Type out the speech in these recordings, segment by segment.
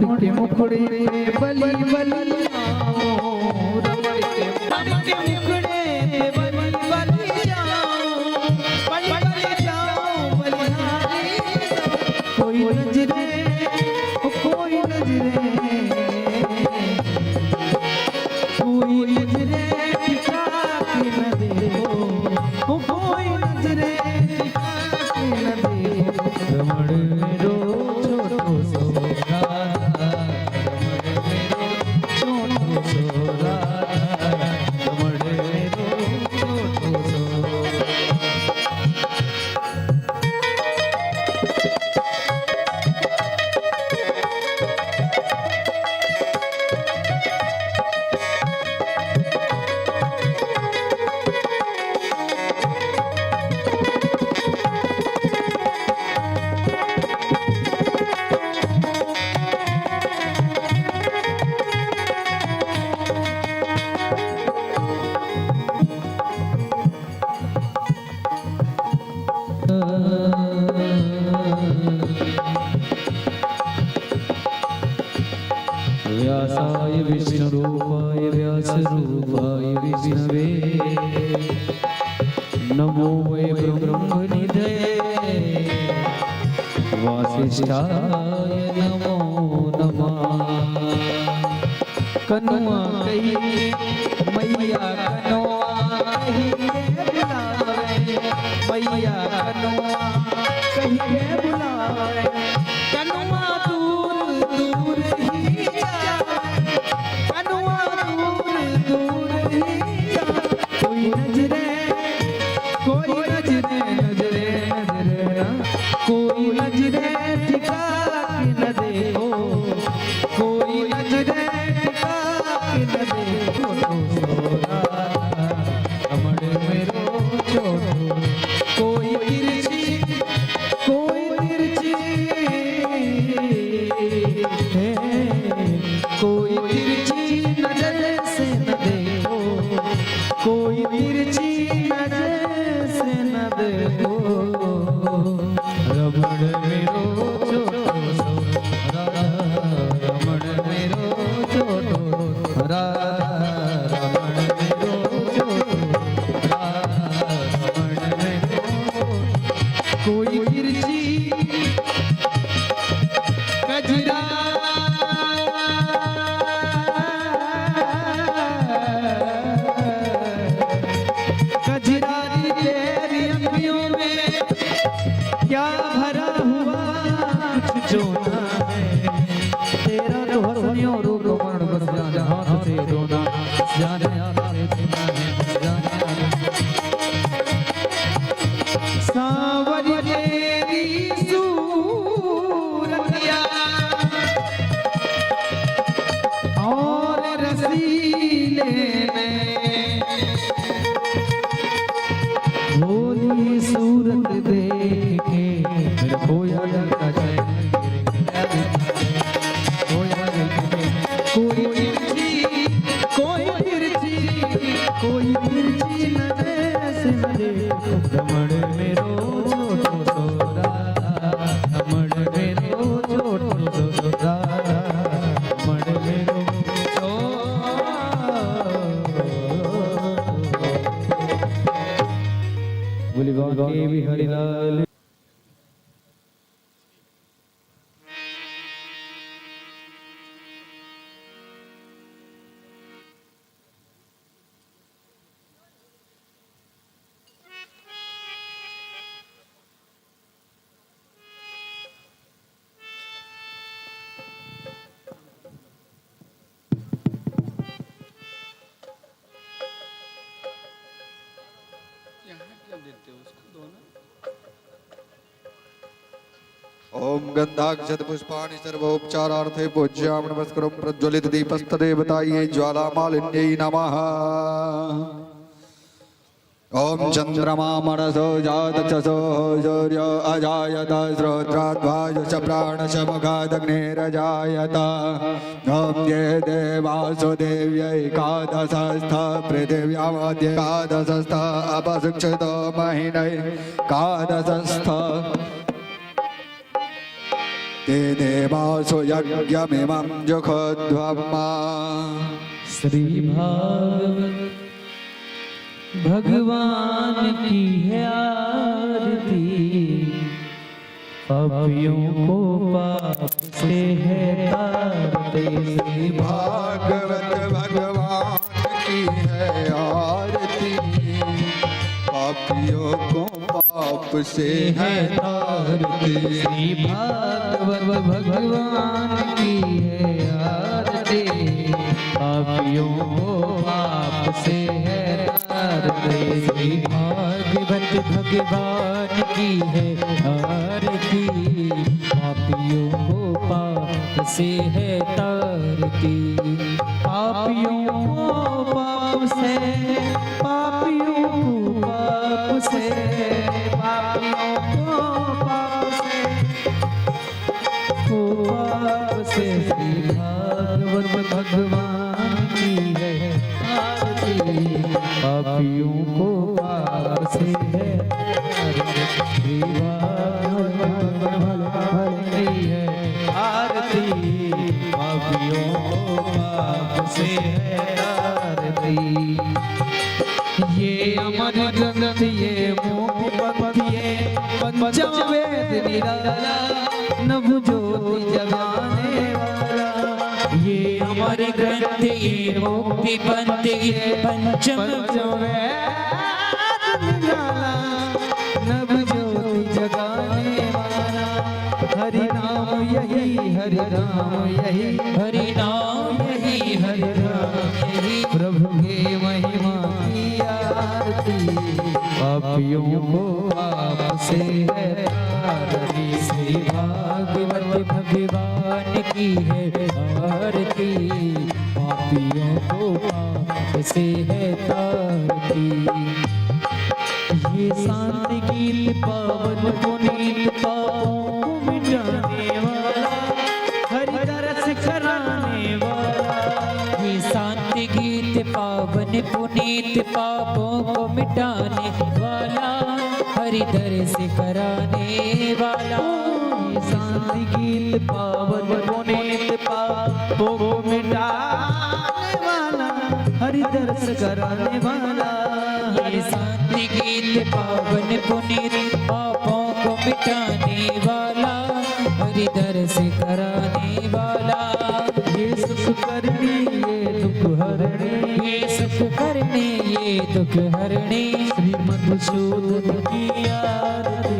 रमण के मुखड़े पे बलि बलि जाऊं, रमण के मुखड़े पे बलि बलि जाऊं, बलि बलि जाऊं बलिहारी। कोई नजरे, कोई नजरे, कोई नजरे टिका के न देखो, कोई नजरे टिका के न देखो। रमण मेरो छोटो सो राधा, रमण मेरो छोटो सो राधा, रमण मेरो छोटो सो। व्यासाय विष्णुरूपाय व्यासरूपाय विष्णवे नमो वै ब्रह्मनिधये वासिष्ठाय नमो नमः। कनुआ कही मैया, कनुआ कही के बुलावे, मैया कनुआ कही के बुलावे, कनुआ दूर दूर ही जाए, कनुआ दूर दूर ही जाए। कोई नजरे, कोई नजरे, नजरे नजरे ना, कोई नजरे टिका के न देखो, कोई नजरे टिका के न देखो। तो रमण मेरो छोटो, कोई तिरछी, कोई तिरछी है, कोई तिरछी नजर से न देखो, कोई तिरछी नजर से न देखो। रमण मेरो छोटो सो राधा, रमण मेरो छोटो राधा, रमण मेरो छोटो राधा, रमण मेरो। कोई तिरछी कजरा, कजरारी तेरी अखियों में क्या भरा हुआ कुछ जो ना है। तेरा तो हसनियों रूप वर्ण बस जाने हाथ से धोना, जाने हाथ से धोना है, बस जाने हाथ। सांवरी तेरी सूरतिया और रसीले नैन, भोली सूरत देख के मेरा खोया दिल का चैन, मेरे खोया दिल का चैन, खोया दिल का चैन। कोई तिरछी, कोई तिरछी, कोई तिरछी नजर से न देखो। रमण मेरो छोटो सो राधा, रमण मेरो छोटो सो राधा, रमण मेरो छोटो। बोली बांके बिहारी लाल। यहाँ क्यों देते हो उसको, दो ना। ओम गंधाक्षत पुष्पाणि सर्वोपचारार्थे पूज्याम नमस्करोम। प्रज्वलित दीपस्तदेवतायै ज्वालामालिन्यै नमः। ओम चंद्रमा मनसो जातचसो सूर्यो अजायत श्रोत्राद्वायुश्च प्राणश मुखादग्निरजायत। ॐ ये देवासु देव्यैकादशस्थ पृथिव्यामध्येकादशस्थ अपसुक्षितो महिनैकादशस्थ। ते देवासु यज्ञमिमं जुखध्वम्। श्री भागवत भगवान की है आरती, पापियों को पाप से है तारते। श्री भागवत भगवान की है आरती, पापियों को पाप से है तारती। श्री भागवत भगवान की है आरती, पापियों को पाप से है तारते। श्री भागवत भगवान की है आरती, पापियों को पाप से है तारती। पापियों को पाप से, पापियों को पाप से, पापियों को पाप से, को पाप से। श्री भागवत भगवान की है आरती, पापियों को पाप से है तारती। श्री भागवत भगवान की है आरती, पापियों को पाप से है तारती। ये अमर ग्रंथ, ये मुक्ति पंथ, ये पंचम वेद निराला, नव ज्योति जगाने वाला। ये अमर ग्रंथ, ये मुक्ति पंथ, ये पंचम पंचम वेद निराला, नव ज्योति जगाने वाला। हरि नाम यही, हरि नाम यही, हरि नाम यही, हरि नाम यही, प्रभु के महिमा की आरती, पापियों को पाप से है तारती। श्री भागवत भगवान की है आरती, पापियों को पाप से है तारती। ये शांति गीत पावन पुनीत, पापों को मिटाने वाला, हरि दर्श कराने वाला। ये शांति गीत पावन पुनीत, पापों को मिटाने वाला, हरि दर्श कराने वाला। ये शांति गीत पावन पुनीत, पापों को मिटाने वाला, हरि दर्श कराने वाला। ये शांति गीत पावन पुनीत, पापों को मिटाने वाला, हरि दर्श कराने वाला। ये सुख करनी, ये दुख हरणी, ये सुख करने, ये दुख हरणे, श्री मधुसूदन की आरती,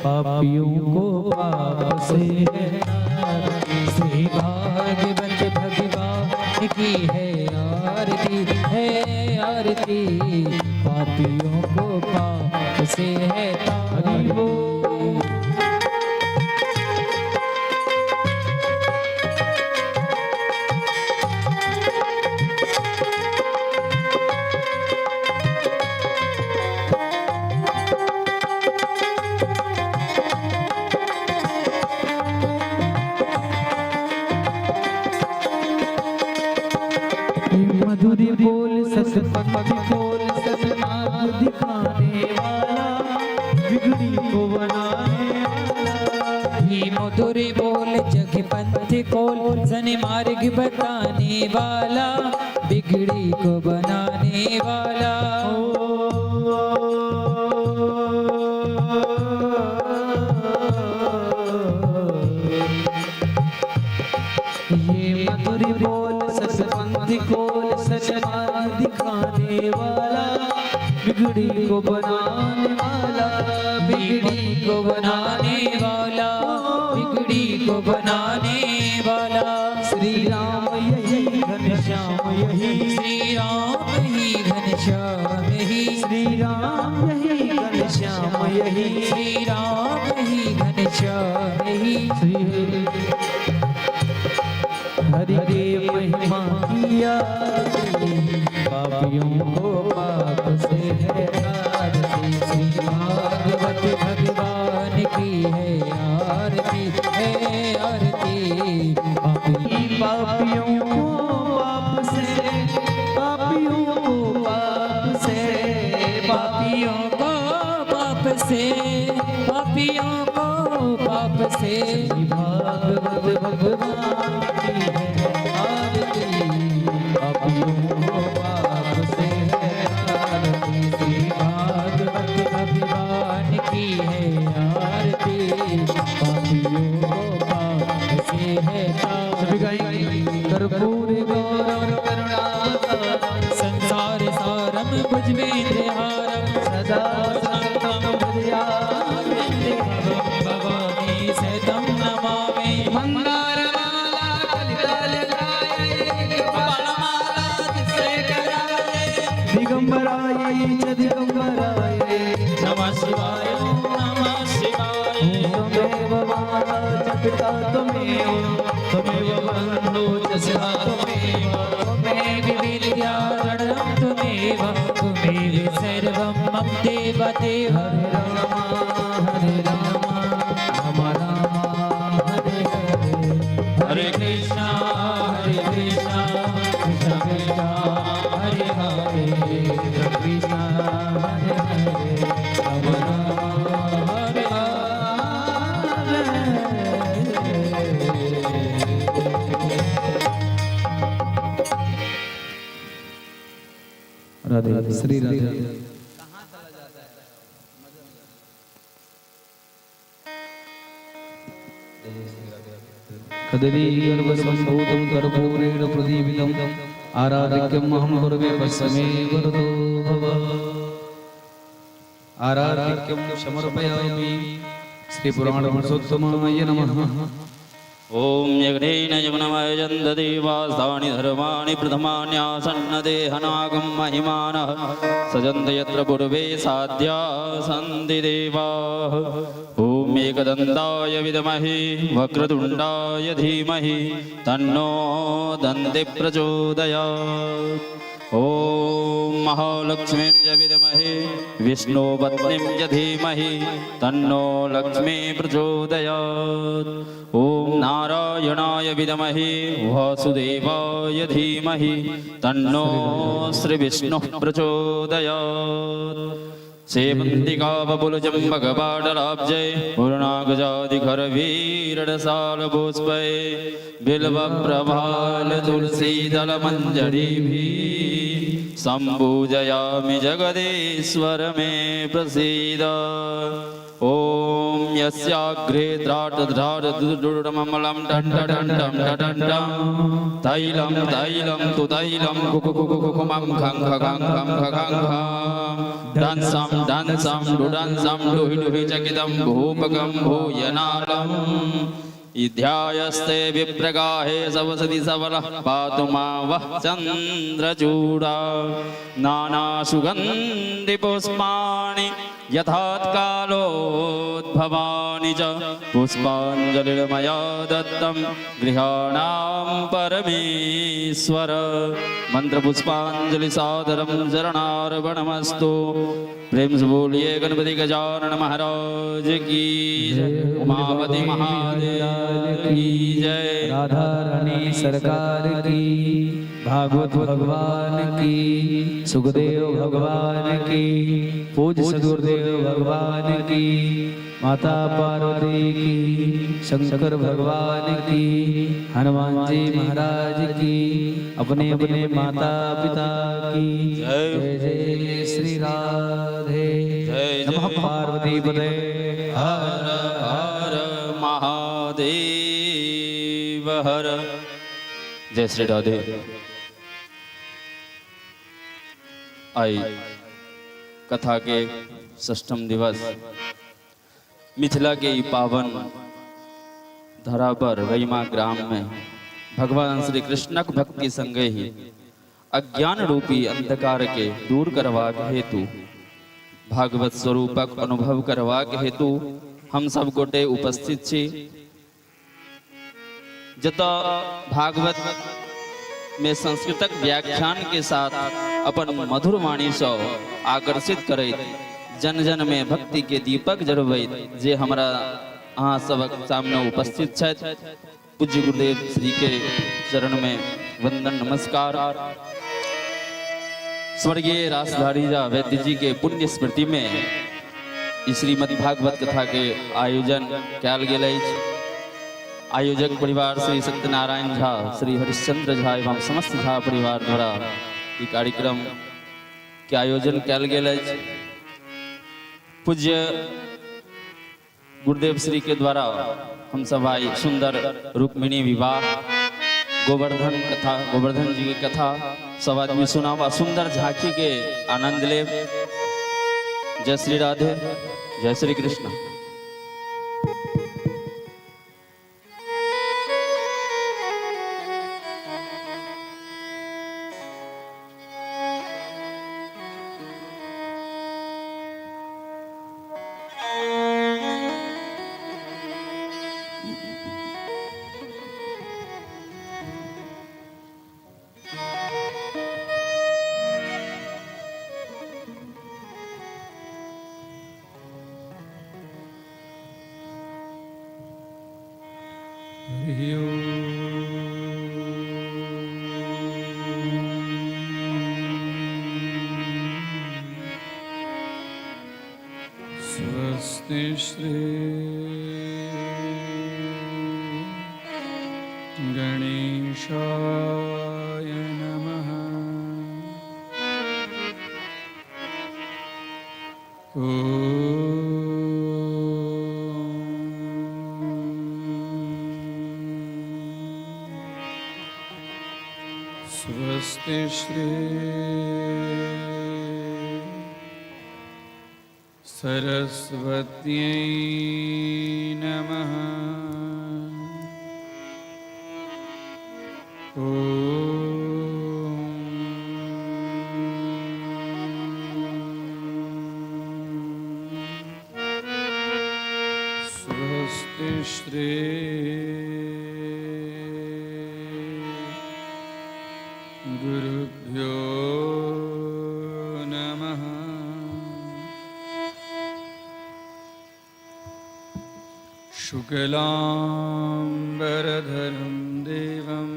पापियों को पाप से है तारती। श्री भागवत भगवान की है आरती, है आरती, पापियों को पाप से है हरि तारती। बोल। मधुर बोल सतपंथ बोल, सतमार्ग दिखाने वाला, बिगड़ी को बनाने वाला। ही मधुर बोल जग पंथ कोल, सन मार्ग बताने वाला, बिगड़ी को बनाने वाला। ये मधुर बोल सतपंथ कोल, सतमार्ग दिखाने वाला, बिगड़ी को बनाने वाला, बिगड़ी को बनाने बनाने वाला, बिगड़ी को बनाने वाला। श्री राम यही, घनश्याम यही, श्री राम ही घनश्याम ही, श्री राम यही, घनश्याम यही, श्री राम ही घनश्याम ही, श्री हरि के महिमा की आरती, पापियों को पाप से है तारती। श्री भागवत भगवान की है आरती, है आरती, पापी पापियों को पाप से, पापियों को पाप से, पापियों को पाप से, पापियों को पाप से। श्री भागवत भुजगेन्द्रहारं सदा वसन्तं हृदयारविन्दे भवानी सहितं नमामि। मंदारमाला कलितालकाय कपालमाला जिसे कराये दिगंबराय च दिगंबराय नमः शिवाय नमः शिवाय। त्वमेव माता च पिता त्वमेव त्वमेव बन्धु च सखा त्वमेव त्वमेव विद्या रणं त्वमेव त्वमेव सर्वं मम देव देव। हरे राम हरे राम राम राम हरे हरे हरे कृष्णा हरे कृष्णा कृष्ण कृष्णा हरे हरे कृष्ण हरे हरे राम राम हरे हरे। राधे श्री राधे। कदलीगर्भसम्भूतं कर्पूरेण प्रदीपितम् आराधिक्यम् अहं कुर्वे पश्यमे वरदो भव। आराधिक्यं समर्पयामि। श्रीपुराणपुरुषोत्तमाय नमः। ॐ यज्ञेन यज्ञमयजन्त देवास्तानि धर्माणि प्रथमान्यासन्न देहनागं महिमानः सजन्त यत्र पूर्वे साध्या सन्ति देवाः। ॐ एकदन्ताय विद्महे वक्रतुण्डाय धीमहि तन्नो दन्ति प्रचोदयात्। ॐ महालक्ष्मीं च विद्महे विष्णुपत्नीं च धीमहि तन्नो लक्ष्मी प्रचोदयात्। ॐ नारायणाय विद्महे वासुदेवाय धीमहि तन्नो श्रीविष्णुः प्रचोदयात्। सेवन्तिकावपुलचम्बकपाटलाब्जै पूर्णागजादिखरवीरसालपुष्पै बिल्वप्रभाल तुलसीदलमञ्जरीभिः सम्पूजयामि जगदीश्वर मे प्रसीद। ॐ यस्याग्रे द्राटद्राटदुर्ममलं टण्टटण्टं टटण्टं तैलं तैलं तु तैलं कुकुकुकुकुमं खं खं खं खं खं डंसं डंसं डुडंसं डुहि डुहि चकितं भूपकं भूयनालम् ध्यायस्ते विप्रगाहे सवसति सबलः पातु मा वः चन्द्रचूडा। नानासुगन्धिपुष्पाणि यथात्कालोद्भवानि च पुष्पाञ्जलिर्मया दत्तं गृहाणां परमेश्वर। मन्त्रपुष्पाञ्जलिसादरं चरणार्पणमस्तु। प्रेम से बोलिए गणपति गजानन महाराज की जय, उमापति महादेव की जय। राधा रानी सरकार की, भागवत भगवान की, सुखदेव भगवान की, पूज्य सदगुरुदेव भगवान की, माता पार्वती की, शंकर भगवान की, हनुमान जी महाराज की, अपने अपने माता पिता की जय। जय जय श्री राधे। जय नमः जय पार्वती पते। हर हर महादेव हर। जय श्री राधे। आइ कथा के षष्ठम दिवस मिथिला के ई पावन धरा पर रैमा ग्राम में भगवान श्री कृष्णक भक्ति संगे ही अज्ञान रूपी अंधकार के दूर करबाक हेतु, भागवत स्वरूपक अनुभव करबाक हेतु हम सब गोटे उपस्थित छी, जतऽ भागवत में संस्कृतक व्याख्यान के साथ अपन मधुर वाणी सँ आकर्षित करैत जन जन में भक्ति के दीपक जरबैत जे हमरा अहाँ सबक सामने उपस्थित छथि, पूज्य गुरुदेव श्री के चरण में वंदन नमस्कार। स्वर्गीय रासधारी झा वैद्य जी के पुण्य स्मृति में ई श्रीमद् भागवत कथा के आयोजन कयल गेल अछि। आयोजक परिवार श्री सत्यनारायण झा, श्री हरिश्चंद्र झा एवं समस्त झा परिवार द्वारा ई कार्यक्रम के आयोजन कयल गेल अछि। पूज्य गुरुदेव श्री के द्वारा हम सब आई सुंदर रुक्मिणी विवाह गोवर्धन कथा, गोवर्धन जी के कथा सब आदमी सुनाब आ सुंदर झांकी के आनंद लेब। जय श्री राधे, जय श्री कृष्ण। हरि ओम। स्वस्ति श्री गणेशाय नमः। ॐ स्वस्ति श्री सरस्वत्यै नमः। ॐ स्वस्ति श्री गुरुभ्यो नमः। शुक्लाम्बरधरं देवं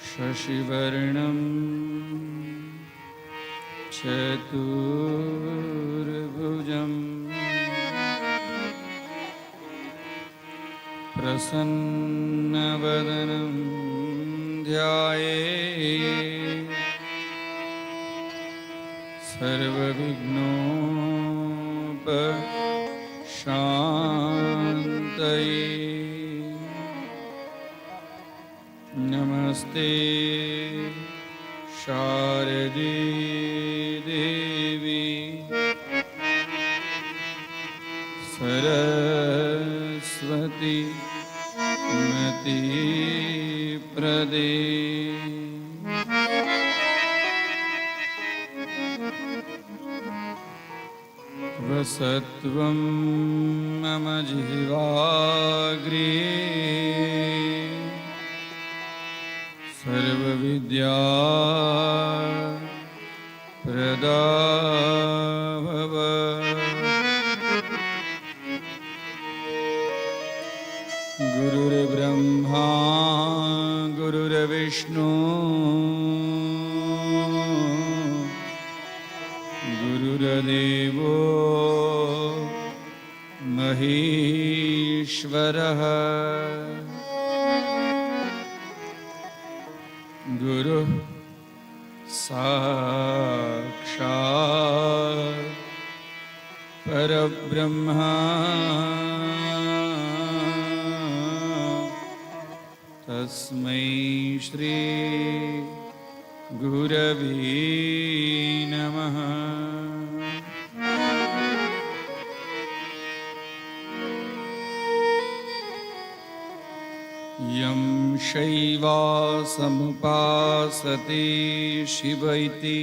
शशिवर्णं चतुर्भुजम् प्रसन्नवदनं ध्याये सर्वविघ्नोपशान्तये। नमस्ते शारदे देवी सरस्वती मतिप्रदे। वसत्वं मम जिह्वाग्रे, सर्वविद्या प्रदा भव। गुरुर्ब्रह्मा गुरुर्विष्णु गुरुर्देवो महेश्वरः, गुरुः साक्षात् परब्रह्म, तस्मै श्री गुरवे नमः। यं शैवा समुपासते शिव इति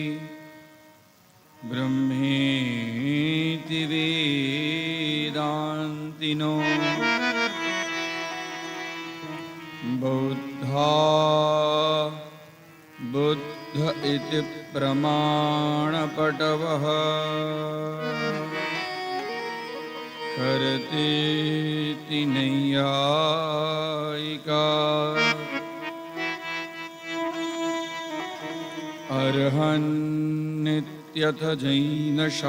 ब्रह्मेति वेदान्तिनो बौद्धा बुद्ध इति प्रमाणपटवः, कर्तेति नैयायिका, अर्हन्नित्यथ जैनशासनरता,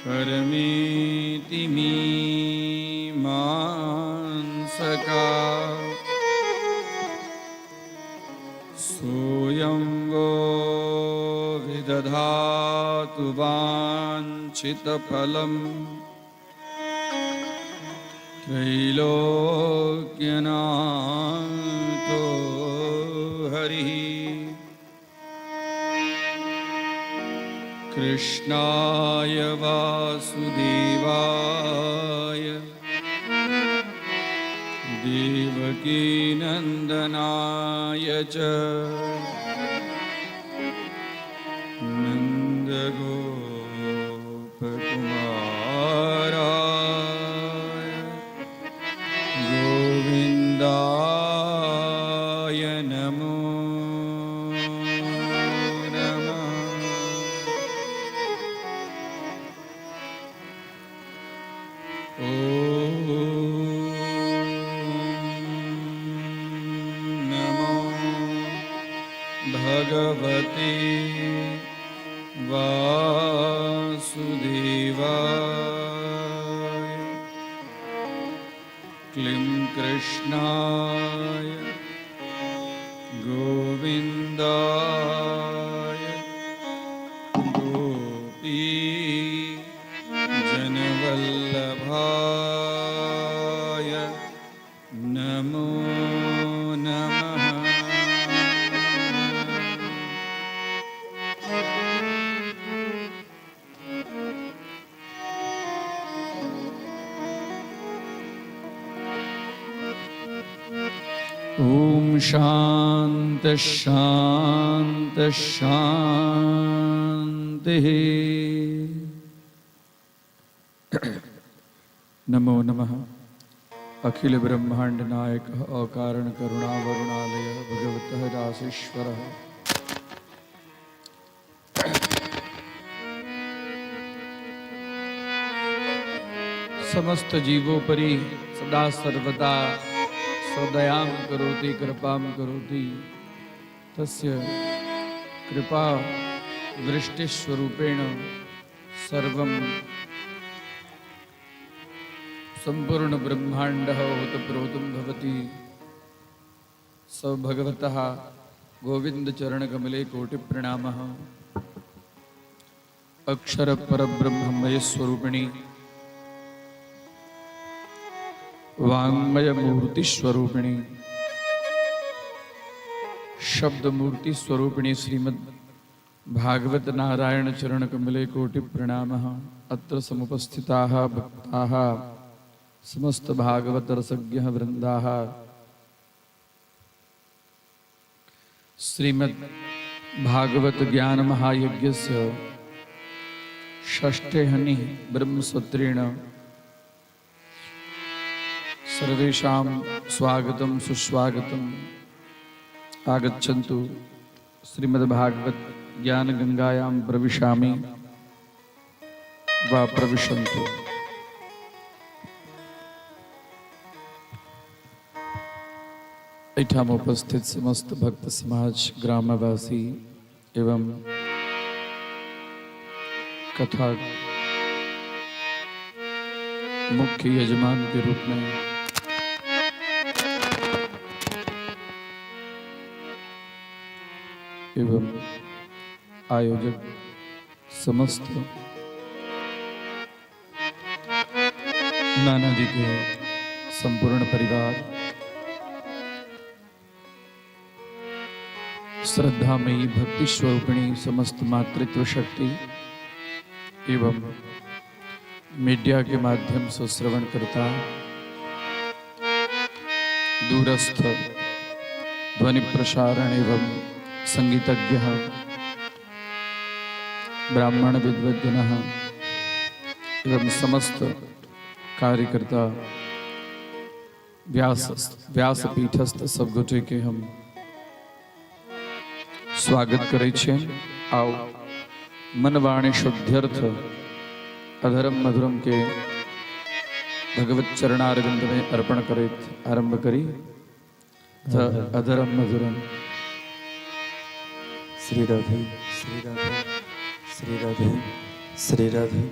कर्मेति मीमांसका। सोऽयं वो विदधातु वाञ्छितफलम्। त्रैलोक्यनाथो हरिः। कृष्णाय वासुदेवाय देवकीनन्दनाय च नन्दगोपकुमाराय गोविन्दाय नमो नमः। ॐ नमो भगवते वासुदेवाय। क्लीं कृष्णाय गोविन्दाय गोपी जनवल्लभाय नमो नमः। ॐ शान्ति शान्ति शान्तिः। नमो नमः। अखिल ब्रह्मांड नायक अकारण करुणा वरुणालय भगवतः रासेश्वरः। समस्त जीवोपरि सदा सर्वदा सदयां करोति, कृपां करोति, तस्य कृपा वृष्टिस्वरूपेण सर्वं संपूर्ण ब्रह्मांड ओतप्रोतं भवति। स भगवतः गोविंद चरण कमले कोटि प्रणामः। अक्षर परब्रह्ममय स्वरूपिणी वाङ्मय मूर्ति स्वरूपिणी शब्द मूर्ति स्वरूपिणी श्रीमद् भागवत नारायण चरण कमले कोटि प्रणामः। अत्र समुपस्थिताः भक्ताः, समस्त भागवत रसज्ञ वृन्दाः, श्रीमद् भागवत ज्ञान महायज्ञस्य षष्ठे हनि ब्रह्मसत्रेण सर्वेषां स्वागतं सुस्वागतम्। आगच्छन्तु, श्रीमद्भागवत ज्ञानगङ्गायां प्रविशामि वा प्रविशन्तु। एहिठाम उपस्थित समस्त भक्त समाज, ग्रामवासी एवं कथा मुख्य यजमान के रूप में एवं आयोजक समस्त नाना जी के संपूर्ण परिवार, श्रद्धामयी भक्ति स्वरूपिणी समस्त मातृत्व शक्ति एवं मीडिया के माध्यम से श्रवण करता दूरस्थ ध्वनि प्रसारण एवं संगीतज्ञ ब्राह्मण विद्वज्जन एवं समस्त कार्यकर्ता व्यास व्यासपीठस्थ सब गोटे के हम स्वागत करै छियनि। आउ, मन वाणी शुद्ध्यर्थ अधरम मधुरम के भगवत चरणारविंद में अर्पण करैत आरंभ करी। अधरम मधुरम। Shri Radhe, Shri Radhe, Shri Radhe, Shri Radhe,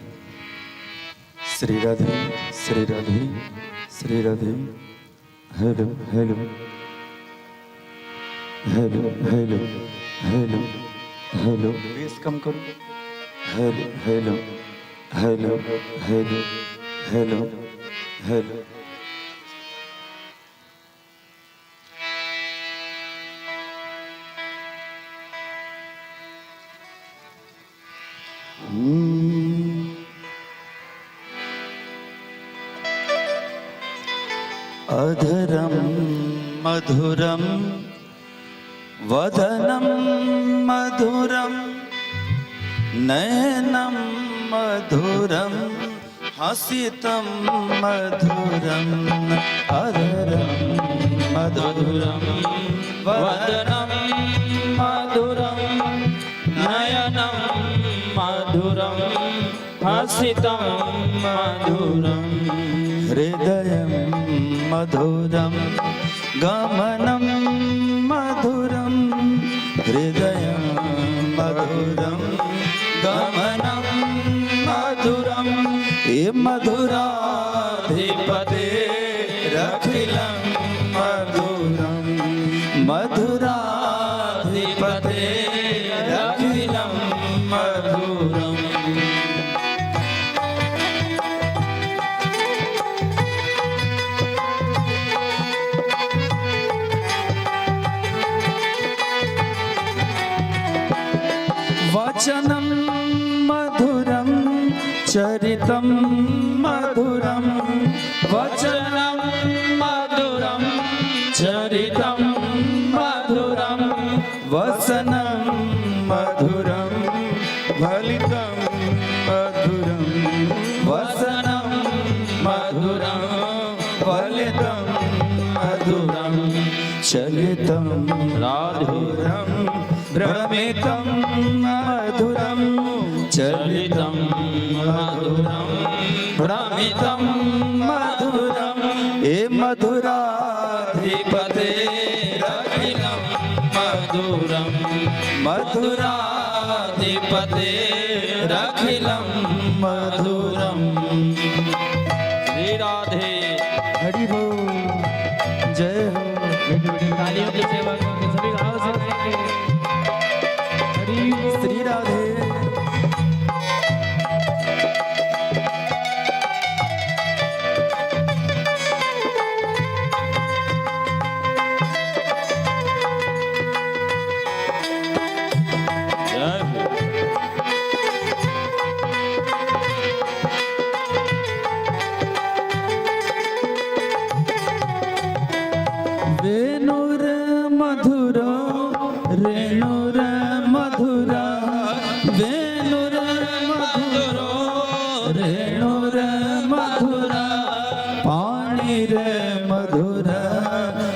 Shri Radhe, Shri Radhe, Shri Radhe. Hello, hello, hello, hello, hello, hello. Bass कम करो। Hello, hello, hello, hello, hello, hello. अधरं मधुरं वदनं मधुरं नयनं मधुरं हसितं मधुरं। अधरं मधुरं वदनं मधुरं नयनं मधुरं हसितं मधुरं। हृदयं मधुरं गमनं मधुरं। हृदयं मधुरं गमनं मधुरं। हे मधुराधिपते रखिलं मधुरं। मधुराधिपते रखिलं मधुरम्। वचनं मधुरं चरितं मधुरं। वचनं मधुरं चरितं मधुरं। वसनं मधुरं फलितं मधुरं। वसनं मधुरं फलितं मधुरं। चलितं राधुरं भ्रमितं मधुरं। चलितं मधुरं भ्रमितं मधुरं। हे मधुराधिपते रखिलं मधुरं। मधुराधिपते रखिलं मधुरं। श्री राधे। हरि बोल, जय हो। मीठी मीठी तालियों की सेवा करके सभी भाव से करेंगे। हरि बोल। श्री राधे। जय हो। वेणुर मधुर रेणुर मधुरा। वेणुर मधुर रेणुर मधुरा। पाणिर मधुर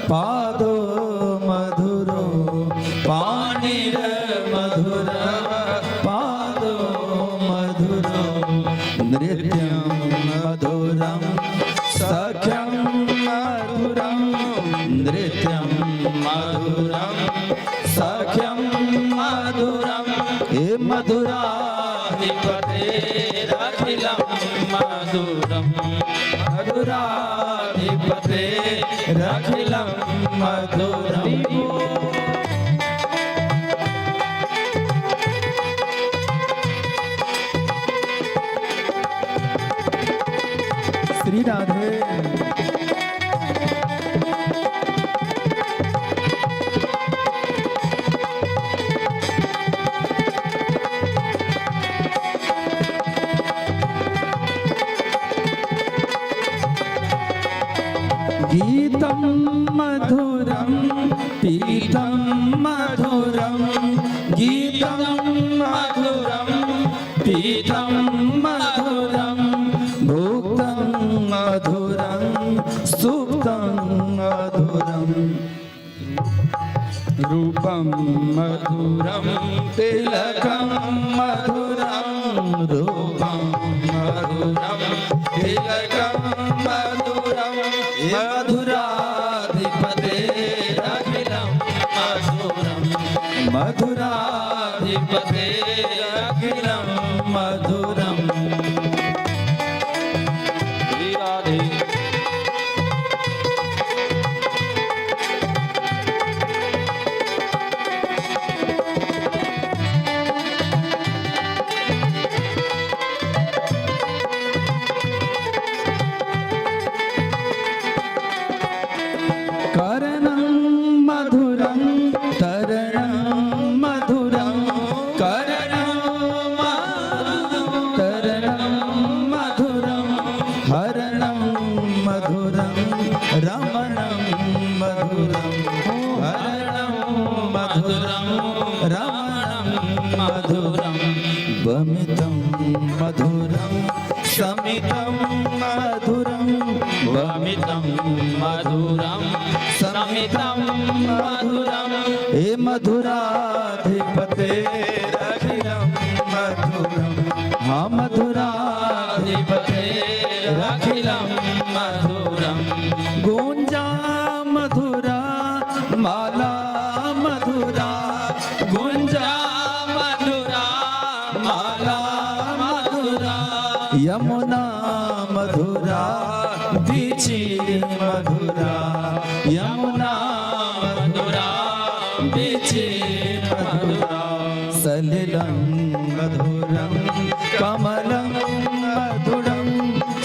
पादो मधुरो। पाणिर मधुर पादो मधुरो। नृत्यं मधुरं सख्यं मधुरं। नृत्यं मधुरं सख्यं मधुरं। हे मधुराधिपते रखिलं मधुरं। मधुराधिपते रखिलं मधुरं। श्री राधे। गीतं मधुरं पीतं मधुरं। गीतं मधुरं पीतं मधुरं। भुक्तं मधुरं सुप्तं मधुरं। रूपं मधुरं तिलकं मधुरं। रूपं मधुरं तिलकं मधुरं। मधुराधिपते रखिलं मधुरं। मधुराधिपते रखिलं मधुरम्। श्री राधे। करणं मधुरं तरणं मधुरं। करणं मधुरं हरणं मधुरं रमणं मधुरं वमितं मधुरं समितं मधुरं वमितं मधुरं समितं मधुरं हे मधुराधिपते रखिलं मधुरं हा मधुराधिपते रखिलं मधुरं गुंजा मधुरा माला मधुरा गुंजा मधुरा माला मधुरा यमुना मधुरा बीची मधुरा यमुना मधुरा बिचे मधुरा सलिलं मधुरं कमलं मधुरं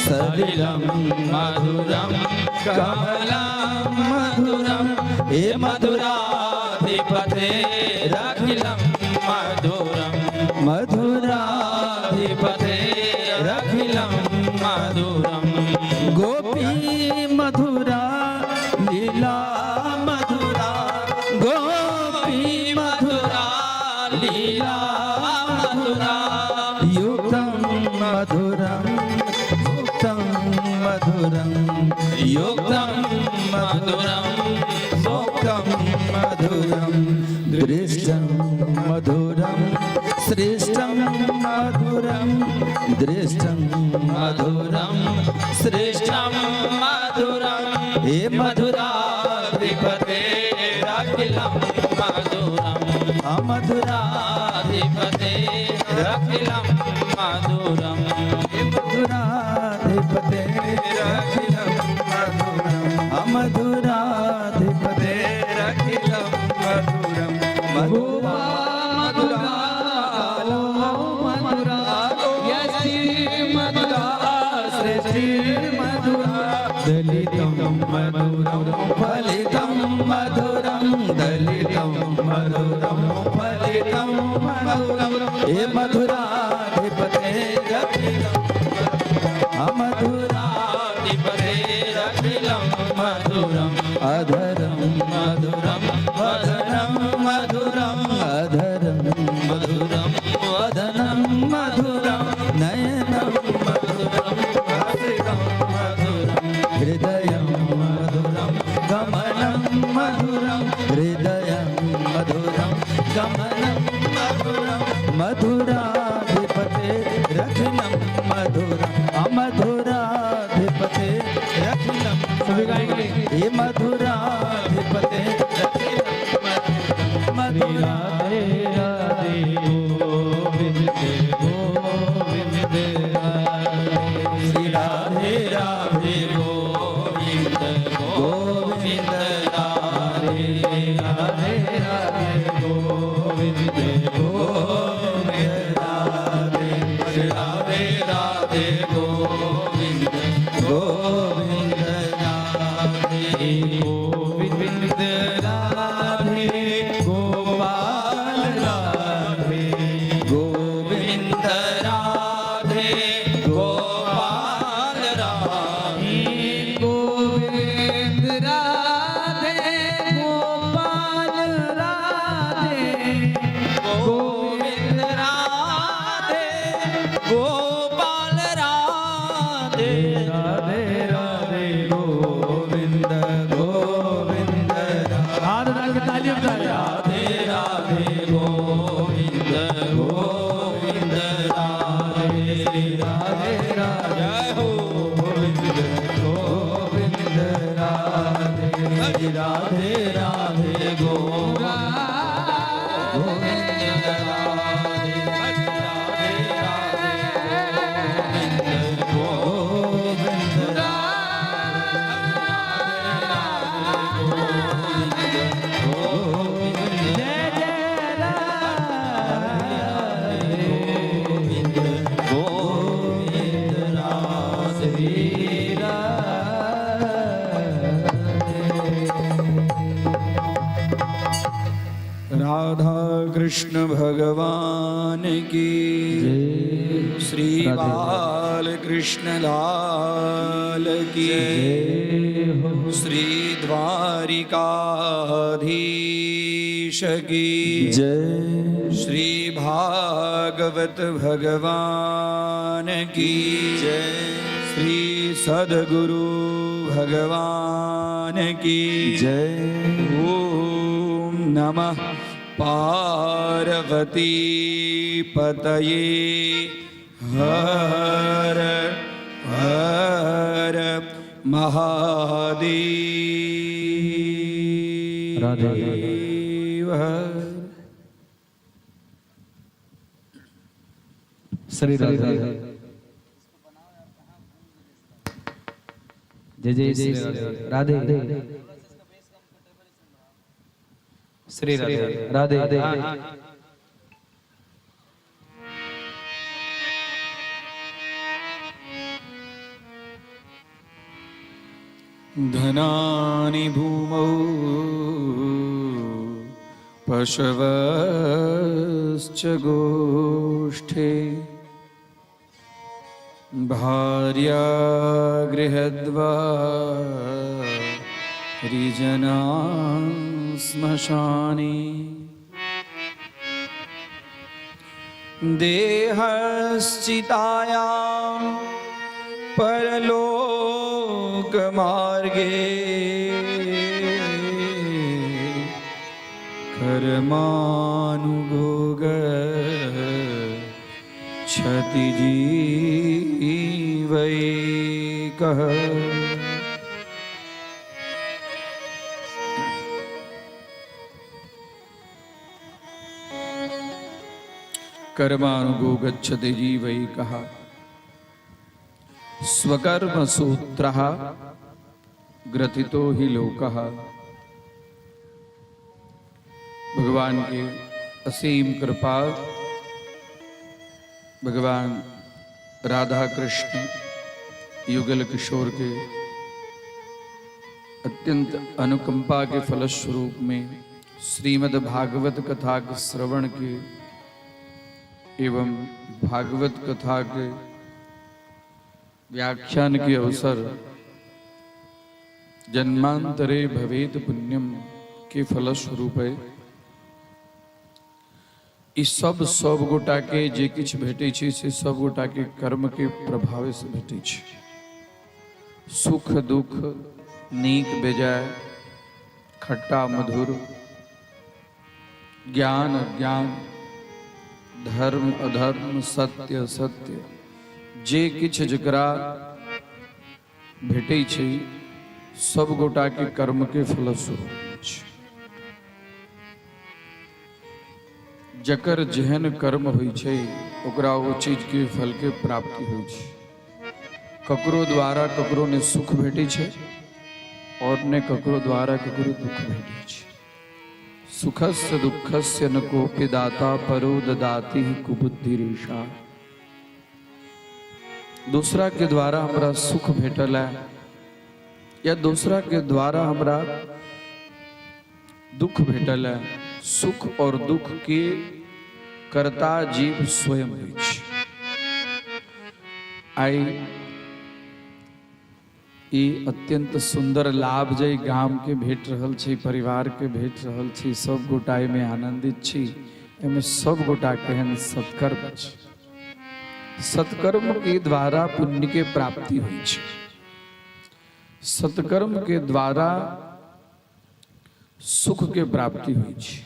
सलिलं मधुरं कमलं मधुरं हे मधुराधिपते रखिलं मधुरं मधुराधिपते अधिपते रखिलं मधुरं गोपी मधुरा लीला मधुरा गोपी मधुरा लीला मधुरा युक्तं मधुरं भुक्तं मधुरं युक्तं मधुरं भुक्तं मधुरं दृष्टं मधुरं श्रेष्ठं मधुरं दृष्टं मधुरं श्रेष्ठं मधुरं हे मधुराधिपते रखिलं मधुरं मधुरा अधिपते रखिलं मधुरं मधुराधिपते रखिलं मधुरं अमधुराधिपते रखिलं मधुरं मधुरा मधुरा मधुरा यस्ति मधुरा श्रेष्ठी मधुरा दलितं मधुरं फलितं मधुरं दलितं मधुरं फलितं मधुरं हे मधुराधिपते रखिलं अमधुरा अधिपते रखिलं मधुरं अधरं मधुरं वदनं मधुरं अधरं मधुरं वदनं मधुरं नयनं मधुरं हसितं मधुरं हृदयं मधुरं गमनं मधुरं हृदयं मधुरं गमनं मधुरं मधुराधिपते रखिलं मधुरम् अमधुराधिपते रखिलं सभी गाएंगे। हे मधुराधिपते रखिलं मधुरा राधे राधे गोविंद गोविंद राधे श्री राधे राधे गोविंद गोविंद राधे राधे राधे गोविंद गोविंद राधे श्री राधे राधे गोविंद गोविंद राधे गोविंद राधे गोपाल राधे गोविंद राधे गोपाल राधे गोविंद राधे गोपाल राधे गोविंद राधे गोपाल राधे राधे राधे गोविंद गोविंद हाथ उठा के तालियां बजाएं। राधे राधे गोविंद गोविंद राधे राधे राधे जय हो गोविंद गोविंद राधे राधे राधे गोविंद गोविंद राधे राधे राधे गोविंद गोविंद गोविंद जय जय राधे गोविंद गोविंद राधे राधा कृष्ण भगवान की श्री बाल कृष्ण लाल की श्री द्वारिकाधीश की जय। श्री भागवत भगवान की जय। श्री सदगुरु भगवान की जय। ॐ नमः पार्वती पतये हर हर महादेव। राधे। श्री राधे। जय जय श्री राधे। श्री राधे राधे। धनानि भूमौ पशवश्च गोष्ठे भार्या गृहद्वा रिजना श्मशाने देहश्चितायां परलोकमार्गे कर्मानुभोग क्षति जीवैकः। कर्मानुगो गच्छति जीवैकः स्वकर्म सूत्रः ग्रथितो हि लोकः। भगवान के असीम कृपा, भगवान राधा कृष्ण युगल किशोर के अत्यंत अनुकंपा के फलस्वरूप में श्रीमद् भागवत कथा के श्रवण के एवं भागवत कथा के व्याख्यान के अवसर, जन्मांतरे भवेत पुण्यम के फलस्वरूप है। ई सब सब गोटा के जे किछु भेटै छै से सब गोटा के कर्म के प्रभाव से भेटै छै। सुख दुख, नीक बेजाय, खट्टा मधुर, ज्ञान अज्ञान, धर्म अधर्म, सत्य असत्य, जे किछु जकरा भेटै छै सब गोटा के कर्म के फलस्वरूप छै। जकर जेहन कर्म होइ छै ओकरा ओ चीज के फल के प्राप्ति होइ छै। ककरो द्वारा ककरो ने सुख भेटै छै और ने ककरो द्वारा ककरो दुख भेटै छै। सुखस्य दुःखस्य न कोपि दाता परो ददाति कुबुद्धिरेषा। दूसरा के द्वारा हमरा सुख भेटल है या दूसरा के द्वारा हमरा दुख भेटल है, सुख और दुख के कर्ता जीव स्वयं होइ छै। आइ ई अत्यंत सुंदर लाभ जे गाम के भेट रहल छै, परिवार के भेट रहल छै, सब गोटा एहिमे आनंदित छी। एहिमे सब गोटा केहन सत्कर्म छै। सत्कर्म के द्वारा पुण्य के प्राप्ति होइ छै, सत्कर्म के द्वारा सुख के प्राप्ति होइ छै।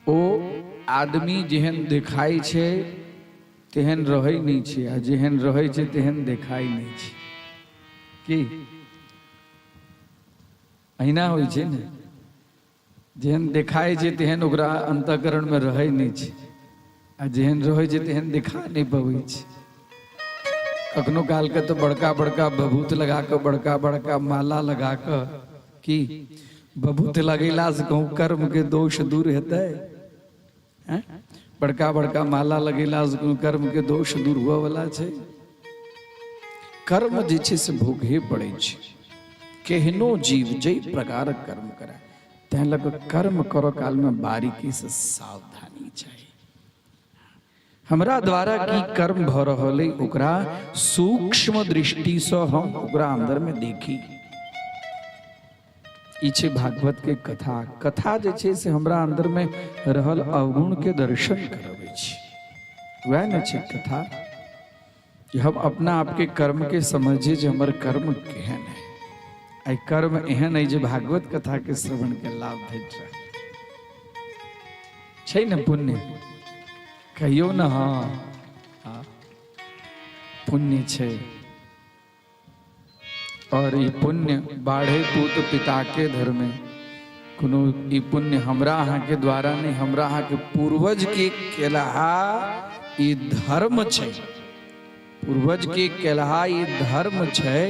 ओ आदमी जेहन देखाइ छै तेहन रहै नहि छै, आ जेहन रहै छै तेहन देखाइ नहि छै। की अहिना होइ छै ने? जेहन देखाइ छै तेहन ओकरा अंतःकरणमे रहै नहि छै, आ जेहन रहै छै तेहन देखा नहि पबै छै। कखनो कालके तऽ बड़का बड़का भभूत लगा कऽ, बड़का बड़का माला लगा कऽ, की भभूत लगेलासँ कहूँ कर्मके दोष दूर हेतै? हैं? बड़का बड़का माला लगेलासँ कहूँ कर्मके दोष दूर हुअवला छै? कर्म जे छै से भोगे पड़ै छै। केहनो जीव जाहि प्रकारक कर्म करे, तैं लऽ कऽ कर्म करऽ कालमे बारीकीसँ सावधानी चाही। हमरा द्वारा की कर्म भऽ रहल अइ ओकरा सूक्ष्म दृष्टिसँ हम ओकरा अन्दरमे देखी। ई छै भागवत के कथा। कथा जे छै से हमरा अंदर में रहल अवगुण के दर्शन करबै छै। वएह ने छै कथा, कि हम अपना आपके कर्म के समझिए जे हमर कर्म केहन है। आइ कर्म एहन है जे भागवत कथा के श्रवण के लाभ भेट रहल छै ने। पुण्य कहियौ ने, हाँ हाँ, पुण्य छै। और ई पुण्य बाढ़े पूत पिता के धर्मे, कोनो ई पुण्य हमरा अहाँके द्वारा नहि, हमरा अहाँके पूर्वज के केलहा ई धर्म छै। पूर्वज के केलहा ई धर्म छै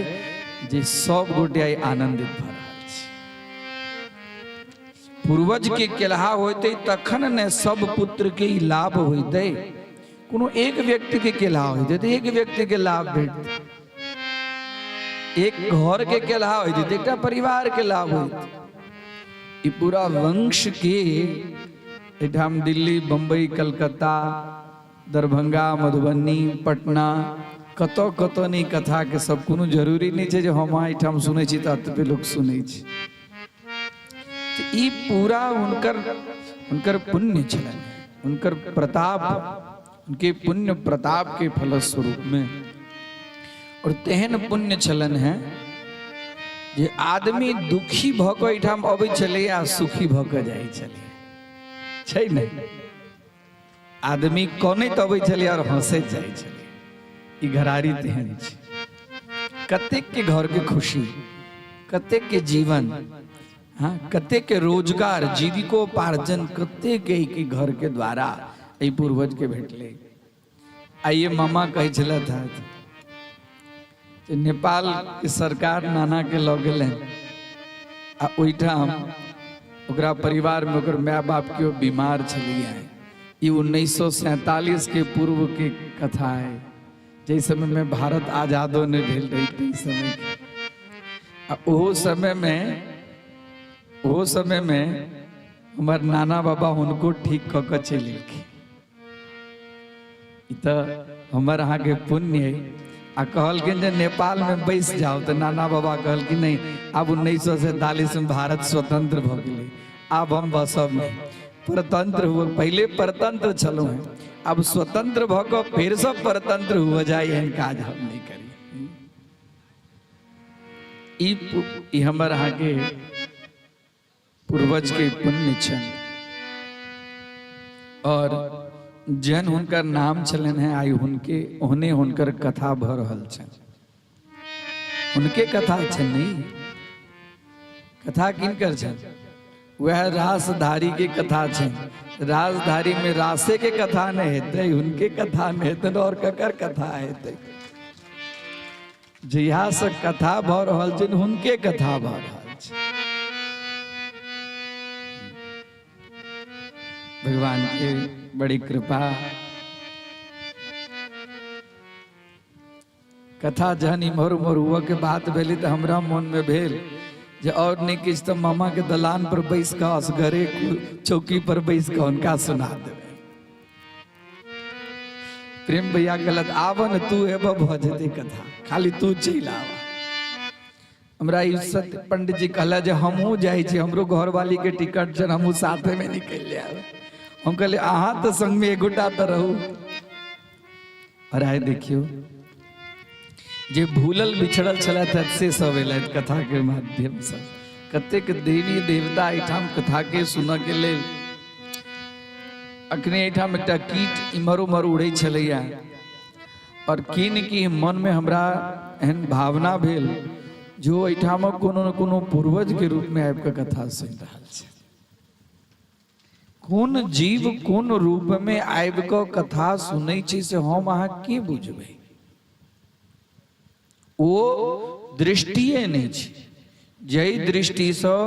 जे सब गोटे आइ आनंदित भऽ रहल छै। पूर्वज के केलहा होइतै तखन ने सब पुत्र के ई लाभ होइतै। कोनो एक व्यक्ति के केलहा होइतै तऽ एक व्यक्ति के लाभ भेटतै, एक घर के केलहा होइतै तऽ एकटा परिवार के लाभ होइतै। ई पूरा वंश के एहिठाम दिल्ली, बम्बई, कलकत्ता, दरभंगा, मधुबनी, पटना, कतऽ कतऽ नहि कथाके सब। कोनो जरूरी नहि छै जे हम अहाँ एहिठाम सुनै छी तऽ एतबे लोक सुनै छै। तऽ ई पूरा हुनकर हुनकर पुण्य छलनि, हुनकर प्रताप, उनके पुण्य प्रताप के फलस्वरूप में। और तेहन पुण्य छलनि हैं जे आदमी दुखी भऽ कऽ एहिठाम अबै छलै आ सुखी भऽ कऽ जाइ छलै। छै नहि? आदमी कनैत अबै छलै और हंसैत जाइ छलै। ई घरारी तेहन छै। कतेक के घर के खुशी, कतेक के जीवन, हाँ, कतेक के रोजगार, जीविकोपार्जन कतेक के के घर के द्वारा एहि पूर्वज के भेटलै। आइए मामा कहै छलथि हँ जे नेपाल के सरकार नाना के लऽ गेलै आ ओहिठाम ओकरा परिवार में ओकर माय बाप केओ बीमार छलियै। ई 1947 के पूर्व के कथा है, जाहि समय में भारत आजादो नहीं भेल रही ताहि समय के। आ ओहो समय में, ओहो समय में हमर नाना बाबा हुनको ठीक कऽ कऽ चलि एलखिन। ई तऽ हमर अहाँके पुण्य है। आ कहलखिन जे नेपालमे बैस जाउ, तऽ नाना बाबा कहलखिन नहि, आब 1947मे भारत स्वतंत्र भऽ गेलै, आब हम बसब नहि। परतंत्र हुए, पहिले परतंत्र छलहुँ हेँ, आब स्वतंत्र भऽ कऽ फेरसँ परतंत्र हुए जाय, एहन काज हम नहि करी। ई हमर अहाँके पूर्वज के पुण्य छनि। और जहन हुनकर नाम छलनि हेँ, आइ हुनके ओहने हुनकर कथा भऽ रहल छनि। हुनके कथा छनि, कथा किनकर छनि? वएह रासधारी के कथा छनि। रासधारी में रासे के कथा नहि हेतै, हुनके कथा नहि हेतै और ककर कथा हेतै? जहिया से कथा भऽ रहल छै हुनके कथा भऽ रहल छै। भगवान के बड़ी कृपा। कथा जहन इम्हर उम्हर हुअ के बात भेलै तऽ हमरा मन में भेल जे और नहि किछु तऽ मामा के दलान पर बैस कऽ असगरे चौकी पर बैस कऽ हुनका सुना देबै। प्रेम भैया कहलक आब ने तू एब भऽ जेतै कथा, खाली तू चलि आब। हमरा ई सत्य पंडित जी कहला जे हमहूँ जाइ छी, हमरो घरवाली के टिकट छै, हमहूँ साथे में निकलि जायब। हम कहलियै अहाँ तऽ संगमे एगोटा तऽ रहू। और आइ देखियौ जे भूलल बिछड़ल छलथि से सब एलथि कथा के माध्यमसँ। कतेक देवी देवता एहिठाम कथा के सुनऽ के लेल। अखने एहिठाम एकटा कीट इम्हर उम्हर उड़ै छलैया और की ने की मन में हमरा एहन भावना भेल जो एहिठाम कोनो ने कोनो पूर्वज के रूप में आबि कऽ कथा सुनि रहल छै। कोन जीव कोन रूप में आबि कऽ कथा सुनै छै से हम अहाँ की बुझबै? ओ दृष्टिए नहि छै। जाहि दृष्टिसँ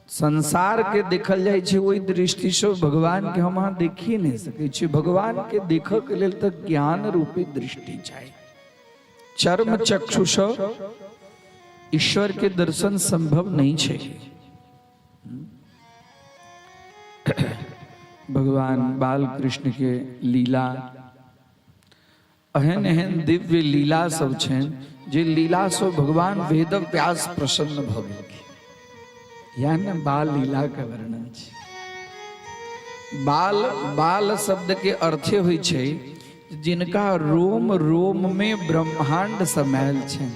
संसारके देखल जाइ छै ओहि दृष्टिसँ भगवानके हम अहाँ देखिए नहि सकै छी। भगवानके देखऽके लेल तऽ ज्ञान रूपी दृष्टि चाही। चर्म चक्षुसँ ईश्वरके दर्शन संभव नहि छै। भगवान बाल कृष्ण के लीला एहन एहन दिव्य लीला सब छनि जे लीला से भगवान वेद व्यास प्रसन्न भऽ गेलखिन। इएह ने बाल लीला के वर्णन छै। बाल बाल शब्द के अर्थे होइ छै जिनका रोम रोम में ब्रह्मांड समायल छै।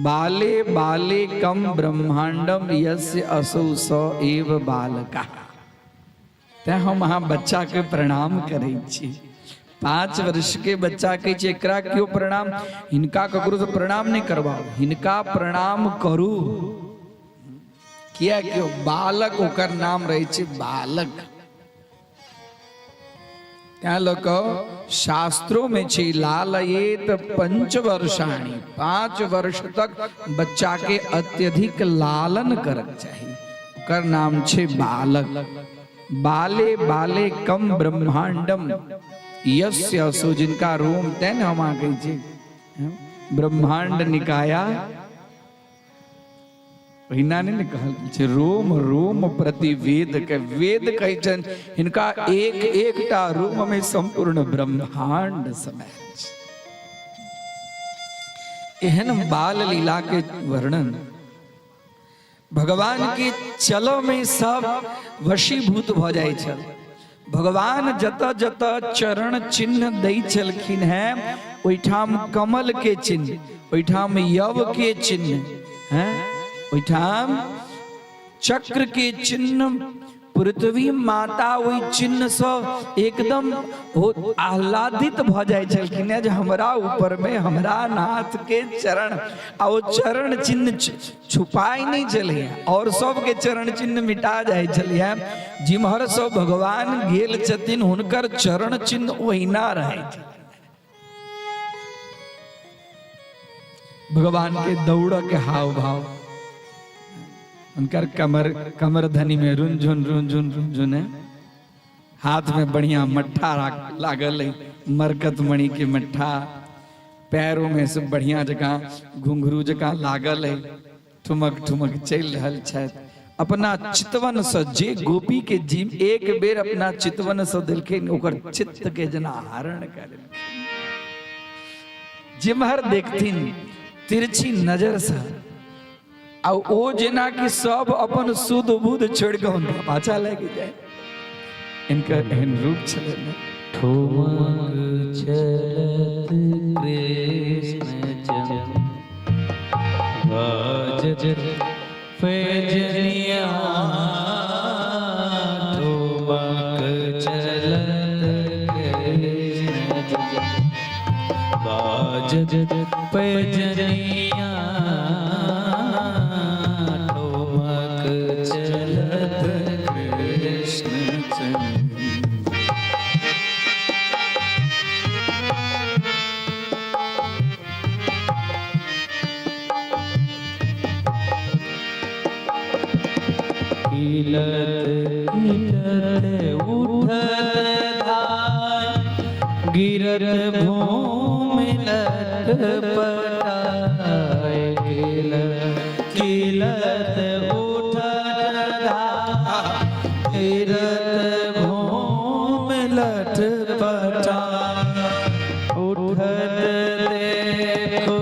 बाले बाले कम ब्रह्मांडम यस्य असौ स एव बालका। तें हम अहाँ बच्चा के प्रणाम करै छी। 5 वर्ष के बच्चा कहै छै एकरा क्यों प्रणाम, हिनका ककरो से प्रणाम नहीं करवाओ, हिनका प्रणाम करू। किया क्यों बालक ओकर नाम रहै छै बालक। तैं लऽ कऽ शास्त्रो में छै लालयेत पंचवर्षाणी, 5 वर्ष तक बच्चा के अत्यधिक लालन करक चाही, ओकर नाम छै बालक। बाले बाले कम ब्रह्मांडम यस्य असो, जिनका रोम तें ने हम अहाँ कहै छी ब्रह्मांड निकाया, ओहिना नहि ने कहल गेल छै। रोम रोम प्रति वेद के वेद कहै छनि हिनका एक एकटा रोम में संपूर्ण ब्रह्मांड समायल छै। एहन बाल लीला के वर्णन भगवान के चलो में सब वशीभूत भऽ जाइ छल। भगवान जतऽ जतऽ चरण चिन्ह दै छलखिन हैं ओहिठाम कमल के चिन्ह, ओहिठाम यव के चिन्ह हैं, ओहिठाम चक्र के चिन्ह, पृथ्वी माता ओहि चिन्ह सँ एकदम आह्लादित भऽ जाइ छलखिन हैं जे हमरा ऊपर में हमरा नाथ के चरण, आ ओ चरण चिन्ह छुपाई नहीं छलैया और सबके चरण चिन्ह मिटा जाइ छलैया। जिम्हर सब भगवान गेल छथिन हुनकर चरण चिन्ह ओहिना रहै छै। भगवान के दौड़ के हाव भाव, हुनकर कमर कमर धनी में रुनझुन रुनझुन रुनझुन है, हाथ में बढ़िया मट्ठा लागल है, मरकत मणि के मट्ठा, पैरों में से बढ़िया जकाँ घुंघरू जकाँ लागल है, ठुमक ठुमक चलि रहल छथि। अपना चितवन से जे गोपी के जीव एक बेर अपना चितवन से देलखिन ओकर चित्त के जेना हरण कर लेलखिन। जिम्हर देखथिन तिरछी नजर से आ ओ जेना कि सब अपन सुध बुध छोड़ के हुनका पाछा लागि जाय, इनकर एहन रूप छलनि। ठुमक चलत कृष्ण चंद बाजत पैजनिया, ठुमक चलत कृष्ण चंद बाजत पैजनिया, ठुमक चलत कृष्ण चंद। किलत किलत उठत धाय, गिरत भूमि लट पटाय, किलत उठत धाय, गिरत भूमि लट पटाय, उठत देखो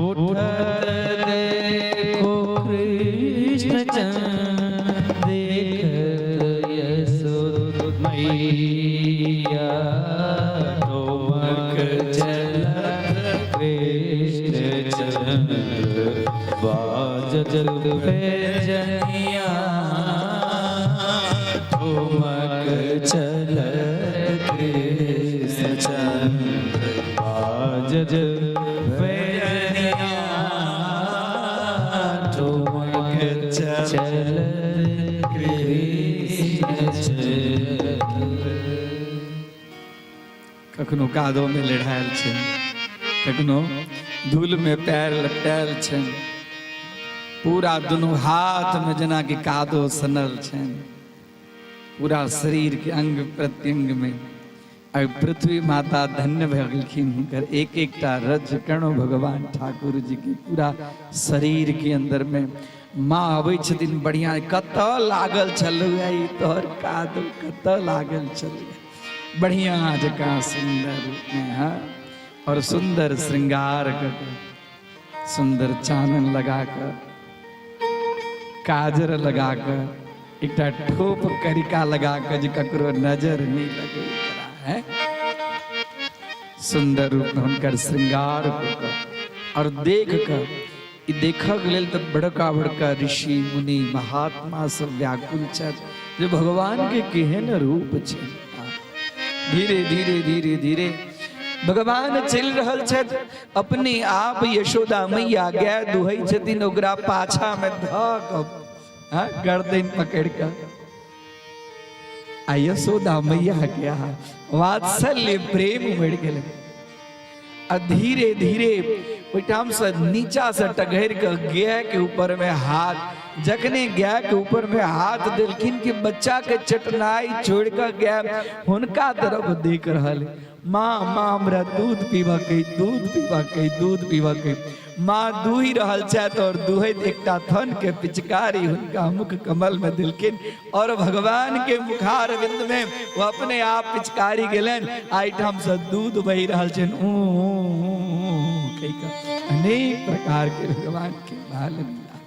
उठत देखो कृष्ण चंद, देखत यशोद मैया, ठुमक चलत कृष्ण चंद बाजत पैजनिया, ठुमक चलत कृष्ण चंद बाजत पैजनिया, ठुमक चलत कृष्ण चंद। कखनो कादो में लेढ़ायल छै, कखनो धूल में पैर लपटायल छै, पूरा दुनू हाथ में जेना कि कादो सनल छै, पूरा शरीर के अंग प्रत्यंग में। आ पृथ्वी माता धन्य भऽ गेलखिन, हुनकर एक एकटा रज कण भगवान ठाकुर जी के पूरा शरीर के अंदर में। माँ अबै छथिन बढ़िया, कतऽ लागल छलौ ई तोहर कादो, कतऽ लागल छलौ, बढ़िया जकाँ सुंदर रूप में, हाँ, और सुंदर श्रृंगार कऽ के। सुन्दर चानन लगा कऽ, काजर लगा कऽ, एकटा ठोप करिका लगा कऽ जे ककरो नजर नहि लगे है, सुन्दर रूप में हुनकर श्रृंगार कऽ कऽ और देख कऽ, ई देखक लेल तऽ बड़का बड़का ऋषि मुनि महात्मा सब व्याकुल छथि जे भगवान के केहन रूप छै। धीरे धीरे धीरे धीरे भगवान चलि रहल छथि, अपने आप यशोदा मैया गाय दुहै छथिन, ओकरा पाछा में धऽ कऽ, हाँ, गर्दन पकड़ कऽ, आ यशोदा मैया के वात्सल्य प्रेम उमड़ गेलै आ धीरे धीरे ओहिठाम से नीचा से टघरि कऽ गाय के ऊपर में हाथ, जखने गाय के ऊपर में हाथ देलखिन कि बच्चा के चटनाई छोड़ कऽ गाय हुनका तरफ देख रहल, माँ माँ हमरा दूध पीबऽ के, दूध पीबऽ के, दूध पीबऽ के। माँ दूहि रहल छथि और दुहैत एकटा थन के पिचकारी हुनका मुख कमल में देलखिन और भगवान के मुखार बिंद में वो अपने आप पिचकारी गेलनि। एहिठाम से दूध बहि रहल छनि ऊ ऊ ऊ कहि कऽ अनेक प्रकार के भगवान के बाल लीला।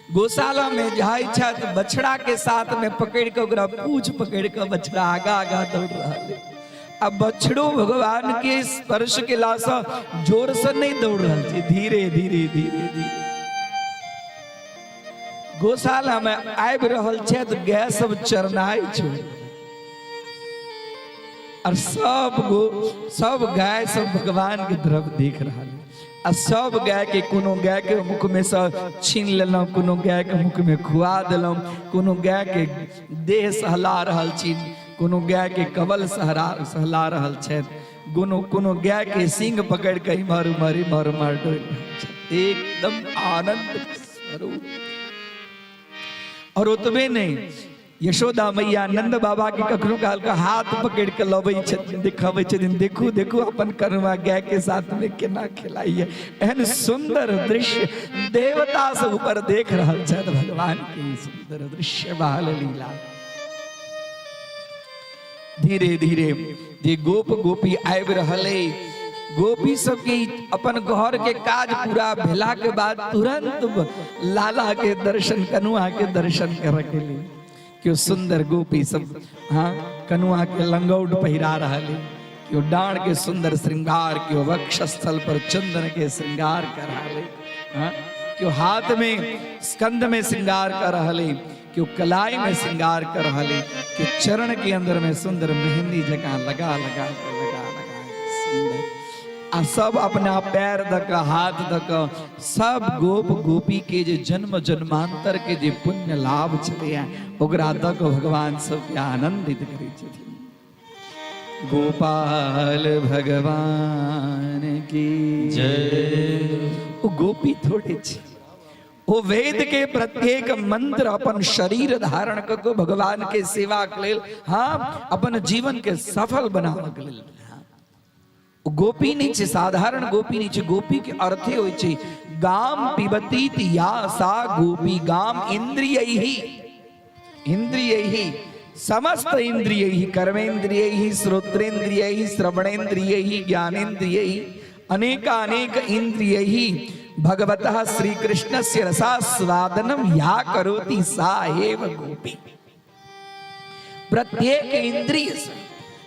गौशाला में जाइ छथि, बछड़ा के साथ में पकड़ के ओकरा पूछ पकड़ के बछड़ा आगा आगा दौड़ रहल है। आ बछड़ो भगवान के स्पर्श केला से जोर से नहीं दौड़ रहल छै, धीरे धीरे धीरे धीरे गौशाला में आबि रहल छथि। गाय सब चरनाइ छै और सब गो सब गाय सब भगवान के तरफ देख रहल है। आ सब गाय के कोनो गाय के मुख में से छीन लेलहुँ, कोनो गाय के मुख में खुआ देलहुँ, कोनो गाय के देह सहला रहल छी, कोनो गाय के कबल सहरा सहला रहल छथि, कोनो कोनो गाय के सींग पकड़ के इम्हर उम्हर इम्हर उम्हर डोलि रहल छथि। एकदम आनंद स्वरूप। और ओतबे नहीं, यशोदा मैया नंद बाबा के कखनो काल के हाथ पकड़ के लबै छथिन, देखबै छथिन, देखू देखू अपन करुआ गाय के साथ में केना खेलाइए। एहन सुंदर दृश्य देवता सब ऊपर देख रहल छथि भगवान के सुंदर दृश्य बाल लीला। धीरे धीरे जे गोप गोपी आबि रहल अइ, गोपी सबके अपन घर के काज पूरा भेला के बाद तुरंत लाला के दर्शन, कनुआ के दर्शन करे के लिए केओ सुंदर गोपी सब, हाँ, कनुआ के लंगौट पहिरा रहल है, केओ डाँड़ के सुंदर श्रृंगार, केओ वक्षस्थल पर चंदन के श्रृंगार कर रहल है, हाँ, केओ हाथ में स्कंद में श्रृंगार कर रहल है, केओ कलाई में श्रृंगार कर रहल है, केओ चरण के अंदर में सुंदर मेहंदी जकाँ लगा लगा के लगा लगा के सुंदर, आ सब अपना पैर द के हाथ द के सब गोप गोपी के जे जन्म जन्मांतर के जे पुण्य लाभ छलैया ओकरा द के भगवान सबके आनंदित करै छथिन। गोपाल भगवान की जय। ओ गोपी थोड़े छै, ओ वेद के प्रत्येक मंत्र अपन शरीर धारण क के भगवान के सेवा के लेल, हाँ, अपन जीवन के सफल बनावे के लेल। ओ गोपी नहीं छै, साधारण गोपी नहीं छै। गोपी के अर्थे होइ छै गाम पिबती या सा गोपी, गाम इंद्रिय ही, इंद्रिय ही, समस्त इंद्रिय ही, कर्मेंद्रिय ही, श्रोत्रेंद्रिय ही, श्रवणेन्द्रिय ही, ज्ञानेन्द्रिय ही, अनेकानेक इंद्रिय ही भगवतः श्री कृष्णस्य रसास्वादनम या करोति सा एव गोपी। प्रत्येक इंद्रिय से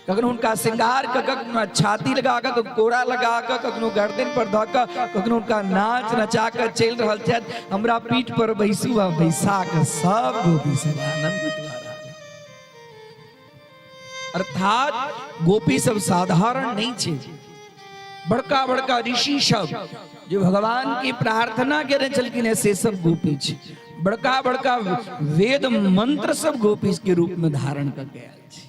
कखनो हुनका श्रृंगार कऽ कखनो छाती लगा कऽ, कखनो कोरा लगा कऽ, कखनो गर्दन पर धऽ कऽ, कखनो हुनका नाच नचा कऽ चलि रहल छथि, हमरा पीठ पर बैसू, आ बैसा कऽ सब गोपी सब आनंदित भऽ रहल। अर्थात गोपी सब साधारण नहीं छे। बड़का बड़का ऋषि सब जो भगवान की प्रार्थना केने छलखिन है से सब गोपी छे। बड़का बड़का वेद मंत्र सब गोपी के रूप में धारण कर गया छे।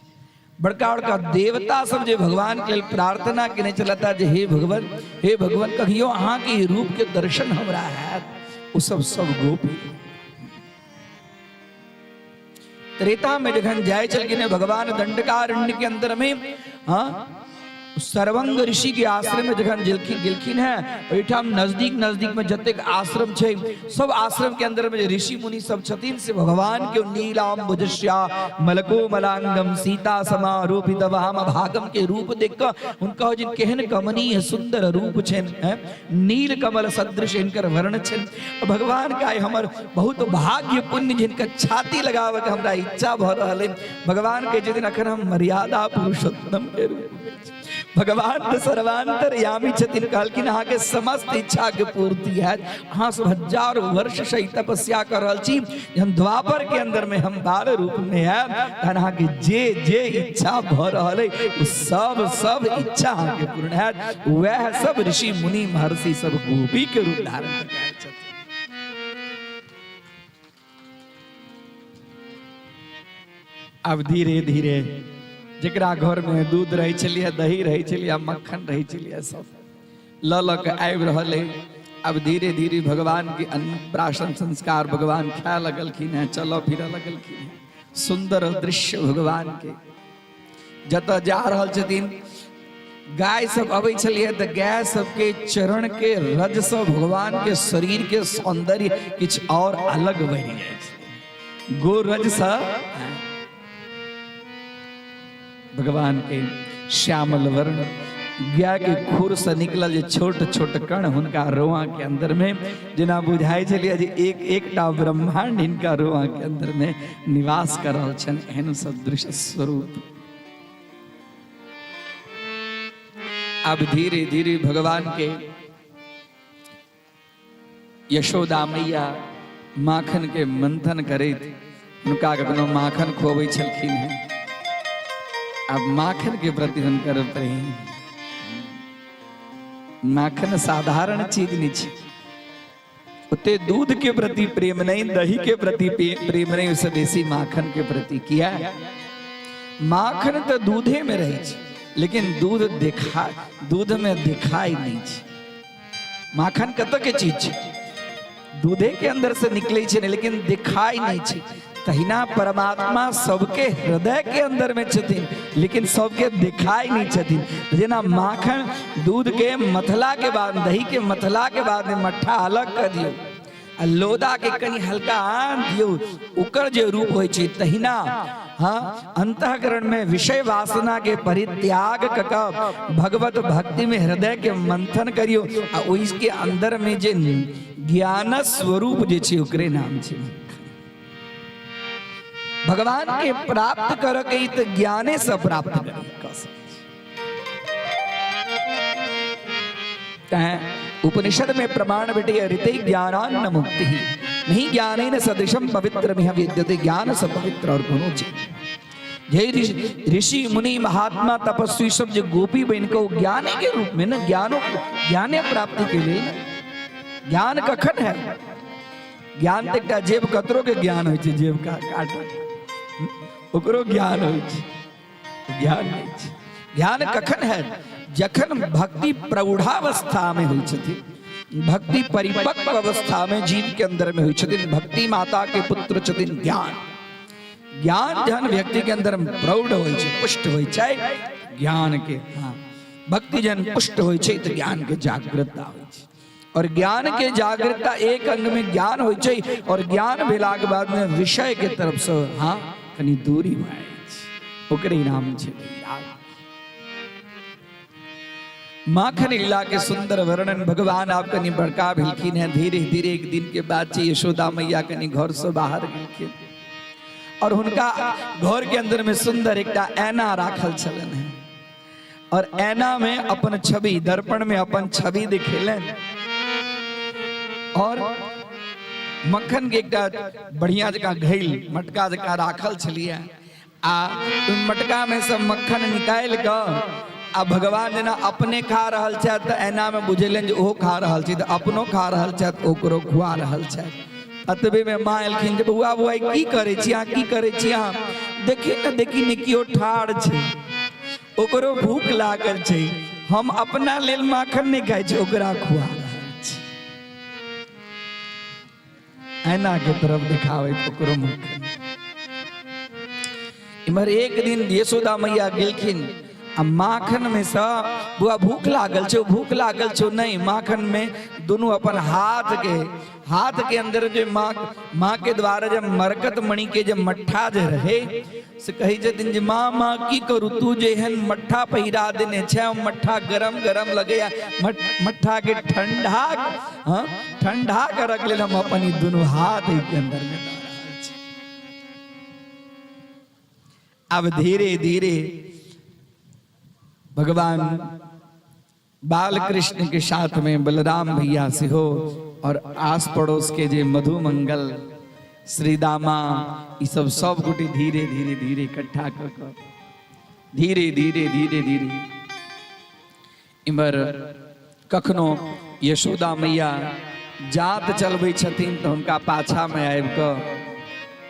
बड़का बड़का देवता सब जे भगवान के लेल प्रार्थना केने छलता जे हे भगवान, हे भगवान, कहियो अहाँ के रूप के दर्शन हमरा हैत, ओ सब सब गोपी। त्रेता में जखन जाय छलखिन भगवान दंडकारण्य के अंदर में, हाँ, सर्वंग ऋषि के आश्रम में जखन गेलखिन गेलखिन हैं, ओहिठाम नजदीक नजदीक में जतेक आश्रम छै, सब आश्रम के अंदर में जे ऋषि मुनि सब छथिन से भगवान के नीलाम्बुजस्या मलको मलांगम सीता समारोपित वाम भागम के रूप देख कऽ हुनका जे केहन कमनीय सुंदर रूप छनि, नील कमल सदृश हिनकर वर्ण छनि। भगवान के आइ हमर बहुत भाग्य पुण्य जिनकर छाती लगाबऽ के हमरा इच्छा भऽ रहल है। भगवान के छथिन अखन हम मर्यादा पुरुषोत्तम के रूप में छी। भगवान तऽ सर्वांतरयामी छथिन, कहलखिन अहाँके समस्त इच्छा के पूर्ति हैत। अहाँ सब हजार वर्ष से ई तपस्या कर रहल छी, जहन द्वापर के अंदर में हम बाल रूप में आयब तहन अहाँके जे जे इच्छा भऽ रहल है ओ सब सब इच्छा अहाँके पूर्ण हैत। वएह सब ऋषि मुनि महर्षि सब गोपी के रूप धारण कऽ आयल छथिन। आब धीरे धीरे जकरा घर में दूध रहै छलियै, दही रहै छलियै, मक्खन रहै छलियै, सब लऽ लऽ के आबि रहल है। आब धीरे धीरे भगवान के अन्नप्राशन संस्कार भगवान खाए लगलखिन हैं, चलऽ फिरऽ लगलखिन हैं। सुंदर दृश्य भगवान के, जतऽ जा रहल छथिन गाय सब अबै छलियै तऽ गाय सबके चरण के रज से भगवान के शरीर के सौंदर्य किछु और अलग बढ़ि जाइ छै। गो रज से भगवान के श्यामल वर्ण, गाय के खुर से निकलल जे छोट छोट कण हुनका रोआ के अंदर में जेना बुझाइ छलियै जे एक एकटा ब्रह्मांड हिनका रोआ के अंदर में निवास कर रहल छनि, एहन सदृश स्वरूप। अब धीरे धीरे भगवान के यशोदा मैया माखन के मंथन करैत हुनका कखनो माखन खुअबै छलखिन हैं। अब माखन के प्रति हुनकर प्रेम, माखन साधारण चीज नहीं छै, ओते दूध के प्रति प्रेम नहीं, दही के प्रति प्रेम नहीं, उससे बेसी माखन के प्रति। किया? माखन तो दूधे में रहे छै, लेकिन दूध देखा दूध में दिखाई नहीं छै। माखन कतऽ के चीज छै? दूधे के अंदर से निकले छै ने, लेकिन दिखाई नहीं छै। तहिना परमात्मा सबके हृदय के अंदर में छथिन, लेकिन सबके दिखाई नहीं छथिन। जेना माखन दूध के मथला के बाद, दही के मथला के बाद में मट्ठा अलग कर दियौ आ लोदा के कनि हल्का आन दियौ, ओकर जे रूप होइ छै, तहिना हाँ अंतःकरण में विषय वासना के परित्याग क क भगवत भक्ति में हृदय के मंथन करियो आ ओहिके अंदर में जे ज्ञान स्वरूप जे छै ओकरे नाम छै। भगवान के प्राप्त कर के तऽ ज्ञाने से प्राप्त कर कऽ सकै छी। तैं उपनिषद में प्रमाण भेटैए, ऋते ज्ञानान्न मुक्ति नहीं ज्ञानेन सदृशम पवित्र मिह विद्यते। ज्ञान से पवित्र और कोनो चीज। जे ऋषि मुनि महात्मा तपस्वी सब जे गोपी बनि कऽ ओ ज्ञाने के रूप में ने, ज्ञानो ज्ञाने प्राप्ति के लेल ने। ज्ञान कखन है? ज्ञान तऽ एकटा जेब कतरो के ज्ञान होइ छै, जेब का काट ओकरो ज्ञान होइ छै, ज्ञान नहि छै। ज्ञान कखन है? जखन भक्ति प्रौढ़ावस्था में होइ छथिन, भक्ति परिपक्व अवस्था में जीव के अंदर में होइ छथिन। भक्ति माता के पुत्र छथिन ज्ञान। ज्ञान जहन व्यक्ति के अंदर में प्रौढ़ होइ छै, पुष्ट होइ छै ज्ञान के, हाँ भक्ति जहन पुष्ट होइ छै तऽ ज्ञान के जागृतता होइ छै। और ज्ञान के जागृतता एक अंग में ज्ञान होइ छै और ज्ञान भेला के बाद में विषय के तरफ से हाँ कनी दूरी भए जाइ छै, ओकरे नाम छै वैराग्य। माखन लीला के सुंदर वर्णन। भगवान आप कनी बड़का भेलखिन हैं, धीरे धीरे एक दिन के बाद छै यशोदा मैया कनी घर से बाहर गेलखिन और हुनका घर के अंदर में सुंदर एकटा ऐना राखल छलनि हैं और ऐना में अपन छवि, दर्पण में अपन छवि दिखेलनि और मक्खन के एकटा बढ़िया जकाँ घैल मटका जकाँ राखल छलियै आ ओहि मटका में से मक्खन निकालि कऽ आ भगवान जेना अपने खा रहल छथि तऽ ऐना में बुझेलनि जे ओहो खा रहल छी, तऽ अपनो खा रहल छथि, ओकरो खुआ रहल छथि। एतबे में माँ एलखिन जे बौआ बौआ की करै छी अहाँ, की करै छी अहाँ? देखी ने, देखी ने, केओ ठाढ़ छै, ओकरो भूख लागल छै, हम अपना लेल माखन नहि खाइ छी, ओकरा खुआ रहल छी। ऐना के तरफ देखाबै ओकरो माखन। इम्हर एक दिन यशोदा मैया गेलखिन आ माखन में से बुआ भूख लागल छौ, भूख लागल छौ। नहीं, माखन में दुनू अपन हाथ के, हाथ के अंदर जे माँ, माँ के द्वारा जे मरकत मणि के जे मट्ठा जे रहे, से कहै छथिन जे माँ माँ की करू, तू जे एहन मट्ठा पहिरा देने छै, ओ मट्ठा गरम गरम लगैया, मट्ठा के ठंडा, हाँ, ठंडा करक लेल हम अपन ई दुनू हाथ एहि के अंदर में दऽ रहल छी। आब धीरे धीरे भगवान बाल कृष्ण के साथ में बलराम भैया सेहो और आस पड़ोस के जे मधु मंगल श्रीदामा ई सब सब गोटे धीरे धीरे धीरे इकट्ठा कर कर धीरे धीरे धीरे धीरे इम्हर कखनो यशोदा मैया जात चलबै छथिन तऽ हुनका पाछामे आबि कऽ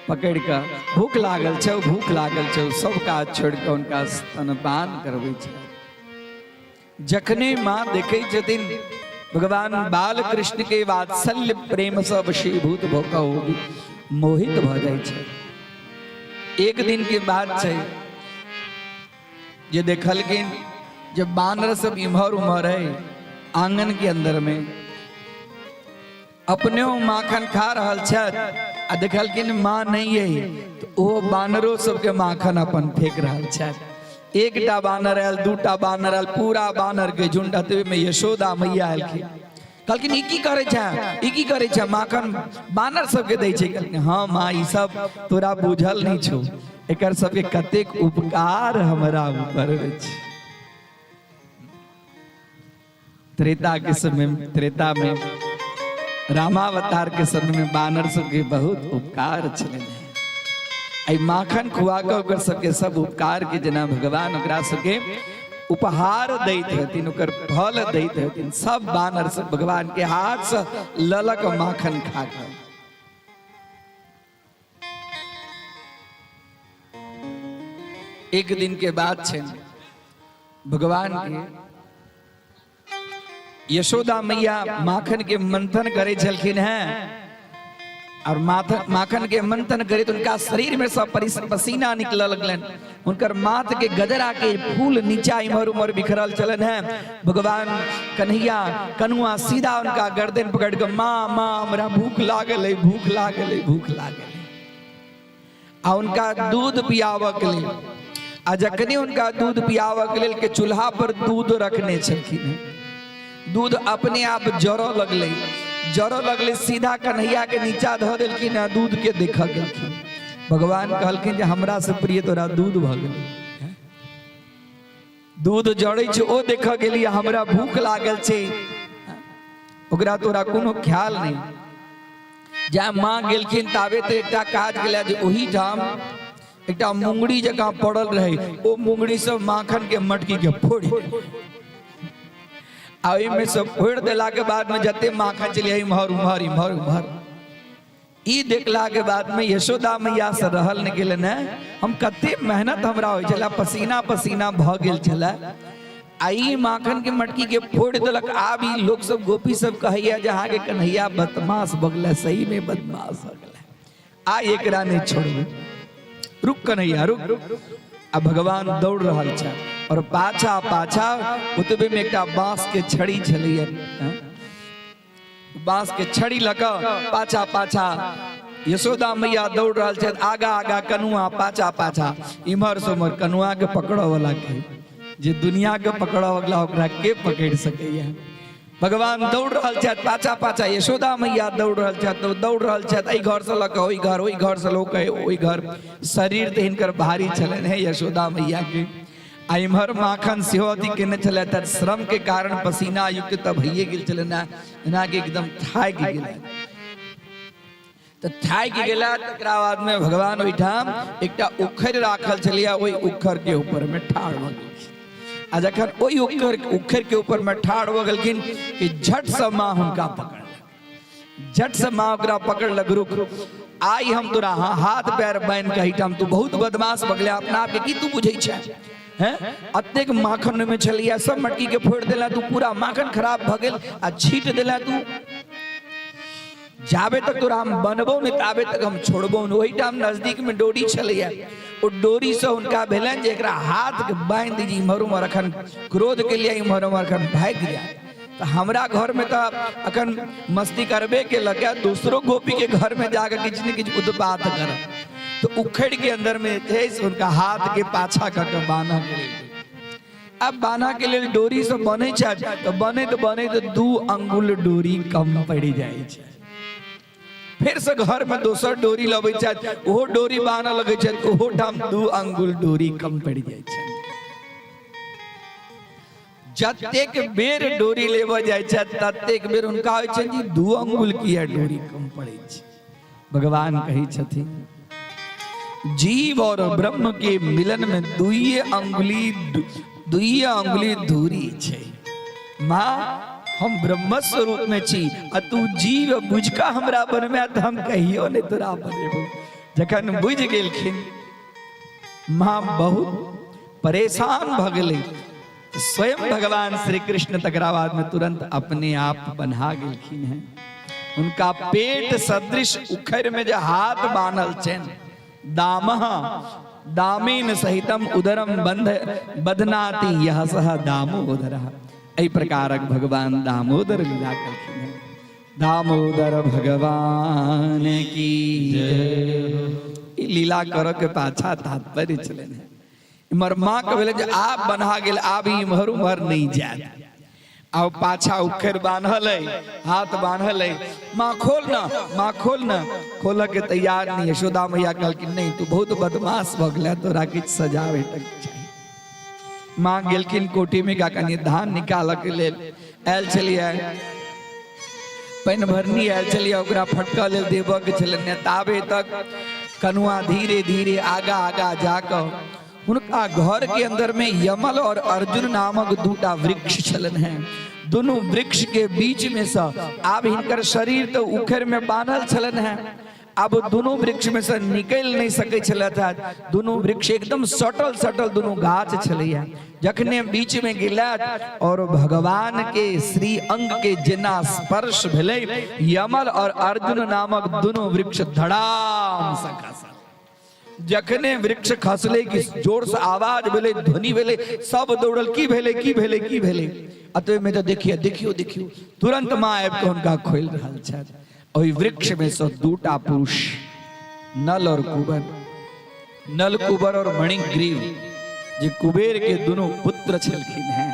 पकड़ि कऽ भूख लागल छौ, भूख लागल छौ, सब काज छोड़ि कऽ हुनका स्तनपान करबै छै। जखने माँ देखै छथिन भगवान बाल कृष्ण के वात्सल्य प्रेम सँ वशीभूत भऽ कऽ ओ मोहित भऽ जाइ छै। एक दिन के बात छै जे देखलखिन जे बानर सब इम्हर उम्हर है आंगन के अंदर में, अपने माखन खा रहल छथि आ देखलखिन माँ नहीं है तो ओ बानरो सबके माखन अपन फेंक रहल छथि। एकटा बानर आयल, दूटा बानर आयल, पूरा बानर के झुंड। अतबे में यशोदा मैया आयल, कहलखिन ई की करै छै, ई की करै छै, माखन बानर सबके दै छै। कहलखिन हँ माँ, ई सब तोरा बुझल नहि छौ, एकर सबके कतेक उपकार हमरा ऊपर अछि। त्रेता के समय, त्रेता में रामावतार के समय में बानर सबके बहुत उपकार छलनि। एहि माखन खुआ कऽ ओकर सबके सब उपकार के जेना भगवान ओकरा सबके उपहार दैत हथिन, ओकर फल दैत हथिन। सब बानर सब भगवान के हाथ से ललक माखन खा कऽ एक दिन के बाद छै भगवान के यशोदा मैया माखन के मंथन करे छलखिन हैं और माखन के मंथन करे तो उनका शरीर में सब पसीना निकल लगलन, उनकर माथ के गजरा के फूल नीचा इम्हर उम्हर बिखरल चलन है। भगवान कन्हैया कनुआ सीधा उनका गर्दन पकड़ के माँ माँ हमरा भूख लागल है, भूख लागल है, भूख लागल है, आ उनका दूध पियाबऽ के लेल। आ जखने उनका दूध पियाबऽ के लेल के चूल्हा पर दूध रखने छलखिन हैं, दूध अपने आप जरऽ लगलै, जरऽ लगलै, सीधा कन्हैया के नीचा धऽ देलखिन आ दूध के देखऽ गेलखिन। भगवान कहलखिन जे हमरा से प्रिय तोरा दूध भऽ गेलै, दूध जड़ै छै ओ देखऽ गेली, हमरा भूख लागल छै ओकरा तोरा कोनो ख्याल नहि। जा माँ गेलखिन ताबे तऽ एकटा काज गेला जे ओहिठाम एकटा मुंगड़ी जकाँ पड़ल रहै, ओ मुंगड़ी सब माखन के मटकी के फोड़ि आ ओहिमे सब फोड़ि देला के बाद में जते माखन चलिए इम्हर उम्हर इम्हर उम्हर। ई देखला के बाद में यशोदा मैया से रहल नहि गेलनि हेँ, हम कते मेहनत हमरा होइ छलै, पसीना पसीना भऽ गेल छलै, आ ई माखन के मटकी के फोड़ि देलक। आब ई लोक सब गोपी सब कहैया जे अहाँके कन्हैया बदमाश भऽ गेलै, सही में बदमाश भऽ गेलै, आ एकरा नहि छोड़बै, रुक कन्हैया रुक। आ भगवान दौड़ रहल छै और पाछा पाछा ओतबे में एकटा बांस के छड़ी छलैया, बांस के छड़ी लऽ कऽ पाछा पाछा यशोदा मैया दौड़ रहल छथि, आगा आगा कनुआ, पाछा पाछा इम्हर से उम्हर। कनुआ के पकड़ऽ वाला के जे दुनिया के पकड़ऽ वाला ओकरा के पकड़ सकैया। भगवान दौड़ रहल छथि, पाछा पाछा यशोदा मैया दौड़ रहल छथि, दौड़ रहल छथि एहि घर से लऽ कऽ ओहि घर, ओहि घर से लऽ कऽ ओहि घर। शरीर तऽ हिनकर भारी छलनि हे यशोदा मैया के, आ इम्हर माखन सेहो अथी केने छलै, तऽ श्रम के कारण पसीना युक्त तऽ भइए गेल छलै ने, एनाके एकदम थाकि गेल। तऽ थाकि गेला तकरा बाद में भगवान ओहिठाम एकटा उखड़ि राखल छलैया, ओहि उखड़ के ऊपर में ठाढ़ भऽ गेलखिन। आ जखन ओहि उखड़ के ऊपर में ठाढ़ भऽ गेलखिन कि झट से माँ हुनका पकड़लक, झट से माँ ओकरा पकड़लक, रुक आइ हम तोरा हाथ पैर बान्हि कऽ एहिठाम, तू बहुत बदमाश भऽ गेलै, अपना आपके की तू बुझै छै हैं, अतेक माखन ओहिमे छलैया, सब मटकी के फोड़ि देला तू, पूरा माखन खराब भऽ गेल आ छीट देला तू। जाबे तक तोरा हम बनबो नहि ताबे तक हम छोड़बो नहि। ओहिठाम नजदीकमे डोरी छलैया, ओ डोरीसँ हुनका भेलनि जे एकरा हाथके बान्हि दी, इम्हर उम्हर अखन क्रोध के लिए इम्हर उम्हर अखन भागि जाय। तऽ हमरा घरमे तऽ अखन मस्ती करबे केलक, दोसरो गोपीके घरमे जाके किछु ने किछु उत्पात कर। तऽ उखड़ि के अंदरमे जे छै से हुनका हाथके पाछा कऽ के बान्हऽ के लेल। आब बान्हऽ के लेल डोरी सब बनै छै तऽ बनैत बनैत 2 अंगुल डोरी कम पड़ि जाइ छै। फेर से घर में दोसर डोरी लबै छथि, ओहो डोरी बान्हऽ लगै छथि, ओहो ठाम 2 अंगुल डोरी कम पड़ि जाइ छै। जतेक बेर डोरी लेबऽ जाइ छथि ततेक बेर हुनका होइ छनि जे 2 अंगुल किया डोरी कम पड़ै छै। भगवान कहै छथिन जीव और ब्रह्म के मिलन में दुइये अंगुली दूरी छै। माँ हम ब्रह्म स्वरूप में छी आ तू जीव बुझ कऽ हमरा बनमे तऽ हम कहियो नहि तोरा बनेबो। जखन बुझि गेलखिन माँ बहुत परेशान भऽ गेलै। स्वयं भगवान श्री कृष्ण तकरा बाद में तुरंत अपने आप बन्हा गेलखिन हैं। उनका पेट सदृश उखड़ में जे हाथ बान्हल छनि, दामः दामेन सहितम उदरम बंध बदनाति यह सह दामोदर। एहि प्रकारक भगवान दामोदर लीला कलखिन हैं। दामोदर भगवान की जय। ई लीला करऽ के पाछा तात्पर्य छलनि हैं। इम्हर माँ के भेलै जे आब बन्हा गेल, आब इम्हर उम्हर नहि जायत। आब पाछा उखड़ बान्हल है, हाथ बान्हल है, माँ खोल ना, माँ खोल ना, खोलऽ के तैयार नहीं। यशोदा मैया कहलखिन नहीं, तू बहुत बदमाश भऽ गेला, तोरा किछु सजा भेटक चाही। माँ गेलखिन कोठी में का कनि धान निकालऽ के लेल आयल छलियै, पानि भरनी आयल छलियै, ओकरा फटकऽ लेल देबऽ के छलनि। ताबे तक कनुआ धीरे धीरे आगा आगा जाकऽ हुनका घर के अंदर में यमल और अर्जुन नामक दूटा वृक्ष छलनि हैं। दुनू वृक्ष के बीच में से आब हिनकर शरीर तो उखड़ में बान्हल छलनि हैं, आब दुनू वृक्ष में से निकलि नहीं सकै छलथि हैं। दुनू वृक्ष एकदम सटल सटल दुनू गाछ छलैया। जखने बीच में गेलथि और भगवान के श्री अंग के जेना स्पर्श भेलै, यमल और अर्जुन नामक दुनू वृक्ष धड़ाम से खसल। जखने वृक्ष खसले कि जोर से आवाज भेलै, ध्वनि भेलै, सब दौड़ल, की भेलै की भेलै की भेलै। अतवे में तो देखिए देखियो देखियो, तुरंत माँ आबि कऽ हुनका खोलि रहल छथि। ओहि वृक्ष में से दूटा पुरुष, नल और कुबर, नल कुबर और मणिग्रीव, जे कुबेर के दुनू पुत्र छलखिन हैं।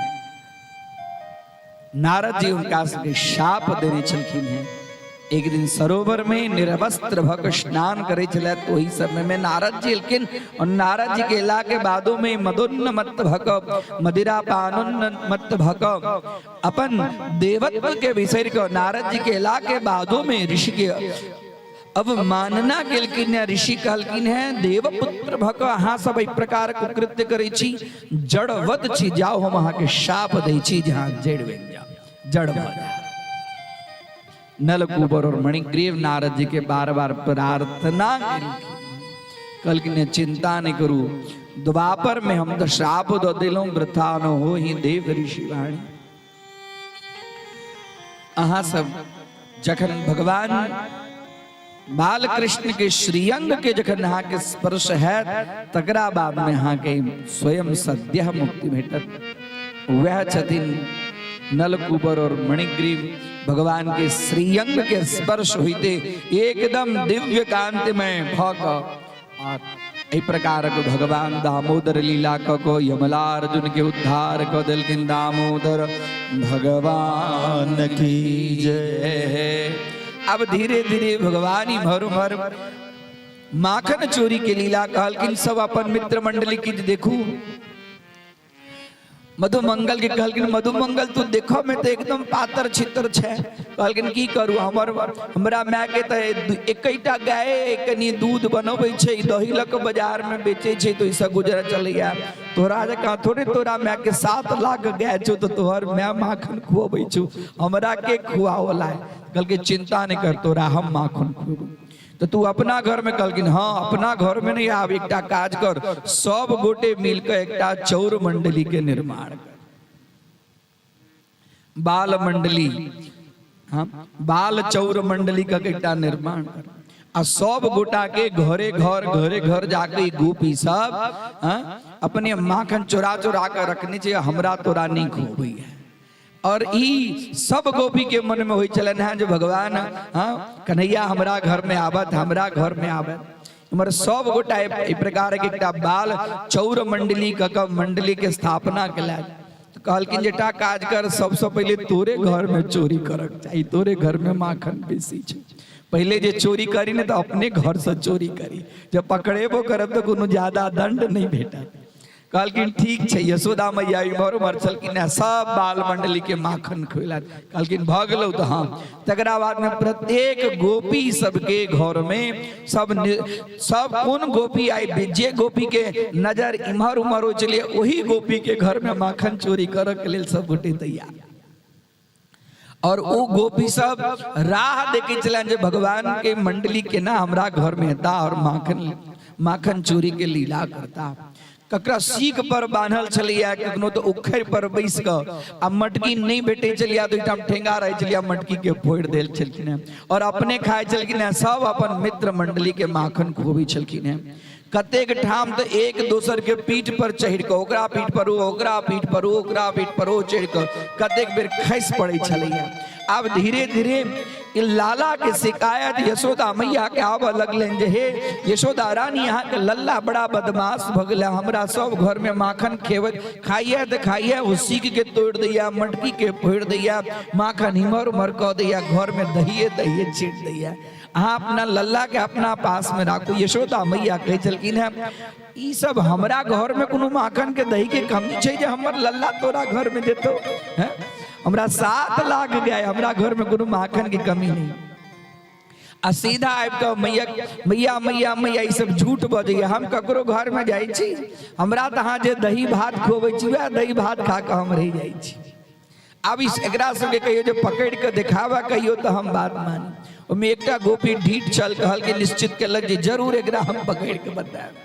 नारद जी हुनका सबके शाप देने छलखिन हैं। एक दिन सरोवर में निर्वस्त्र भक स्नान करे छलथि, ओहि समय में नारद जी एलखिन और नारद जी के एला के बादो में मदोन्मत्त भक, मदिरा पानोन्मत्त भक अपन देवत्व के बिसरि कऽ नारद जी के एला के बादो में ऋषि के अवमानना केलखिन है। ऋषि कहलखिन है देवपुत्र भक अहाँ सब एहि प्रकार कुकृत्य करै छी, जड़वत छी, जाओ हम अहाँ के शाप दै छी जहाँ जड़ बनि जाओ, जड़ भऽ जाओ। नल कुबर और मणिग्रीव नारद जी के बार बार प्रार्थना केलखिन, कहलखिन चिंता नहीं करू, द्वापर में हम तो श्राप दऽ देलहुँ, वृथा न हो ही देव ऋषि वाणी। अहाँ सब जखन भगवान बाल कृष्ण के श्रीअंग के जखन अहाँ के स्पर्श हैत तकरा बाद में अहाँ के स्वयं सद्यः मुक्ति भेटत। वह छथिन नलकुबर और मणिग्रीव। भगवान के श्रीअंग के स्पर्श होते एकदम दिव्य कांतिमय भ क एहि प्रकारक भगवान दामोदर लीला क क यमलार्जुन के उद्धार क देलखिन। दामोदर भगवान की जय। अब धीरे धीरे भगवान इम्हर उम्हर माखन चोरी के लीला कहलखिन। सब अपन मित्र मंडली की देखू, मधुमंगल के कहलखिन मधुमंगल तू देखो में तो एकदम पातर छितर छै। कहलखिन की करू, हमर हमरा माय के तऽ एकैटा गाय कनी दूध बनबै छै, दही लऽ कऽ बाजार में बेचै छै, तऽ ओहिसँ गुजर चलैया। तोरा जकाँ थोड़े तोरा माय के 7 लाख गाय छौ तऽ तोहर माय माखन खुअबै छौ, हमरा के खुआवला है। कहलखिन चिंता नहि कर, तोरा हम माखन खुएबौ। तऽ तू अपना घर में? कहलखिन हाँ अपना घर में नहीं, आब एकटा काज कर, सब गोटे मिलकर एकटा चौर मंडली के निर्माण कर। बाल मंडली हाँ, बाल चौर मंडली का एकटा निर्माण कर आ सब गोटा के घरे घर घरे घर जाके गोपी सब, हाँ, अपने माखन चोरा चोरा के रखने छे, हमरा तोरा नहीं खोबी है। और ई सब गोपी के मन में होइ छलनि हैं जे भगवान, हाँ, कन्हैया हमरा घर में आवत, हमरा घर में आवत। हमर सब गोटा एहि प्रकार के एकटा बाल चौर मंडली क मंडली के स्थापना केलथि। तऽ कहलखिन जे एकटा काज कर, सबसँ पहिले तोरे घर में चोरी करक चाही, तोरे घर में माखन बेसी छै, पहिले जे चोरी करी ने तऽ अपने घर से चोरी करी, जब पकड़ेबो करब तऽ कोनो ज्यादा दंड नहीं भेटत। कहलखिन ठीक छै। यशोदा मैया इम्हर उम्हर छलखिन हेँ, सब बाल मंडली के माखन खुएलथि। कहलखिन भऽ गेलौ तऽ हाँ। तकरा बाद में प्रत्येक गोपी सबके घर में सब सब कोन गोपी आई, जे गोपी के नजर इम्हर उम्हर होइ छलै ओही गोपी के घर में माखन चोरी करऽ के लेल सब गोटे तैयार। और ओ गोपी सब राह देखे छलनि जे भगवान के मंडली केना हमरा घर में हेता और माखन माखन चोरी के लीला करता। ककरा सीख पर बान्हल छलैया, कखनो तऽ उखड़ि पर बैस कऽ, आ मटकी नहि भेटै छलैया तऽ ओहिठाम ठेंगा रहै छलैया, मटकी के फोड़ि देल छलखिन हेँ और अपने खाइ छलखिन हेँ, सब अपन मित्र मंडली के माखन खुअबै छलखिन हेँ। कतेक ठाम तऽ एक दोसर के पीठ पर चढ़ि कऽ, ओकरा पीठ पर ओ, ओकरा पीठ पर ओ, ओकरा पीठ पर ओ चढ़ि कऽ कतेक बेर खसि पड़ै छलैया। आब धीरे धीरे ई लाला के शिकायत यशोदा मैया के आबऽ लगलनि जे हे यशोदा रानी, अहाँके लल्ला बड़ा बदमाश भऽ गेलै, हमरा सब घर में माखन खेबै खाइए तऽ खाइए, ओ सीख के तोड़ि दैया, मटकी के फोड़ि दैया, माखन इम्हर उम्हर कऽ दैया, घर में दहिए दहिए छीट दैया, अहाँ अपना लल्ला के अपना पास में राखू। यशोदा मैया कहै छलखिन हेँ ई सब हमरा घर में कोनो माखन के दही के कमी छै जे हमर लल्ला तोरा घर में जेतो हैं? हमरा 7 लाख गाय, हमरा घर में कोनो माखन के कमी नहीं। आ सीधा आबि कऽ मैया मैया मैया मैया ई सब झूठ बजैया, हम ककरो घर में जाइ छी, हमरा तऽ अहाँ जे दही भात खुअबै छी वएह दही भात खा कऽ हम रहि जाइ छी। आब इस एकरा सबके कहियो जे पकड़ि कऽ देखाबऽ कहियो तऽ हम बात मानी। ओहिमे एकटा गोपी ढीठ छल, कहल कि निश्चित केलक जे जरूर एकरा हम पकड़ि कऽ बतायब।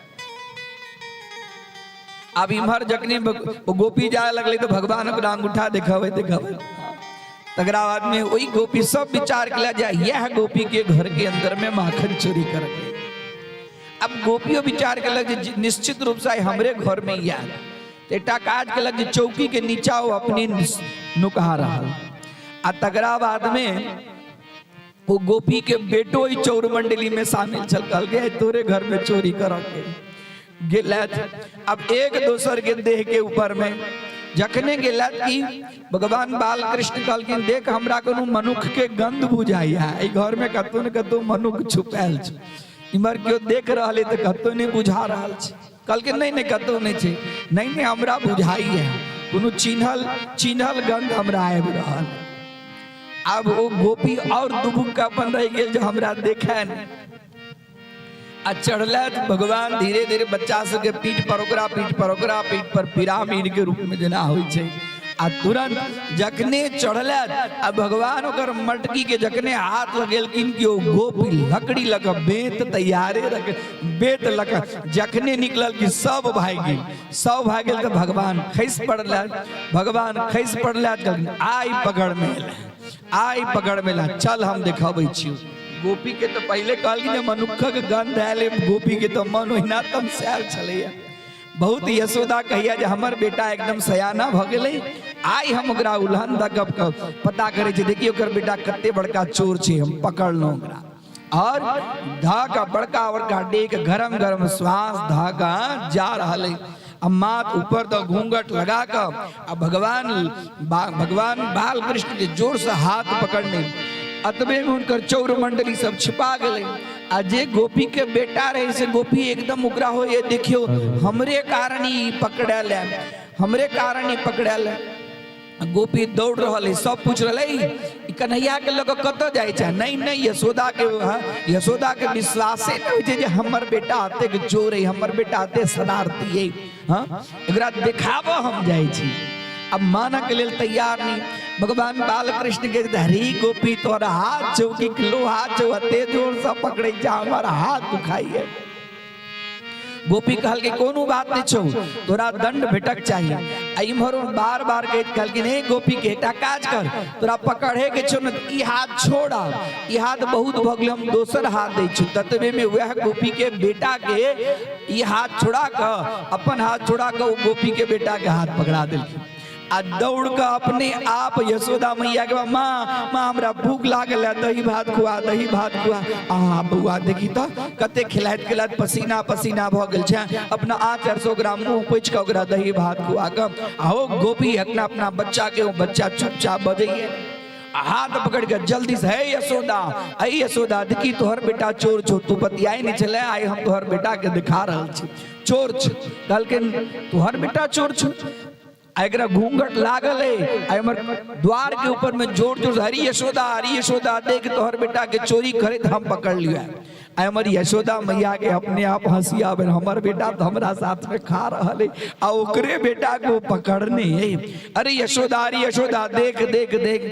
आब इम्हर जखने गोपी जाय लगलै तऽ भगवान ओकरा अंगूठा देखाबै देखाबै। तकरा बाद में ओहि गोपी सब विचार केलक जे इएह गोपी के घर के अंदर में माखन चोरी करके। अब गोपियो विचार केलक जे निश्चित रूप से हमरे घर में ही आयल। एकटा काज केलक जे चौकी के नीचा ओ अपने नुका रहल। आ तकरा बाद में ओ गोपी के बेटो ओहि चौर मंडली में शामिल छल, कहलकै तोरे घर में चोरी करऽ के गेलथि। अब एक दोसर के देह के ऊपर में जखने गेलथि कि भगवान बाल कृष्ण कहलखिन देख हमरा कोनो मनुख के गंध बुझाइया, एहि घर में कतौ ने कतौ मनुख छुपायल छै, इम्हर केओ देख रहल है तऽ कतौ नहि बुझा रहल छै। कहलकै नहि नहि कतौ नहि छै, नहि नहि हमरा बुझाइया कोनो चिन्हल चिन्हल गंध हमरा आबि रहल। आब ओ गोपी और दुबुक के अपन रहि गेल जे हमरा देखै नहि। आ चढ़लथि भगवान धीरे धीरे बच्चा सबके पीठ पर, ओकरा पीठ पर, ओकरा पीठ पर, पिरामिड के रूप में जेना होइ छै। आ तुरंत जखने चढ़लथि आ भगवान ओकर मटकी के जखने हाथ लगेलखिन कि ओ गोपी लकड़ी लऽ कऽ बेंत तैयारे रख, बेंत लऽ कऽ जखने निकलल कि सब भागि गेल, सब भागि गेल तऽ भगवान खसि पड़लथि। भगवान खसि पड़लथि, कहलखिन आइ पकड़ में एलै, आइ पकड़ में एलै, चल हम देखबै छियौ। गोपी के तऽ पहिले कहलखिन जे मनुक्खक गंध आयल, गोपी के तऽ मन ओहिना तमसायल छलैया बहुत। यशोदा कहिया जे हमर बेटा एकदम सयाना भऽ गेलै, आइ हम ओकरा उल्हन दऽ कऽ पता करै छी, देखियौ ओकर बेटा कते बड़का चोर छै, हम पकड़लहुँ ओकरा। और धऽ कऽ बड़का बड़का डेग गरम गरम श्वास धऽ कऽ जा रहल है, आ माथ ऊपर दऽ घूंघट लगा कऽ आ भगवान भगवान बाल कृष्ण के जोर से हाथ पकड़ने, अतबे में हुनकर चौर मंडली सब छिपा गेलै। आ जे गोपी के बेटा रहे से गोपी एकदम ओकरा हो, ये देखियो हमरे कारण ही पकड़ायल है, हमरे कारण ही पकड़ायल है। गोपी दौड़ रहल है, सब पूछ रहल है ई कन्हैया के लऽ कऽ कतऽ जाइ छै? नहीं नहीं यशोदा के, हाँ, यशोदा के विश्वासे नहि होइ छै जे हमर बेटा एतेक चोर है, हमर बेटा एते शरारती है, हाँ, एकरा देखाबऽ हम जाइ छी। अब मानऽ के लेल तैयार नहीं। भगवान बाल कृष्ण के हरी गोपी तोहर हाथ छौ कि लोहा छौ, एते जोर से पकड़ै छै हमर हाथ दुखाइए। गोपी कहलकै कोनो बात नहीं छौ, तोरा दंड भेटक चाहिए। आ इम्हर बार बार कहैत कहलखिन, हे गोपी के एकटा काज कर, तोरा पकड़े के छौ ने, ई हाथ छोड़ा, ई हाथ बहुत भऽ गेल, हम दोसर हाथ दै छी। ततबे में वएह गोपी के बेटा के ई हाथ छोड़ा कऽ, अपन हाथ छोड़ा कऽ ओ गोपी के बेटा के हाथ पकड़ा देलखिन आ दौड़ कऽ अपने आप यशोदा मैया के, माँ माँ, हमरा भूख लागल है, दही भात खुआ, दही भात खुआ। आ बौआ, देखी तऽ कते खिलाइत खिलाइत पसीना पसीना भऽ गेल छै। अपना आँचर से ओकरा मुँह पोछि कऽ ओकरा दही भात खुआ कऽ आ ओ गोपी अपना अपना बच्चा के, ओ बच्चा चुपचाप बजैये आ हाथ पकड़ के जल्दी से, हे यशोदा, अरे यशोदा, देखी तोहर बेटा चोर छौ, तू बतियाई नहीं छले, आइ हम तोहर बेटा के दिखा रहल छी, चोर छौ। कहलखिन, तोहर बेटा चोर छौ आ एकरा घूंघट लागल है आ हमर द्वार के ऊपर में जोर जोर से, हरी यशोदा, हरी यशोदा, देख तोहर बेटा के चोरी करैत हम पकड़ लिया। आ हमर यशोदा मैया के अपने आप हंसी आवे, हमर बेटा तो हमरा साथ में खा रहल है आ ओकरे बेटा को पकड़ने है। अरे यशोदा, अरे यशोदा, देख देख देख।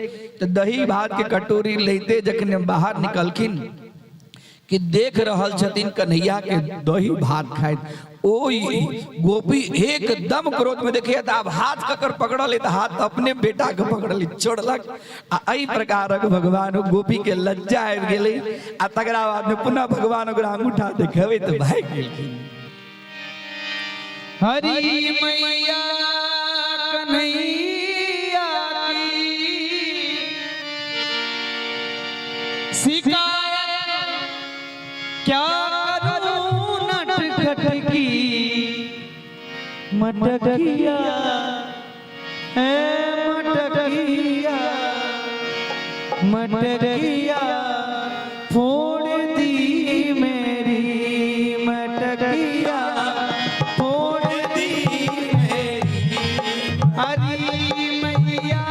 तो दही भात के कटोरी लेते जखन बाहर निकलखिन कि देख रहल छथिन कन्हैया के दही भात खाइत। ओ गोपी एकदम क्रोध में देखिए तऽ आब हाथ ककर पकड़ल तऽ हाथ अपने बेटा के पकड़ल, छोड़लक। आ एहि प्रकारक भगवान गोपी के लज्जा आबि गेलै आ तकरा बाद में पुनः भगवान ओकरा अंगूठा देखबैत भागि गेलखिन। हरी मैया कन्हैया की शिकायत क्या करूं नटखट की, मटकिया ए मटकिया, मटकिया फोड़ दी मेरी, मटकिया फोड़ दी मेरी। हरी मैया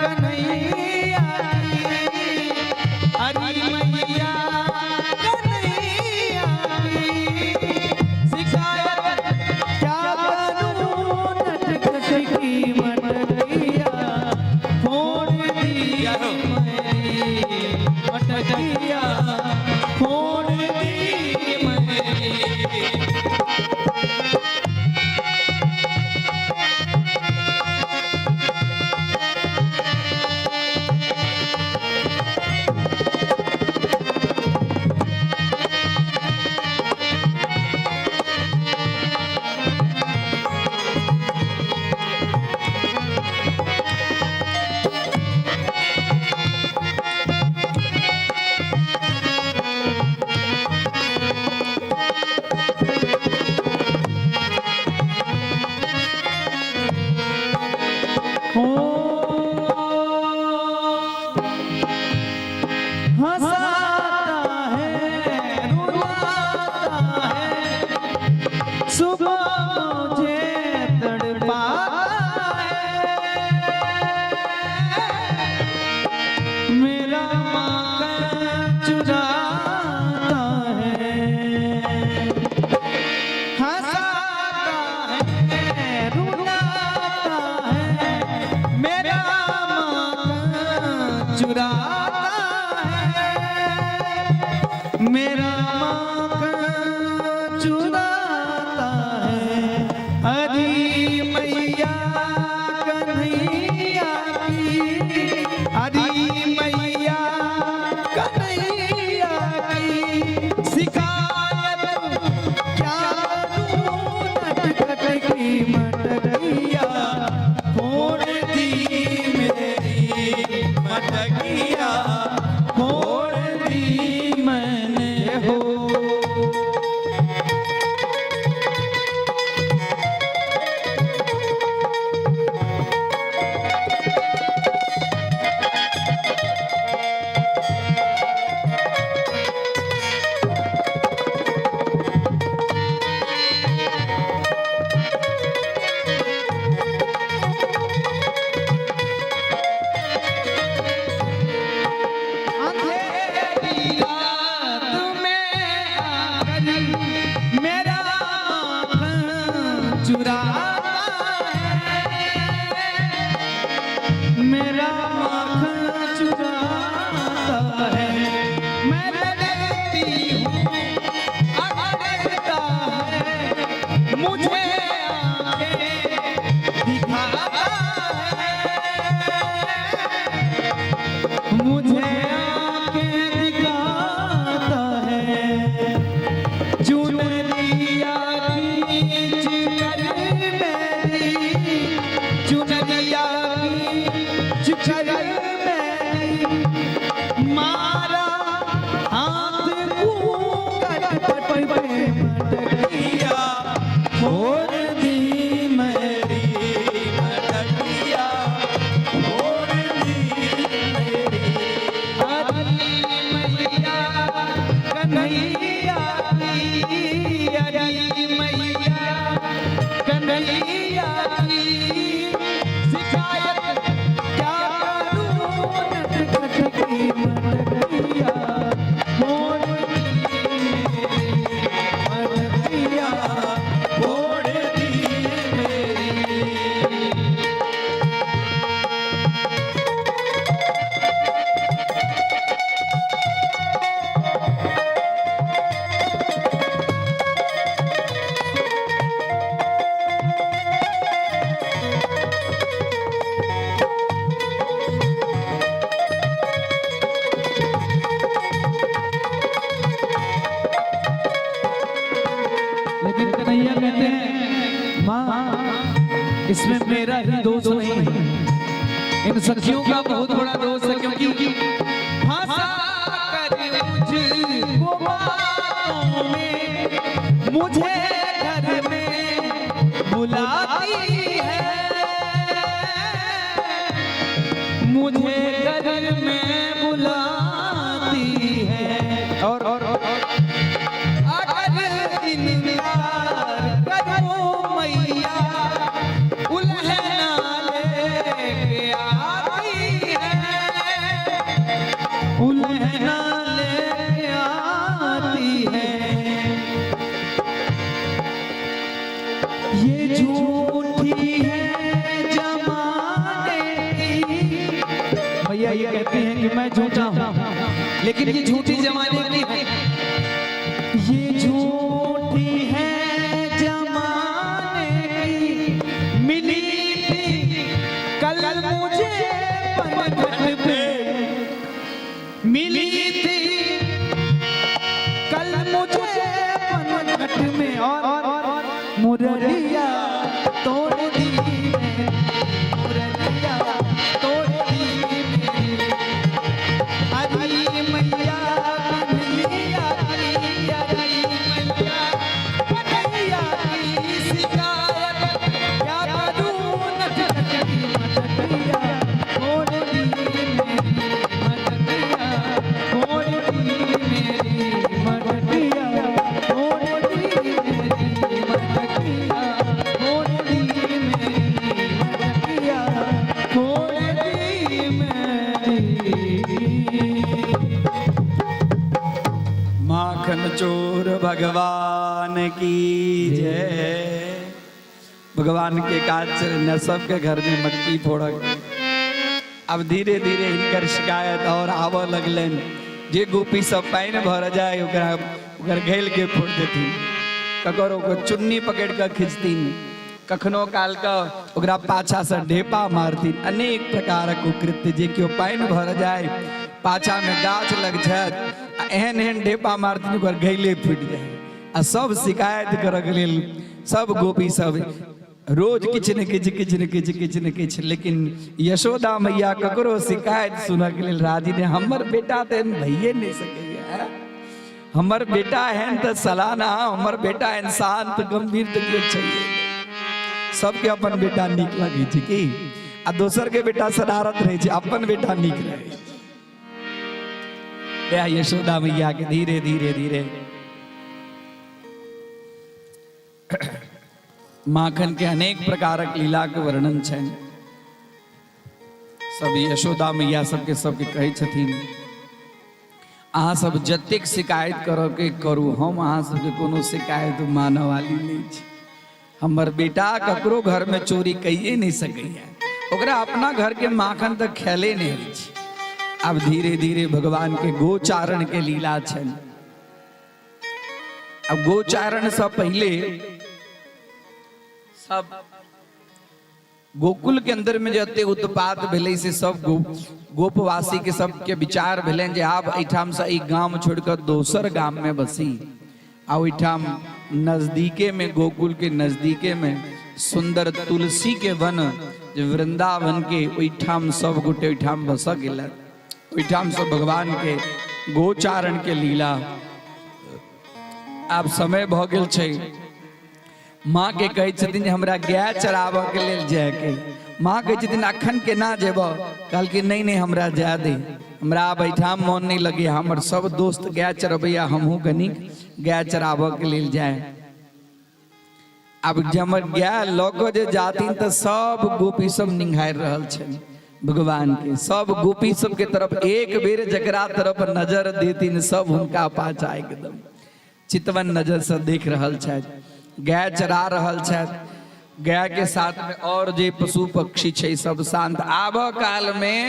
कन्हैया की, हरी मैया कन्हैया की शिकायत क्या करूं नटखट की, मटकिया फोड़ दी मेरी, मटकिया फोड़ दी मेरी। ओ हंसाता है, रुलाता है, सुबह मुझे तड़पाता है, मेरा माखन चुराता है। हंसाता है, रुलाता है, मेरा माखन चुराता है, मेरा माखन चुराता है। हरी मैया कन्हैया की, हरी मैया कन्हैया की शिकायत क्या करूं नटखट की, मटकिया फोड़ दी मेरी, मटकिया फोड़ दी मैंने हो। इसमें मेरा ही दोष नहीं है, इन सखियों का बहुत बड़ा दोष है, क्योंकि फंसा कर मुझको बातों में मुझे घर में बुलाती है, मुझे घर में बुलाती है। और अगर इनकार करूं मैया उलहना लेके आती है, उलहना लेके आती है। ये झूठी है जमाने की। भैया ये कहते हैं कि मैं झूठा हूँ, लेकिन ये झूठी जमाने की है। ये झूठी है जमाने की, मिली थी कल मुझे पनघट पे, मिली थी कल मुझे पनघट में, और मुरलिया तोड़ दी मेरी, मुरलिया तोड़ दी मेरी। हरी मैया कन्हैया की, हरी मैया कन्हैया की शिकायत क्या करूं, नटखट की मटकिया तोड़ दी मेरी, मटकिया तोड़ दी मेरी, मटकिया तोड़ दी मेरी, मटकिया तोड़ दी मेरी, मटकिया तोड़ दी मेरी। माखन चोर भगवान की जय। भगवान के काज न सबके घर में मटकी फोड़क। अब धीरे धीरे हिनकर शिकायत और आबऽ लगलनि। जे गोपी सब पानि भर जाय ओकरा ओकर घैल के फोड़ देथिन, ककरो ओकर चुन्नी पकड़ कऽ खींचथिन, कखनो काल के ओकरा पाछा से ढेपा मारथिन। अनेक प्रकारक कुकृत्य। जे केओ पानि भर जाय पाछा में गाछ लग छथि आ एहन एहन ढेपा मारथिन ओकर घैले फूटि जाय। आ सब शिकायत करऽ के लेल सब गोपी सब रोज किछु ने किछु किछु ने किछु किछु ने किछु, लेकिन यशोदा मैया ककरो शिकायत सुनऽ के लेल राजी नहि। हमर बेटा तऽ एहन भइए नहि सकैया, हमर बेटा एहन तऽ सलाना, हमर बेटा एहन शान्त गंभीर तऽ केओ छैहे नहि। सबके अपन बेटा नीक लगै छै की, आ दोसर के बेटा शरारत रहै छै, अपन बेटा नीक रहै छै। वएह यशोदा मैया के धीरे धीरे धीरे माखन के अनेक प्रकारक लीला के वर्णन छनि। सब यशोदा मैया सबके सबके कहै छथिन, अहाँ सब जतेक शिकायत करऽ के करू, हम अहाँ सबके कोनो शिकायत मानऽ वाली नहि छी। हमर बेटा ककरो घर में चोरी कहिए नहीं सकैया, ओकरा अपना घर के माखन तक खेले नहीं होइ छै। आब धीरे धीरे भगवान के गोचारण के लीला छनि। अब गोचारण से पहले सब गोकुल के अंदर में जते उत्पात भेलै से सब गोपवासी के सबके विचार भेलनि जे आब एहिठाम से ई गाम छोड़ कऽ दोसर गाम में बसी। आ ओहिठाम नजदीके में, गोकुल के नजदीके में सुंदर तुलसी के वन जे वृंदावन के, ओहिठाम सब गोटे ओहिठाम बसऽ गेलथि। ओहिठाम सब भगवान के गोचारण के लीला। आब समय भऽ गेल छै। माँ के कहै छथिन जे हमरा गाय चराबऽ के लेल जायके। माँ कहै छथिन अखन केना जेबऽ? कहलखिन नहि नहि हमरा जाय दे, हमरा आब एहिठाम मोन नहि लगैया, हमर सब दोस्त गाय चरबैया, हमहूँ कनी गाय चराबऽ के लेल जाय। आब जे हमर गाय लऽ कऽ जे जाथिन तऽ सब गोपी सब निंघारि रहल छनि भगवान के। सब गोपी सबके तरफ एक बेर जकरा तरफ नजर देथिन सब हुनका पाछा एकदम चितवन नजर से देख रहल छथि। गाय चरा रहल छथि, गाय के साथ में और जे पशु पक्षी छै सब शांत। आबऽ काल में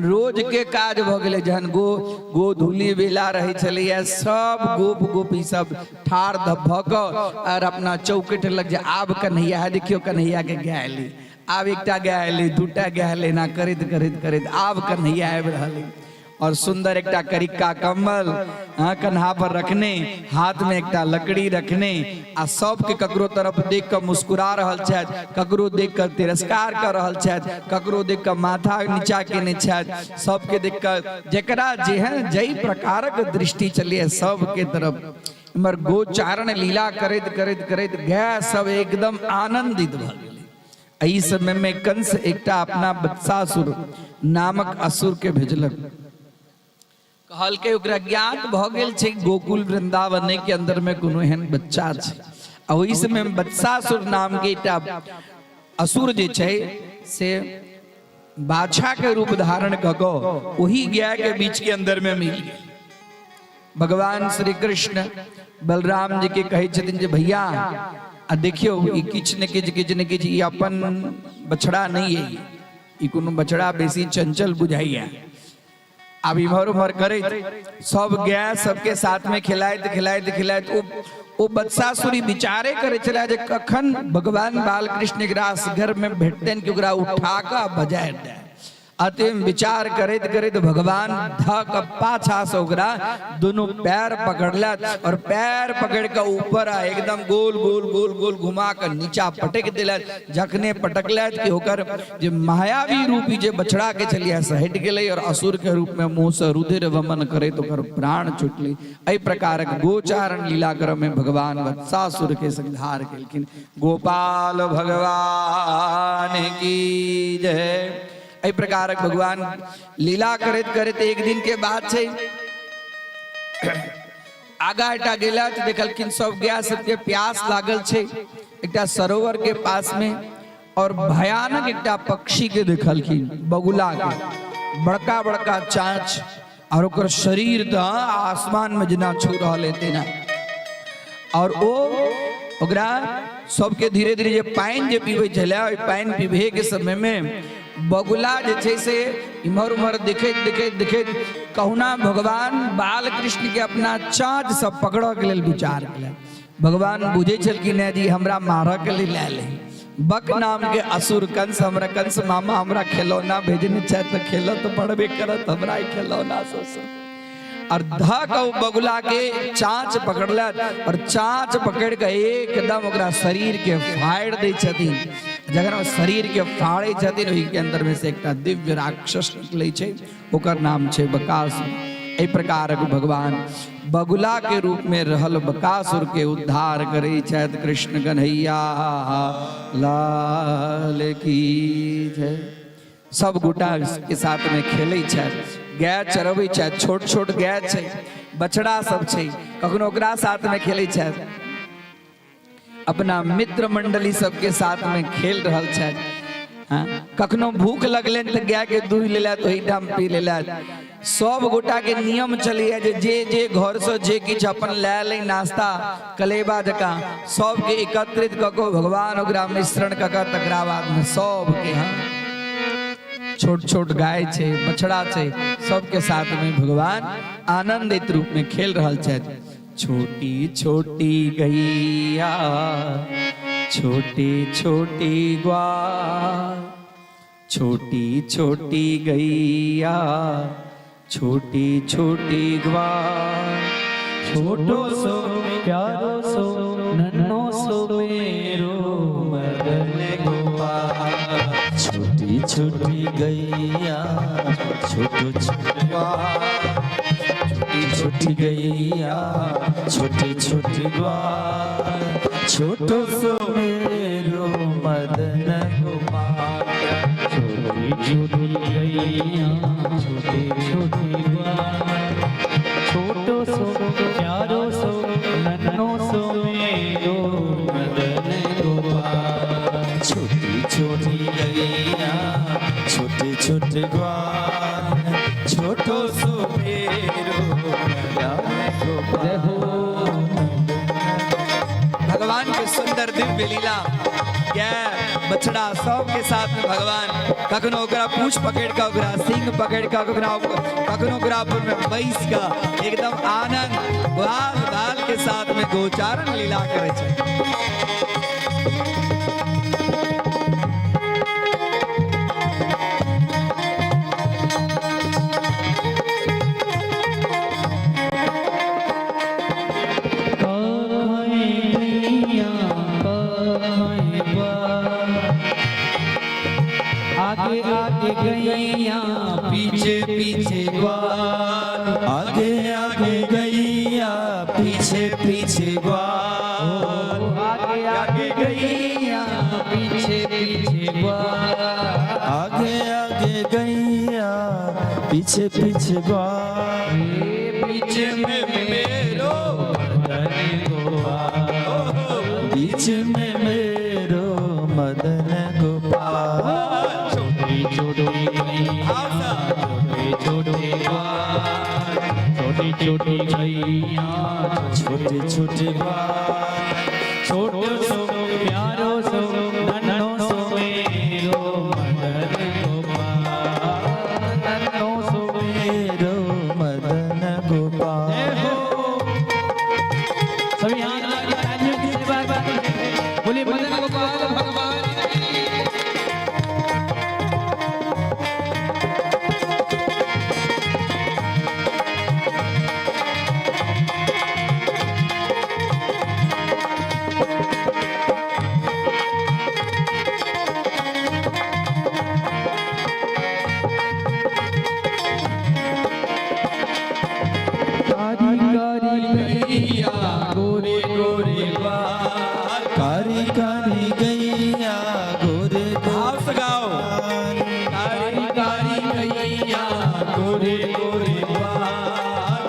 रोज के काज भऽ गेलै, जहन गो गोधूली बेला रहै छलैया सब गोप गोपी सब ठाढ़ भऽ कऽ और अपना चौकट लग जे आब कन्हैया है, देखियौ कन्हैया के गाय एलै, आब एकटा गाय एलै, दूटा गाय एलै, एना करैत करैत करैत आब कन्हैया आबि रहल अइ। और सुंदर एकटा करिक्का कम्बल कन्हा पर रखने, हाथ में एकटा लकड़ी रखने, आ सबके ककरो तरफ देख कऽ मुस्कुरा रहल छथि, ककरो देख कऽ तिरस्कार कर रहल छथि, ककरो देख कऽ माथा नीचा केने छथि। सबके देख कऽ जकरा जेहन जाहि प्रकारक दृष्टि चलिए सबके तरफ इम्हर गोचारण लीला करैत करैत करैत गाय सब एकदम आनंदित भऽ गेलै। एहि समय में कंस एकटा अपना वत्सासुर नामक असुर के भेजलक। कहलकै ओकरा ज्ञात भऽ गेल छै गोकुल वृंदावन के अंदर में कोनो एहन बच्चा छै। आ ओहि समय में वत्सासुर नाम के एकटा असुर जे छै से बाछा के रूप धारण कऽ कऽ ओही गाय के बीच के अंदर में मिल गेल। भगवान श्री कृष्ण बलराम जी के कहै छथिन जे भैया आ देखियौ ई किछु ने किछु किछु ने किछु ई अपन बछड़ा नहि है, ई कोनो बछड़ा बेसी चंचल बुझाइया। आब इम्हर उम्हर करैत सब गाय सबके साथ में खिलाइत खिलाइत खिलाइत ओ बत्सासुरी विचारे करै छलै जे कखन भगवान बालकृष्ण एकरा असगर में भेटतनि कि ओकरा उठा कऽ बजाय दे। अतिम विचार करैत करैत भगवान धक पाछा से ओकरा दोनों पैर पकड़लक और पैर पकड़ के ऊपर आ एकदम गोल गोल गोल गोल घुमा के नीचा पटक दिलक। जखने पटकलक कि ओकर जे मायावी रूपी जे बछड़ा के छलिए से हटि गेलै और असुर के रूप में मुंह से रुधिर वमन करैत ओकर प्राण छुटलै। एहि प्रकारक गोचारण लीला क्रम में भगवान वत्सासुर के संहार केलखिन। गोपाल भगवान की जय। एहि प्रकारक भगवान लीला करैत करैत एक दिन के बात छै, आगा एकटा गेला तऽ देखलखिन सब गाय सबके प्यास लागल छै एकटा सरोवर के पास में, और भयानक एकटा पक्षी के देखलखिन, बगुला के, बड़का बड़का चाँच और ओकर शरीर तऽ आसमान में जेना छू रहल है तेना। और ओ ओकरा सबके धीरे धीरे जे पानि जे पीबै छलै, ओहि पानि पीबे के समय में बगुला जे छै से इम्हर उम्हर देखैत देखैत देखैत कहुना भगवान बालकृष्ण के अपना चाँच से पकड़ऽ के लेल विचार केलक। भगवान बुझै छलखिन हेँ जे हमरा मारऽ के लेल आयल है। बक नाम के असुर कंस हमरा, कंस मामा हमरा खेलौना भेजने छथि तऽ खेलऽ तऽ पड़बे करत हमरा ई खेलौना सबसँ। और धक ओ बगुला के चाँच पकड़लक और चाँच पकड़ के एकदम ओकरा शरीर के फाड़ दै छथिन। जखन ओ शरीर के फाड़ै छथिन ओहि के अंदर में से एकटा दिव्य राक्षस निकलै छै, ओकर नाम छै बकासुर। एहि प्रकारक भगवान बगुला के रूप में रहल बकासुर के उद्धार करै छथि। कृष्ण कन्हैया लाल की जय। सब गोटा के साथ में खेलै छथि, गाय चरबै छथि, छोट छोट गाय छै, बछड़ा सब छै, कखनो ओकरा साथ में खेलै छथि, अपना मित्र मंडली सबके साथ में खेल रहल छथि। हाँ, कखनो भूख लगलनि तऽ गाय के दूध लेलथि, ओहिठाम पी लेलथि। सब गोटा के नियम चलैया जे जे जे घर से जे किछु अपन लए लै नाश्ता कलेबा जकाँ सबके एकत्रित कऽ कऽ भगवान ओकरा मिश्रण कऽ कऽ तकरा बादमे सबके, हाँ छोट छोट गाय छै, बछड़ा छै, सबके साथ में भगवान आनंदित रूप में खेल रहल छथि। छोटी छोटी गैया छोटी छोटी ग्वाल, छोटी छोटी गैया छोटी छोटी ग्वाल, छोटो सो प्यारो सो नन्नो सो मेरो मदन गोपाल। छोटी छोटी गैया छोटो छोटो छोटी छोटी गैया छोटी छोटी ग्वाल, छोटो सो मेरो मदन गोपाल। छोटी छोटी गैया छोटी छोटी ग्वाल, छोटो सो प्यारो सो नन्नो सो मेरो मदन गोपाल। छोटी छोटी गैया छोटे छोटे ग्वाल, छोटो सो मेरो मदन गोपाल। भगवान के सुंदर दिव्य लीला, गाय बछड़ा सबके साथ में भगवान कखनो ओकरा पूछ पकड़ के, ओकरा सिंग पकड़ के, ओकरा कखनो ओकरा ऊपर में बैस के एकदम आनंद ग्वाल बाल के साथ में गोचारण लीला करे छै। गैया पीछे पीछे ग्वाल, आगे आगे गैया पीछे पीछे ग्वाल, आगे आगे गैया पीछे पीछे ग्वाल, बीच में मेरो मदन गोपाल, बीच में मेरो मदन गोपाल। छोटी छोटी गैया छोटे छोटे ग्वाल, छोटी छोटी गैया छोटे छोटे ग्वाल, छोटो सो प्यारो सो नन्हो सो मेरो मदन गोपाल, नन्हो सो मेरो मदन गोपाल। जय हो। सभी हाथ लगा के तालियों की सेवा करें। बोलिए मदन गोपाल भगवान की। कारी कारी गैया गोरे गोरे ग्वाल, कारी कारी गैया गोरे भाव से गाओ। कारी कारी गैया गोरे गोरे ग्वाल,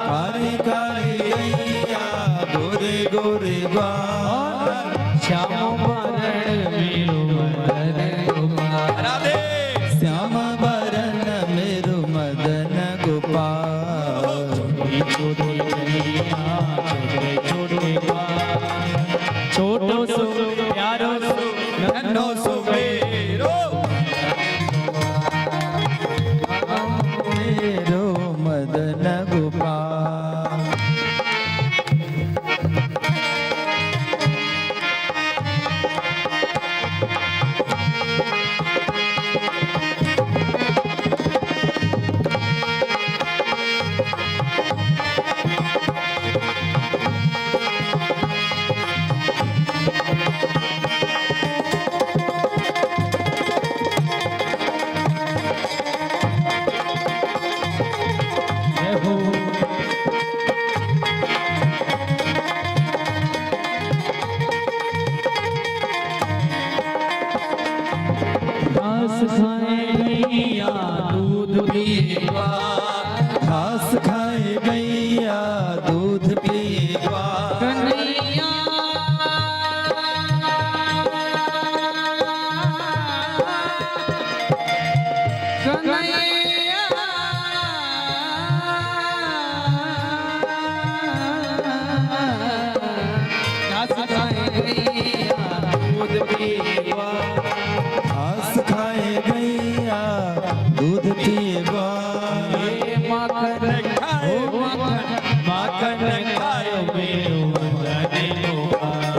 कारी कारी गैया गोरे गोरे ग्वाल, श्याम वरण मेरो मदन गोपाल, राधे श्याम वरण मेरो मदन गोपाल। छोटी छोटी गैया छोटे छोटे ग्वाल, छोटो सो प्यारो सो नन्हो सो मेरो मेरो मदन गोपाल। जय हो। घास खाए गैया दूध पिए ग्वाल, घास खाए गैया दूध पिए ग्वाल, कन्हैया कन्हैया घास खाए गैया दूध पिए ग्वाल, घास खाए गैया दूध पिए ग्वाल, हे माखन खाए ओ माखन माखन खायो मेरो मदन गोपाल,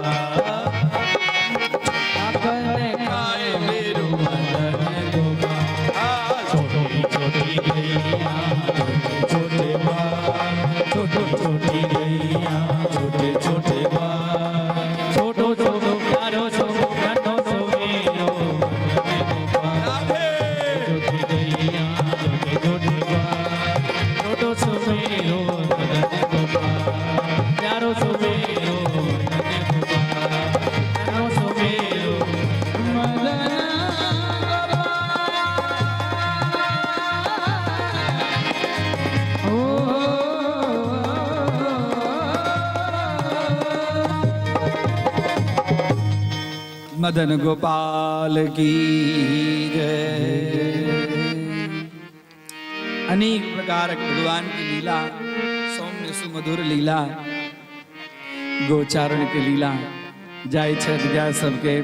माखन खाए मेरो मदन गोपाल, छोटी छोटी गैया छोटे छोटे ग्वाल, छोटी छोटी गैया छोटे छोटे ग्वाल, छोटो सो प्यारो सो नन्हो सो मेरो मदन गोपाल, राधे छोटी गैया छोटे छोटे ग्वाल, छोटो सो मेरो मदन गोपाल, प्यारो सो मेरो मदन गोपाल, नन्हो सो मेरो मदन गोपाल। ओ मदन गोपाल की जय। अनेक प्रकार भगवान की लीला, सौम्य सुमधुर लीला, गोचारण के लीला जाइ छथि गाय सबके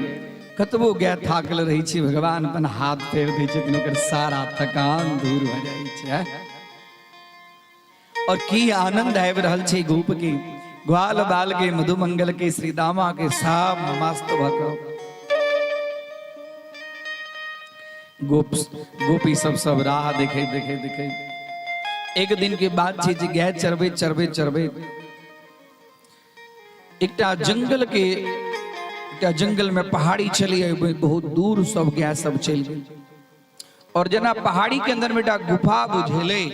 कतबो गाय थाकल रहै छै भगवान अपन हाथ फेर दै छथिन, ओकर सारा थकान दूर भऽ जाइ छै। और की आनंद आबि रहल छै गोप के, ग्वाल बाल के, मधुमंगल के, श्रीदामा के, सब मस्त भऽ कऽ गोप गोपी सब सब राह देखे देखे देखे। एक दिन के बात छै जे गाय चरबैत चरबैत चरबैत एकटा जंगल के एकटा जंगल में पहाड़ी छलै, बहुत दूर सब गाय सब चलि गेल। और जेना पहाड़ी के अंदर में एकटा गुफा बुझेलै,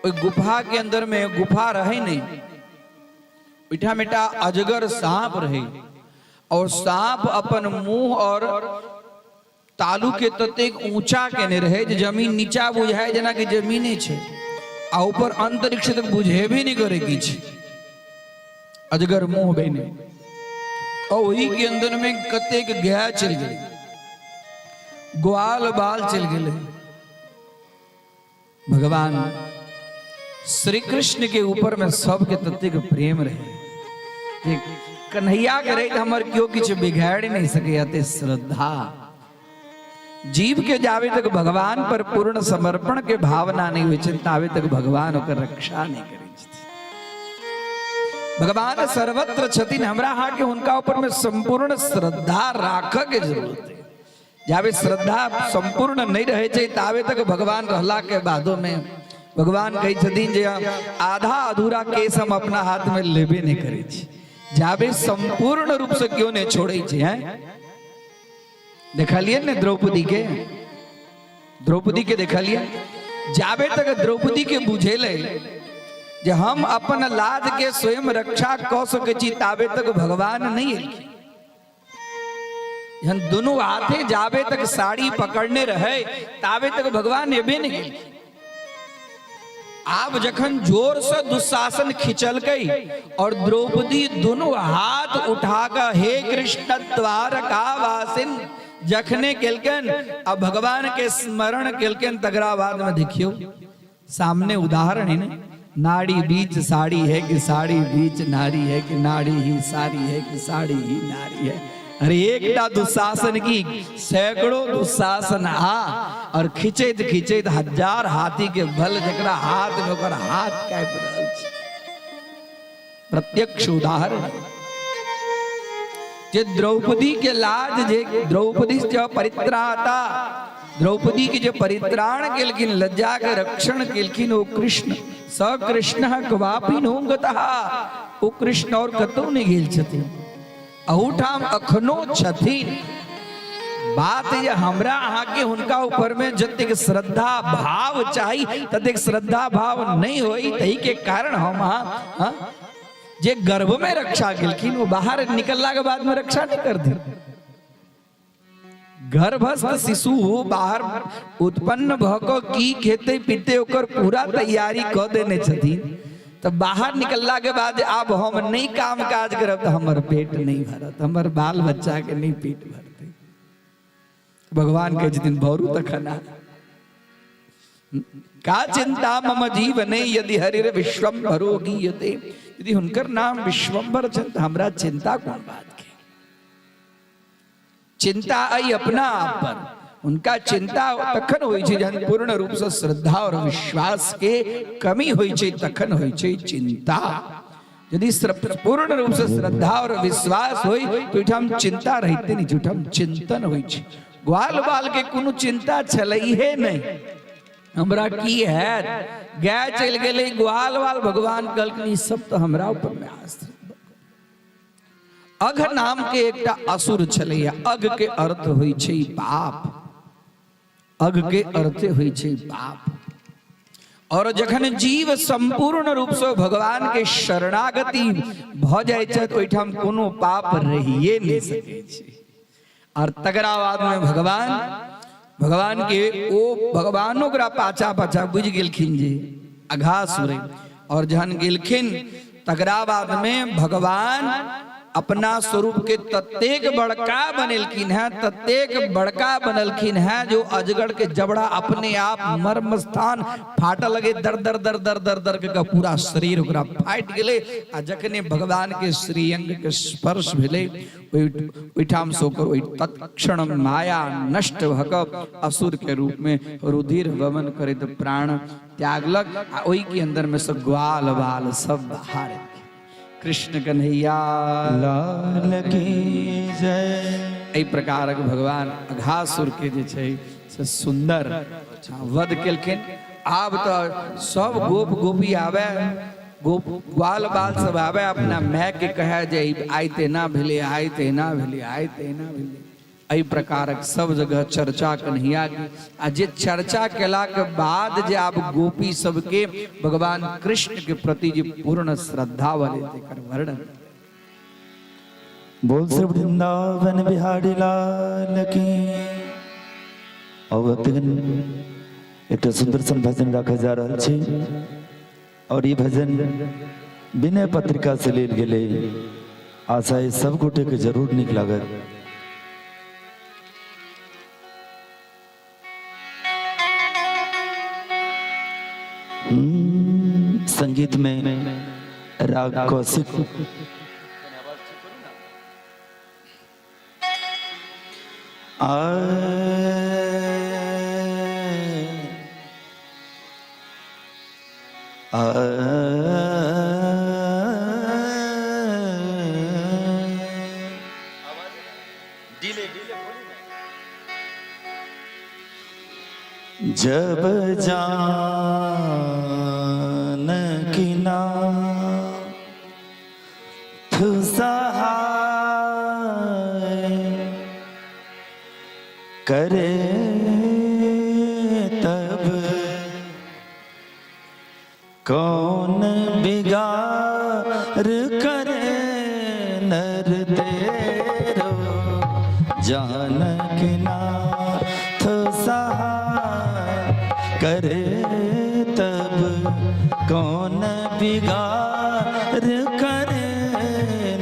ओहि गुफा के अंदर में गुफा रहे नहीं, ओहिठाम एकटा अजगर सांप रहे और सांप अपन मुंह और तालू के ततेक ऊंचा केने रहे जे जमीन नीचा बुझाय जेना कि जमीने छै आ ऊपर अंतरिक्ष तक बुझेबे नहीं करे किछु। अजगर मुंह बेने और ओही के अंदर में कतेक गाय चलि गेलै, ग्वाल बाल चलि गेलै। भगवान श्री कृष्ण के ऊपर में सबके ततेक प्रेम रहे जे कन्हैया के रहे हमर केओ किछु बिगाड़ नहीं सके। अते श्रद्धा जीव के जावे तक भगवान पर पूर्ण समर्पण के भावना नहीं होइ छै तावे तक भगवान ओकर रक्षा नहीं करै छथिन। भगवान सर्वत्र छथिन, हमरा अहाँके हुनका ऊपर में संपूर्ण श्रद्धा राखऽ के जरूरत है। जाबे श्रद्धा संपूर्ण नहीं रहे छै ताबे तक भगवान रहला के बादो में भगवान कहै छथिन जे आधा अधूरा केस हम अपना हाथ में लेबे नहीं करै छी, जाबे संपूर्ण रूप से क्यों नहीं छोड़ै छै। हैं देखलिए ने द्रौपदी के, द्रौपदी के देखलिए, जाबे तक द्रौपदी के बुझेले जे हम अपन लाज के स्वयं रक्षा कऽ सकै छी ताबे तक भगवान नहीं एलखिन। जहन दुनू हाथे जाबे तक साड़ी पकड़ने रहे ताबे तक भगवान एबे नहीं केलखिन। आब जखन जोर से दुशासन खिंचलकै और द्रौपदी दोनों हाथ उठा कऽ हे कृष्ण द्वारका वासिन जखने केलकन आ भगवान के स्मरण केलकन तकरा बाद में देखियो सामने उदाहरण है ने, नाड़ी बीच साड़ी है कि साड़ी बीच नारी है कि नाड़ी ही साड़ी है कि साड़ी ही नारी है। अरे एकटा दुशासन की सैकड़ों दुशासन आ और खिंचैत खिंचैत हजार हाथी के बल जकरा हाथ में ओकर हाथ कापि रहल छै। प्रत्यक्ष उदाहरण जे द्रौपदी के लाज, जे द्रौपदी जे परित्राता, द्रौपदी के जे परित्राण केलखिन, लज्जा के रक्षण केलखिन ओ कृष्ण। स कृष्ण क्वापि नो गतः, ओ कृष्ण और कतौ नहि गेल छथिन, अहूठाम अखनो छथिन। बात जे हमरा अहाँके हुनका ऊपर में जतेक श्रद्धा भाव चाही ततेक श्रद्धा भाव नहीं होई, तही के कारण हम अहाँ जे गर्भ में रक्षा केलखिन वो बाहर निकलला के बाद में रक्षा नहीं कर दी। गर्भस्थ शिशु बाहर उत्पन्न भऽ कऽ की खेते पीते ओकर पूरा तैयारी कऽ देने छथिन, तऽ बाहर निकलला के बाद आब हम नहीं काम काज करब तऽ हमर पेट नहीं भरत, हमर बाल बच्चा के नहीं पेट भरतै। भगवान कहै छथिन भरू तखन आ। का चिंता मम जीवने यदि हरिर विश्वम्भरो गीयते, यदि हुनकर नाम विश्वम्भर छनि तऽ हमरा चिंता कोन बात के। चिंता अइ अपना आप पर, उनका चिंता तखन होइ छै जहन पूर्ण रूप से श्रद्धा और विश्वास के कमी होइ छै, तखन होइ छै चिंता। यदि पूर्ण रूप से श्रद्धा और विश्वास होई तो ओहिठाम चिंता रहिते नहीं छै, ओहिठाम चिंतन होइ छै। ग्वाल बाल के कोनो चिंता छलैहे नहीं, हमरा की हैत, गाय चलि गेलै ग्वाल बाल, भगवान कहलखिन ई सब तऽ हमरा ऊपर में आश्रित। अघ नाम के एकटा असुर छलैया, अघ के अर्थ होइ छै पाप, अघ के अर्थ होइ छै पाप। और जखन जीव संपूर्ण रूप से भगवान के शरणागति भ जाइ छै तऽ ओहिठाम कोनो पाप रहिए नहि सकै छै। और तकरा बाद में भगवान भगवान के ओ भगवानो ओकरा पाछा पाछा बुझि गेलखिन जे अघासुर है। और जहन गेलखिन तकरा बाद में भगवान अपना स्वरूप के ततेक बड़का बनेलखिन हैं, ततेक बड़का बनलखिन हैं जो अजगर के जबड़ा अपने आप मर्म स्थान फाटऽ लगे, दर दर दर दर दर दर के पूरा शरीर ओकरा फाटि गेलै। आ जखने भगवान के श्रीअंग के स्पर्श भेलै ओहिठामसँ ओकर ओहि तत्क्षण माया नष्ट भऽ कऽ असुर के रूप में रुधिर वमन करैत प्राण त्यागलक आ ओहि के अंदर में सब ग्वाल बाल सब बाहर। कृष्ण कन्हैया लाल की जय। एहि प्रकारक भगवान अघासुर के जे छै से सुंदर वध केलखिन। आब तऽ सब गोप गोपी आवे, गोप ग्वाल बाल सब आवे, अपना माय के कहे जे आइ तऽ एना भेलै, आइ तऽ एना भेलै, आइ तऽ एना भेलै। एहि प्रकारक सब जगह चर्चा कन्हैया के आ जे चर्चा केलाके बाद जे आब गोपी सबके भगवान कृष्ण के प्रति जे पूर्ण श्रद्धा वाले तेकर वर्णन। बोल श्री वृंदावन बिहारी लाल की। और एकटा सुंदर सन भजन राखल जा रहल छै और ई भजन विनय पत्रिका से लेल गेलै। आशा है सब गोटे के जरूर नीक लागत। संगीत में राग कौशिक। आ जब जान की नाथ सहाय करे तब कौन बिगार करे नर तेरो। जानकी नाथ सहाय करे तब कौन बिगार करे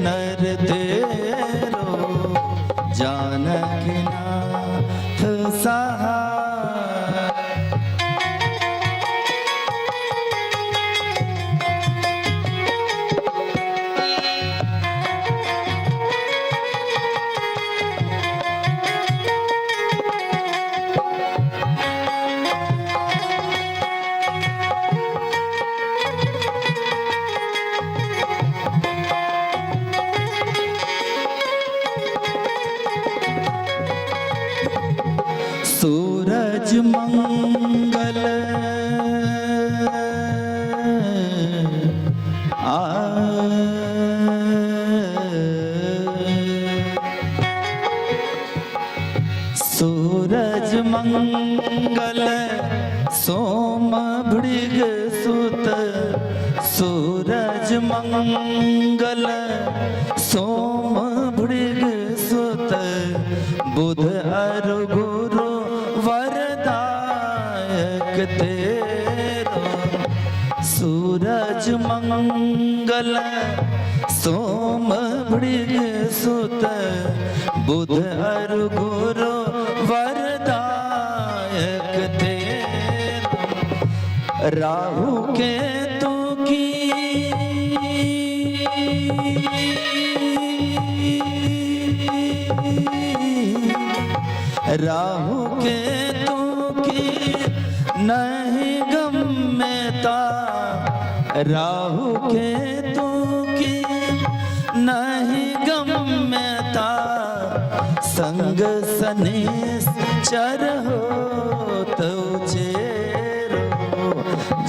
नर तेरो। जानकी नाथ सहाय। सूरज मंगल आ सूरज मंगल सोम भृग सुत। सूरज मंगल सोम भृग सुत बुध अरु गुरु वरदायक तेरो। सूरज मंगल सोम भृग सुत बुध अरु गुरु वरदायक तेरो। राहु के तो की राहु के तो की नहीं गम में ता। राहु के तो की नहीं गम में ता। संग सनी चर हो तो चेरो।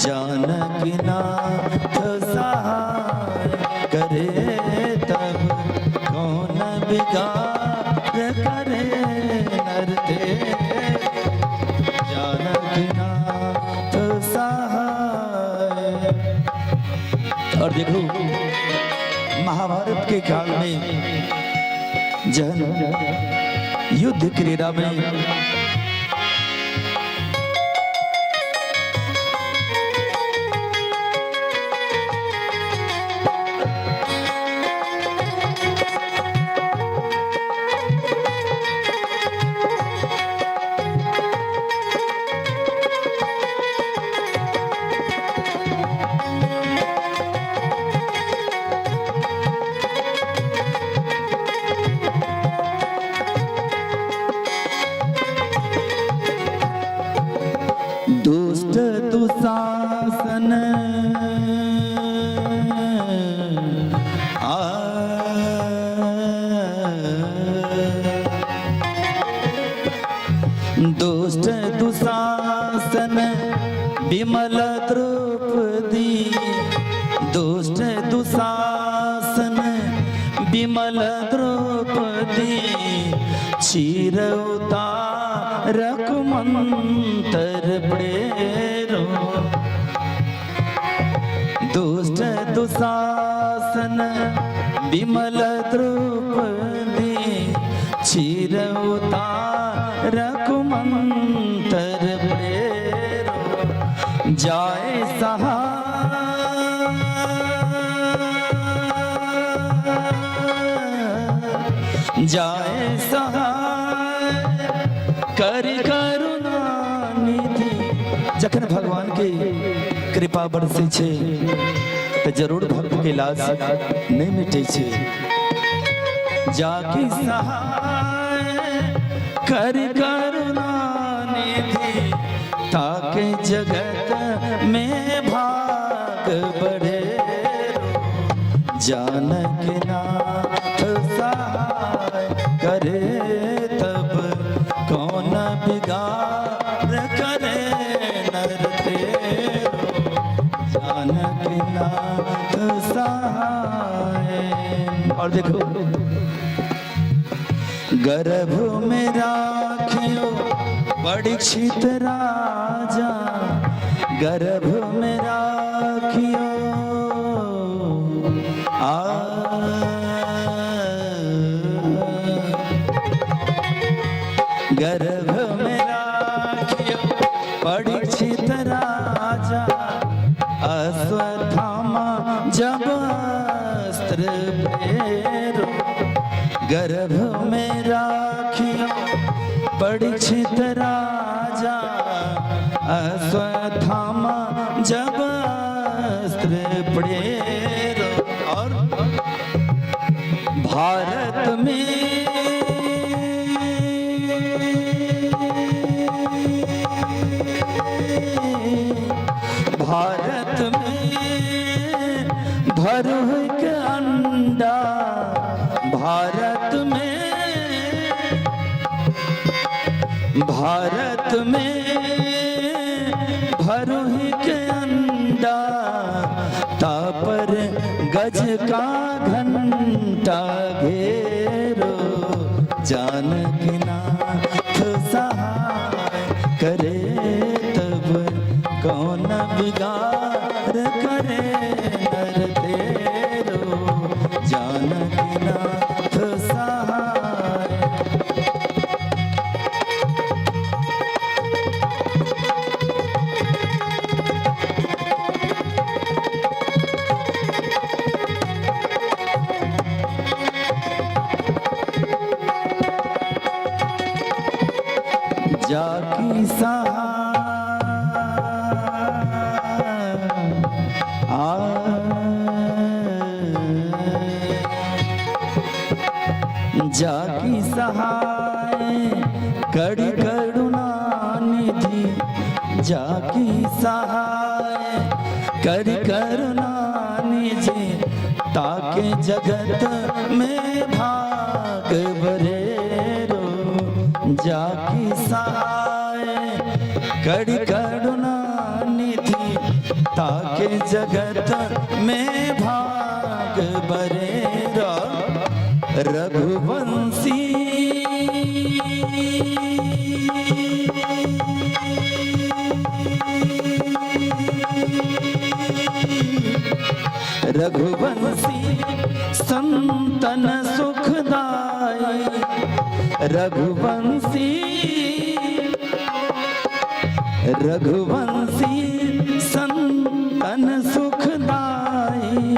जानकी नाथ सहाय करे तब कौन बिगाड़ करे नर तेरो। जानकी नाथ सहाय। और देखो महाभारत के काल में जहन युद्ध क्रीड़ा में दुष्ट दुशासन आ दुष्ट दुशासन विमल द्रौपदी। दुष्ट दुशासन विमल द्रौपदी। चीर उतारक मंत्र प्रेरो। दुष्ट दुशासन विमल द्रौपदी चीर उतारक मंत्र प्रेरो। जाय सहा जाय सहाय कर करुणा निधि। जखन भगवान के कृपा बरसै छै तऽ जरूर भक्त के लाज नहि मिटै छै। जाकी सहाय कर करुणा निधि ताके जगत में भाग बढ़े। जानकी नाथ सहाय करे तब कौन बिगाड़ करे नर तेरो। जानकी नाथ सहाय। और देखो गर्भ में राखियो परीक्षित राजा, गर्भ में राखियो आ गर्भ में राखियो परीक्षित राजा। अश्वत्थामा जब अस्त्र प्रेरो, गर्भ में राखियो परीक्षित राजा। अश्वत्थामा जब अस्त्र प्रेरो। और भारत में भारत में भर के अंडा, भारत में भारत में भरोही के अंडा, तापर गज का घंटा घेरो। जानकी नाथ सहाय करे तब कौन बिगाड़ करे नर तेरो। जानकी नाथ सहाय। जाकी सहाय जाकी सहाय कड़ी करुणा निधि, जाकी सहाय करी करुणा निधि ताके जगत में भाग बरेरो। जाकी सहाय करी करुणा निधि ताके जगत में भाग बरेरो। रघुवंशी रघुवंशी संतन सुखदाई, रघुवंशी रघुवंशी संतन सुखदाई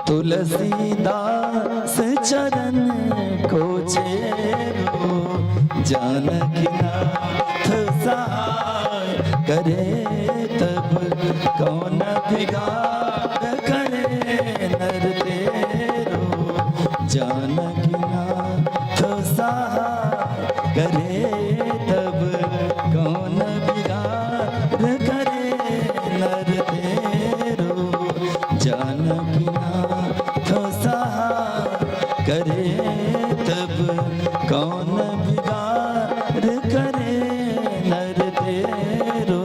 तुलसीदास चरण को चेरो। जानकी नाथ सहाय करे तब कौन बिगाड़ करे नर तेरो। जानकी नाथ सहाय करे तब कौन बिगाड़ करे नर तेरो। जानकी नाथ सहाय करे तब कौन बिगाड़ करे नर तेरो।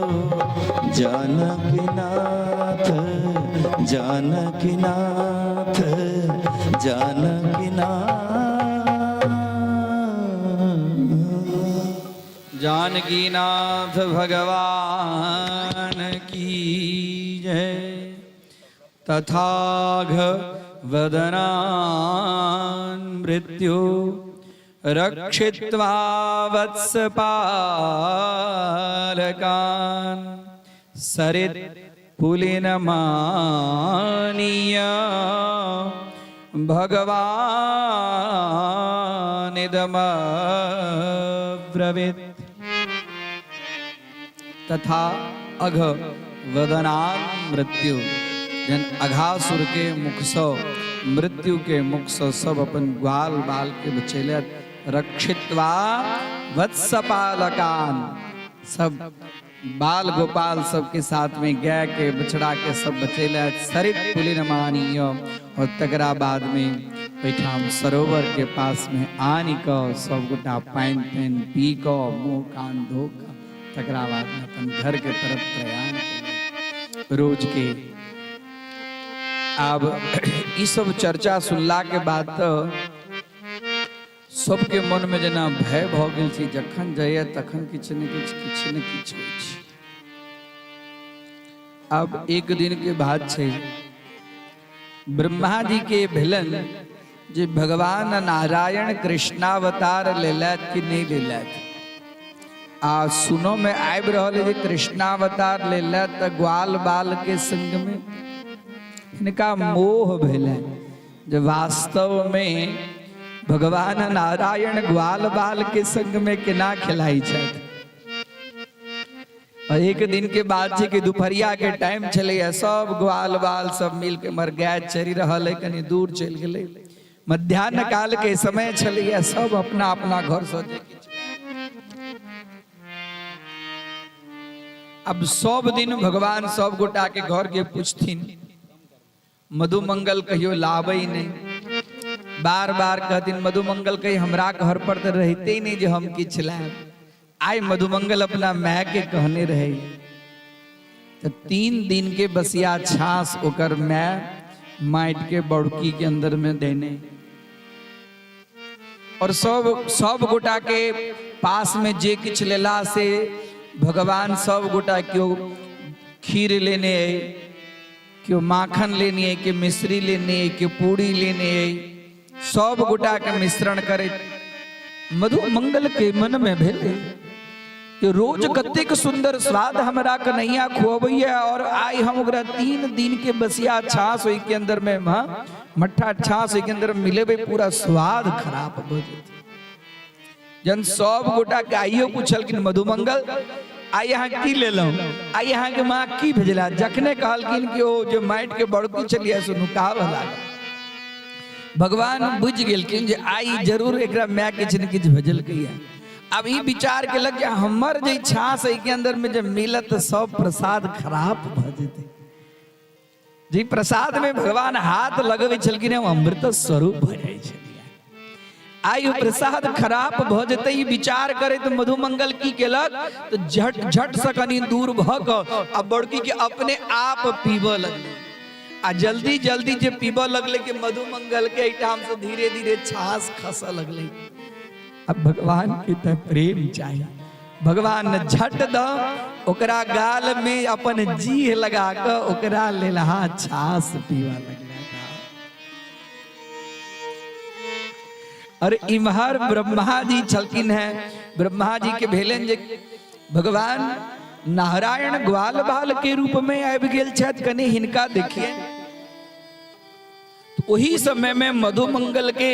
जानकी नाथ जानकी नाथ जानकी नाथ। जानकीनाथ भगवान की जय। तथाघ वदनान मृत्यु रक्षित्वा वत्सपालकान् सरित पुलिनमानीय भगवानिदमब्रवीत्। तथा अघ वदनान मृत्यु, जन अघासुर के मुख सँ, मृत्यु के मुख सँ सब अपन ग्वाल बाल के बचेले। रक्षित्वा वत्सपालकान, सब बाल गोपाल सबके साथ में गाय के बछड़ा के सब बचेले। सरित पुलिन मानीय, और तकरा बाद में ओहिठाम सरोवर के पास में आनि कऽ सब गोटा पानि तानि पी कऽ मुँह कान धो कऽ तकरा बाद में अपन घर के तरफ प्रयाण केलक। रोज के आब ई सब चर्चा सुनला के बाद तऽ सबके मन में जेना भय भऽ गेल छै, जखन जाइए तखन किछु ने किछु किछु ने किछु होइ छै। आब एक दिन के बात छै, ब्रह्मा जी के भेलन जे भगवान नारायण कृष्णावतार लेलथि कि नहि लेलथि। आ सुनो में आबि रहल है जे कृष्णावतार लेलथि तऽ ग्वाल बाल के संग में हिनका मोह भेलनि जे वास्तव में भगवान नारायण ग्वाल बाल के संग में केना खेलाइ छथि। और एक दिन के बात छै कि दुपहरिया के टाइम छलैया, सब ग्वाल बाल सब मिल के मर गाय चरि रहल है, कनी दूर चलि गेलै। मध्यान्ह काल के समय छलैया, सब अपना अपना घर से जे किछु। अब सब दिन भगवान सब गोटा के घर के पूछथिन, मधुमंगल कहियो लाबै नहि। बार बार कहथिन मधुमंगल कही हमरा घर पर तऽ रहिते नहि जे हम किछु लायब। आइ मधुमंगल अपना माय के कहने रहे, तऽ 3 दिन के बसिया छास ओकर माय माटि के बड़की के अंदर में देने, और सब सब गोटा के पास में जे किछु लेला से भगवान सब गोटा केओ खीर लेने अइ, केओ माखन लेने अइ, केओ मिश्री लेने अइ, केओ पूरी लेने अइ, सब गोटा के मिश्रण करैत मधु मंगल के मन में भेलै कि रोज कतेक सुंदर स्वाद हमरा कन्हैया खुअबैया, और आइ हम ओकरा 3 दिन के बसिया छाछ ओहि के अंदर में मट्ठा छाछ ओहि के अंदर मिलेबै, पूरा स्वाद खराब भऽ जेतै। जन सब गोटा के आइयो पूछलखिन मधुमंगल आइ अहाँ की लेलहुँ, आइ अहाँके माँ की भेजला? जखने कहलखिन कि ओ जे माटि के बड़की छलियै से नुकाबऽ लागल। भगवान बुझि गेलखिन जे आइ जरूर एकरा माय किछु ने किछु भेजलकैया। आब ई विचार केलक जे हमर जे छाछ एहिके अंदर में जे मिलत तऽ सब प्रसाद खराब भऽ जेतै। जी प्रसाद में भगवान हाथ लगबै छलखिन ओ अमृत स्वरूप भऽ जाइ छलियै। आइ ओ प्रसाद खराब भऽ जेतै ई विचार करैत मधुमंगल की केलक तऽ झट झट से कनि दूर भऽ कऽ आ बड़की के अपने आप पीबऽ लगलै। आ जल्दी जल्दी जे पीबऽ लगलै कि मधुमंगल के एहिठाम से धीरे धीरे छास खसऽ लगलै। अब भगवान के तऽ प्रेम चाही। भगवान झट द ओकरा गाल में अपन जीह लगा के ओकरा लेलहा छास पीवा लगला। अरे इम्हर ब्रह्मा जी छलखिन हैं, ब्रह्मा जी के भेलन जे भगवान नारायण ग्वाल बाल के रूप में आबि गेल छथि, कनि हिनका देखिए। ओही समय में मधुमंगल के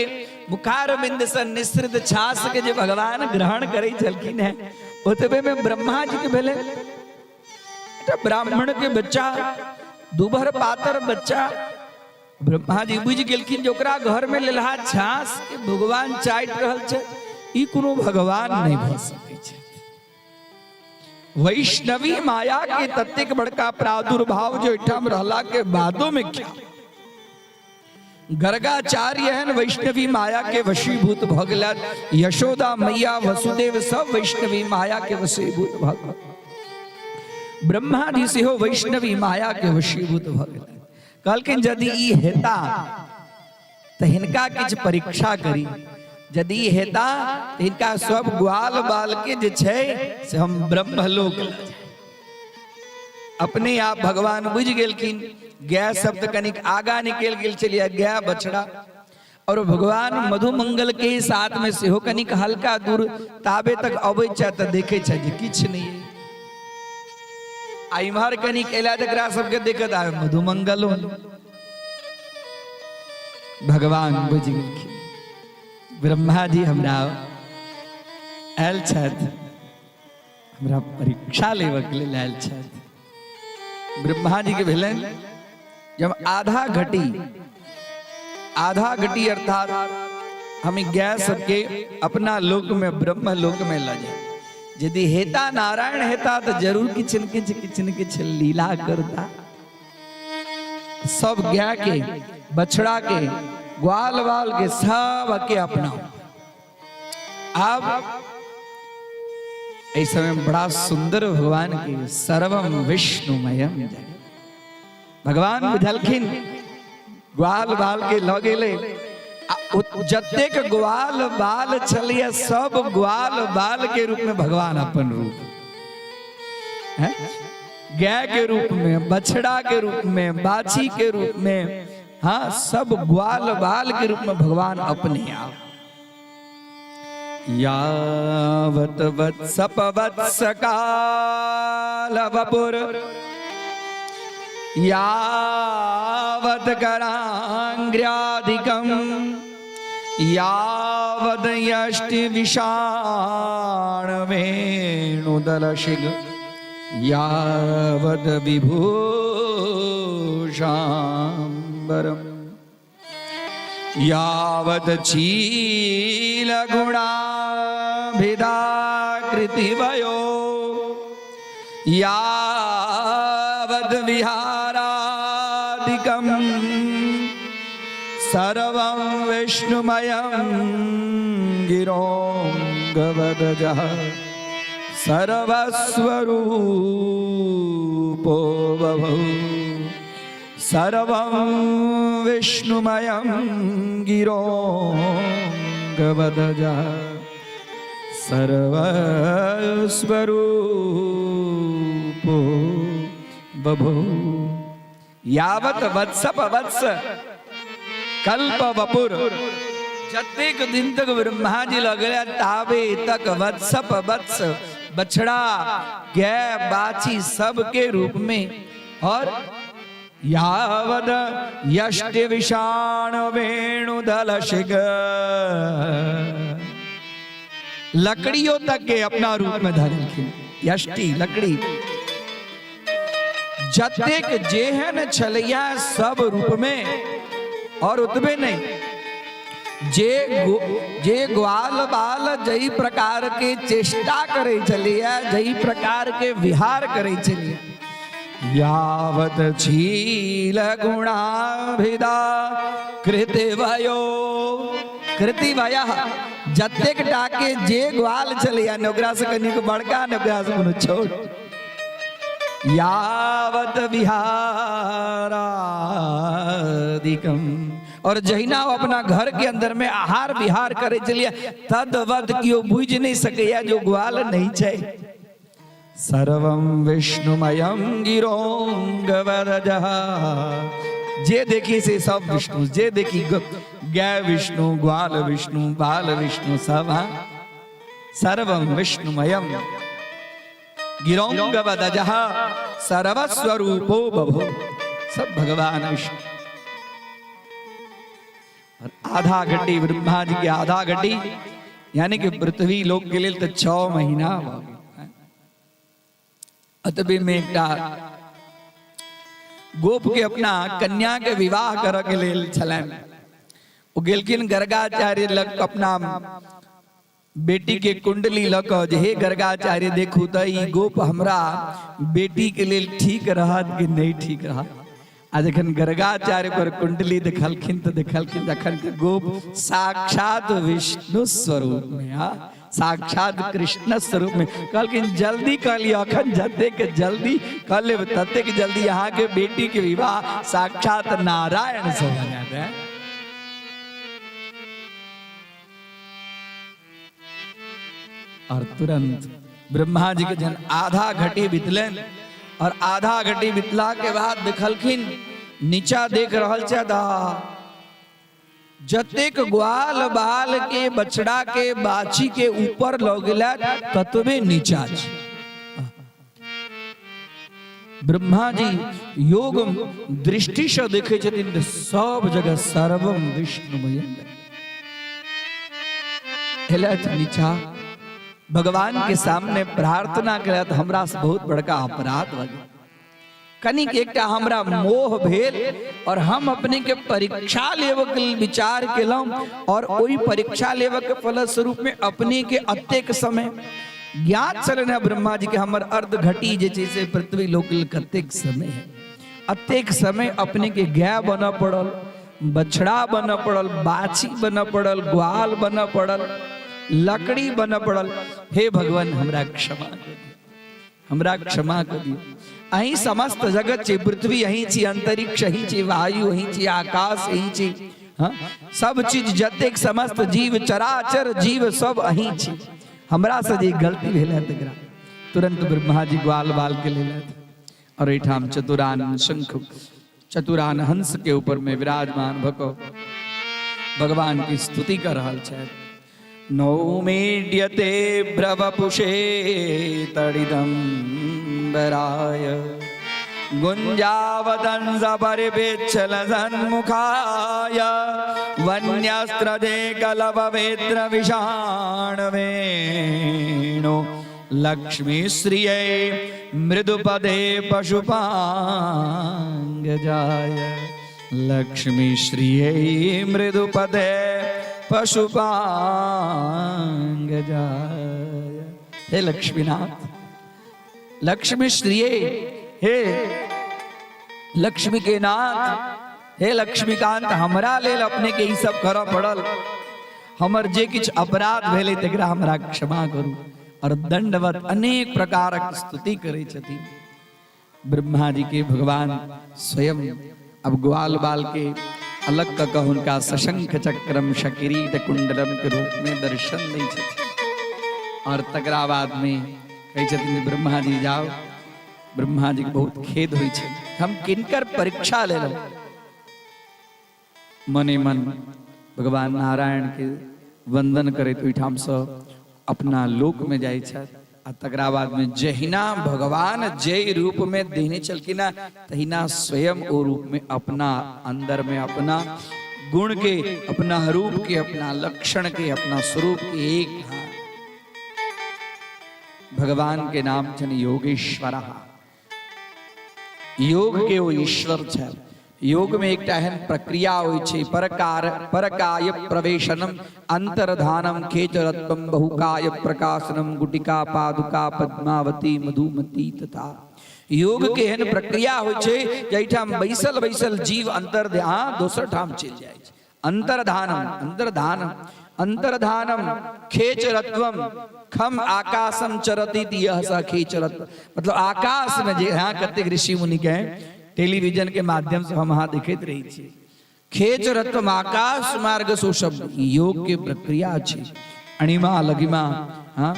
मुखारविंद से निःसृत छास के जे भगवान ग्रहण करे छलखिन हैं, ओतबे में ब्रह्मा जी के भेले एकटा ब्राह्मण के बच्चा, दुभर पातर बच्चा। ब्रह्मा जी बुझि गेलखिन जे ओकरा घर में लेलहा छास के भगवान चाटि रहल छै, ई कोनो भगवान नहीं भऽ सकै छै। वैष्णवी माया के ततेक बड़का प्रादुर्भाव जो एहिठाम रहला के बादो में क्या गर्गाचार्य हन वैष्णवी माया के वशीभूत भऽ गेला, यशोदा मैया वसुदेव सब वैष्णवी माया के वशीभूत भऽ गेल, ब्रह्मा जी सेहो वैष्णवी माया के वशीभूत भऽ गेला। कहलखिन यदि ई हेता तऽ हिनका किछु परीक्षा करी। यदि हेता तऽ हिनका सब ग्वाल बाल के जे छै से हम ब्रह्मलोक लऽ जायब। अपने आप भगवान बुझि गेलखिन। गाय सब तऽ कनिक आगा निकलि गेल छलियै, गाय बछड़ा और भगवान मधुमंगल के साथ में सेहो कनिक हल्का दूर ताबे तक अबै छै तऽ देखै छै जे किछु नहि। आ इम्हर कनिक एला तऽ एकरा सबके देखत आब मधुमंगलो। भगवान बुझि गेलखिन ब्रह्मा जी हमरा आयल छथि, हमरा परीक्षा लेबऽ के लेल आयल छथि। ब्रह्मा जी के भेलनि जब आधा घटी, आधा घटी अर्थात हम गाय सबके अपना लोक में ब्रह्म लोक में ल जाए। यदि हेता नारायण हेता तो जरूर किछु न किछु किछु न किछु लीला करता। सब गाय के बछड़ा के ग्वाल बाल के सब के अपना। अब इस समय बड़ा सुंदर भगवान के सर्वम विष्णुमयम जगत। भगवान बुझलखिन ग्वाल बाल के लऽ गेलै। जतेक ग्वाल बाल छलिए सब ग्वाल बाल के रूप में भगवान अपन रूप है, गाय के रूप में, बछड़ा के रूप में, बाछी के रूप में, हाँ सब ग्वाल बाल के रूप में भगवान अपने आप। यावत वत्सप वत्स काल वपुर यावत करांग्र्याधिकम यावद यष्टि विषाण वेणुदलशिग यावद विभूषांबरम यावद चील गुणाभिधाकृतिवयो यावद विहारादिकम सर्वं विष्णुमयं गिरोऽङ्गवदजः सर्वस्वरूपो बभौ सर्वं विष्णुमयं गिरोऽङ्गवदजः सर्वस्वरूपो बभौ। यावत वत्सप वत्स कल्प वपुर, जतेक दिन तक ब्रह्मा जी लगले ताबे तक वत्सप वत्स बछड़ा गाय बाछी सबके रूप में। और यावद यष्टि विषाण वेणुदल शिग, लकड़ियों तक के अपना रूप में धरलखिन। यष्टि लकड़ी जतेक जेहन छलैया सब रूप में। और उतबे नहीं, जे ग्वाल बाल जई प्रकार के चेष्टा करे छलैया, जई प्रकार के विहार करे छलैया, यावत झील गुणाभिदा कृतिवयो कृतिवय, जतेक टाके जे ग्वाल छलैया ने ओकरा से कनिक बड़का ने ओकरा से कोनो छोट। यावत विहारादिकम, और जहिना वो अपना घर के अंदर में आहार विहार करे चलिए तदवत कियो बुझ नहीं सकैया जो ग्वाल नहीं छै। सर्वं विष्णुमयं गिरोंगवरजः, जे देखी से सब विष्णु, जे देखी गाय विष्णु, ग्वाल विष्णु, बाल विष्णु, सब। हाँ सर्वं विष्णुमयं गिरोंगवदजः सर्वस्वरूपो बभो, सब भगवान विष्णु। और आधा घटी ब्रह्मा जी के आधा घटी यानी कि पृथ्वी लोक के लिए तो 6 महीना भ गेल। अतबे में एकटा गोप के अपना कन्या के विवाह करऽ के लेल छलनि। ओ गेलखिन गर्गाचार्य लग अपना बेटी के कुंडली लऽ कऽ जे हे गर्गाचार्य देखू तऽ ई गोप हमरा बेटी के लेल ठीक रहत कि नहीं ठीक रहत। आ जखन गर्गाचार्य पर कुंडली देखलखिन तऽ देखलखिन जखन के गोप साक्षात विष्णु स्वरूप में, हा साक्षात कृष्ण स्वरूप में। कहलखिन जल्दी कह लिअ, अखन जतेक जल्दी कह लेब ततेक जल्दी अहाँ के बेटी के विवाह साक्षात नारायण से भऽ जायत। और तुरंत ब्रह्मा जी के जहन आधा घटी बितलनि और आधा घटी बितला के बाद देखलखिन नीचा देख रहल छै जतेक ग्वाल बाल के बछड़ा के बाछी के ऊपर लऽ गेला ततबे नीचा छै। ब्रह्मा जी योग दृष्टि से देखे छथिन तऽ सब जगह सर्वम विष्णुमय। एलथि नीचा, भगवान के सामने प्रार्थना केलथि, हमरा से बहुत बड़का अपराध भऽ गेल, कनिक एकटा हमरा मोह भेल और हम अपने के परीक्षा लेबऽ के लेल विचार केलहुँ और ओहि परीक्षा लेबऽ के फलस्वरूप में अपने के अतेक समय ज्ञात छलनि हेँ ब्रह्मा जी के हमर अर्ध घटी जे छै से पृथ्वी लोक लेल कतेक समय है। अतेक समय अपने के गाय बनऽ पड़ल, बछड़ा बनऽ पड़ल, बाछी बनऽ पड़ल, ग्वाल बनऽ पड़ल, लकड़ी बनऽ पड़ल। हे भगवान हमरा क्षमा कर दिअ, हमरा क्षमा कर दिअ। अहीं समस्त जगत छी, पृथ्वी अहीं छी, अंतरिक्ष अहीं छी, वायु अहीं छी, आकाश अहीं छी, हाँ सब चीज जतेक समस्त जीव चराचर जीव सब अहीं छी। हमरा से जे गलती भेल है तकरा तुरंत ब्रह्मा जी ग्वाल बाल के लेलथि और एहिठाम चतुरान शंख चतुरान हंस के ऊपर में विराजमान भऽ कऽ भगवान की स्तुति कर रहल छथि। नौमीड्यते भ्रवपुषे तड़िदम्बराय गुञ्जावदंस परिपेच्छल सन्मुखाय वन्यस्त्रजे कलभवेत्र विषाणवेणु लक्ष्मीश्रियै मृदुपदे पशुपाङ्गजाय लक्ष्मीश्रियै मृदुपदे पशुपाङ्गजाय। हे लक्ष्मीनाथ, लक्ष्मी श्रिये, हे लक्ष्मी के नाथ, हे लक्ष्मीकांत, हमरा लेल अपने के ई सब करऽ पड़ल। हमर जे किछु अपराध भेलै तकरा हमरा क्षमा करू। और दंडवत अनेक प्रकारक स्तुति करै छथिन ब्रह्मा जी के भगवान स्वयं। अब ग्वाल बाल के अलग कऽ कऽ हुनका सशंख चक्रम शकिरीट कुंडलम के रूप में दर्शन दै छथिन और तकरा बाद में कहै छथिन जे ब्रह्मा जी जाओ। ब्रह्मा जी के बहुत खेद होइ छै, हम किनकर परीक्षा लेलहुँ। मने मन भगवान नारायण के वंदन करैत ओहिठामसँ अपना लोक में जाइ छथि आ तकरा बाद में जहिना भगवान जय रूप में देने छलखिन तहिना स्वयं ओ रूप में अपना अंदर में अपना गुण के, अपना रूप के, अपना लक्षण के, अपना स्वरूप के एक भगवान के नाम छनि योगेश्वर। योग के ओ ईश्वर छै। योग में एकटा एहन प्रक्रिया होइ छै, परकार परकाय प्रवेशनम अंतर्धानम खेचरत्वम बहुकाय प्रकाशनम गुटिका पादुका पद्मावती मधुमती तथा। योग के एहन प्रक्रिया होइ छै जाहिठाम बैसल बैसल जीव अंतर्ध्यान दोसर ठाम चलि जाइ छै। अंतर्धानम अंतर्धानम अंतर्धानम खेचरत्वम खम आकाशम चरति यह स खेचरत्व। मतलब आकाश में जे यहाँ कतेक ऋषि मुनि के टेलीविजन के माध्यम से हम अहाँ देखैत रही छी। खेचरत्वम आकाश मार्ग सो शब्द योग के प्रक्रिया छै। अणिमा लघिमा हाँ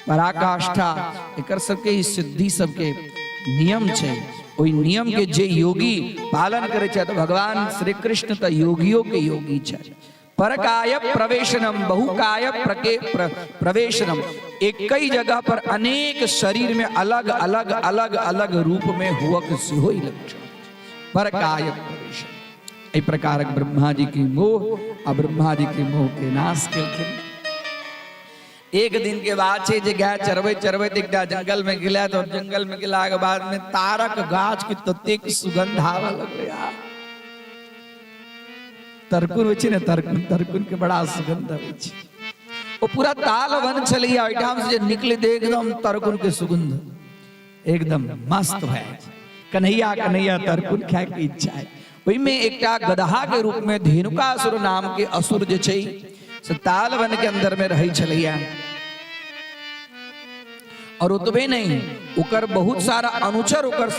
पराकाष्ठा एकर सबके ई सिद्धि सबके नियम छै। ओहि नियम के जे योगी पालन करै छै तऽ भगवान श्री कृष्ण तऽ योगियों के योगी छै। परकाय प्रवेशनम बहुकाय प्रके प्रवेशनम, एक ही जगह पर अनेक शरीर में अलग अलग अलग अलग रूप में हुअक सेहो ई लक्षण परकाय प्रवेशन। एहि प्रकारक ब्रह्मा जी के मोह आ ब्रह्मा जी के मोह के नाश केलखिन। एक दिन के बाद छै जे गाय चरबैत चरबैत एकटा जंगल में गेला तो जंगल में गेला के बाद में तारक गाछ के ततेक सुगंध आबऽ लगलै। आ तरकुन होइ छै ने, तरकुन, तरकुन के बड़ा सुगंध अबै छै। ओ पूरा ताल वन छलैया, ओहिठाम से जे निकले तऽ एकदम तरकुन के सुगंध एकदम मस्त भए जाइ छै। कन्हैया कन्हैया तरकुन खाय के इच्छा है। ओहिमे एकटा गदहा के रूप में धेनुकासुर नाम के असुर जे छै से ताल वन के अंदर में रहै छलैया। और ओतबे नहीं, ओकर बहुत सारा अनुचर ओकर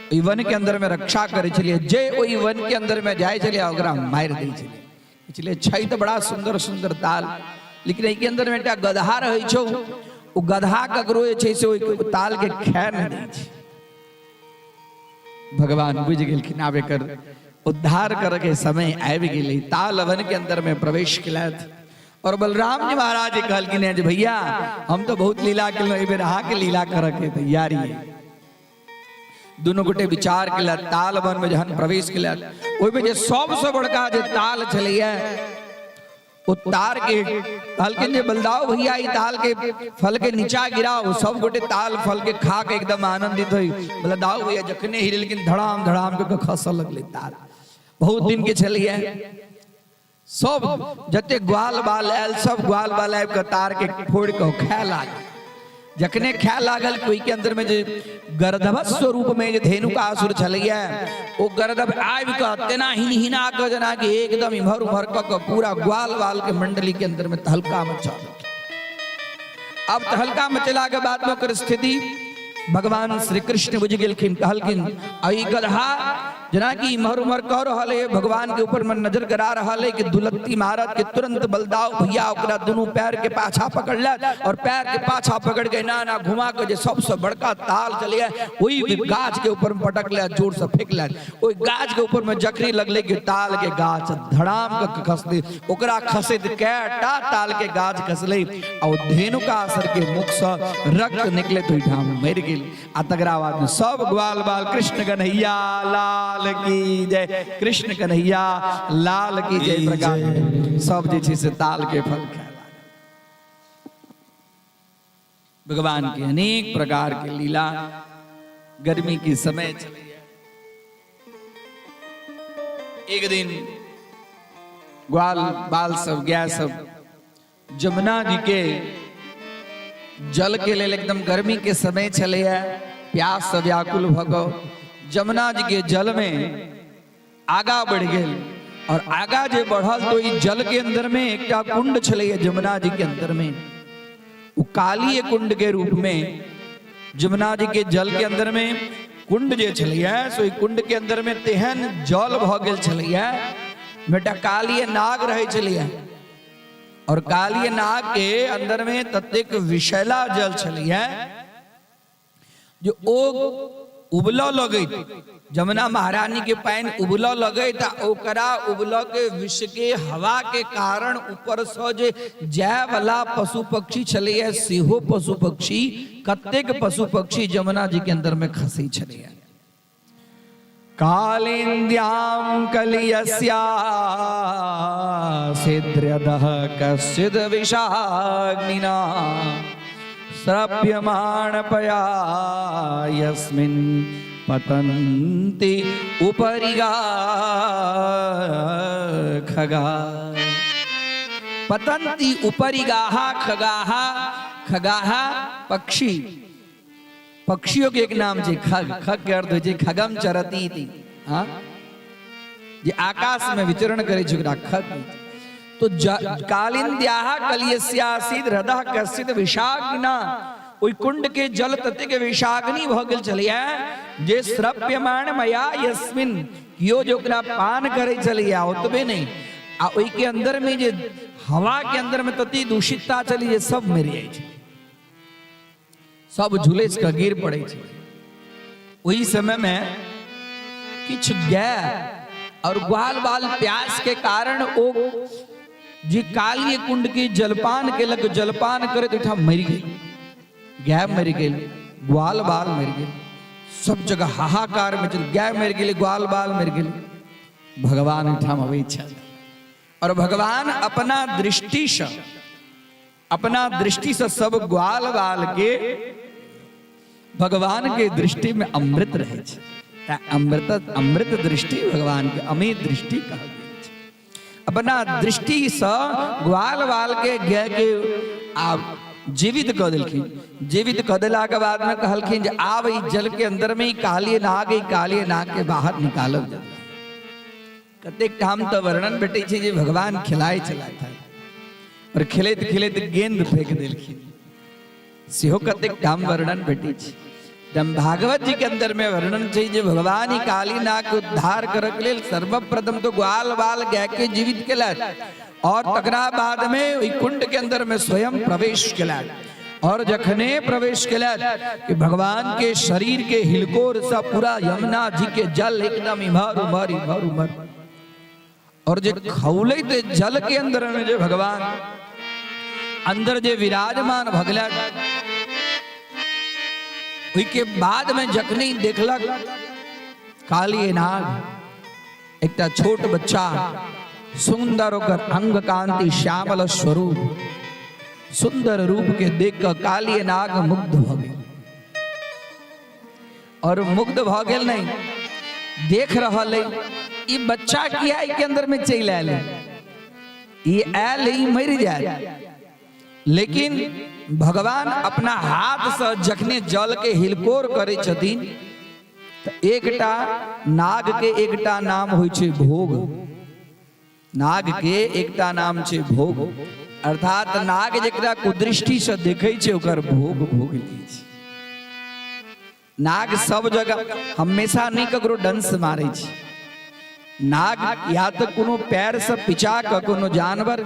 ओहि वन के अंदर में रक्षा करै छलियै। जे ओहि वन के अंदर में जाइ छलियै ओकरा मारि दै छलियै। इसलिए छै तऽ बड़ा सुंदर सुंदर ताल, लेकिन एहिके अन्दरमे एकटा गदहा रहै छौ, ओ गदहा ककरो जे छै से ओहि तालके खाए नहि दै छै। भगवान बुझि गेलखिन आब एकर उद्धार करऽ के समय आबि गेलै। ताल वन के अंदर में प्रवेश केलथि और बलराम जी महाराज जी कहलखिन जे भैया हम तो बहुत लीला केलहुँ, एहि बेर अहाँके लीला करऽ के तैयारी है। दुनू गोटे विचार केलथि। ताल वन में जहन प्रवेश केलथि, ओहिमे जे सबसँ बड़का जे ताल छलैया ओ तार के कहलखिन जे बलदाव भैया ई ताल के फल के नीचा गिराओ, सब गोटे ताल फल के खा के एकदम आनंदित होई। बलदाव भैया जखने हिलेलखिन धड़ाम धड़ाम के खसऽ लगलै ताल। बहुत दिन के छलैया, सब जते ग्वाल बाल आयल सब ग्वाल बाल आबि कऽ तार के फोड़ि कऽ खाए लागल। जखने खाए लागल कि ओहिके अंदर में जे गर्दभ स्वरूप में जे धेनुकासुर छलैया ओ गर्दभ आबि कऽ तेना हिन हिना कऽ जेना कि एकदम इम्हर उम्हर कऽ कऽ पूरा ग्वाल बाल के मंडली के अंदर में तहलका मचा देलकै। अब तहलका मचला के बाद में ओकर स्थिति भगवान श्री कृष्ण बुझि गेलखिन। कहलखिन ई गदहा जेनाकि इम्हर उम्हर कह रहल है, भगवान के ऊपर में नजर गरा रहल है कि दुलत्ती मारत के तुरंत बलदाव भैया ओकरा दुनू पैर के पाछा पकड़लक और पैर के पाछा पकड़ के ना ना घुमा के जे सबसे बड़का ताल चलिए वही गाछ के ऊपर में पटकले, जोर से फेंकलक। ओहि गाछ के ऊपर में जखनी लगले कि ताल के गाछ धड़ाम के खसले, ओकरा खसैत कएटा ताल के गाछ खसले आ धेनुकासुर के मुख से रक्त निकले तो ओहिठाम मरि गेल। आ तकरा बाद में सब ग्वाल बाल कृष्ण कन्हैया लाल की जय, कृष्ण कन्हैया लाल की जय प्रकार सब जे छै से ताल के फल खाए लागल। भगवान के अनेक प्रकार के लीला। गर्मी के समय चलैया, एक दिन ग्वाल बाल सब गाय सब जमुना जी के जल के लेल, एकदम गर्मी के समय छलैया, प्यास से व्याकुल भऽ कऽ जमुना जी के जल में आगा बढ़ि गेल और आगा जे बढ़ल तो ई जल के अंदर में एकटा कुंड छलैया जमुना जी के अंदर में, ओ कालीय कुंड के रूप में जमुना जी के जल के अंदर में कुंड जे छलैया सो ई कुंड के अंदर में तेहन जल भऽ गेल छलैया, बेटा कालीय नाग रहै छलैया और कालीय नाग के अंदर में ततेक विषैला जल छलैया जो ओ उबलऽ लगैत, जमुना महारानी के पानि उबलऽ लगैत आ ओकरा उबलऽ के विष के हवा के कारण ऊपर से जे जाय वाला पशु पक्षी छलैया सेहो पशु पक्षी कतेक पशु पक्षी जमुना जी के अंदर में खसै छलैया। कालिन्द्यां कलियस्या सिद्र्यदः कश्चिद् विषाग्निना स्रप्यमाणपया यस्मिन् पतन्ति उपरिगा खगा। पतन्ति उपरिगाः खगाः, खगाः पक्षी, पक्षियों के एक नाम छै खग, खग के अर्थ होइ छै खगम चरती इति, हाँ जे आकाश में विचरण करे छै ओकरा खग कहै छै। तो कालिन्द्याः कलियस्यासीद हृदः कश्चित विषाग्निना, ओहि कुंड के जल ततेक विषाग्नि भऽ गेल छलैया जे श्रव्यमाण मया यस्मिन, कियो जे ओकरा पान करै छलैया ओतबे नहि आ ओहि के अंदर में जे हवा के अंदर में तते दूषितता छलै जे सब मरि जाइ छै, सब झुलसि कऽ गिर पड़ै छै। ओहि समय में किछु गाय और ग्वाल बाल प्यास के कारण ओ जे कालीय कुंड के जलपान केलक, जलपान करैत ओहिठाम मरि गेल, गाय मरि गेल, ग्वाल बाल मरि गेल, सब जगह हाहाकार मचल, गाय मरि गेलै, ग्वाल बाल मरि गेल। भगवान ओहिठाम अबै छथि और भगवान अपना दृष्टिसँ अपना दृष्टि से सब ग्वाल बाल के भगवान के दृष्टि में अमृत रहे छै। तैं अमृत अमृत दृष्टि भगवान के अमित दृष्टि कहल गेल छै। अपना दृष्टि से ग्वाल बाल के गाय के आब जीवित कऽ देलखिन। जीवित कऽ देला के बाद में कहलखिन जे आब ई जल के अंदर में ई कालिय नाग, ई कालिय नाग के बाहर निकालब जल। कतेक ठाम तऽ वर्णन भेटै छै जे भगवान खेलाइ छलथि हेँ और खेलैत खेलैत गेंद फेंक देलखिन, सेहो कतेक ठाम वर्णन भेटै छै। जब भागवत जी के अंदर में वर्णन छै जे भगवान ही काली नाग के उद्धार करक लेल सर्वप्रथम तो ग्वाल बाल गाय के जीवित केलथि और तकरा बाद में ओहि कुंड के अंदर में स्वयं प्रवेश केलथि और जखने प्रवेश केलथि कि भगवान के शरीर के हिलकोर से पूरा यमुना जी के जल एकदम इम्हर उम्हर इम्हर उम्हर और जे खौलैत जल के अंदर में जे भगवान अंदर जे विराजमान भगलक, ओहि के बाद में जखनी देखलक काली नाग एकटा छोट बच्चा, सुंदर ओकर अंग कांति, श्यामल स्वरूप, सुंदर रूप के देख कऽ काली नाग मुग्ध भऽ गेल। और मुग्ध भऽ गेल नहीं, देख रहल है ई बच्चा किया के अंदर में चलि आयल है, ई आयल ई मरि जायत। लेकिन भगवान अपना हाथ से जखने जल के हिलकोर करै छथिन तऽ एकटा नाग के एकटा नाम होइ छै भोग। नाग के एकटा नाम छै भोग, अर्थात नाग जकरा कुदृष्टि से देखै छै ओकर भोग भोग लै छै। नाग सब जगह हमेशा नहि ककरो डंस मारै छै। नाग या तऽ कोनो पैर से पिचा कऽ कोनो जानवर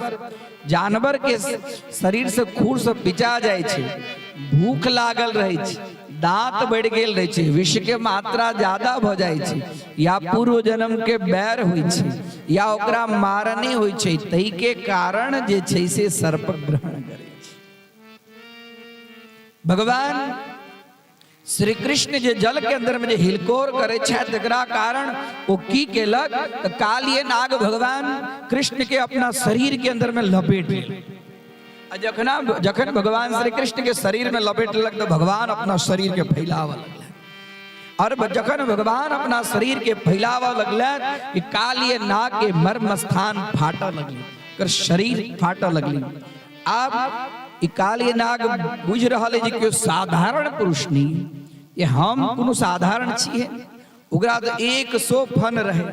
जानवर के शरीर से खूर से पिचा जाइ छै, भूख लागल रहै छै, दांत बढ़ि गेल रहै छै, विष के मात्रा ज्यादा भऽ जाइ छै, या पूर्व जन्म के बैर होइ छै, या ओकरा मारने होइ छै, ताहि के कारण जे छै से सर्प ग्रहण करै छै। भगवान श्री कृष्ण जे जल के अंदर में जे हिलकोर करे छथि तकरा कारण ओ की केलक तऽ कालिय नाग भगवान कृष्ण के अपना शरीर के अंदर में लपेट लेलक। आ जखना जखन भगवान श्री कृष्ण के शरीर में लपेट लेलक तऽ भगवान अपना शरीर के फैलावऽ लगलनि। और जखन भगवान अपना शरीर के फैलावऽ लगलनि कि कालिय नाग के मर्म स्थान फाटऽ लगलै, ओकर शरीर फाटऽ लगलै। आब ई कालिय नाग बुझि रहल है जे केओ साधारण पुरुष नहीं, ये हम कोनो साधारण छियै। ओकरा तऽ 100 फन रहे।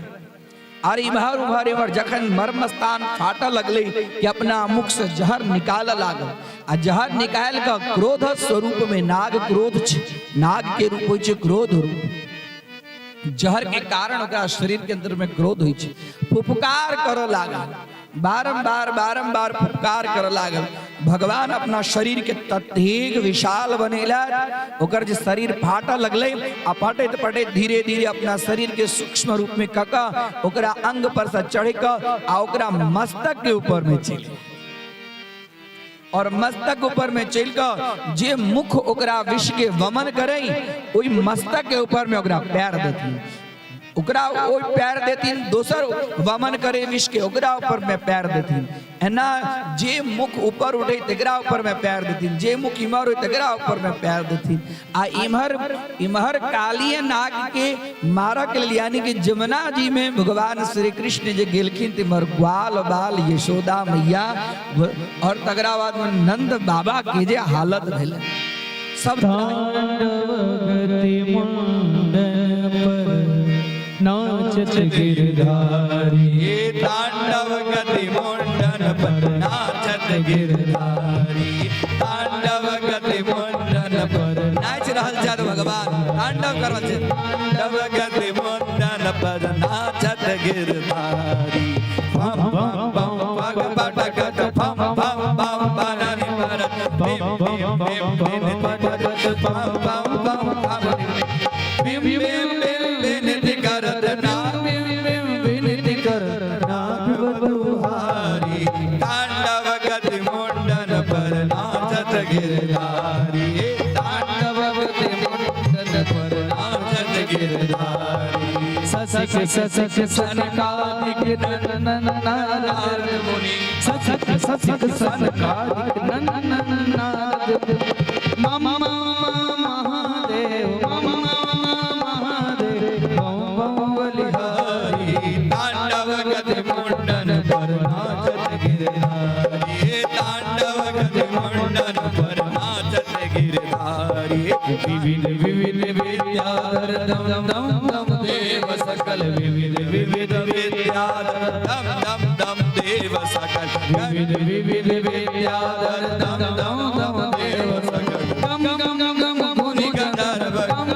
आर इम्हर उम्हर इम्हर जखन मर्म स्थान फाटऽ लगलै कि अपना मुख से जहर निकालऽ लागल आ जहर निकालि कऽ क्रोध स्वरूप में, नाग क्रोध छै, नाग के रूप होइ छै क्रोध रूप, जहर के कारण ओकरा शरीर के अंदर में क्रोध होइ छै, फुफकार करऽ लागल, बारंबार बारंबार फुफकार करऽ लागल। भगवान अपना शरीर के ततेक विशाल बनेला, ओकर जे शरीर फाटऽ लगलै आ फटैत फटैत धीरे धीरे अपना शरीर के सूक्ष्म रूप में कऽ कऽ ओकरा अंग पर से चढ़ि कऽ आ ओकरा मस्तक के ऊपर में चलि और मस्तक ऊपर में चलि कऽ जे मुख ओकरा विष के वमन करै ओहि मस्तक के ऊपर में ओकरा पैर देथिन, ओकरा ओहि पैर देथिन, दोसर वमन करे विष के ओकरा ऊपर में पैर देथिन। एना जे मुख ऊपर उठे तकरा ऊपर में पैर देथिन, जे मुख इम्हर हो तकरा ऊपर में पैर देथिन। आ इम्हर इम्हर कालिय नाग के मारक लेल यानी कि जमुना जी में भगवान श्री कृष्ण जे गेलखिन तऽ इम्हर ग्वाल बाल यशोदा मैया और तकरा बाद में नंद बाबा के जे हालत भेलै सब तांडव गति मुंडन पर नाचत गिरधारी, ये तांडव गति मुंडन पर नाचत गिरधारी, तांडव गति मुंडन पर नाचि रहल छथि भगवान, तांडव कर रहल छथि। तांडव गति मुंडन पर नाचत गिरधारी, फम फम फम पग पटकत फम फम फम बननि पर भीम भीम भीम विनती करत फम फम फम फम भीम भीम भीम विनती करत नाग भीम भीम विनती करत नाग बलुहारी, तांडव गति मुंडन पर नाचत गिरधारी, तांडव गति मुंडन पर नाचत गिरधारी। ससक ससक सनकादिक नंदन नारद मुनि ससक ससक सनकादिक नंदन नारद मम मम महादेव मम मम महादेव बम बम बलिहारी, तांडव गति मुंडन पर नाचत गिरधारी, तांडव गति मुंडन पर नाचत गिरधारी। विविध विविध विद्याधर दम दम दम देव सकल, विविध विविध विद्याधर दम दम दम देव सकल, विविध विविध विद्याधर दम दम दम देव सकल गम गम गम मुनि गंधर्व गम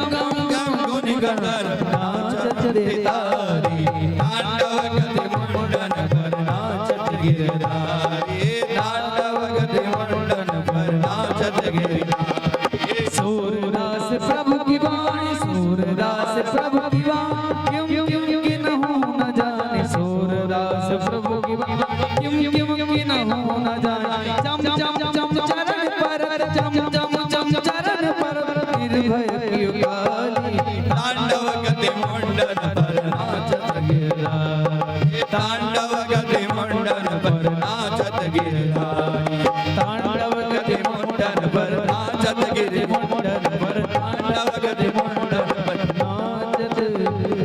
पर नाचत गिरधारी। तांडव गति मुंडन पर नाचत गिरधारी। तांडव गति मुंडन पर नाचत गिरधारी। सूरदास प्रभु की वाणी, सूरदास प्रभु की वाणी, क्यों क्यों कि न हो न जाने। सूरदास प्रभु की वाणी, क्यों क्यों कि न हो न जाने। चम चम चम चरण पर, चम चम चम चरण पर, निर्भय कियो काली। तांडव गति मुंडन पर नाचत गिरधारी। तांडव गति मुंडन पर नाचत गिरधारी। तांडव गति मुंडन पर नाचत गिर मुंडन पर, तांडव गति मुंडन पर नाचत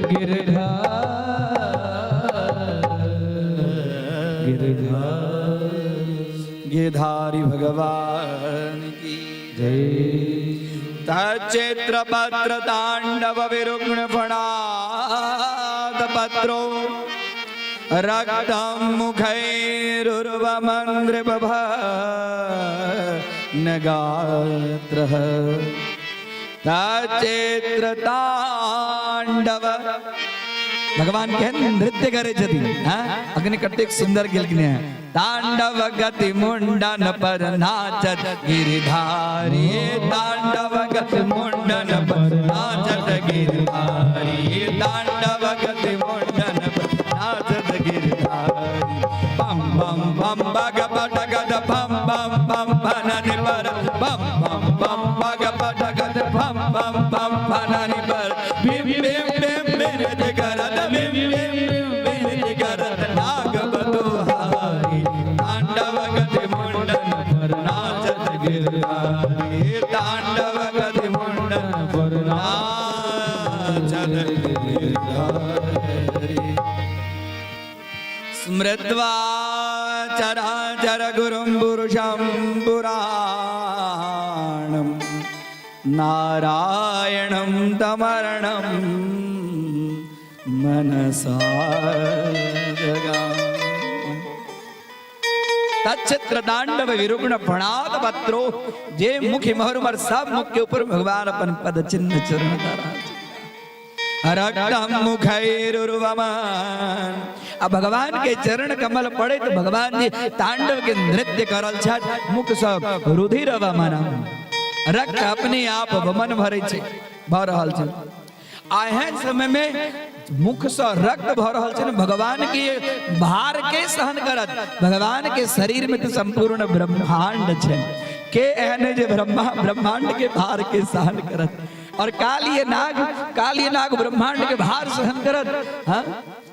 गिरधारी, गिरधारी। गिरधारी भगवान की जय। तच्चित्र पत्र तांडव विरुग्ण फणाद पत्रो रक्तं मुखैरुर्वमन्द्रिबभ नगात्रः। तच्चित्र तांडव भगवान केहन नृत्य करै छथिन, हाँ? अखन कतेक सुंदर गेलखिन हैं। तांडव गति मुंडन पर नाचत गिरधारी। तांडव गति मुंडन पर नाचत गिरधारी। तांडव गति मुंडन पर नाचत गिरधारी। बम बम बम बग बट गद बम बम बम भननि पर, बम बम बम बग बट गद बम बम बम भननि पर। भीम भीम भीम बिनत करत, भीम भीम भीम बिनत करत नाग बतुहारी। तांडव गति मुंडन पर नाचत गिरधारी। तांडव गति मुंडन पर नाचत गिरधारी। स्मृत्वा चराचर गुरुं पुरुषं पुराणं नारायणं तमरणं मनसा जगाम। तच्चित्र तांडव विरुग्ण फणाद पत्रो, जे मुख इम्हर उम्हर सब मुख के ऊपर भगवान अपन पद चिन्ह चरण धरा। रक्तम मुखैरुर्वमान, आ भगवान के चरण कमल पड़े तो भगवान जी तांडव के नृत्य करल छथि, मुख सब रुधिर वमनम, रक्त अपने आप वमन भरे छै, भऽ रहल छै। आ एहन समय में मुख से रक्त भऽ रहल छै ने, भगवान के भार के सहन करत? भगवान के शरीर में तो संपूर्ण ब्रह्मांड छै, के एहन है जे ब्रह्मा ब्रह्मांड के भार के सहन करत? और कालिय नाग, कालिय नाग ब्रह्मांड के भार सहन करत? हाँ,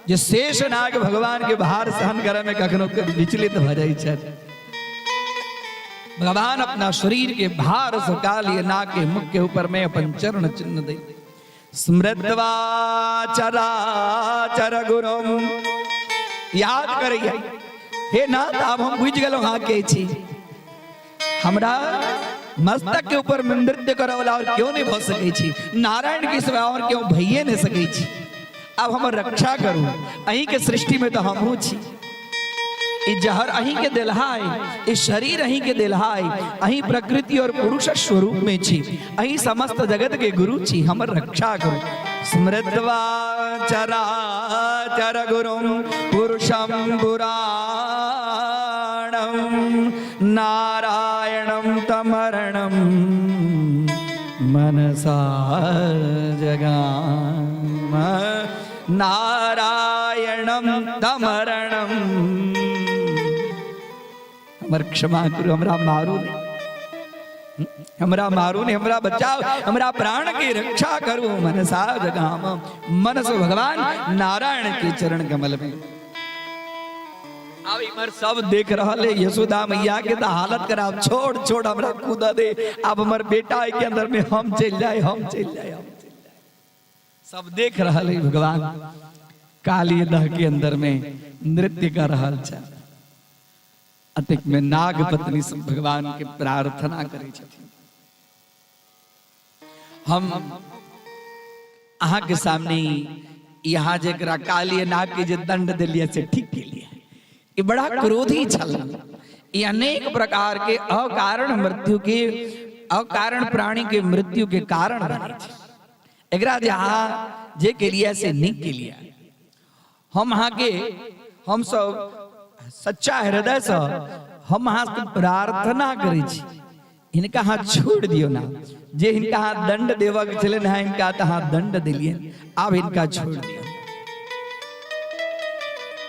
जे शेष नाग भगवान के भार सहन करे में कखनो विचलित भऽ जाइ छथि। भगवान अपना शरीर के भार से कालिय नाग के मुख के ऊपर में अपन चरण चिन्ह दे। स्मृत्वा चराचर गुरुम, याद करैया, हे नाथ, आब हम बुझि गेलहुँ अहाँ के छी। हमरा मस्तक के ऊपर में नृत्य करऽ वाला और क्यों नहीं भऽ सकै छी, नारायण के सिवा और क्यों भइए नहीं सकै छी। आब हमर रक्षा करू, अहीं के सृष्टि में तो हमहूँ छी। ई जहर अहीं के देलहा है, ई शरीर अहीं के देलहा है, अहीं प्रकृति और पुरुष स्वरूप में छी, अहीं समस्त जगत के गुरु छी, हमर रक्षा करू। स्मृत्वा चराचर गुरुम पुरुषम पुराणम नारायणम तमरणम मनसा जगाम। नारायणम तमरणम, हमर क्षमा करू, हमरा मारू नहीं, हमरा मारू नहीं, हमरा बचाओ, हमरा प्राण की रक्षा करू। मनसा जगाम, मन से भगवान नारायण के चरण कमल में। अब इमर सब देख रहल है यशोदा मैया के तो हालत खराब, छोड़ छोड़ हमरा कूदा दे, अब हमर बेटा के अंदर में हम चल जाए, हम चल जाए, हम चल जाए। सब देख रहल है भगवान काली दह के अंदर में नृत्य कर रहल छै। अतिक में नाग पत्नी सब भगवान के प्रार्थना करै छथिन, हम अहाँ के सामने यहाँ जेकरा काली नाग के जे दंड दिलिए से ठीक केलिए। ई बड़ा क्रोधी छल, ई अनेक प्रकार के अकारण मृत्यु के, अकारण प्राणी के मृत्यु के कारण बने छै। एकरा जे अहाँ जे केलियै से नीक केलियै। हम अहाँके हमसब सच्चा हृदयसँ हम अहाँके प्रार्थना करै छी, हिनका अहाँ छोड़ि दियौ ना। जे हिनका अहाँ दंड देबऽ के छलनि हेँ हिनका तऽ अहाँ दंड देलियनि, आब हिनका छोड़ि दियौ।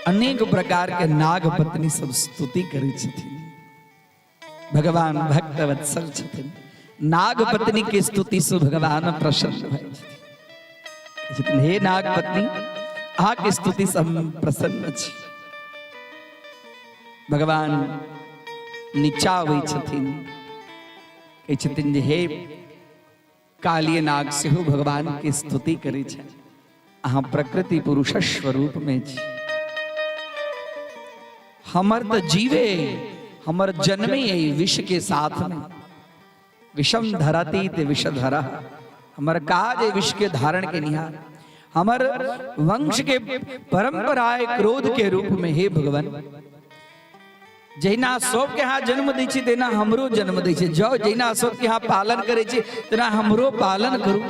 अनेक प्रकार के नाग पत्नी सब स्तुति करै छथिन। भगवान भक्त वत्सल छथिन। नाग पत्नी के स्तुति से भगवान प्रसन्न भए छथिन। हे नाग पत्नी, अहाँ के स्तुति से हम प्रसन्न छी। भगवान नीचा अबै छथिन, कहै छथिन जे हे कालिय नाग सेहो भगवान के स्तुति करै छै, अहाँ प्रकृति पुरुष स्वरूप में छी। हमर तऽ जीवे, हमर जन्मे एहि विष के साथ में, विषम धरती ते विषधरा, हमर काज एहि विष के धारण के निहार, हमर वंश के परंपरा क्रोध के रूप में। हे भगवान, जहिना सबके अहाँ जन्म दै छी तहिना हमरो जन्म दै छी। जाउ, जहिना सबके अहाँ पालन करै छी तेना हमरो पालन करू।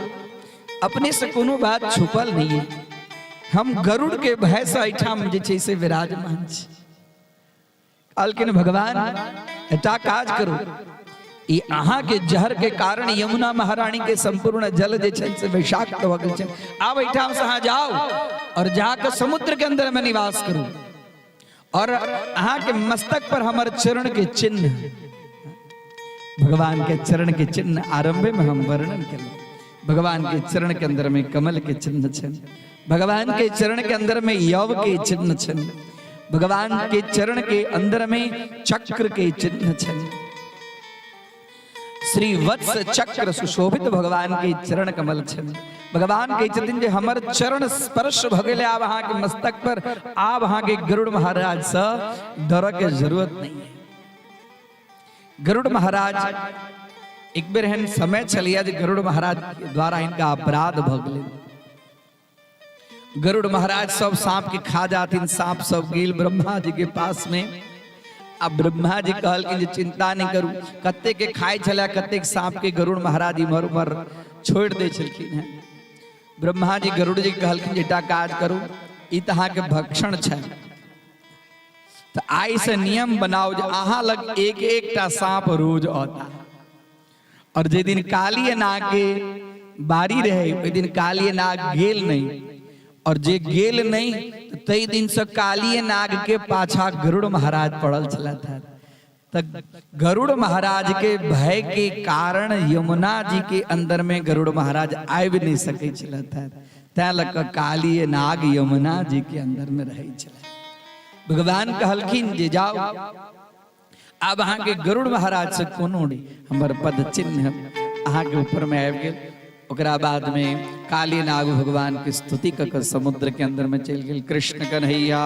अपने से कोनो बात छुपल नहीं है। हम गरुड़ के भय से एहिठाम जे छै से विराजमान छी। कहलखिन भगवान एकटा काज करू, ई अहाँ के जहर के कारण यमुना महारानी के संपूर्ण जल जे छै से विषाक्त भऽ गेल छै। आब एहिठाम से अहाँ जाउ और जाके समुद्र के अंदर में निवास करू और अहाँ के मस्तक पर हमर चरण के चिन्ह, भगवान के चरण के चिन्ह आरंभे में हम वर्णन केलहुँ। भगवान के चरण के अंदर में कमल के चिन्ह छनि, भगवान के चरण के अंदर में यव के चिन्ह छनि, भगवान के चरण के अंदर में चक्र के चिन्ह छनि। श्री वत्स चक्र सुशोभित भगवान के चरण कमल छनि। भगवान कहै छथिन जे हमर चरण स्पर्श भऽ गेलै आब अहाँके मस्तक पर, आब अहाँके गरुड़ महाराज सँ डरऽ के जरूरत नहीं है। गरुड़ महाराज एक बेर एहन समय छलैया जे गरुड़ महाराज के द्वारा हिनका अपराध भऽ गेलै। गरुड़ महाराज सब सांप के खा जाथिन, सांप सब गेल ब्रह्मा जी के पास में। आ ब्रह्मा जी कहलखिन जे चिंता नहीं करू, कते के खाइ छलै कतेक सांप के गरुड़ महाराज इम्हर उम्हर छोड़ि दै छलखिन हेँ। ब्रह्मा जी गरुड़ जी के कहलखिन जे एकटा काज करू, ई तऽ अहाँके भक्षण छै, तऽ आइ से नियम बनाउ जे अहाँ लग एक एकटा सांप रोज औता। और जे दिन कालिय नाग के बारी रहे ओहि दिन कालिय नाग गेल नहीं, और जे गेल नहीं तो तई दिन से कालिय नाग के पाछा गरुड़ महाराज पड़ल छलथि हेँ। त गरुड़ महाराज के भय के कारण यमुना जी के अंदर में गरुड़ महाराज आबि नहीं सकै छलथि हेँ, तैं लऽ कऽ कालिय नाग यमुना जी के अंदर में रहै छलथि। भगवान कहलखिन जे जाओ, आब अहाँके गरुड़ महाराज से कोनो नहीं, हमर पद चिन्ह अहाँके ऊपर में आबि गेल। ओकरा बाद में काली नाग भगवान के स्तुति कऽ कऽ समुद्र के अंदर में चलि गेल। कृष्ण कन्हैया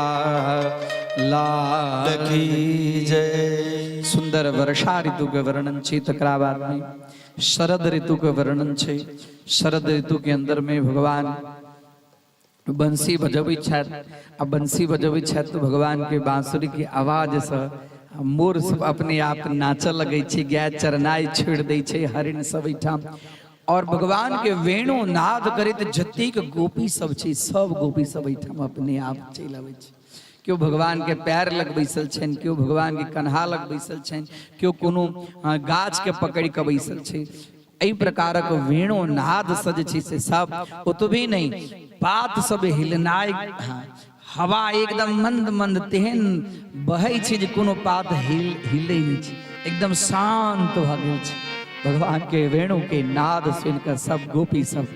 लाल की जय। सुंदर वर्षा ऋतु के वर्णन छै। तकरा बाद में शरद ऋतु के वर्णन छै। शरद ऋतु के अंदर में भगवान बंसी बजबै छथि, आ बंसी बजबै छथि तऽ भगवान के बांसुरी के आवाज से मोर सब अपने आप नाचऽ लगै छै, गाय चरनाइ छोड़ि दै छै, हरिण सब एहिठाम, और भगवान के वेणु नाद करैत जतेक गोपी सब छै सब गोपी सब एहिठाम अपने आप चलि अबै छै। केओ भगवान के पैर लग बैसल छनि, केओ भगवान के कन्हा लग बैसल छनि, केओ कोनो गाछ के पकड़ि कऽ बैसल छै। एहि प्रकारक वेणु नाद से जे छै से सब, ओतबे नहि पात सब हिलनाइ, हाँ, हवा एकदम मंद मंद तेहन बहै छै जे कोनो पात हिलै नहि छै, एकदम शांत भऽ गेल छै। भगवान के वेणु के नाद सुनि कऽ सब गोपी सब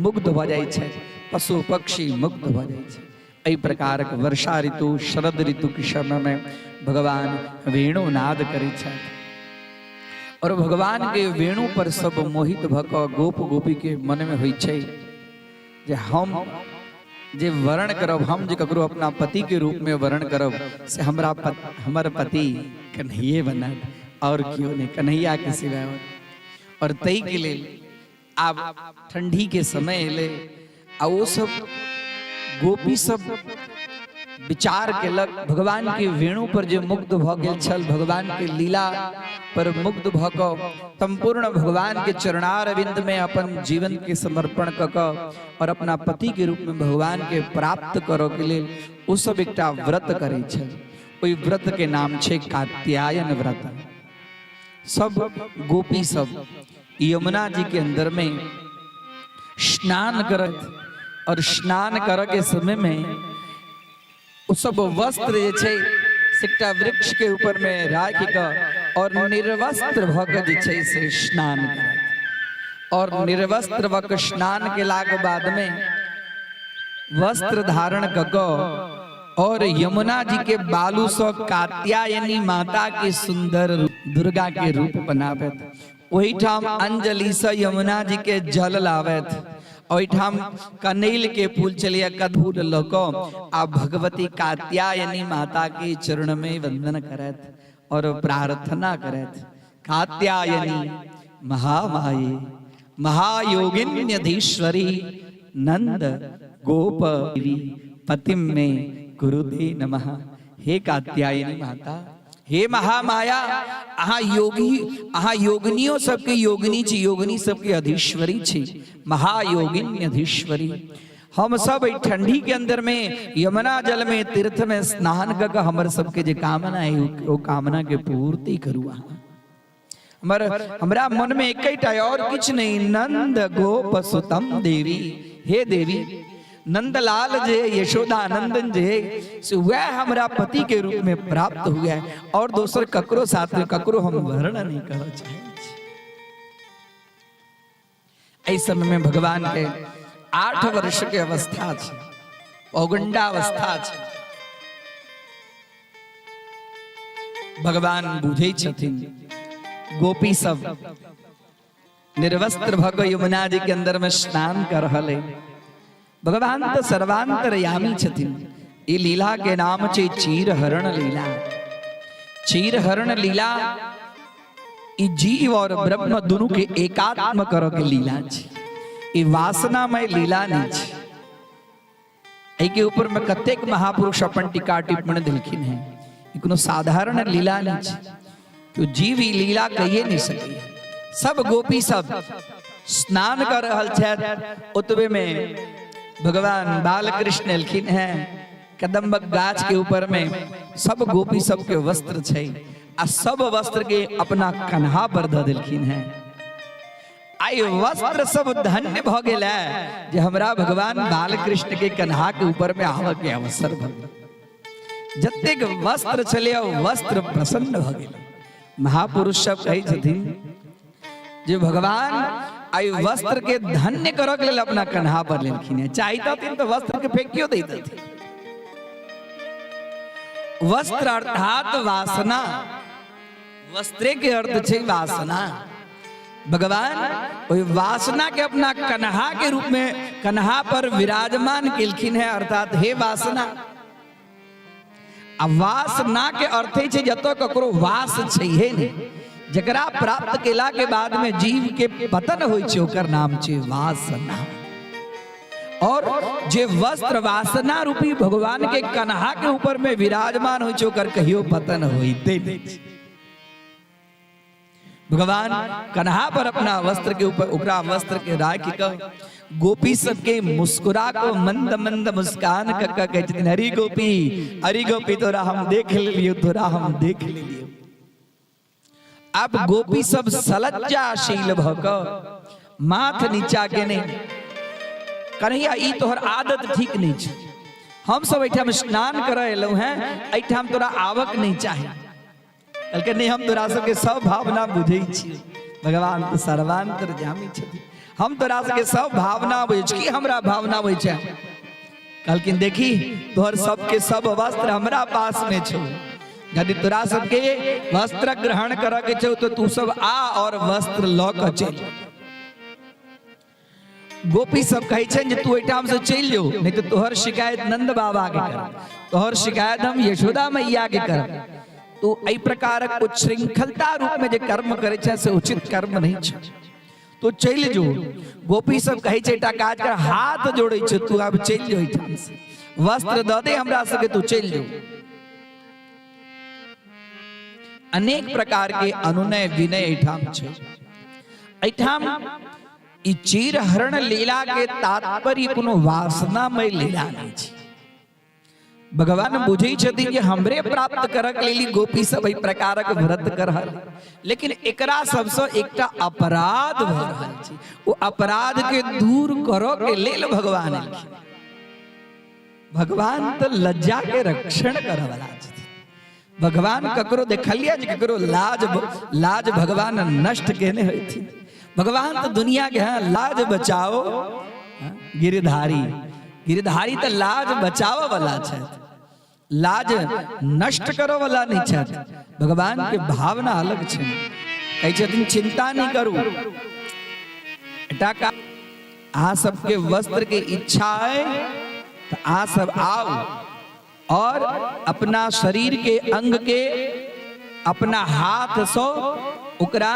मुग्ध भऽ जाइ छै, पशु पक्षी मुग्ध भऽ जाइ छै। एहि प्रकारक वर्षा ऋतु शरद ऋतु के समय में भगवान वेणु नाद करै छथि और भगवान के वेणु पर सब मोहित भऽ कऽ गोप गोपी के मन में होइ छै जे हम जे वरण करब, हम जे ककरो अपना पति के रूप में वरण करब से हमरा हमर पति कन्हैये बनत और केओ नहीं, कन्हैया के सिवाय और। और ताहि के लेल आब ठंडी के समय एलै आ ओ सब गोपी सब विचार केलक। भगवान के वेणु पर जे मुग्ध भऽ गेल छल, भगवान के लीला पर मुग्ध भऽ कऽ संपूर्ण भगवान के चरणारविंद में अपन जीवन के समर्पण कऽ कऽ और अपना पति के रूप में भगवान के प्राप्त करऽ के लेल ओ सब एकटा व्रत करै छल। ओहि व्रत के नाम छै कात्यायन व्रत। सब गोपी सब यमुना जी के अंदर में स्नान करत और स्नान करऽ के समय में ओ सब वस्त्र जे छै से एकटा वृक्ष के ऊपर में राखि कऽ और निर्वस्त्र भऽ कऽ जे छै से स्नान करत और निर्वस्त्र भऽ कऽ स्नान केलाके बाद में वस्त्र धारण कऽ कऽ और यमुना जी के बालू से कात्यायनी माता के सुंदर दुर्गा के रूप बनाबैत, ओहिठाम अंजलि से यमुना जी के जल लाबैत, ओहिठाम कनैल के फूल चलिए कधूर लऽ कऽ आ भगवती कात्यायनी माता के चरण में वंदन करैत और प्रार्थना करैत, कात्यायनी महामाये महायोगिन्यधीश्वरी नंद गोप पतिम में गुरुदे नमः। हे कात्यायनी माता, हे महामाया, अहाँ योगी, अहाँ योगिनियों सबके योगिनी छी, योगिनी सबके अधीश्वरी छी, महायोगिन्यधीश्वरी। हम सब एहि ठंडी के अंदर में यमुना जल में तीर्थ में स्नान कऽ कऽ हमर सबके जे कामना है ओ कामना के पूर्ति करू अहाँ। हमर हमरा मन में एकटा और किछु नहीं, नंद गोप सुतम देवी। हे देवी, नंदलाल जे यशोदा नंदन जे से वह हमरा पति के रूप में प्राप्त हुआ और दोसर ककरो साथ में ककरो हम वर्ण नहीं करऽ चाहै छी। एहि समय में भगवान के 8 वर्ष के अवस्था छै, पौगंडावस्था छै। भगवान बुझै छथिन गोपी सब निर्वस्त्र भऽ कऽ यमुना जी के अंदर में स्नान कर रहल है। भगवान तऽ सर्वांतरयामी छथिन। ई लीला के नाम छै चीरहरण लीला। चीरहरण लीला ई जीव और ब्रह्म दुनू के एकात्म करऽ के लीला छै। ई वासनामय लीला नहीं छै। एहि के ऊपर में कतेक महापुरुष अपन टीका टिप्पणी देलखिन हैं। ई कोनो साधारण लीला नहीं छै। तो जीव ई लीला कहिए नहीं सकै। सब गोपी सब स्नान कर रहल छथि, ओतबे में भगवान बालकृष्ण एलखिन हैं। कदम्बक गाछ के ऊपर में सब गोपी सबके वस्त्र छै आ सब वस्त्र के अपना कन्हा पर धऽ देलखिन हैं। आई वस्त्र सब धन्य भ गेल है जे हमरा भगवान बालकृष्ण के कन्हा के ऊपर में आवे के अवसर भ गेल। जतेक वस्त्र छलै वस्त्र प्रसन्न भ गेल। महापुरुष सब कहै छथिन जे भगवान आई वस्त्र के धन्य करऽ के लेल अपना कन्हा पर लेलखिन है। चाहितथिन तऽ वस्त्र के फेंकियो दैतथिन। वस्त्र अर्थात वासना, वस्त्रे के अर्थ छै वासना। भगवान ओहि वासना के अपना कन्हा के रूप में कन्हा पर विराजमान केलखिन है, अर्थात हे वासना। आ वासना के अर्थ छै जतऽ ककरो वास छैहे नहि, जकरा प्राप्त केला के बाद में जीव के पतन होइ छै ओकर नाम छै वासना। और जे वस्त्र वासना रूपी भगवान के कन्हा के ऊपर में विराजमान होइ छै ओकर कहियो पतन होइते नहि छै। भगवान कन्हा पर अपना वस्त्र के ऊपर ओकरा वस्त्र के राखि कऽ गोपी सबके मुस्कुरा को मंद मंद मुस्कान कऽ कऽ कहै छथिन, हरि गोपी, हरि गोपी, तोरा हम देख लेलियौ, तोरा हम देख लेलियौ। आब गोपी सब सलज्जाशील भऽ कऽ माथ नीचा केने, कन्हैया ई तोहर आदत ठीक नहि छै, हम सब एहिठाम स्नान करऽ एलहुँ हेँ, एहिठाम तोरा आवक नहि चाही। कहलकै नहि, हम तोरा सबके सब भावना बुझै छी। भगवान तऽ सर्वांतरयामी छथिन, हम तोरा सबके सब भावना बुझै छी। की हमरा भावना बुझै छै? कहलखिन देखी तोहर सबके सब वस्त्र हमरा पास में छौ, यदि तोरा सबके वस्त्र ग्रहण करऽ के छौ तो तू सब आ और वस्त्र लऽ कऽ चल। गोपी सब कहै छनि जे तू एहिठाम से चलि जो, नहीं तो तोहर शिकायत नंद बाबा के करब, तोहर शिकायत हम यशोदा मैया के करब। तू एहि प्रकारक उच्छृंखलता रूप में जे कर्म करै छै से उचित कर्म नहीं छै, तू चलि जो। गोपी सब कहै छै एकटा काज कर, हाथ जोड़ै छै, तू आब चलि जो एहिठाम से। वस्त्र दऽ दे हमरा सबके, तू चलि जो। अनेक प्रकार के अनुनय विनय एहिठाम छै। एहिठाम ई चीरहरण लीला के तात्पर्य कोनो वासनामय लीला नहि छै। भगवान बुझै छथिन जे हमरे प्राप्त करक लेल गोपी सब एहि प्रकारक व्रत कर रहल, लेकिन एकरा सबसँ एकटा अपराध भऽ रहल छै। ओ अपराध के दूर करऽ के लेल भगवान एलखिन। भगवान तऽ लज्जा के रक्षण करऽ वाला छथिन। भगवान ककरो देखलियै जे ककरो लाज लाज भगवान नष्ट केने होइथिन? भगवान तऽ दुनिया के हैं लाज बचाओ गिरधारी। गिरधारी तऽ लाज बचावऽ वाला छथि, लाज नष्ट करऽ वाला नहि छथि। भगवान के भावना अलग छै। कहै छथिन चिंता नहि करू, एकटा अहाँ सबके वस्त्र के इच्छा है तऽ अहाँ सब आउ और अपना शरीर के अंग के अपना हाथ से ओकरा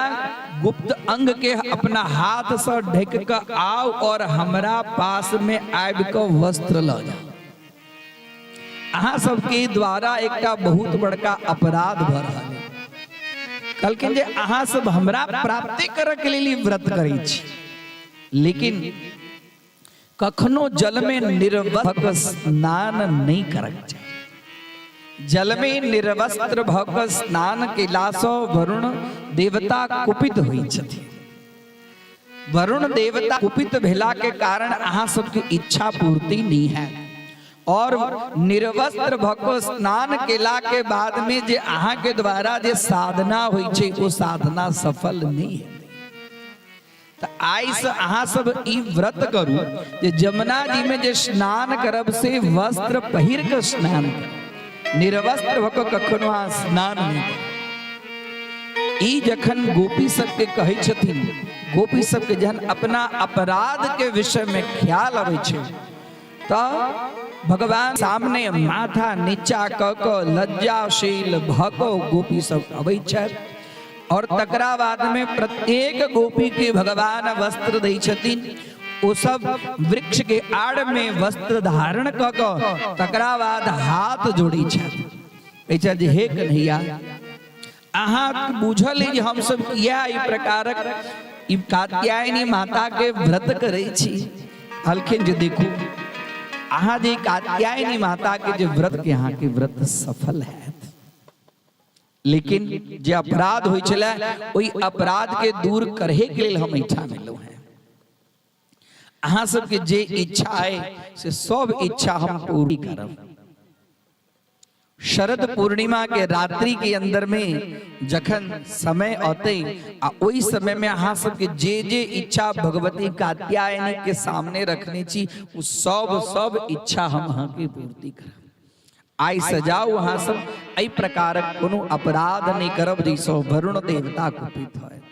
गुप्त अंग के अपना हाथ से ढक के आउ और हमरा पास में आबि के वस्त्र ल जाउ। अहाँ सबके द्वारा एकटा बहुत बड़का अपराध भऽ रहल है। कहलखिन जे अहाँ सब हमरा प्राप्ति करऽ के लेल ई व्रत करै छी, लेकिन कखनो जल में निर्वस्त्र स्नान नहीं करक चाही। जल में निर्वस्त्र भऽ कऽ स्नान केलासँ वरुण देवता कुपित होइ छथिन। वरुण देवता कुपित भेला के कारण अहाँ सबके इच्छा पूर्ति नहीं है और निर्वस्त्र भऽ कऽ स्नान केला के बाद में जे अहाँ के द्वारा जे साधना होइ छै ओ साधना सफल नहीं है। तऽ आइसँ अहाँ सब ई व्रत करू जे जमुना जी में जे स्नान करब से वस्त्र पहिर कऽ स्नान करब, निर्वस्त्र भऽ कऽ कखनो अहाँ स्नान नहि करब। ई जखन गोपी सबके कहै छथिन, गोपी सबके जहन अपना अपराध के विषय में ख्याल अबै छै तऽ भगवान सामने माथा नीचा कऽ कऽ लज्जाशील भऽ कऽ गोपी सब अबै छथि और तकरा बाद में प्रत्येक गोपी के भगवान वस्त्र दै छथिन। ओ सब वृक्ष के आड़ में वस्त्र धारण कऽ कऽ तकरा बाद हाथ जोड़ी छथि, कहै छथि जे हे कन्हैया, अहाँ बुझल जे हमसब किया एहि प्रकारक ई कात्यायनी माता के व्रत करै छी। कहलखिन जे देखू, अहाँ जे कात्यायनी माता के जे व्रत के अहाँ के व्रत सफल हैत, लेकिन जे अपराध होइ छलै ओहि अपराध के दूर करहे के लेल हम एहिठाम एलहुँ हैं। अहाँ सबके जे इच्छा है से सब इच्छा हम पूरी करब। शरद पूर्णिमा के रात्रि के अंदर में जखन समय औते आ ओहि समय में अहाँ सबके जे जे इच्छा भगवती कात्यायनी के सामने रखने छी ओ सब सब इच्छा हम अहाँ के पूर्ति करब। आइ सजाउ अहाँ सब एहि प्रकारक कोनो अपराध नहि करब जैसो वरुण देवता कुपित होयत।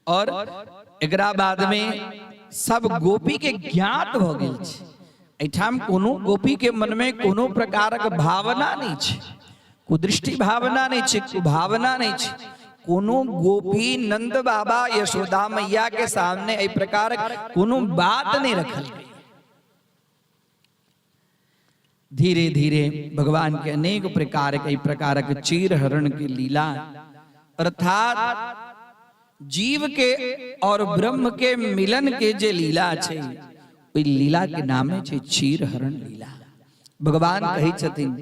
और एकरा बाद में सब गोपी के ज्ञात भ गेल छै। एहिठाम कोनो गोपी के मन में कोनो प्रकारक भावना नहीं छै, कुदृष्टि भावना नहीं छै, कुभावना नहीं छै। कोनो गोपी नंद बाबा यशोदा मैया के सामने एहि प्रकारक कोनो बात नहीं रखल गई। धीरे धीरे भगवान के अनेक प्रकार के प्रकारक चीरहरण की लीला, अर्थात जीव के और ब्रह्म के मिलन के जे लीला छै ओहि लीला के नामे छै चीरहरण लीला। भगवान कहै छथिन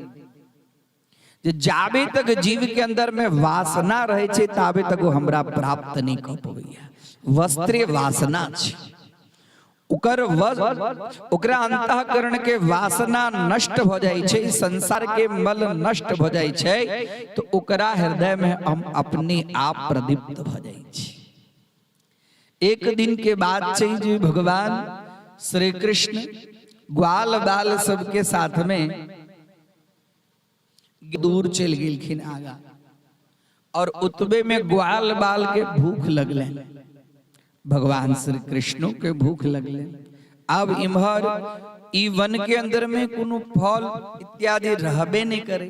जे जाबे तक जीव के अंदर में वासना रहे छै ताबे तक वो हमरा प्राप्त नहीं कऽ पबैया। वस्त्रे वासना छै, ओकर ओकरा अंतःकरण के वासना नष्ट भ जाइ छै, संसार के मल नष्ट भ जाइ छै, तो ओकरा हृदय में हम अपने आप प्रदीप्त भ जाइ छी। एक दिन के बाद छै जे भगवान श्री कृष्ण ग्वाल बाल सबके साथ में दूर चलि गेलखिन आगा और उतबे में ग्वाल बाल के भूख लगले, भगवान श्री कृष्णो के भूख लगले। अब इम्हर ई वन के अंदर में कोनो फल इत्यादि रहबे नहीं करे,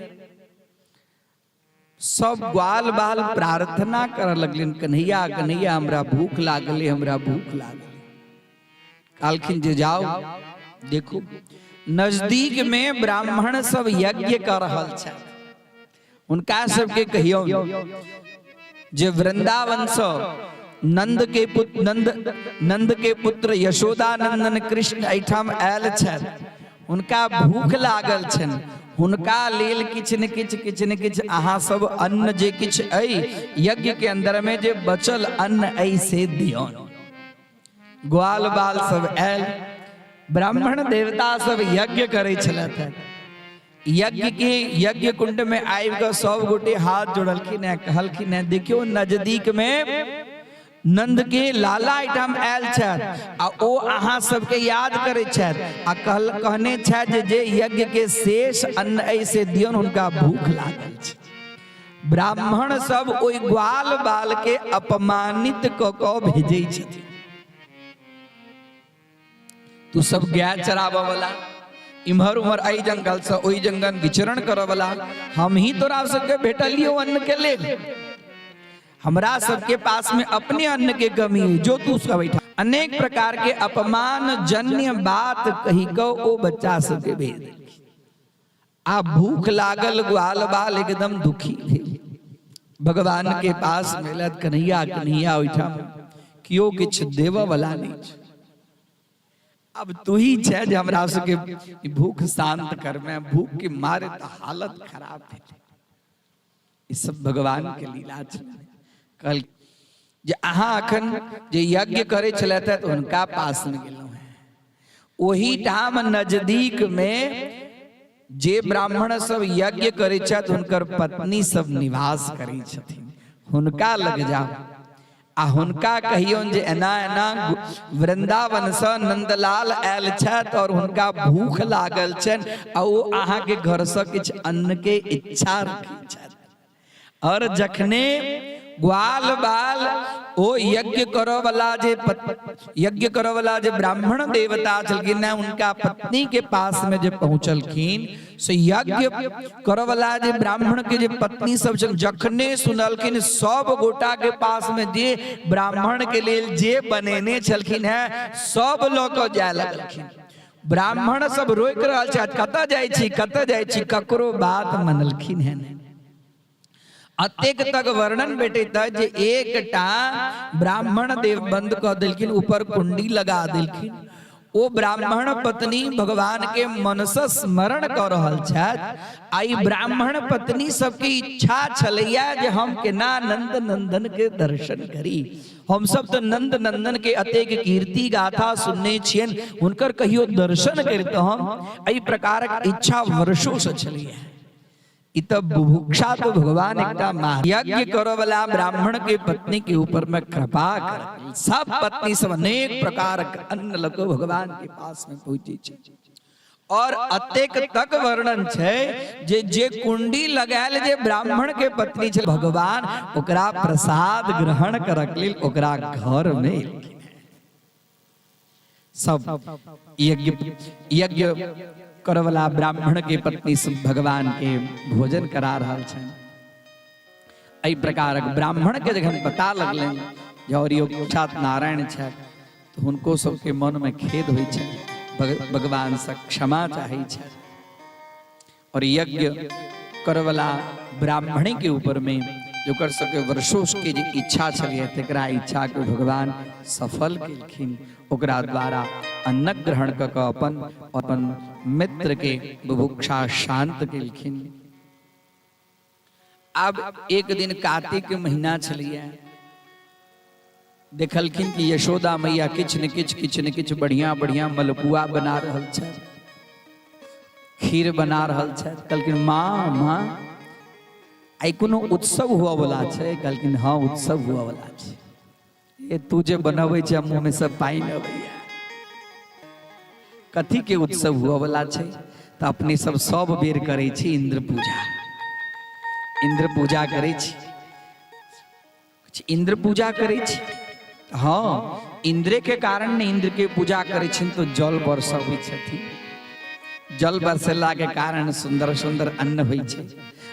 सब ग्वाल बाल प्रार्थना कर लगलिन, कन्हैया कन्हैया हमरा भूख लागले, हमरा भूख लागले। कहलखिन जे जाओ देखू, नजदीक में ब्राह्मण सब यज्ञ कर रहल छथि, हुनका सबके कहियौ जे वृंदावन से नंद के पुत्र नंद नंद के पुत्र यशोदानंदन कृष्ण एहिठाम आयल छथि, हुनका भूख लागल छनि, हुनका लेल किछु ने किछु किछु ने किछु अहाँ सब अन्न जे किछु अइ यज्ञ के अंदर में जे बचल अन्न अइ से दियौन। ग्वाल बाल सब आयल, ब्राह्मण देवता सब यज्ञ करै छलथि। यज्ञ के यज्ञ कुंड में आबि कऽ सब गोटे हाथ जोड़लखिन है, कहलखिन है, देखियौ नजदीक में नंद के लाला एहिठाम आयल छथि आ ओ अहाँ सबके याद करै छथि आ कहने छथि जे जे यज्ञ के शेष अन्न अइ से दियौन, हुनका भूख लागल छै। ब्राह्मण सब ओहि ग्वाल बाल के अपमानित कऽ कऽ भेजै छथिन। तू सब गाय चराबऽ वाला, इम्हर उम्हर एहि जंगल से ओहि जंगल विचरण करऽ वाला, हम ही तोरा सबके भेटलियो अन्न के लेल। हमरा सबके पास में अपने अन्न के कमी है, जो तू सब बैठा। अनेक प्रकार के अपमान जन्य बात कही कऽ ओ बच्चा सबके भेज देलखिन। आ भूख लागल ग्वाल बाल एकदम दुखी भेल, भगवान के पास मिलत, कन्हैया कन्हैया ओहिठाम केओ किछु देबऽ वाला नहि छै, अब तू ही छै जे हमरा सबके भूख शांत करमे, भूख के मारे तऽ हालत खराब भेलै। ई सब भगवान के लीला छै। कहल जे अहाँ अखन जे यज्ञ करै छलथि तऽ हुनका पास मे गेलहुँ हेँ, ओहि ठाम नजदीक में जे ब्राह्मण सब यज्ञ करै छथि हुनकर पत्नी सब निवास करै छथिन, हुनका लग जाउ आ हुनका कहियौन जे एना एना वृंदावन से नंदलाल आयल छथि और हुनका भूख लागल छनि आ ओ अहाँके घरसँ किछु अन्न के इच्छा रखै छथि। और जखने ग्वाल बाल ओ यज्ञ करऽ वाला जे यज्ञ करऽ वाला जे ब्राह्मण देवता छलखिन ने, उनका पत्नी के पास में जे पहुंचलखिन, से यज्ञ करऽ वाला जे ब्राह्मण के जे पत्नी सब छल, जखने सुनलखिन सब गोटा के पास में जे ब्राह्मण के लेल जे बनेने छलखिन है सब लऽ कऽ जाय लगलखिन। ब्राह्मण सब रोकि रहल छथि, कतऽ जाइ छी कतऽ जाइ छी, ककरो बात मनलखिन है नहि। अतेक तक वर्णन भेटैत अछि जे एकटा ब्राह्मण देव बंद कऽ देलखिन, ऊपर कुंडी लगा देलखिन। ओ ब्राह्मण पत्नी भगवान के मन से स्मरण कऽ रहल छथि आ ई ब्राह्मण पत्नी सबके इच्छा छलैया जे हम केना नंद नंदन के दर्शन करी। हम सब तऽ नंद नंदन के अतेक कीर्ति गाथा सुनने छियनि, हुनकर कहियो दर्शन करितहुँ हम, एहि प्रकारक इच्छा वर्षों से छलैया। ई तऽ बुभुक्षा तो भगवान एकटा यज्ञ करऽ वाला ब्राह्मण के पत्नी के ऊपर में कृपा कर सब पत्नी सब अनेक प्रकार के अन्न लऽ कऽ भगवान के पास में पहुंचे छै। और अतेक तक वर्णन छै जे जे कुंडी लगायल जे ब्राह्मण के पत्नी छै, भगवान ओकरा प्रसाद ग्रहण करक लेल ओकरा घर में एलखिन। सब यज्ञ यज्ञ करवला ब्राह्मण के पत्नी सब भगवान के भोजन करा रहल छनि। एहि प्रकारक ब्राह्मण के जखन पता लगलनि जे और यो साक्षात नारायण छथि, तऽ हुनको सबके मन में खेद होइ छनि, भगवान से क्षमा चाहै छथि। और यज्ञ करवला ब्राह्मणी के ऊपर में जोकर सबके वर्षों के जे इच्छा छलिए तकरा इच्छा के भगवान सफल केलखिन। ओकरा द्वारा अन्न ग्रहण कऽ कऽ अपन अपन मित्र के बुभुक्षा शांत केलखिन। आब एक दिन कार्तिक के महीना छलिए, देखलखिन कि यशोदा मैया किछु ने किछु किछु ने किछु बढ़िया बढ़िया मलपुआ बना रहल छथि, खीर बना रहल छथि। कहलखिन माँ माँ आइ कोनो उत्सव हुअ वाला छै? कहलखिन हाँ उत्सव हुअ वाला छै। ए तू जे बनबै छै मुँह में सब पानि अबैया, कथी के उत्सव हुअ वाला छै? तऽ अपने सब सब बेर करै छी इंद्र पूजा, इंद्र पूजा करै छी, इंद्र पूजा करै छी। हाँ इंद्रे के कारण ने इंद्र के पूजा करै छी तो जल बरसबै छथिन, जल बरसेला के कारण सुंदर सुंदर अन्न होइ छै।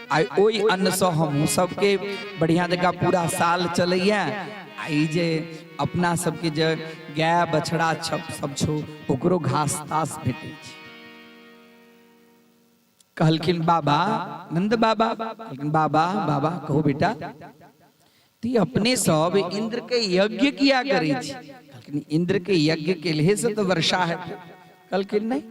आ ओहि अन्न से हम सबके बढ़िया जगह पूरा साल चलैया। आ आ ई जे अपना सबके जे गाय बछड़ा सब छौ ओकरो घास तास भेटै छै। कहलखिन बाबा नंद बाबा, कहलखिन बाबा बाबा कहू बेटा, ती अपने सब इंद्र के यज्ञ किया करै छी? कहलखिन इंद्र के यज्ञ के लिए से तो वर्षा है। कहलखिन नहीं,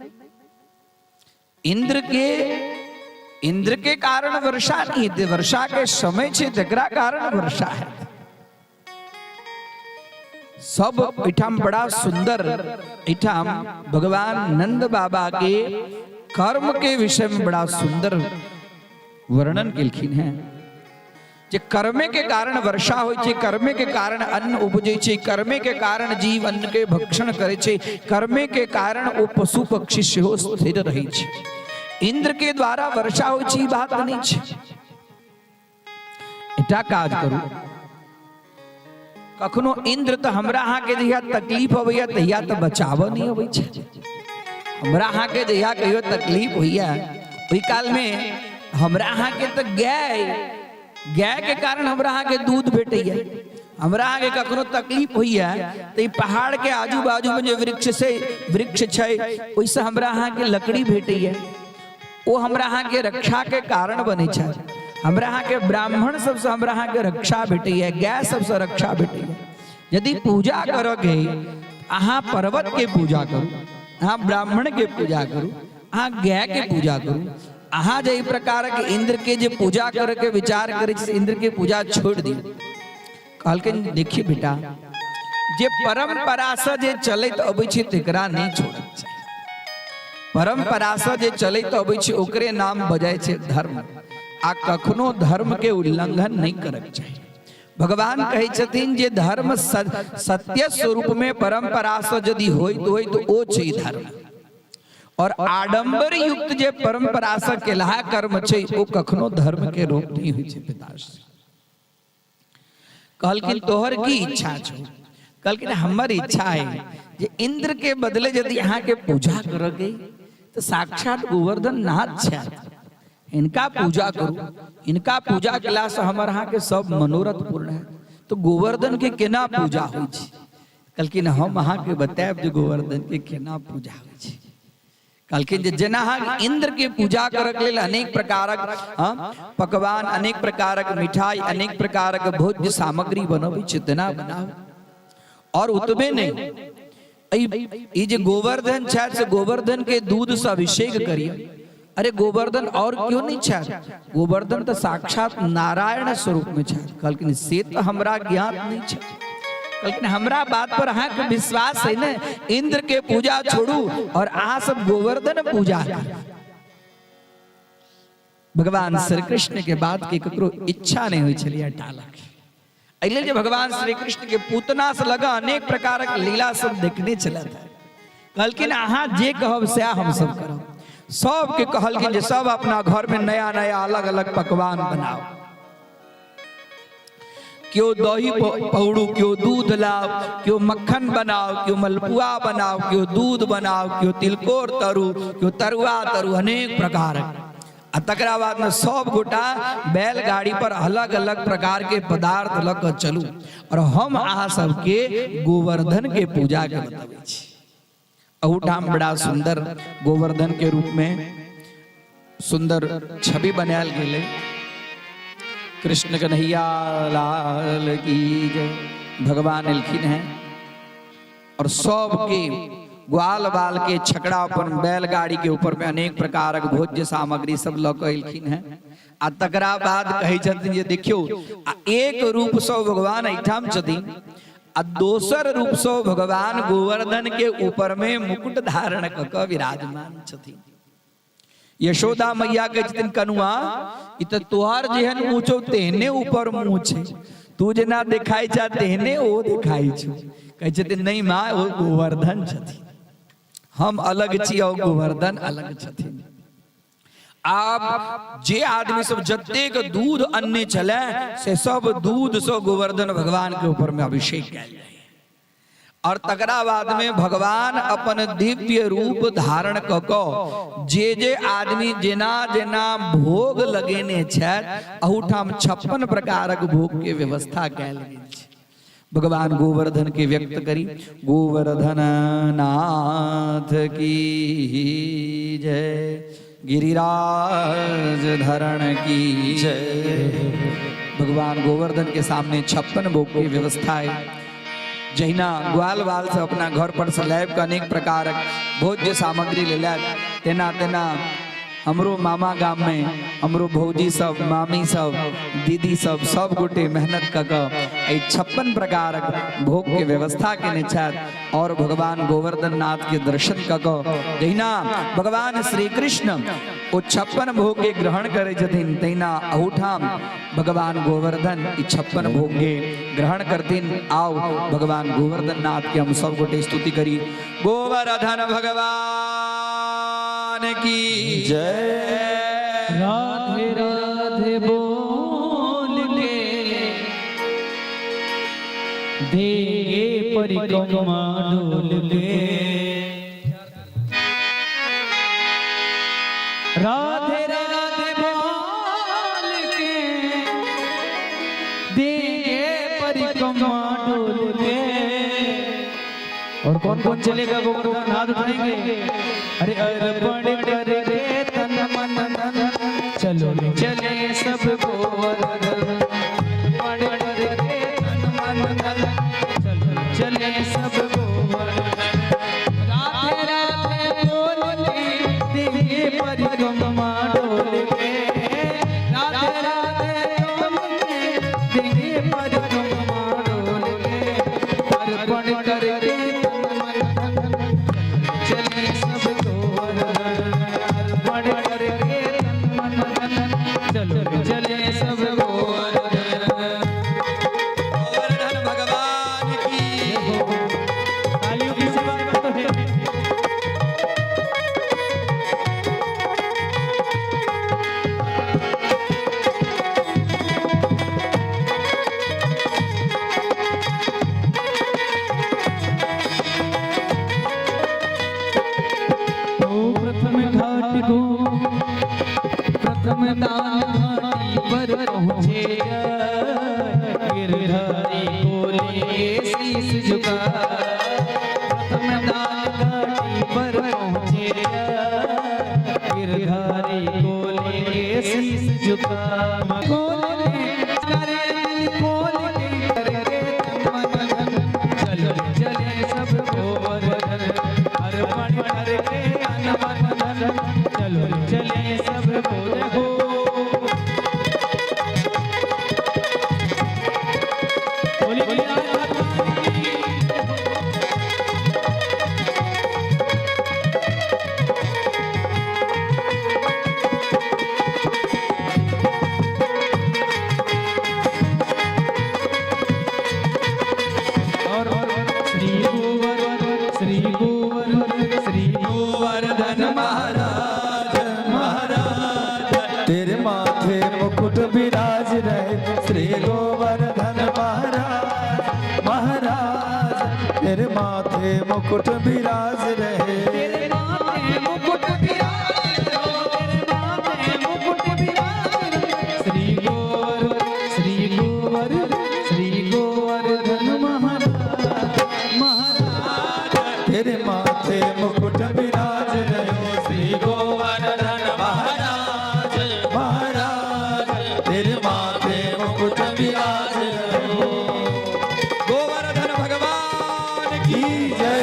इंद्र के कारण वर्षा नहीं हेतै, वर्षा के समय छै तकरा कारण वर्षा है। सब एठाम बड़ा सुंदर एठाम भगवान नंद बाबा के कर्म के विषय में बड़ा सुंदर वर्णन केलखिन हैं जे कर्मे के कारण वर्षा होइ छै, कर्मे के कारण अन्न उपजै छै, कर्मे के कारण जीव अन्न के भक्षण करै छै, कर्मे के कारण ओ पशु पक्षी सेहो स्थिर रहै छै। इंद्र के द्वारा वर्षा होइ छै ई बात नहि छै। एकटा काज करू, कखनो इंद्र तऽ हमरा अहाँके जहिया तकलीफ अबैया तहिया तऽ बचाबऽ नहि अबै छै। हमरा अहाँके जहिया कहियो तकलीफ होइया ओहि कालमे हमरा अहाँके तऽ गाय गाय के कारण हमरा अहाँके दूध भेटैया। हमरा अहाँके कखनो तकलीफ होइया तऽ ई पहाड़ के आजू बाजू में जे वृक्ष से वृक्ष छै ओहिसँ हमरा अहाँके लकड़ी भेटैया, ओ हमरा अहाँके रक्षा के कारण बनै छै। हमरा अहाँके ब्राह्मण सबसँ हमरा अहाँके रक्षा भेटैया, गाय सबसँ रक्षा भेटैया। यदि पूजा करऽके अहाँ पर्वत के पूजा करू, अहाँ ब्राह्मण के पूजा करू, अहाँ गाय के पूजा करू। अहाँ जे प्रकार के इंद्र के जे पूजा करे के विचार करे छी, इंद्र के पूजा छोड़ दियौ। कहलखिन देखिए बेटा, जे परंपरा से जे चलैत अबै छै तेकरा नहीं छोड़क चाही। परंपरा से जे चलैत अबै छै ओकरे नाम बजाय छै धर्म, आ कखनो धर्म के उल्लंघन नहीं करक चाही। भगवान कहै छथिन जे धर्म सत्य स्वरूप में परंपरा से यदि होइत होइत ओ छै धर्म, और आडंबर युक्त जे परंपरा से केलहा कर्म छै ओ कखनो धर्म के रूप नहीं होइ छै। पिताश्री कहलखिन तोहर की इच्छा छौ? कहलखिन हमर इच्छा है जे इंद्र के बदले यदि अहाँ के पूजा करके तो साक्षात गोवर्धन नाथ छथि, इनका पूजा करू, इनका पूजा केला से हमर अहाँ के सब मनोरथ पूर्ण है। तो गोवर्धन के केना पूजा होइ छै? कहलखिन हम अहाँ के बतायब जे गोवर्धन के केना पूजा होइ छै। कहलखिन जे जेना अहाँ इंद्र के पूजा करक लेल अनेक प्रकारक पकवान, अनेक प्रकारक मिठाई, अनेक प्रकारक भोज्य सामग्री बनबै छै तेना बनाउ। और ओतबे नहि, ई जे गोवर्धन छथि से गोवर्धन के दूध से अभिषेक करियौ। अरे गोवर्धन और क्यों नहीं छथि? गोवर्धन तऽ साक्षात नारायण स्वरूप में छथि। कहलखिन से तऽ हमरा ज्ञात नहीं छै। कहलखिन हमरा बात पर अहाँके विश्वास है ने? इंद्र के पूजा छोड़ू और अहाँ सब गोवर्धन पूजा करू। भगवान श्री कृष्ण के बात के ककरो इच्छा नहीं होइ छलियै टालक। एहि लेल जे भगवान श्री कृष्ण के पूतना से लगा अनेक प्रकारक लीला सब देखने छलथि। कहलखिन अहाँ जे कहब सएह हम सब करब। सबके कहलखिन जे सब अपना घर में नया नया अलग अलग पकवान बनाओ, क्यों दही पौड़ू, क्यों दूध लाओ, क्यों मक्खन बनाओ, क्यों मलपुआ बनाओ, क्यों दूध बनाओ, क्यों तिलकोर तरू, क्यों तरुआ तरू, अनेक प्रकार। आ तकरा बाद में सब गोटा बैलगाड़ी पर अलग अलग प्रकार के पदार्थ लऽ कऽ चलू और हम अहाँ सबके गोवर्धन के पूजा के बतबै छी। अहूठाम बड़ा सुंदर गोवर्धन के रूप में सुंदर छवि बनायल गेलै। कृष्ण कन्हैया लाल की जय। भगवान एलखिन हैं और सबके ग्वाल बाल के छकड़ा अपन बैलगाड़ी के ऊपर में अनेक प्रकारक भोज्य सामग्री सब लऽ कऽ एलखिन हैं। आ तकरा बाद कहै छथिन जे देखियौ, आ एक रूप से भगवान एहिठाम छथिन आ दोसर रूप से भगवान गोवर्धन के ऊपर में मुकुट धारण कऽ कऽ विराजमान छथिन। यशोदा मैया कहै छथिन कनुआ, ई तऽ तोहर जेहन मुँह छौ तेहने ऊपर मुँह छै, तू जेना देखाइ छा तेहने ओ देखाइ छौ। कहै छथिन नहीं माँ, ओ गोवर्धन छथिन, हम अलग छी और गोवर्धन अलग छथिन। आब जे आदमी सब जतेक दूध अनने छलै से सब दूध से गोवर्धन भगवान के ऊपर में अभिषेक कयल जाय। और तकरा बाद में भगवान अपन दिव्य रूप धारण क कऽ जे जे आदमी जेना जेना भोग लगेने छथि अहूठाम 56 प्रकारक भोग के व्यवस्था कयल गेल छै। भगवान गोवर्धन के व्यक्त करी। गोवर्धन नाथ की जय, गिरिराज धरण की जय। भगवान गोवर्धन के सामने 56 भोग की व्यवस्था है। जहिना ग्वाल बाल से अपना घर पर से लाबि के अनेक प्रकार भोज्य सामग्री ले लायत, तेना तेना हमरो मामा गाम में हमरो भौजी सब, मामी सब, दीदी सब सब गोटे मेहनत क के एहि 56 प्रकारक भोग के व्यवस्था केने छथि। और भगवान गोवर्धन नाथ के दर्शन क के जहिना भगवान श्री कृष्ण ओ 56 भोग के ग्रहण करै छथिन, तहिना अहूठाम भगवान गोवर्धन ई 56 भोग के ग्रहण करथिन। आओ भगवान गोवर्धन नाथ के हम सब गोटे स्तुति करी। गोवर्धन भगवान की जय। राधे राधे बोल के देंगे परिक्रमा डोल के। राधे राधे बोल के देंगे परिक्रमा डोल के। और कौन कौन चलेगा गोवर्धन? हाथ उठाएंगे। अरे अर्पण करके तन मन धन, चलो चले सब गोवर्धन। अर्पण करके तन मन धन, चलो चले सब गोवर्धन। राधे राधे बोल के देंगे परिक्रमा डोल के। राधे राधे बोल के देंगे परिक्रमा डोल के। अर्पण करके तन मन धन, चले सब गोवर्धन। अर्पण करके तन मन धन, चलो चले सब गोवर्धन। गोवर्धन भगवान की। तालियों की सेवा तो है। ओ प्रथम घाट को प्रथम दान घाटी पर पहुँचे, गिरधारी को लेंगे शीश झुका। प्रथम दान घाटी पर पहुँचे, गिरधारी को लेंगे शीश झुका। खोल करे खोल करके तन मन धन, चलो चले सब गोवर्धन। अर्पण करके तन मन धन, चलो चले सब गोवर्धन। बोली बोली भगवान की। और श्री गोवर्धन श्री गोवर्धन श्री गोवर्धन महाराज महाराज, तेरे माथे मुकुट विराज रहे श्री गोवर्धन महाराज महाराज, तेरे माथे मुकुट विराज रहे। तेरे माथे मुकुट विराज हो, तेरे माथे मुकुट विराज। श्री गोवर्धन श्री गोवर्धन श्री गोवर्धन महाराज महाराज, तेरे माथे मुकुट विराज रहे श्री गोवर्धन महाराज महाराज, तेरे माथे मुकुट विराज रहे। गोवर्धन भगवान की जय।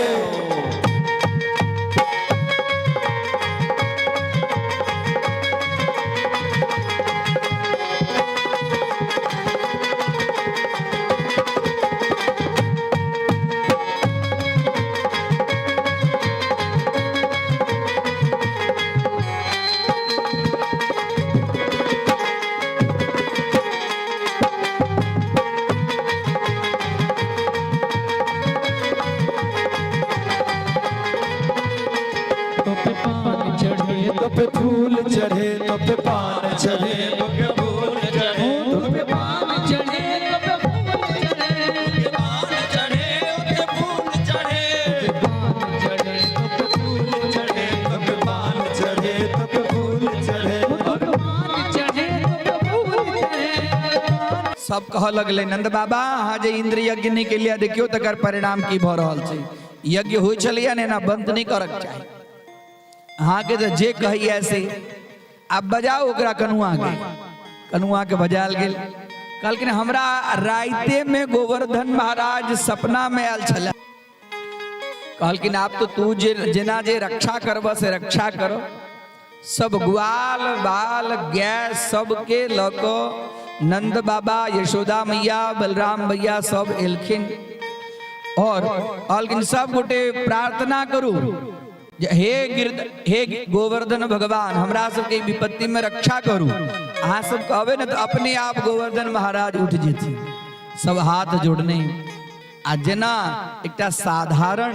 सब कहऽ लगलै, नंद बाबा अहाँ जे इंद्र यज्ञ नहि केलियै, देखियौ तकर परिणाम की भऽ रहल छै। यज्ञ होइ छलैया ने, एना बंद नहि करक चाही। अहाँके तऽ जे कहैया से। आब बजाउ ओकरा कनुआ के। कनुआ के बजायल गेल। कहलखिन हमरा राइते में गोवर्धन महाराज सपना में आयल छलै। कहलखिन आब तो तू जे जेना जे रक्षा करब से रक्षा करो। सब ग्वाल बाल गैस सबके लऽ कऽ नंद बाबा, यशोदा मैया, बलराम भैया सब एलखिन और कहलखिन सब गोटे प्रार्थना करू जे हे गिर हे गोवर्धन भगवान, हमरा सबके विपत्ति में रक्षा करू। अहाँ सब कहबै ने तऽ अपने आप गोवर्धन महाराज उठ जेथिन। सब हाथ जोड़ने आ जेना एकटा साधारण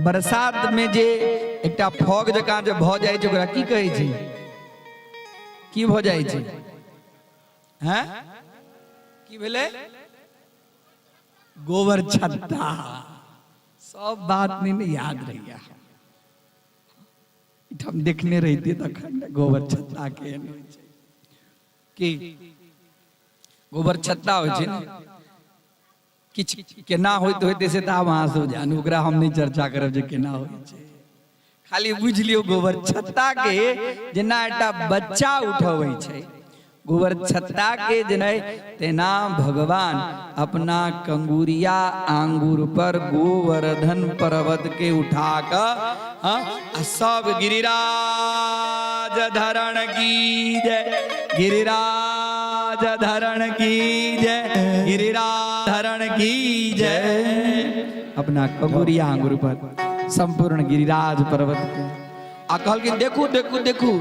बरसात में जे एकटा फॉग जकाँ जे भऽ जाइ छै, ओकरा की कहै छै? की भऽ जाइ छै? हैं, की भेलै? गोबर छत्ता। सब बात नहीं ने याद रहिया। हम देखने रहितियै तखन ने गोबर छत्ता केहन होइ छै। की गोबर छत्ता होइ छै ने? किछु केना होइत होइते से तऽ आब अहाँ सब जानू, ओकरा हम नहि चर्चा करब जे केना होइ छै। खाली बुझि लियौ, गोबर छत्ता के जेना एकटा बच्चा उठबै छै, गोबर छत्ता के जेना, तेना भगवान अपना कंगुरिया आंगुर पर गोवर्धन पर्वत के उठा कऽ आ सब गिरिराज धरण की जय, गिरिराज धरण की जय, गिरिराज धरण की जय, अपना कंगुरिया आंगुर पर संपूर्ण गिरिराज पर्वत के आ कहलखिन देखू देखू देखू,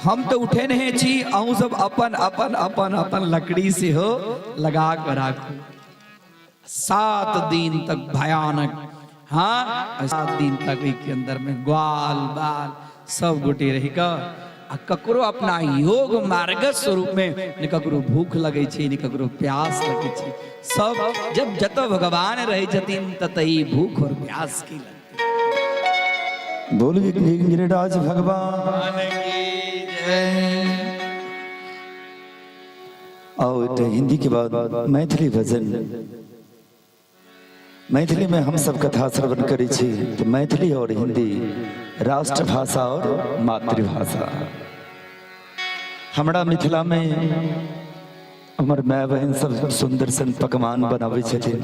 हम तऽ उठेने छी, अहूँ सब अपन अपन अपन अपन लकड़ी सेहो लगा कऽ राखू। 7 दिन तक भयानक, हाँ, 7 दिन तक के अंदर में ग्वाल बाल सब गोटे रही कऽ आ ककरो अपना योग मार्ग स्वरूप में ने ककरो भूख लगै छै, ने ककरो प्यास लगै छै। सब जब जतऽ भगवान रहै छथिन ततई भूख और प्यास की लगतै। बोल गिरिराज भगवान की जय। आओ एकटा हिंदी के बाद मैथिली भजन। मैथिली में हम सब कथा श्रवण करै छी तऽ मैथिली और हिंदी राष्ट्रभाषा और मातृभाषा। हमरा मिथिला में हमर माय बहन सब सुंदर सन पकवान बनाबै छथिन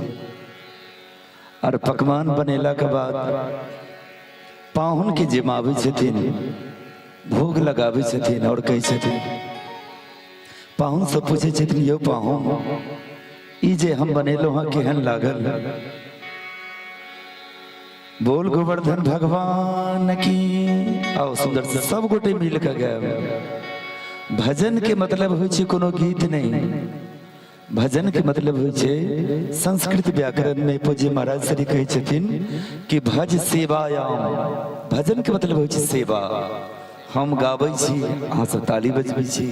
और पकवान बनेला के बाद पाहुन के जिमाबै छथिन, भोग लगाबै छथिन और कहै छथिन, पाहुन से पूछै छथिन, यौ पाहुन, ई जे हम बनेलहुँ हँ केहन लागल? बोल गोवर्धन भगवान की। आओ सुंदर से सब गोटे मिल के गायब। भजन के मतलब होइ छै कोनो गीत नहीं, भजन के मतलब होइ छै संस्कृत व्याकरण में पूज्य महाराज श्री कहै छथिन कि भज सेवायाम। भजन के मतलब होइ छै सेवा। हम गाबै छी, अहाँ सब ताली बजबै छी,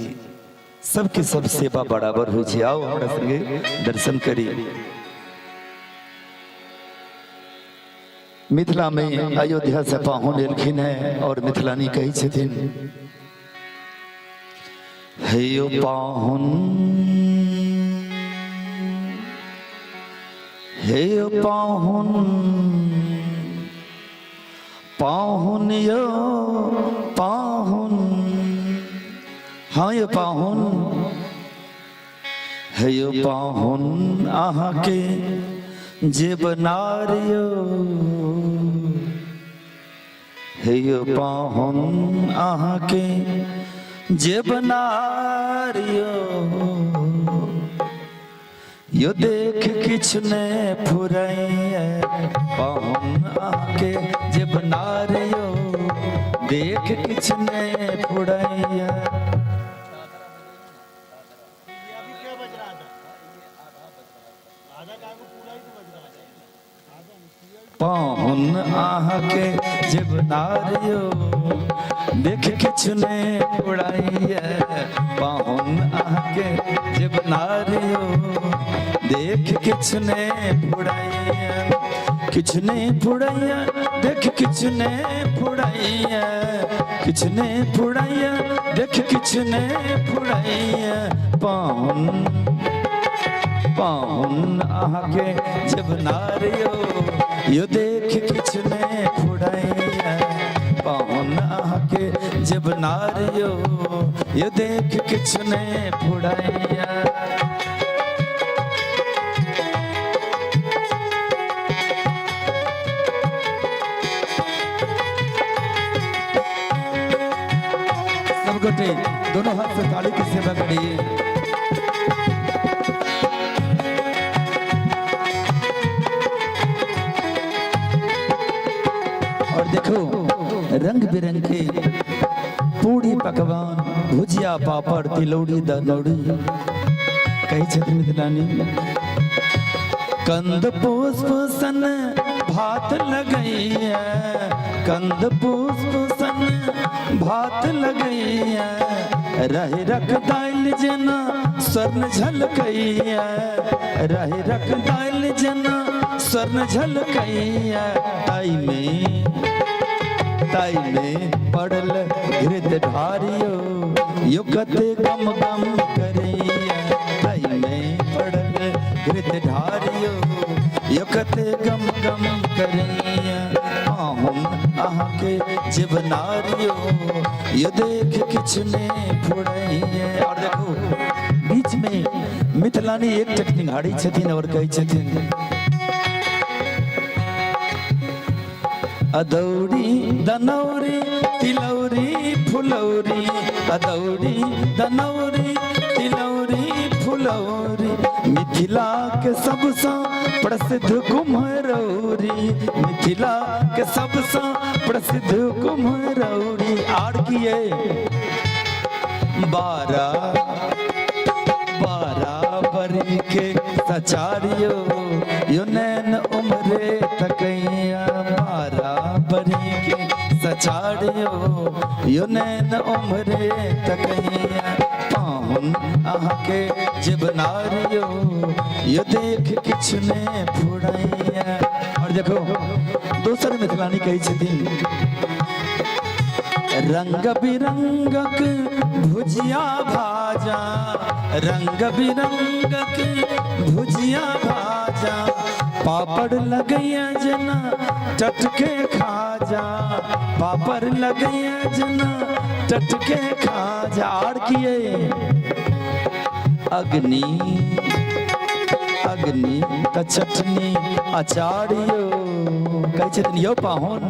सबके सब सेवा बराबर होइ छै। आओ हमरा संगे दर्शन करी। मिथिला में अयोध्या से पाहुन एलखिन है और मिथिलानी कहै छथिन, हे यो पाहुन, हे यो पाहुन, पाहुन यो पाहुन, हाँ यो पाहुन, हे यो पाहुन, अहाँके जे बनार यो, हे यो पाहुन, अहाँके जे बनार यो, यो देख किछु ने फुरैया। पाहुन अहाँके जे बनार यो, देख किछु ने फुरैया। पाहुन अहाँके जीवनार यो, देख किछु ने उड़ाइए। पाहुन अहाँके जीवनार यो, देख किछु ने फुड़ाइए, किछु ने फुड़ाइए, देख किछु ने फुड़ाइए, किछु ने फुड़ाइए, देख किछु ने फुड़ाइए पाहुन। पाहुन अहाँके जीवनारियो यो देख किछु ने फुरैया। पाहुन अहाँके जीवनारियो यो देख किछु ने फुरैया। सब गोटे दोनों हाथ से ताली की सेवा करिए। और देखो रंग बिरंग के पूरी पकवान, भुजिया, पापड़, तिलौड़ी, दनौड़ी। कही छथिन मिथिलानी, कंद पुष्प सन भात लगैया, कंद पुष्प सन भात लगैया, रही रख दालि जेना स्वर्ण झलकैया, रही रख दालि जेना स्वर्ण झलकैया। ताई में पड़ल घृत ढारियो यो कते गम गम करैया। ताई में पड़ल घृत ढारियो यो कते गम गम करैया। पाहुन अहाँके जीवनारियो यो देख किछु ने फुरैया। और देखो बीच में मिथिलानी एक टक निहारी छथिन और कहै छथिन, अदौरी दनौरी तिलौरी फुलौरी, अदौरी दनौरी तिलौरी फुलौरी, मिथिला के सबसँ प्रसिद्ध कुम्हरौरी, मिथिला के सबसँ प्रसिद्ध कुम्हरौरी। आर किए बारा बाराबरी के सचारियो यो नैन उमरे तकैया, बाराबरी के सचारियो यो नैन उमरे तकैया। पाहुन अहाँके जीवनारियो यो देख किछु ने फुरैया। और देखो दोसर मिथिलानी कहै छथिन, रंग बिरंगक भुजिया भाजा, रंग बिरंगक भुजिया भाजा, पापड़ लगैया जेना टटके खाजा, पापड़ लगैया जेना टटके खाजा। आर किए अग्नि अग्नि त चटनी अचारियो। कहै छथिन यौ पाहुन,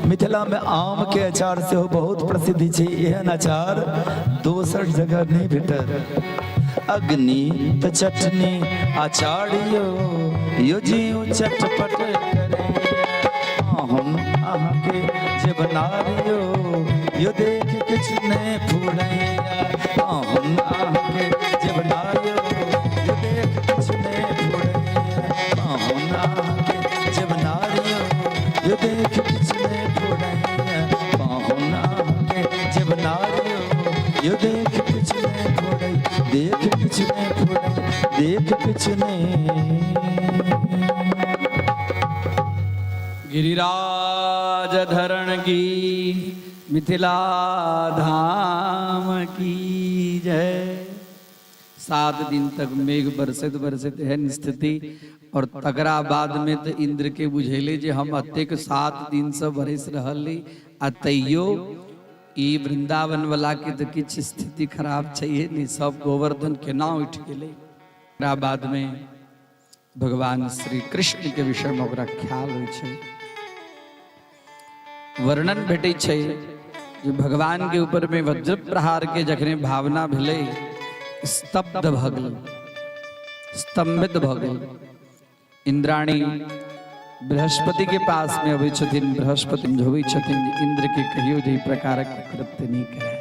मिथिला में आम के अचार सेहो बहुत प्रसिद्ध छै, एहन अचार दोसर जगह नहि भेटत। अग्नि त चटनी अचारियो यो जीव चटपट करैया। पाहुन अहाँके जीवनारियो यो देख किछु ने फुरैया। पाहुन अहाँके जीवनारियो यो देख किछु ने फुरैया। पाहुन अहाँके जीवनारियो यो देख किछु ने फुरैया। पाहुन अहाँके जीवनारियो यो देख किछु ने फुरै, देख किछु ने फुरै, देख किछु ने। गिरिराज धरण की, मिथिला धाम की जय। 7 दिन तक मेघ बरसैत बरसैत एहन स्थिति, और तकरा बाद में तो इंद्र के बुझेले जे हम अतेक 7 दिन से बरस रहल आ तैयो ई वृंदावन वाला के तो किछु स्थिति खराब चाहिए नहीं, सब गोवर्धन केना उठि गेलै। तकरा बाद में भगवान श्री कृष्ण के विषय में ओकरा ख्याल होइ छै, वर्णन भेटै छै जे भगवान के ऊपर में वज्र प्रहार के जखने भावना भेलै, स्तब्ध भऽ गेल, स्तंभित भऽ गेल। इंद्राणी बृहस्पति के पास में अबै छथिन, बृहस्पति समझबै छथिन जे इंद्र के कहियो जे ई प्रकारक कृत्य नहि करय।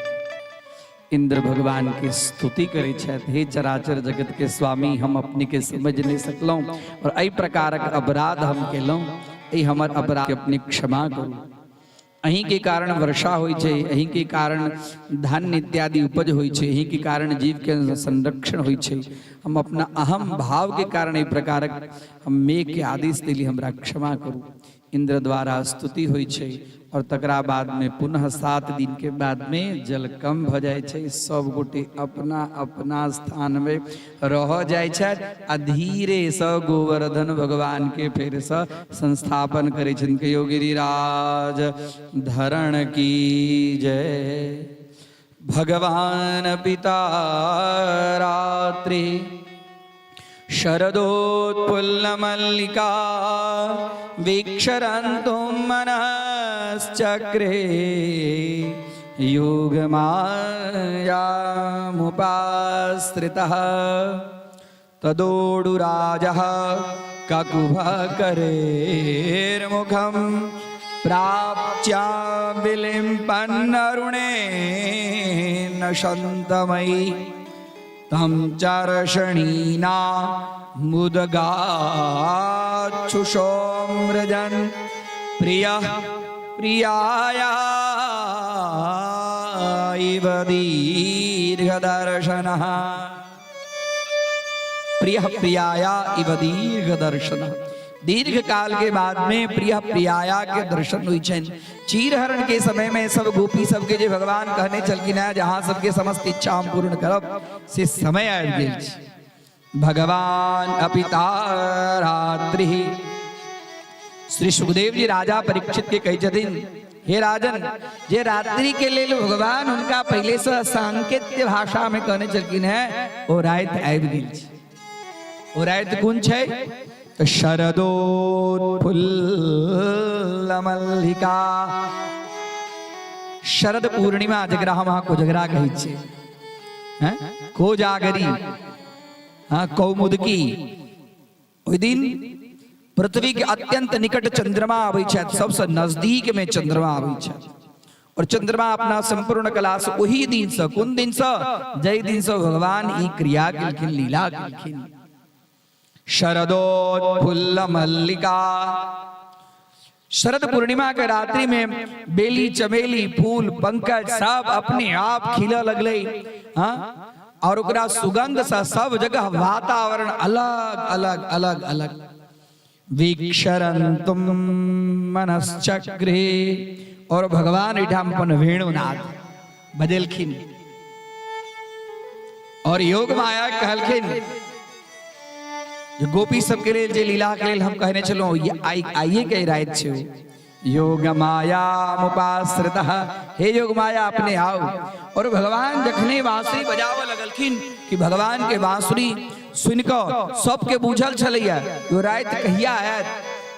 इंद्र भगवान के स्तुति करै छथि, हे चराचर जगत के स्वामी, हम अपने के समझ नहीं सकलहुँ और एहि प्रकारक अपराध हम केलहुँ, एहि हमर अपराध के अपने क्षमा करू। अहीं के कारण वर्षा होइ छै, अहीं के कारण धान्य इत्यादि उपज होइ छै, अहीं के कारण जीव के संरक्षण होइ छै। हम अपना अहम भाव के कारण एहि प्रकारक हम मेघ के आदेश देली, हमरा क्षमा करू। इन्द्र द्वारा स्तुति होइ छै और तकरा बाद में पुनः 7 दिन के बाद में जल कम भ जाइ छै। सब गोटे अपना अपना स्थान में रह जाइ छथि आ धीरे से गोवर्धन भगवान के फेर से संस्थापन करै छथिन। कहियो गिरिराज धरण की जय। भगवान पिता रात्रि शरदोत्फुल्लमल्लिका वीक्षरन्तु मनश्चक्रे योगमायामुपाश्रितः तदोडुराजः ककुभकरेर्मुखं प्राप्त्या विलिम्पन्नरुणेन शन्तमयि तं चर्षणीना मुदगाच्छुषो मृजन् प्रियः प्रियाया इव दीर्घदर्शनः। प्रिय प्रियाया इव दीर्घदर्शन। दीर्घ काल के बाद में प्रिय प्रियाया के दर्शन हुई छनि। चीरहरण के समय में सब गोपी सबके जे भगवान कहने छलखिन हैं जहाँ सबके समस्त इच्छा हम पूर्ण करब, से समय आबि गेल छै। भगवान अपिता रात्रि श्री सुखदेव जी राजा परीक्षित के कहै छथिन, हे राजन, जे रात्रि के लेल भगवान हुनका पहिले से सांकेत्य भाषा में कहने छलखिन हैं, ओ राति आबि गेल छै। ओ राति कोन छै? तऽ शरदोत्फुल्लमल्लिका, शरद पूर्णिमा, जकरा हम अहाँ कोजगरा कहै छियै, हैं, कोजागरी, हाँ, कौमुदकी। ओहि दिन पृथ्वी के अत्यंत निकट चंद्रमा आबै छथि, सबसे नजदीक में चंद्रमा आबै छथि और चंद्रमा अपना संपूर्ण कला से ओही दिन से, कोन दिन से? जय दिन से भगवान ई क्रिया केलखिन, लीला केलखिन। शरदोत्फुल्ल मल्लिका, शरद पूर्णिमा के रात्रि में बेली चमेली फूल पंकज सब अपने आप खिलऽ लगलै, हाँ, और ओकरा सुगंध से सब जगह वातावरण अलग अलग अलग अलग। वीक्षरंतुम मनश्चक्रे, और भगवान एहिठाम अपन वेणुनाद बजेलखिन और योग माया कहलखिन, गोपी सबके लेल जे लीला के लेल हम कहने छलहुँ, आइए के राति छै। योग माया मुपाश्रित, हे योग माया अपने आओ। और भगवान जखने बांसुरी बजाबऽ लगलखिन कि भगवान के बांसुरी सुनि कऽ सबके बुझल छलैया ओ राति कहिया आयत,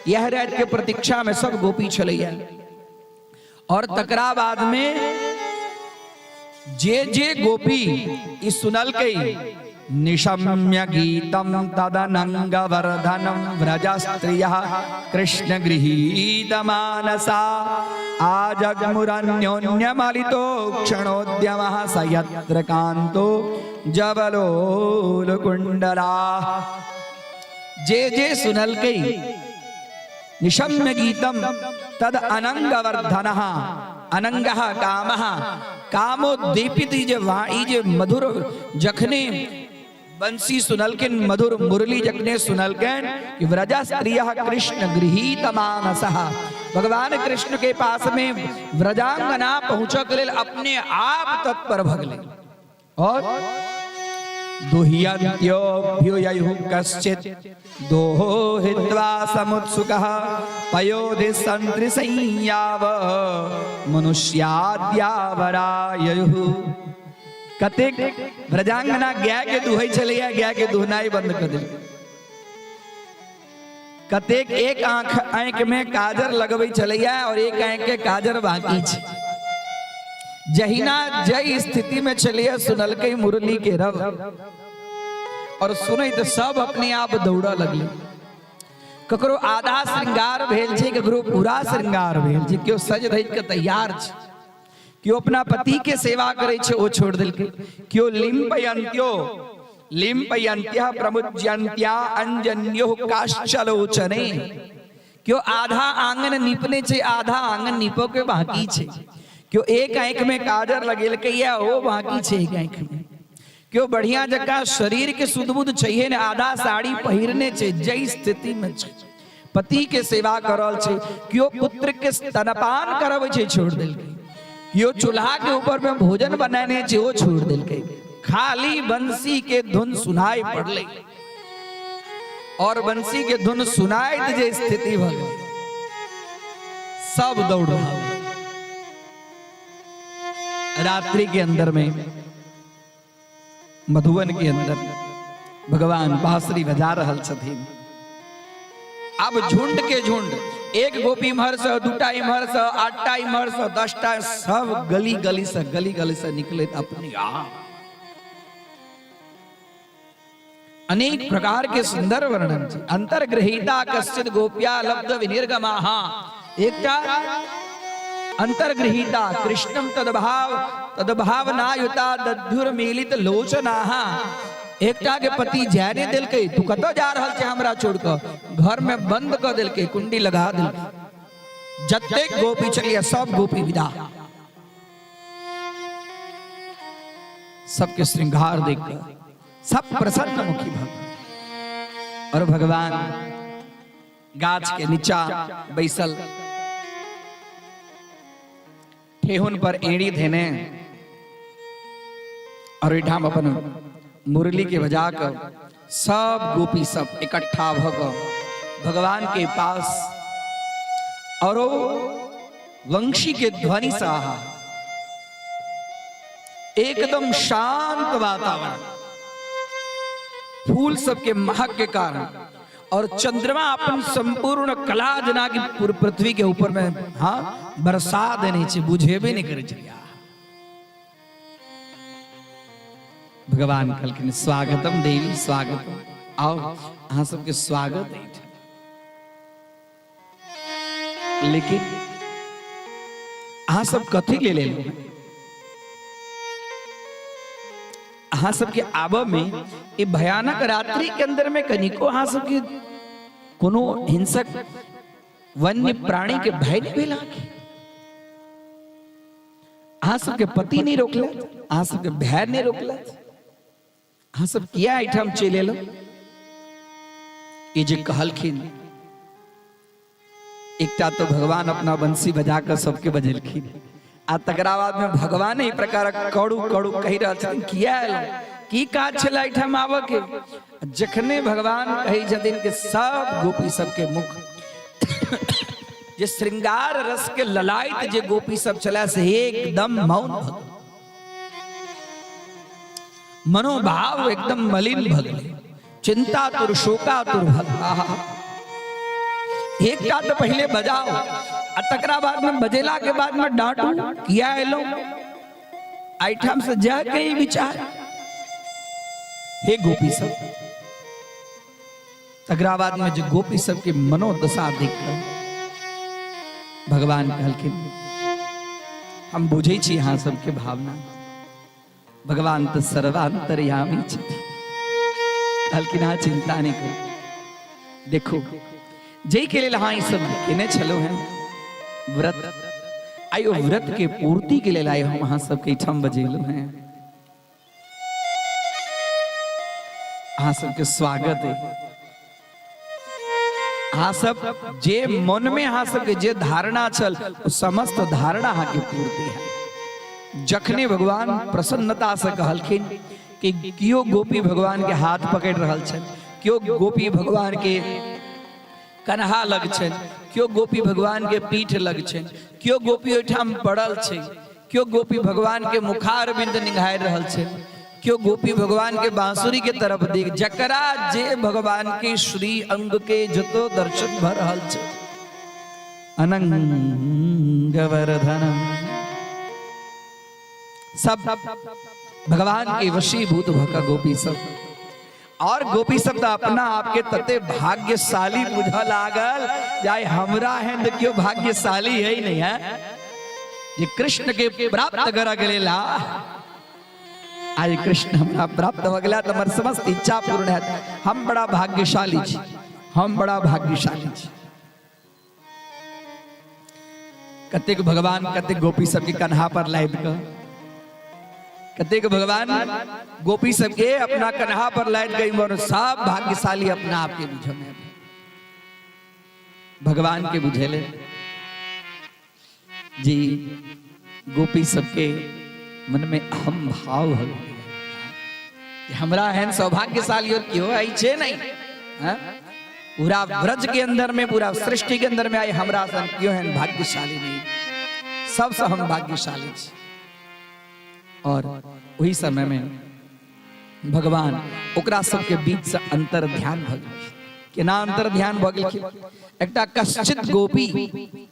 यह राति के प्रतीक्षा में सब गोपी छलैया। और तकरा बाद में जे जे गोपी ई सुनलकै, निशम्य गीतम तदनंग वर्धनम व्रज स्त्रियः कृष्ण गृहीत मानसा आजगमुरन्योन्यमलितो क्षणोद्यमः स यत्र कांतो जबलोल कुंडला। जे जे सुनलकै निशम्य गीतम तद अनंग वर्धन, अनंग काम कामोद्दीपित, जे ई जे मधुर जखने बंसी सुनलखिन, मधुर मुरली जखने सुनलखिन कि व्रज स्त्रिय कृष्ण गृहीत मानसः, भगवान कृष्ण के पास में व्रजांगना पहुंचक के लेल अपने आप तत्पर भऽ गेलै। और दुह्यन्त्योऽभ्युययुः कश्चित् दोहित्वा समुत्सुकः पयोधि सन्त्रिसंयाव मनुष्याद्यावराययुः। कतेक व्रजांगना गाय के दुहै छलैया, गाय के दुहनाइ बंद कऽ देलकै। कतेक एक आंख आंखि में काजर लगबै छलैया और एक आंखि के काजर बाकी छै। जहिना जय स्थिति में छलैया सुनलकै मुरली के रव और सुनैत सब अपने आप दौड़ऽ लगलै। ककरो आधा श्रृंगार भेल छै, ककरो पूरा श्रृंगार भेल छै, केओ सज धज के तैयार छै, केओ अपना पति के सेवा करै छै ओ छोड़ देलकै, केओ लिम्पयन्त्यो लिम्पयन्त्यः प्रमुज्यन्त्या अंजन्यो काश्चलोचने, केओ आधा आंगन नीपने छै, आधा आंगन नीपो के बाकी छै, केओ एक आंखि में काजर लगेलकै या ओ बाकी छै एक आंखि में, केओ बढ़िया जकाँ शरीर के सुध-बुध छैहे ने, आधा साड़ी पहिरने छै, जै स्थिति में छै। पति के सेवा कऽ रहल छै, केओ पुत्र के स्तनपान करबै छै छोड़ देलकै, केओ चूल्हा के ऊपर में भोजन बनेने छै ओ छोड़ देलकै, खाली बंसी के धुन सुनाई पड़लै। और बंसी के धुन सुनाइत जे स्थिति भऽ गेलै, सब दौड़ रहल। रात्रि के अंदर में मधुबन के अंदर भगवान बांसुरी बजा रहल छथिन। अब झुंड के झुंड, एक गोपी इम्हर से, दूटा इम्हर से, आठटा इम्हर से, 10टा, सब गली गली से, गली गली से निकलैत अपने आप अनेक प्रकार के सुंदर वर्णन छै। अंतर्ग्रहीता कश्चित गोप्या लब्ध विनिर्गमाः, एकटा अंतर्गृहीता कृष्णम तद्भाव तद्भावनायुता दध्युर्मीलित लोचनाः, एकटा के पति जाय नहि देलकै, तू कतऽ जा रहल छै हमरा छोड़ कऽ, घर में बंद कऽ देलकै, कुंडी लगा देलकै। जतेक गोपी छलियै सब गोपी विदा, सबके श्रृंगार देख कऽ सब प्रसन्न मुखी भऽ और भगवान गाछ के नीचा बैसल, ठेहुन पर एड़ी धेने और ओहिठाम अपन मुरली के बजा कऽ सब गोपी सब इकट्ठा भऽ कऽ भगवान के पास और ओ वंशी के ध्वनि से आहा एकदम शांत वातावरण, फूल सबके महक के कारण और चंद्रमा अपन संपूर्ण कला जना कि पृथ्वी के ऊपर में हाँ बरसा देने छे, बुझेबे नहीं करे छे। भगवान कहलखिन स्वागतम देवी स्वागतम, आओ अहाँ सबके स्वागत अछि। लेकिन अहाँ सब कथी ले लेलहुँ? अहाँ सबके आबऽ में ई भयानक रात्रि के अंदर में कनिको अहाँ सबके कोनो हिंसक वन्य प्राणी के भय नहीं भेल? अहाँके अहाँ सबके पति नहीं रोकलक, अहाँ सबके भय नहीं रोकलक, अहाँ सब किया एहिठाम चलि एलहुँ? ई जे कहलखिन एकटा तो भगवान अपना बंसी बजा कऽ सबके बजेलखिन आ तकरा बाद में भगवान एहि प्रकारक कड़ू कड़ू कहि रहल छथिन किया एलहुँ, की काज छलै एहिठाम आबऽ के? जखने भगवान कहै छथिन कि सब गोपी सबके मुख जे श्रृंगार रस के ललायत जे गोपी सब छलै से एकदम मौन भऽ गेल, मनोभाव एकदम मलिन भऽ गेलै, चिंतातुर शोकातुर भऽ गेल। एकटा तऽ पहिले बजाओ आ तकरा बाद में बजेला के बाद में डांटू किया एलहुँ एहिठाम से जाय के ई विचार। हे गोपी सब, तकरा बाद में जे गोपी सबके मनोदशा देख कऽ भगवान कहलखिन हम बुझै छी अहाँ सबके भावना, भगवान तऽ सर्वांतर्यामी छथिन। कहलखिन अहाँ चिंता नहि करू, देखू जाहिके लेल अहाँ ई सब केने छलहुँ हेँ व्रत, आइ ओ व्रत के पूर्ति के लेल आइ हम अहाँ सबके एहिठाम बजेलहुँ हेँ। अहाँ सबके स्वागत है। अहाँ सब जे मन में अहाँ सबके जे धारणा छल ओ समस्त धारणा अहाँके पूर्ति है। जखने भगवान प्रसन्नता से कहलखिन कि केओ गोपी भगवान के हाथ पकड़ रहल छनि, केओ गोपी भगवान के कन्हा लग छनि, केओ गोपी भगवान के पीठ लग छनि, केओ गोपी ओहिठाम पड़ल छै, केओ गोपी भगवान के मुखार बिंद निहारि रहल छै, केओ गोपी भगवान के बांसुरी के तरफ देख, जकरा जे भगवान के श्री अंग के जतो दर्शन भ रहल छै, अनंग वर्धनम, सब भगवान के वशीभूत भक गोपी सब। और गोपी सब तो अपना आपके तते भाग्यशाली बुझ लागल जाय हमरा है तो क्यों भाग्यशाली है ही नहीं है जे कृष्ण के प्राप्त कर गेला। आज कृष्ण हमरा प्राप्त हो गया तो हमर समस्त इच्छा पूर्ण है, हम बड़ा भाग्यशाली छी, हम बड़ा भाग्यशाली छी। कतेक भगवान कतेक गोपी सबके कन्हा पर लादि कऽ, कतेक भगवान गोपी सबके अपना कन्हा पर लादि कऽ इम्हर सब भाग्यशाली अपना आपके बुझऽ में। भगवान के बुझेले जी गोपी सबके मन में अहम भाव हो हमरा एहन सौभाग्यशाली और क्यों आई छे नहीं हाँ? पूरा व्रज के अंदर में, पूरा सृष्टि के अंदर में आई हमरा सन क्यों एहन भाग्यशाली नहीं, सबसे हम भाग्यशाली छी। और वही समय में भगवान ओकरा सबके बीच से अंतर ध्यान भऽ गेलखिन। केना अंतर ध्यान भऽ गेलखिन? एकटा कश्चित गोपी,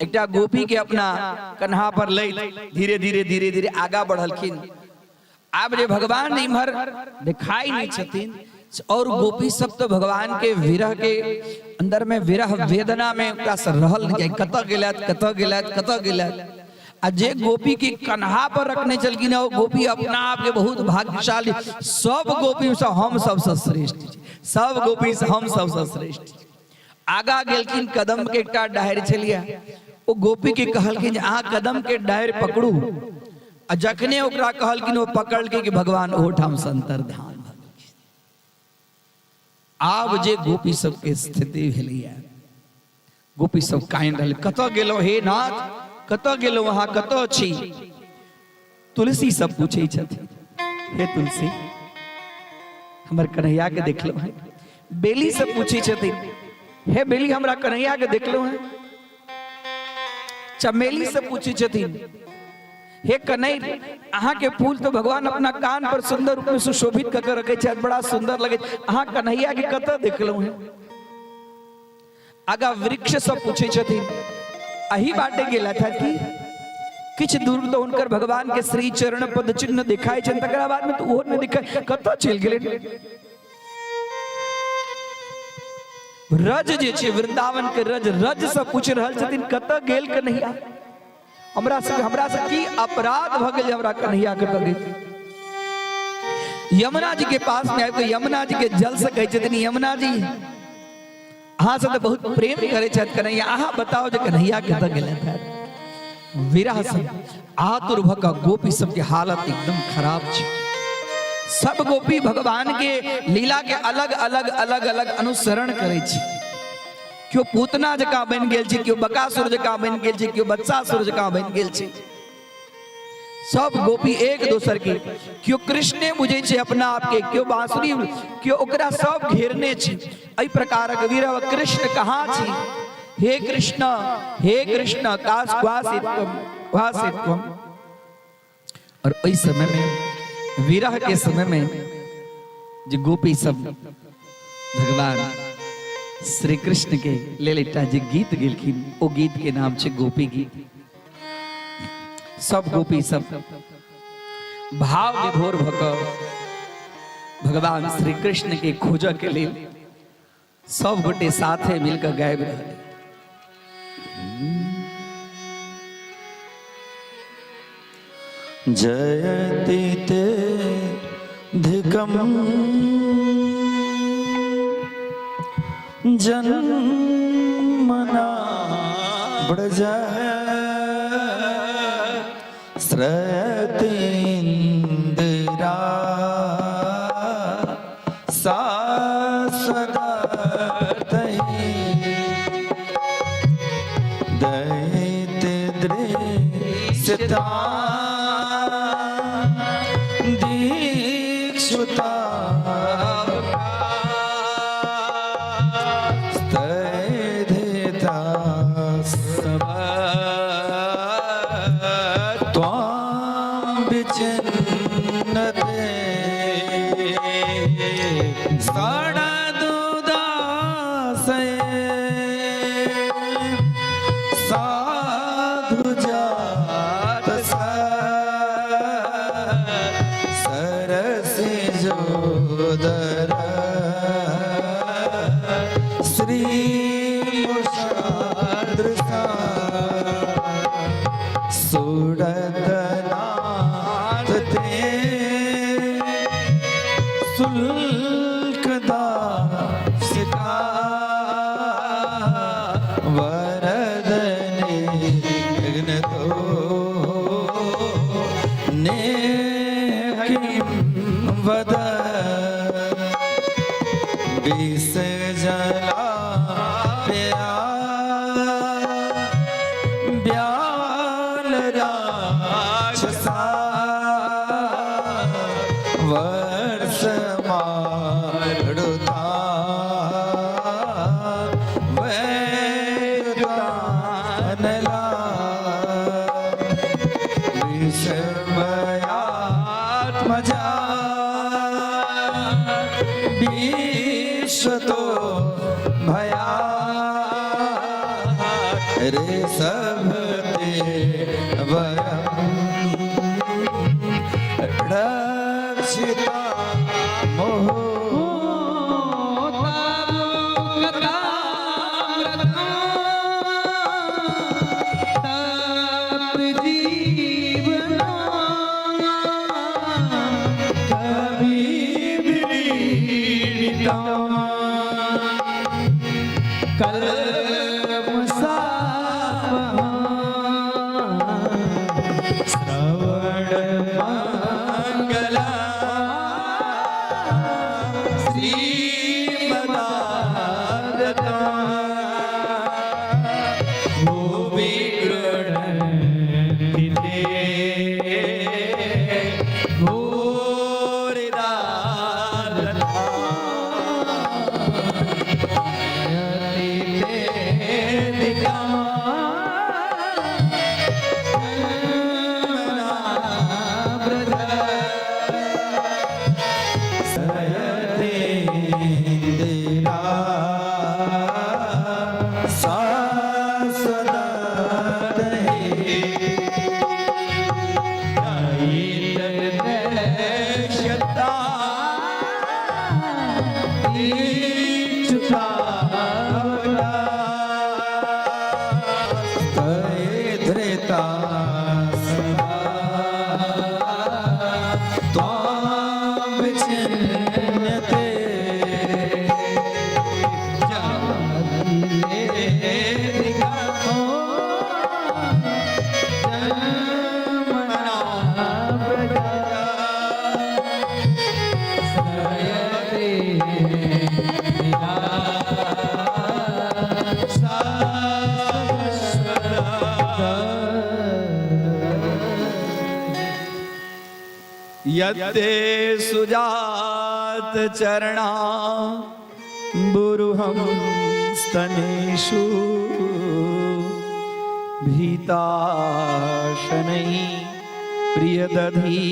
एकटा गोपी के अपना कन्हा पर लैत धीरे धीरे धीरे धीरे आगा बढ़लखिन। आब जे भगवान इम्हर दिखाई नहीं छथिन और गोपी सब तो भगवान के विरह के अंदर में विरह वेदना में ओकरा से रहल नहीं जाय, कतऽ गेलथि कतऽ गेलथि कतऽ गेलथि। आ जे गोपी के कन्हा पर रखने छलखिन ओ गोपी अपना आप के बहुत भाग्यशाली, सब गोपी से हम सबसे श्रेष्ठ छी, सब गोपी से हम सबसे श्रेष्ठ छी। आगा गेलखिन, कदम के एकटा डारि छलियै, ओ गोपी के कहलखिन जे अहाँ कदम के डारि पकड़ू, आ जखने ओकरा कहलखिन ओ पकड़लकै कि भगवान ओहोठाम से अंतर्ध्यान भऽ गेलखिन। आब जे गोपी सबके स्थिति भेलैया, गोपी सब कानि रहल, कतऽ गेलहुँ हे नाथ, कतऽ गेलहुँ अहाँ, कतऽ छी? तुलसी सब पूछै छथिन, हे तुलसी हमर कन्हैया के देखलहुँ हैं? बेली सब पूछै छथिन, हे बेली हमरा कन्हैया के देखलहुँ हैं? चमेली सब पूछै छथिन, हे कन्हैया अहाँ के फूल तो भगवान अपना कान पर सुंदर रूप में सुशोभित कऽ के रखै छथि, बड़ा सुंदर लगै छै, अहाँ कन्हैया के कतऽ देखलहुँ हैं? आगा वृक्ष सब पूछे छथिन, अही बाटे गेला था कि किछु दूर तो हुनकर भगवान के श्री चरण पद चिन्ह दिखाई छनि, तकरा बाद में तो ओहो नहि दिखाई, कतऽ चलि गेलै? रज जे छै वृंदावन के रज, रज से पूछ रहल छथिन कतऽ गेल कन्हैया, हमरा से हमरा से की अपराध भऽ गेल हमरा कन्हैया कतऽ गेल? यमुना जी के पास में आबि कऽ यमुना जी के जल से कहै छथिन, यमुना जी अहाँ से तऽ बहुत प्रेम करै छथि कन्हैया, अहाँ बताओ जे कन्हैया कतऽ गेलथि हैं? विरह से आतुर भऽ कऽ गोपी सबके हालत एकदम खराब छै। सब गोपी भगवान के लीला के अलग अलग अलग अलग अनुसरण करै छै। केओ पूतना जकाँ बनि गेल छै, केओ बकासुर जकाँ बनि गेल छै, केओ बत्सासुर जकाँ बनि गेल छै। सब गोपी एक दोसर के, केओ कृष्णे बुझै छै अपना आप के, केओ बांसुरी, केओ ओकरा सब घेरने छै। एहि प्रकारक विरह, कृष्ण कहाँ छी? हे कृष्ण हे कृष्ण कास क्वासित्वम क्वासित्वम। और ओहि समय में विरह के समय में जे गोपी सब भगवान श्री कृष्ण के लेल एकटा जे गीत गेलखिन, ओ गीत के नाम छै गोपी गीत। सब गोपी सब भाव विभोर भऽ कऽ भगवान श्री कृष्ण के खोजऽ के लेल सब गोटे साथे मिलकर गाबि रहल। जयति ते धिकम जन्मना ब्रज श्रयतीन्द्रा शाश्वतहि दैत दृश्यता दीक्षुता स्तैधिता सब त्वां विचिन्नते षडदुदासे साधु जात सरसि जोदर श्री मुषादृशा सुरतनाथ ते शुल्कदा सिका वरदने विघ्नतो ने किं वद विष जला प्या विश्व तो भया रे सब ते वयम रक्षिता मोह मंगला श्रीमदारता भूमि गृह्णन्ति भूरिदारता यते सुजात चरणा बुरुहं स्तनेषु भीता शनैः प्रियदधि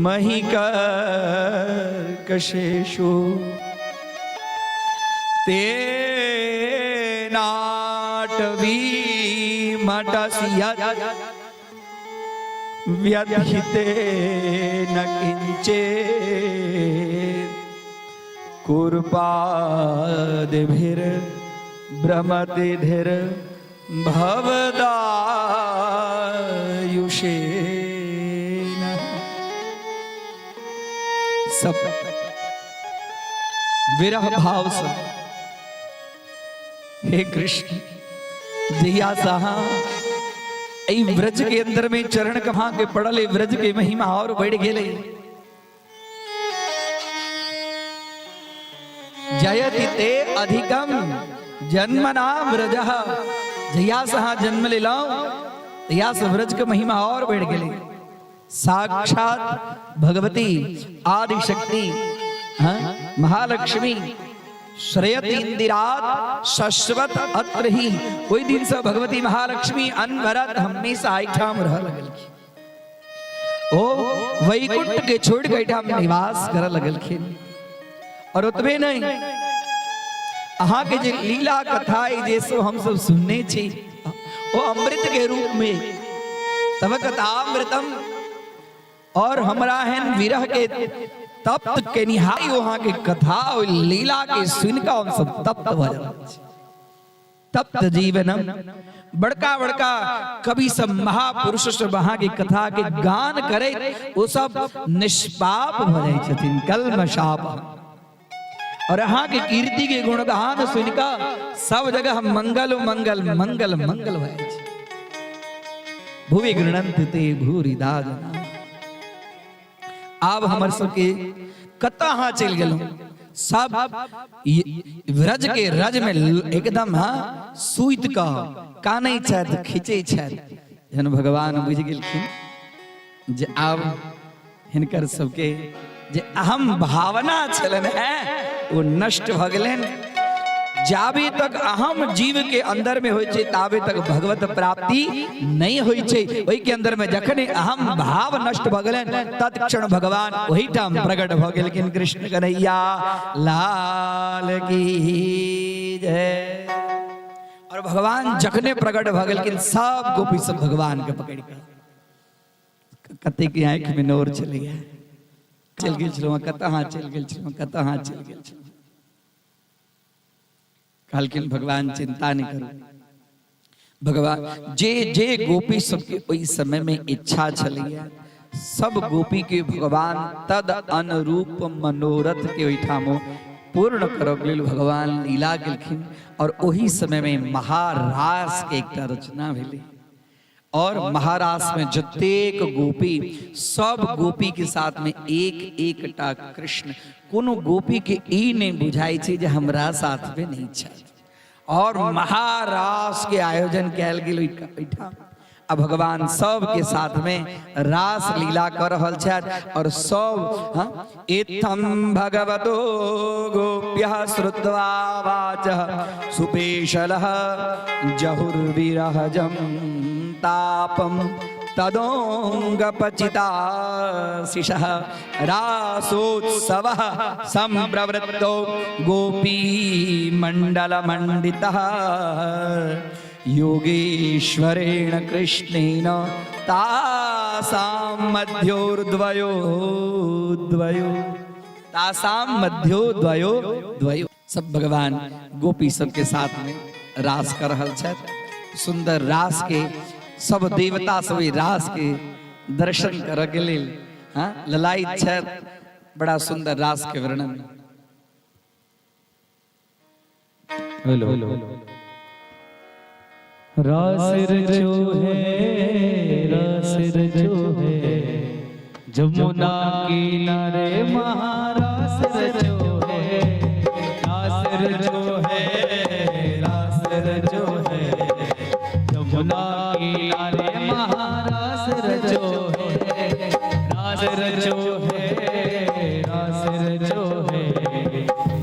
महिकर्कशेषु ते नाटवी मटस्य व्यथिते न किंचेत् कुर्पादिभिर् भ्रमतिधिर् भवदायुषेन। सब विरह भाव से हे कृष्ण जहिया सहा एहि व्रज के अंदर में चरण कमा के पड़ल, एहि व्रज के महिमा और बढ़ गेलै। जयति ते अधिकम जन्मना व्रजः, जहिया से अहाँ जन्म लेलहुँ तहिया से व्रज के महिमा और बढ़ि गेलै। साक्षात भगवती आदिशक्ति हाँ, महालक्ष्मी श्रेयति इंदिरात शश्वत अत्र ही, ओहि दिन से भगवती महालक्ष्मी अनवरत हमेशा एहिठाम रह लगलखिन। ओ वैकुंठ के छोड़ के एहिठाम निवास कर लगलखिन। और ओतबे नहीं, अहाँ के जे लीला कथा जे सब हम सब सुनने छी ओ अमृत के रूप में तब कथामृतम, और हमरा हन विरह के तप्त के निहाई वहां के कथा और लीला के सुन के हम सब तप्त भ जाइत छी। तप्त जीवनम बड़का बड़का कवि सब महापुरुष सब अहाँ के कथा के गान करे ओ सब निष्पाप भ जाइ छथिन, कल्मषाप। और अहाँ के कीर्ति के गुणगान सुन के सब जगह मंगल मंगल मंगल मंगल भऽ जाइ छै। भुवि गृणन्ति ते भूरिदा जना। आब हमर सबके कतऽ अहाँ चलि गेलहुँ, सब व्रज के रज में एकदम हाँ सुति कऽ कानै छथि, खींचै छथि। जहन भगवान बुझि गेलखिन जे आब हिनकर सबके जे अहम भावना छलनि हेँ ओ नष्ट भऽ गेलनि। जाबे तक अहम जीव के अंदर में होइ छै ताबे तक भगवत प्राप्ति नहीं होइ छै। ओहि के अंदर में जखने अहम भाव नष्ट भऽ गेलनि तत्क्षण भगवान ओहिठाम प्रकट भऽ गेलखिन। कृष्ण कन्हैया लाल की जय। और भगवान जखने प्रकट भऽ गेलखिन सब गोपी सब भगवान के पकड़ि कऽ कतेक आँखि में नोर छलैया, चलि गेल छलहुँ कतऽ, चलि गेल छलहुँ कतऽ, चलि गेल छलहुँ। कहलखिन भगवान चिंता नहीं करू। भगवान जे जे गोपी सबके ओहि समय में इच्छा छलैया सब गोपी के भगवान तद अनुरूप मनोरथ के ओहिठाम पूर्ण करब लेल भगवान लीला गेलखिन। और ओही समय में महारास के एकटा रचना भेलै और महारास में जतेक गोपी सब गोपी के साथ में एक एकटा कृष्ण, कोनो गोपी के ई नहीं बुझाई छै जे हमरा साथ में नहीं छथि। और महारास के आयोजन कयल गेल ओहिठाम आ भगवान सब के साथ में रास लीला कर रहल छथि। और सब हाँ, इत्थं भगवतो गोप्यः श्रुत्वा वाचः सुपेशलः जहुर्विरहजं तापं तदोऽङ्गपचिताशिषः रासोत्सवः सम्प्रवृत्तो गोपीमण्डलमण्डितः योगेश्वरेण कृष्णेन तासां मध्योर्द्वयो द्वयो तासां मध्यो द्वयो द्वयो। सब भगवान गोपी सबके साथ में रास कर रहल छथि। सुंदर रास के सब देवता सब रास के दर्शन करऽ के लेल हाँ ललायित छथि। बड़ा सुंदर रास के वर्णन। हेलो रास रचो है, रास रचो है, जमुना किनारे महारास रचो है, रास रचो है, रास रचो है, जमुना किनारे महारास रचो है, रास रचो है, रास रचो है,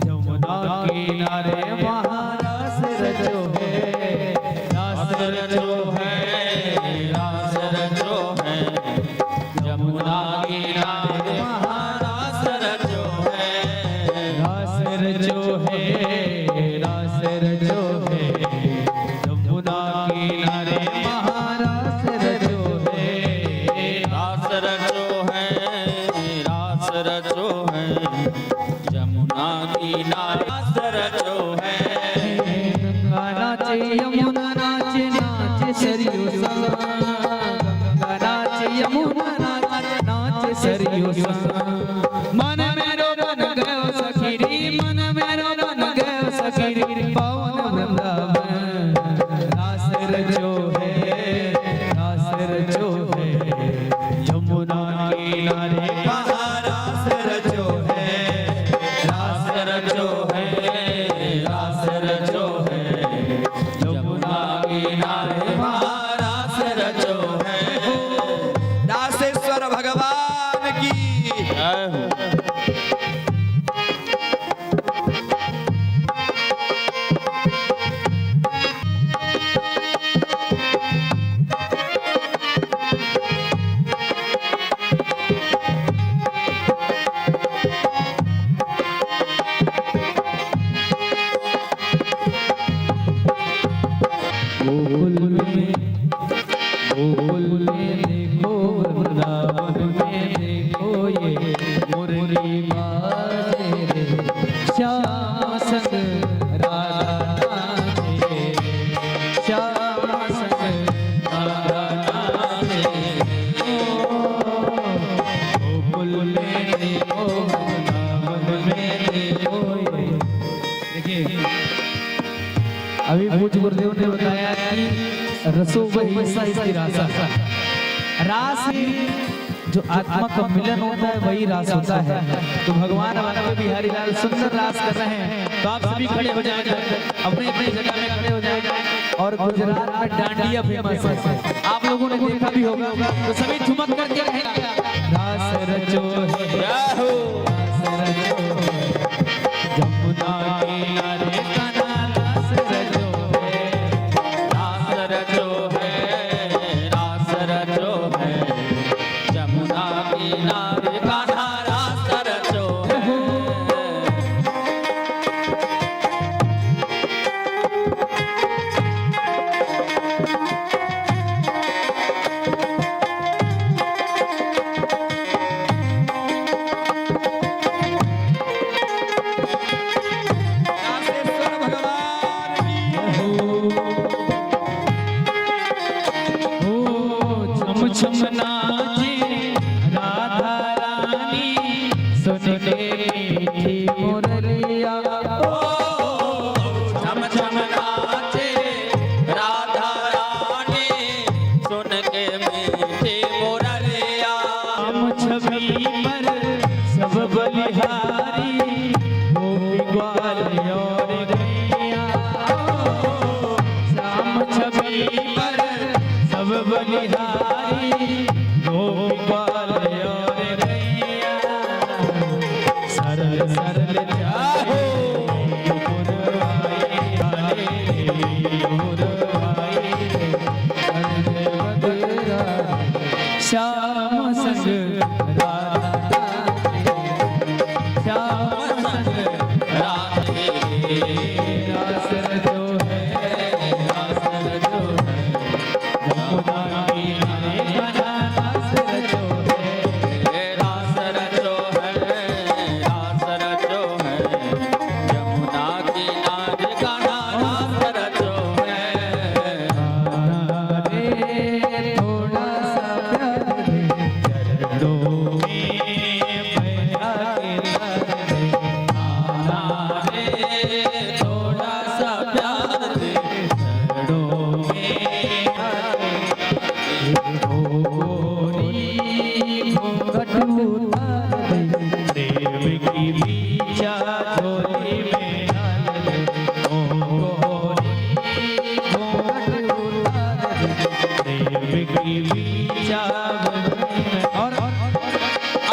जमुना किनारे महारास रचो है, रास रचो है, रास रचो है, जमुना किनारे महारास रचो है, रास रचो है, रास रचो है, जमुना किनारे महारास रचो है, रास रचो है, रास रचो है, जमुना किनारे रास रचो है। गंगा नाचे यमुना नाचे नाचे सरयू सा, गंगा नाचे यमुना नाचे नाचे सरयू सा, मन मेरो बन गयो सखीरी, मन मेरो बन गयो सखीरी, पवन वृंदावन रास रचो है, रास रचो है, यमुना किनारे महारास रचो है, रास रचो है, रास रचो है, यमुना किनारे महारास रचो है। रासेश्वर भगवान की जय हो। गोकुल में, गोकुल में देखो वृंदावन में देखो ये मुरली बाजे रे, श्याम संग राधा नाचे, श्याम संग राधा नाचे, गोकुल में देखो वृंदावन में देखो ये। देखिए अभी पूज्य गुरुदेव ने बताया कि रसो वही रासा, रास जो आत्मा का मिलन होता है वही रास होता है। तो भगवान हमारे बिहारी लाल सुंदर रास कर रहे हैं, तो आप सभी खड़े हो जाएं, अपने अपने जगह में खड़े हो जाएं। और गुजरात में डांडिया फेमस है, आप लोगों ने देखा भी होगा, तो सभी ठुमक करके रहेंगे। रास रचो है, रास रचो है, जमुना किनारे कान्हा मैया। छम छम नाचे राधा रानी सुन के मीठी मुरलिया। हम छवि पर सब बलिहारी गोपी ग्वाल और गैया। श्याम छवि पर सब बलिहारी गोपी ग्वाल और गैया। सरल सरल चाहो श्याम संग राधा, श्याम संग राधे। रास रचो है, रास रचो है, यमुना किनारे रास रचो है। रास रचो है, रास रचो है, यमुना किनारे कान्हा रास रचो है। रे थोड़ा सा प्यार दे, चरणों में बैठा के तार दे। आना रे थोड़ा सा प्यार दे, चरणों में गोरी घूंघट उतार दे, प्रेम की बीचा झोली में डाल दे। ओ गोरी घूंघट उतार दे, प्रेम की बीचा झोली में। और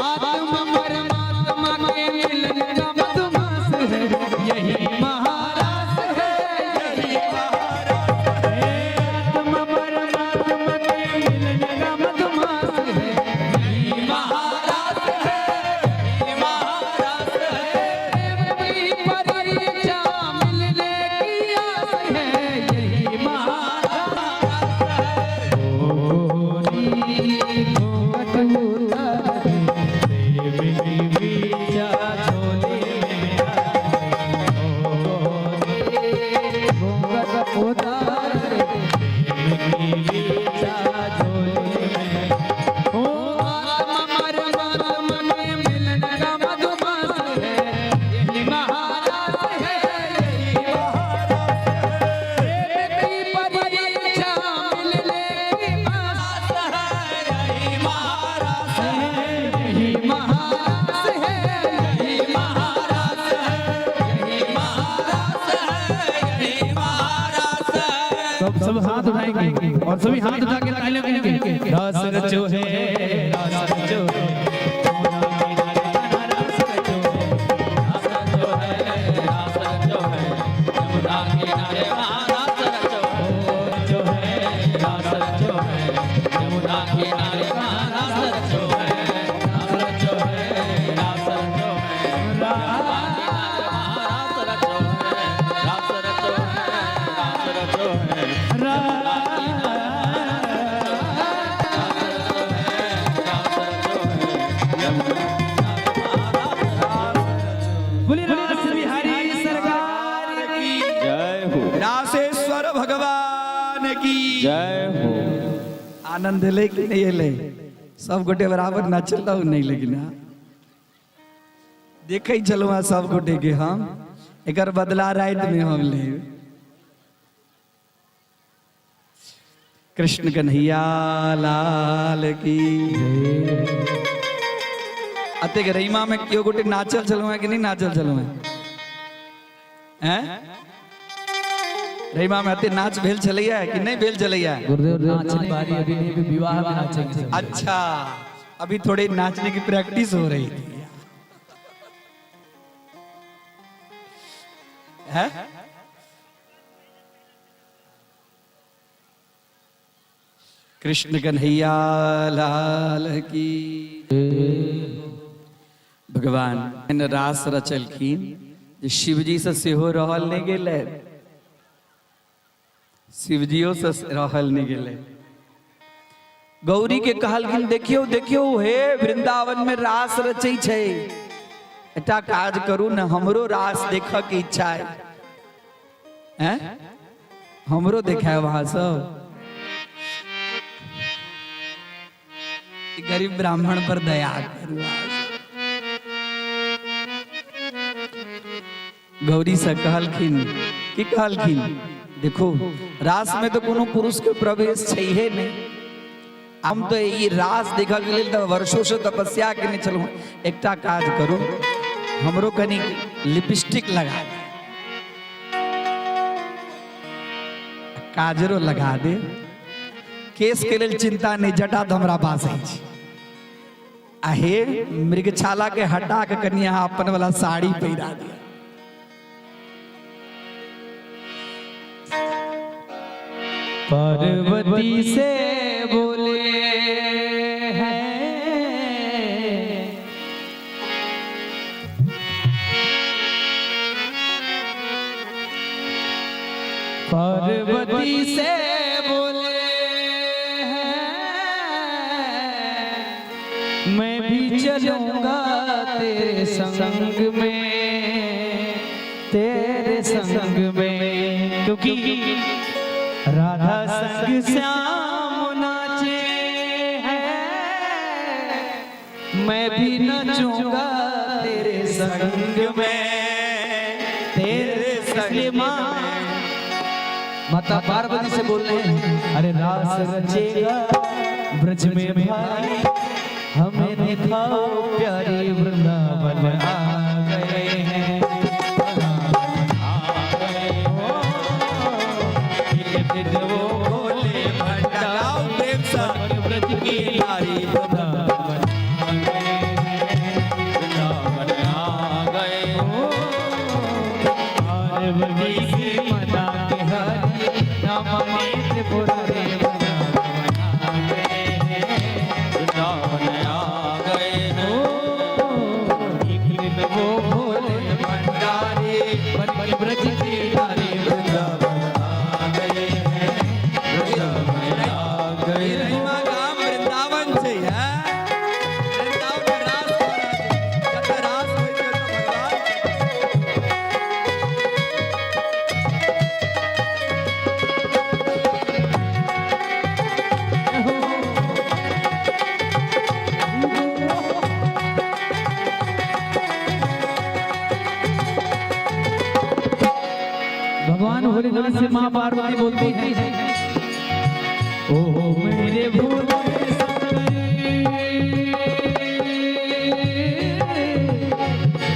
आत्मा परमात्मा के मिलन का मधुमास है, यही महारास है, यही आत्मा परमात्मा के मिलन का मधुमास है, यही महारास है, यही महारास है। प्रेम की परीक्षा मिलने की आस है, यही महारास है। गोरी घूंघट उतार दे, प्रेम की बीचा झोली में डाल दे। गोरी घूंघट उतार दे, प्रेम की बीचा झोली में। ओ आत्मा परमात्मा के मिलन का मधुमास है, यही महारास है, यही प्रेम की परीक्षा मिलने की आस है, यही महारास है, यही महारास है, यही महारास है, यही महारास है, यही महारास है। सब सब हाथ उठाएंगे और सभी हाथ उठा के तालियां करेंगे। रास रचो है, रास रचो है, यमुना किनारे रास रचो है। रास रचो है, रास रचो है, यमुना किनारे रास रचो है। रचो है, रास रचो है, यमुना किनारे रास रचो है। रास रचो है, रास रचो है, यमुना किनारे रास रचो है। रास रचो है, रास रचो है, यमुना किनारे रास रचो है। रास रचो है, यमुना किनारे रास रचो। बोलिए रास बिहारी सरकार की। जय हो, रासेश्वर भगवान की जय हो। आनंद एलै कि नहीं एलै? सब गोटे बराबर नाचल नहीं, लेकिन हाँ। देखै छलहुँ हँ सब गोटे के हम, एकर बदला राति में हम लेब। कृष्ण कन्हैया लाल की। अतेक रैमा में केओ गोटे नाचल छलहुँ हँ कि नहीं नाचल छलहुँ हँ? हैं, रैमा में अते नाच भेल छलैया कि नहीं भेल छलैया? गुरुदेव नाचने बारी अभी नहीं, अभी विवाह में नाचेंगे सब। अच्छा, अभी थोड़ी नाचने की प्रैक्टिस हो रही थी। है? कृष्ण कन्हैया लाल की। भगवान एहन रास रचलखिन जे शिवजी से सेहो रहल नहि गेलै, शिवजियो से रहल नहि गेलै। गौरी के कहलखिन देखियौ देखियौ हे वृंदावन में रास रचै छै, एकटा काज करू ने, हमरो रास देखऽ के इच्छा है, हैं हमरो देखाय वहां सब। गरीब ब्राह्मण पर दया करू। गौरी से कहलखिन की कहलखिन देखो रास में तो कोनो पुरुष के प्रवेश छैहे नहीं। हम तो ई रास देखऽ के लेल तऽ वर्षों से तपस्या केने छलहुँ। एकटा काज करू, हमरो कनी लिपस्टिक लगा दे, काजरो लगा दे, केस के लेल चिंता नहीं, जटा तऽ हमरा पास अछि। आ हे मृगछाला के हटा के कनी अहाँ अपन वाला साड़ी पहिरा दिया। पार्वती से बोले हैं पार्वती से बोले हैं मैं भी चलूंगा तेरे संग में, तेरे संग में, क्योंकि राधा संग श्याम नाचे हैं, मैं भी नाचूंगा तेरे संग में, तेरे संग माँ। माता पार्वती से बोल रहे हैं, अरे रास रचेगा ब्रज में भाई, हमें दिखाओ प्यारी वृंदावन आ गए हैं। वो भोले भंडार प्रेम सा ब्रज की नारी वृंदावन आ गए हैं। वृंदावन आ गए। पार्वती से मना के हरि नाम त्रिपुरारी वृंदावन आ गए हैं। वृंदावन आ गए। एक दिन वो भोले भंडारी बन ब्रज की नारी वृंदावन आ गए हैं। वृंदावन आ गए। रहीमा गाम वृंदावन छै है, वृंदावन में रास हो रहल छै। जतऽ रास होइ छै ओतऽ भगवान छै। भगवान भोलेनाथ से माँ पार्वती बोलती है, ओ मेरे भोले शंकर,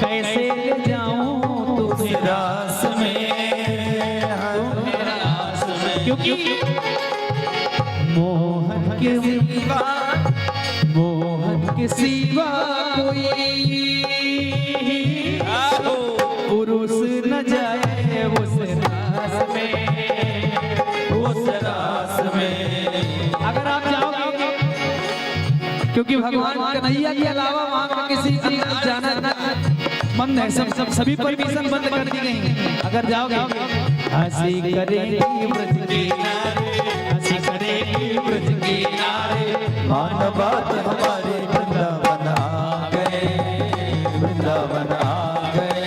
कैसे ले जाऊं तुम्हें रास में, क्योंकि मोहन के सिवा, मोहन के सिवा कोई पुरुष न जाए उस रास में, उस रास में। अगर आप जाओगे, क्योंकि भगवान कन्हैया के अलावा वहां पे किसी का जाना बंद है, सब सब सभी परमिशन बंद कर दी गई। अगर जाओगे हंसी करेगी ब्रज की नारी, हंसी करेगी ब्रज की नारी, मान बात हमारे वृंदावन आ गए, वृंदावन आ गए।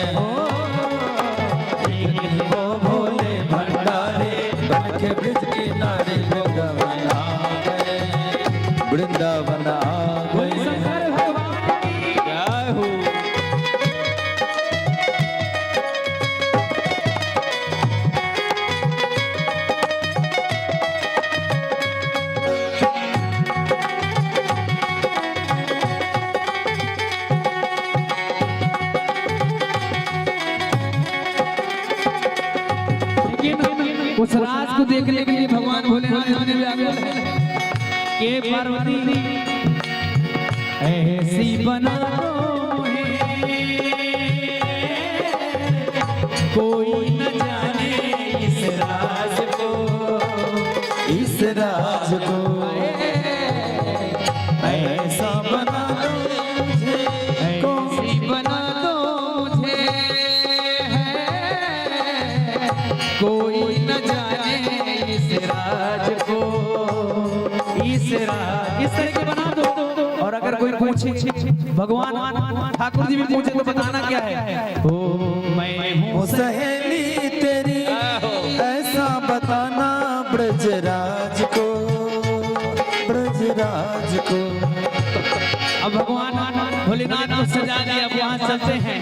एक दिन वो भोले भंडारे बन के ब्रज के नारे वृंदावन आ गए, वृंदावन आ गए। शंकर भगवान की जय हो। लेकिन उस राज को देखने के लिए भगवान भोलेनाथ ने भी आगे के पार्वती ऐसी बना दो मुझे, कोई न जाने इस राज को, इस राज को ऐसा बना दो मुझे, ऐसी बना दो मुझे, कोई न जाने इस राज को, इस राज, इस तरह के बना दो। और अगर कोई पूछे, भगवान ठाकुर जी भी पूछे तो बताना क्या है, ओ मैं हूँ वो सहेली तेरी, ऐसा बताना ब्रजराज को, ब्रजराज को। अब भगवान भोलेनाथ को सजा दिया, अब वहां चलते हैं।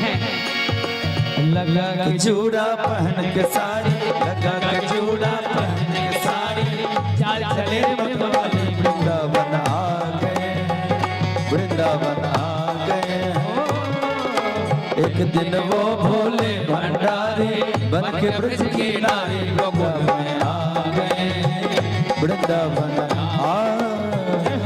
लगा के चूड़ा पहन के साड़ी, लगा के चूड़ा पहन के साड़ी, चाल चले मतवाली। वृंदावन आ गए, वृंदावन आ गए। एक दिन वो भोले भंडारी बन के ब्रज की नारी गोकुल में आ गए, वृंदावन आ गए।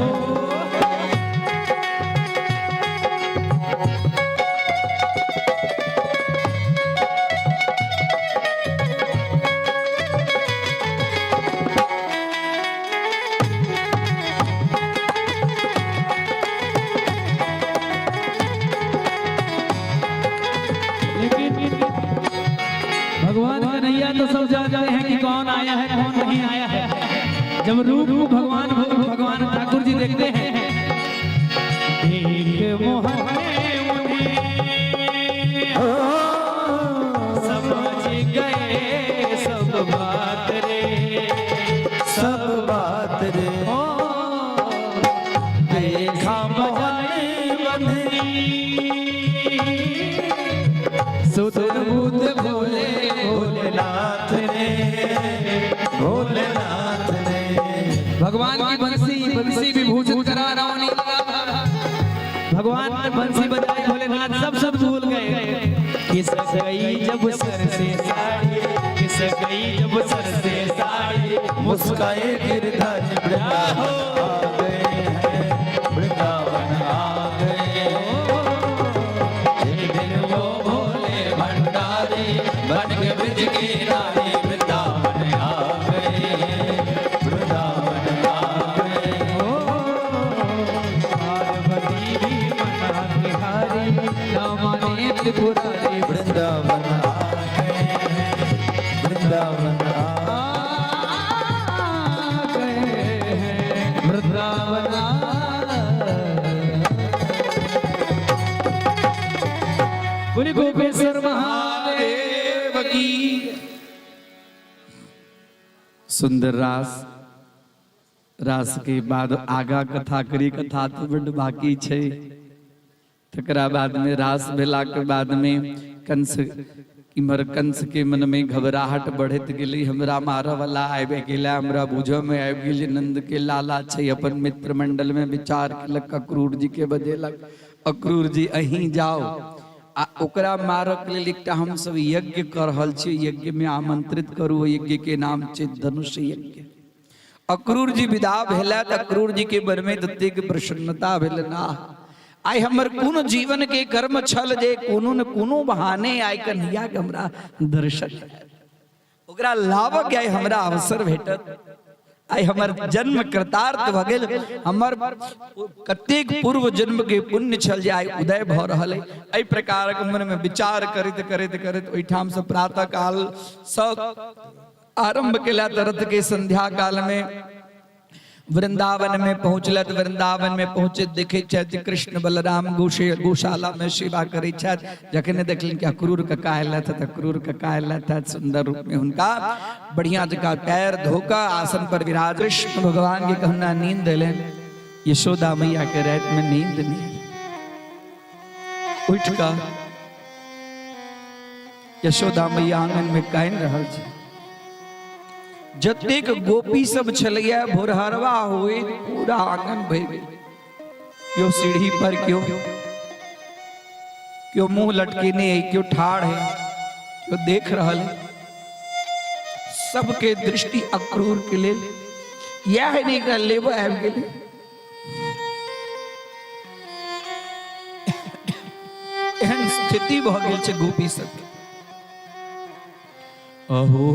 लेकिन भगवान कन्हैया तो सब जानते हैं कि कौन आया है कौन नहीं आया है। जब रूप भगवान भगवान ठाकुर जी देखते हैं, देख मोहन उन्हें समझ गए सब बात रे, सब बात रे। ओ देखा मोहन सुध बुध भोले भोलेनाथ ने, भोलेनाथ ने। भगवान की बंसी बंसी विभूषित करा रहा हूं। भगवान ने बंसी बजाई, भोलेनाथ सब सब भूल गए। किस गई जब सर से साड़ी, किस गई जब सर से साड़ी, मुस्काए गिरधारी वृंदावन आ गए हैं, वृंदावन आ गए। एक दिन वो भोले भंडारी बन के ब्रज की नारी वृंदावन आ गए, वृंदावन आ गए। पार्वती भी मना के हारी, न माने त्रिपुरारी, वृंदावन आ गए, वृंदावन आ आ गए हैं, वृंदावन आ। बोले गोपेश्वर महादेव की। सुंदर रास, रास के बाद आगा कथा करी, कथा तो बड्ड बाकी छै। तकरा बाद में रास भेला के बाद में कंस इम्हर कंस के मन में घबराहट बढ़ैत गेलै, हमरा मारऽ वाला आबि गेला, हमरा बुझऽ में आबि गेल जे नंद के लाला छै। अपन मित्र मंडल में विचार केलक, अक्रूर जी के बजेलक, अक्रूर जी अहीं जाओ आ ओकरा मारऽ के लेल एकटा हमसब यज्ञ कऽ रहल छी, यज्ञ में आमंत्रित करू, यज्ञ के नाम छै धनुष यज्ञ। अक्रूर जी विदा भेला तऽ अक्रूर जी के मन में ततेक प्रसन्नता भेलनि, आह आइ हमर कोनो जीवन के कर्म छल जे कोनो न कोनो बहाने आइ कन्हैया के हमरा दर्शन हैत, ओकरा लाबऽ के आइ हमरा अवसर भेटत, आइ हमर जन्म कृतार्थ भऽ गेल, हमर कतेक पूर्व जन्म के पुण्य छल जे आइ उदय भऽ रहल है। एहि प्रकारक मन में विचार करैत करैत करैत ओहिठाम से प्रातः काल सँ आरंभ केला तऽ रथ के संध्या काल में वृंदावन में पहुँचलथि। वृंदावन में पहुँचे देखे छथि कृष्ण बलराम गौशाला में सेवा करै छथि। जखने देखलनि कि अक्रूर कका अयलथि तऽ अक्रूर कका अयलथि, सुंदर रूप में हुनका बढ़िया जकाँ पैर धोकर आसन पर विराज। कृष्ण भगवान के कहना नींद एलनि, यशोदा मैया के राति में नींद नहीं, उठ कऽ यशोदा मैया आंगन में कानि रहल छै। जतेक गोपी सब छलैया भोरहरवा होइत पूरा आंगन भरि गेल, केओ सीढ़ी पर, केओ केओ मुंह लटकेने है, केओ ठाढ़ है, केओ देख रहल है। सबके दृष्टि अक्रूर के लेल यह नहीं कर लेब आबि गेलै। एहन स्थिति भऽ गेल छै गोपी सबके। अहो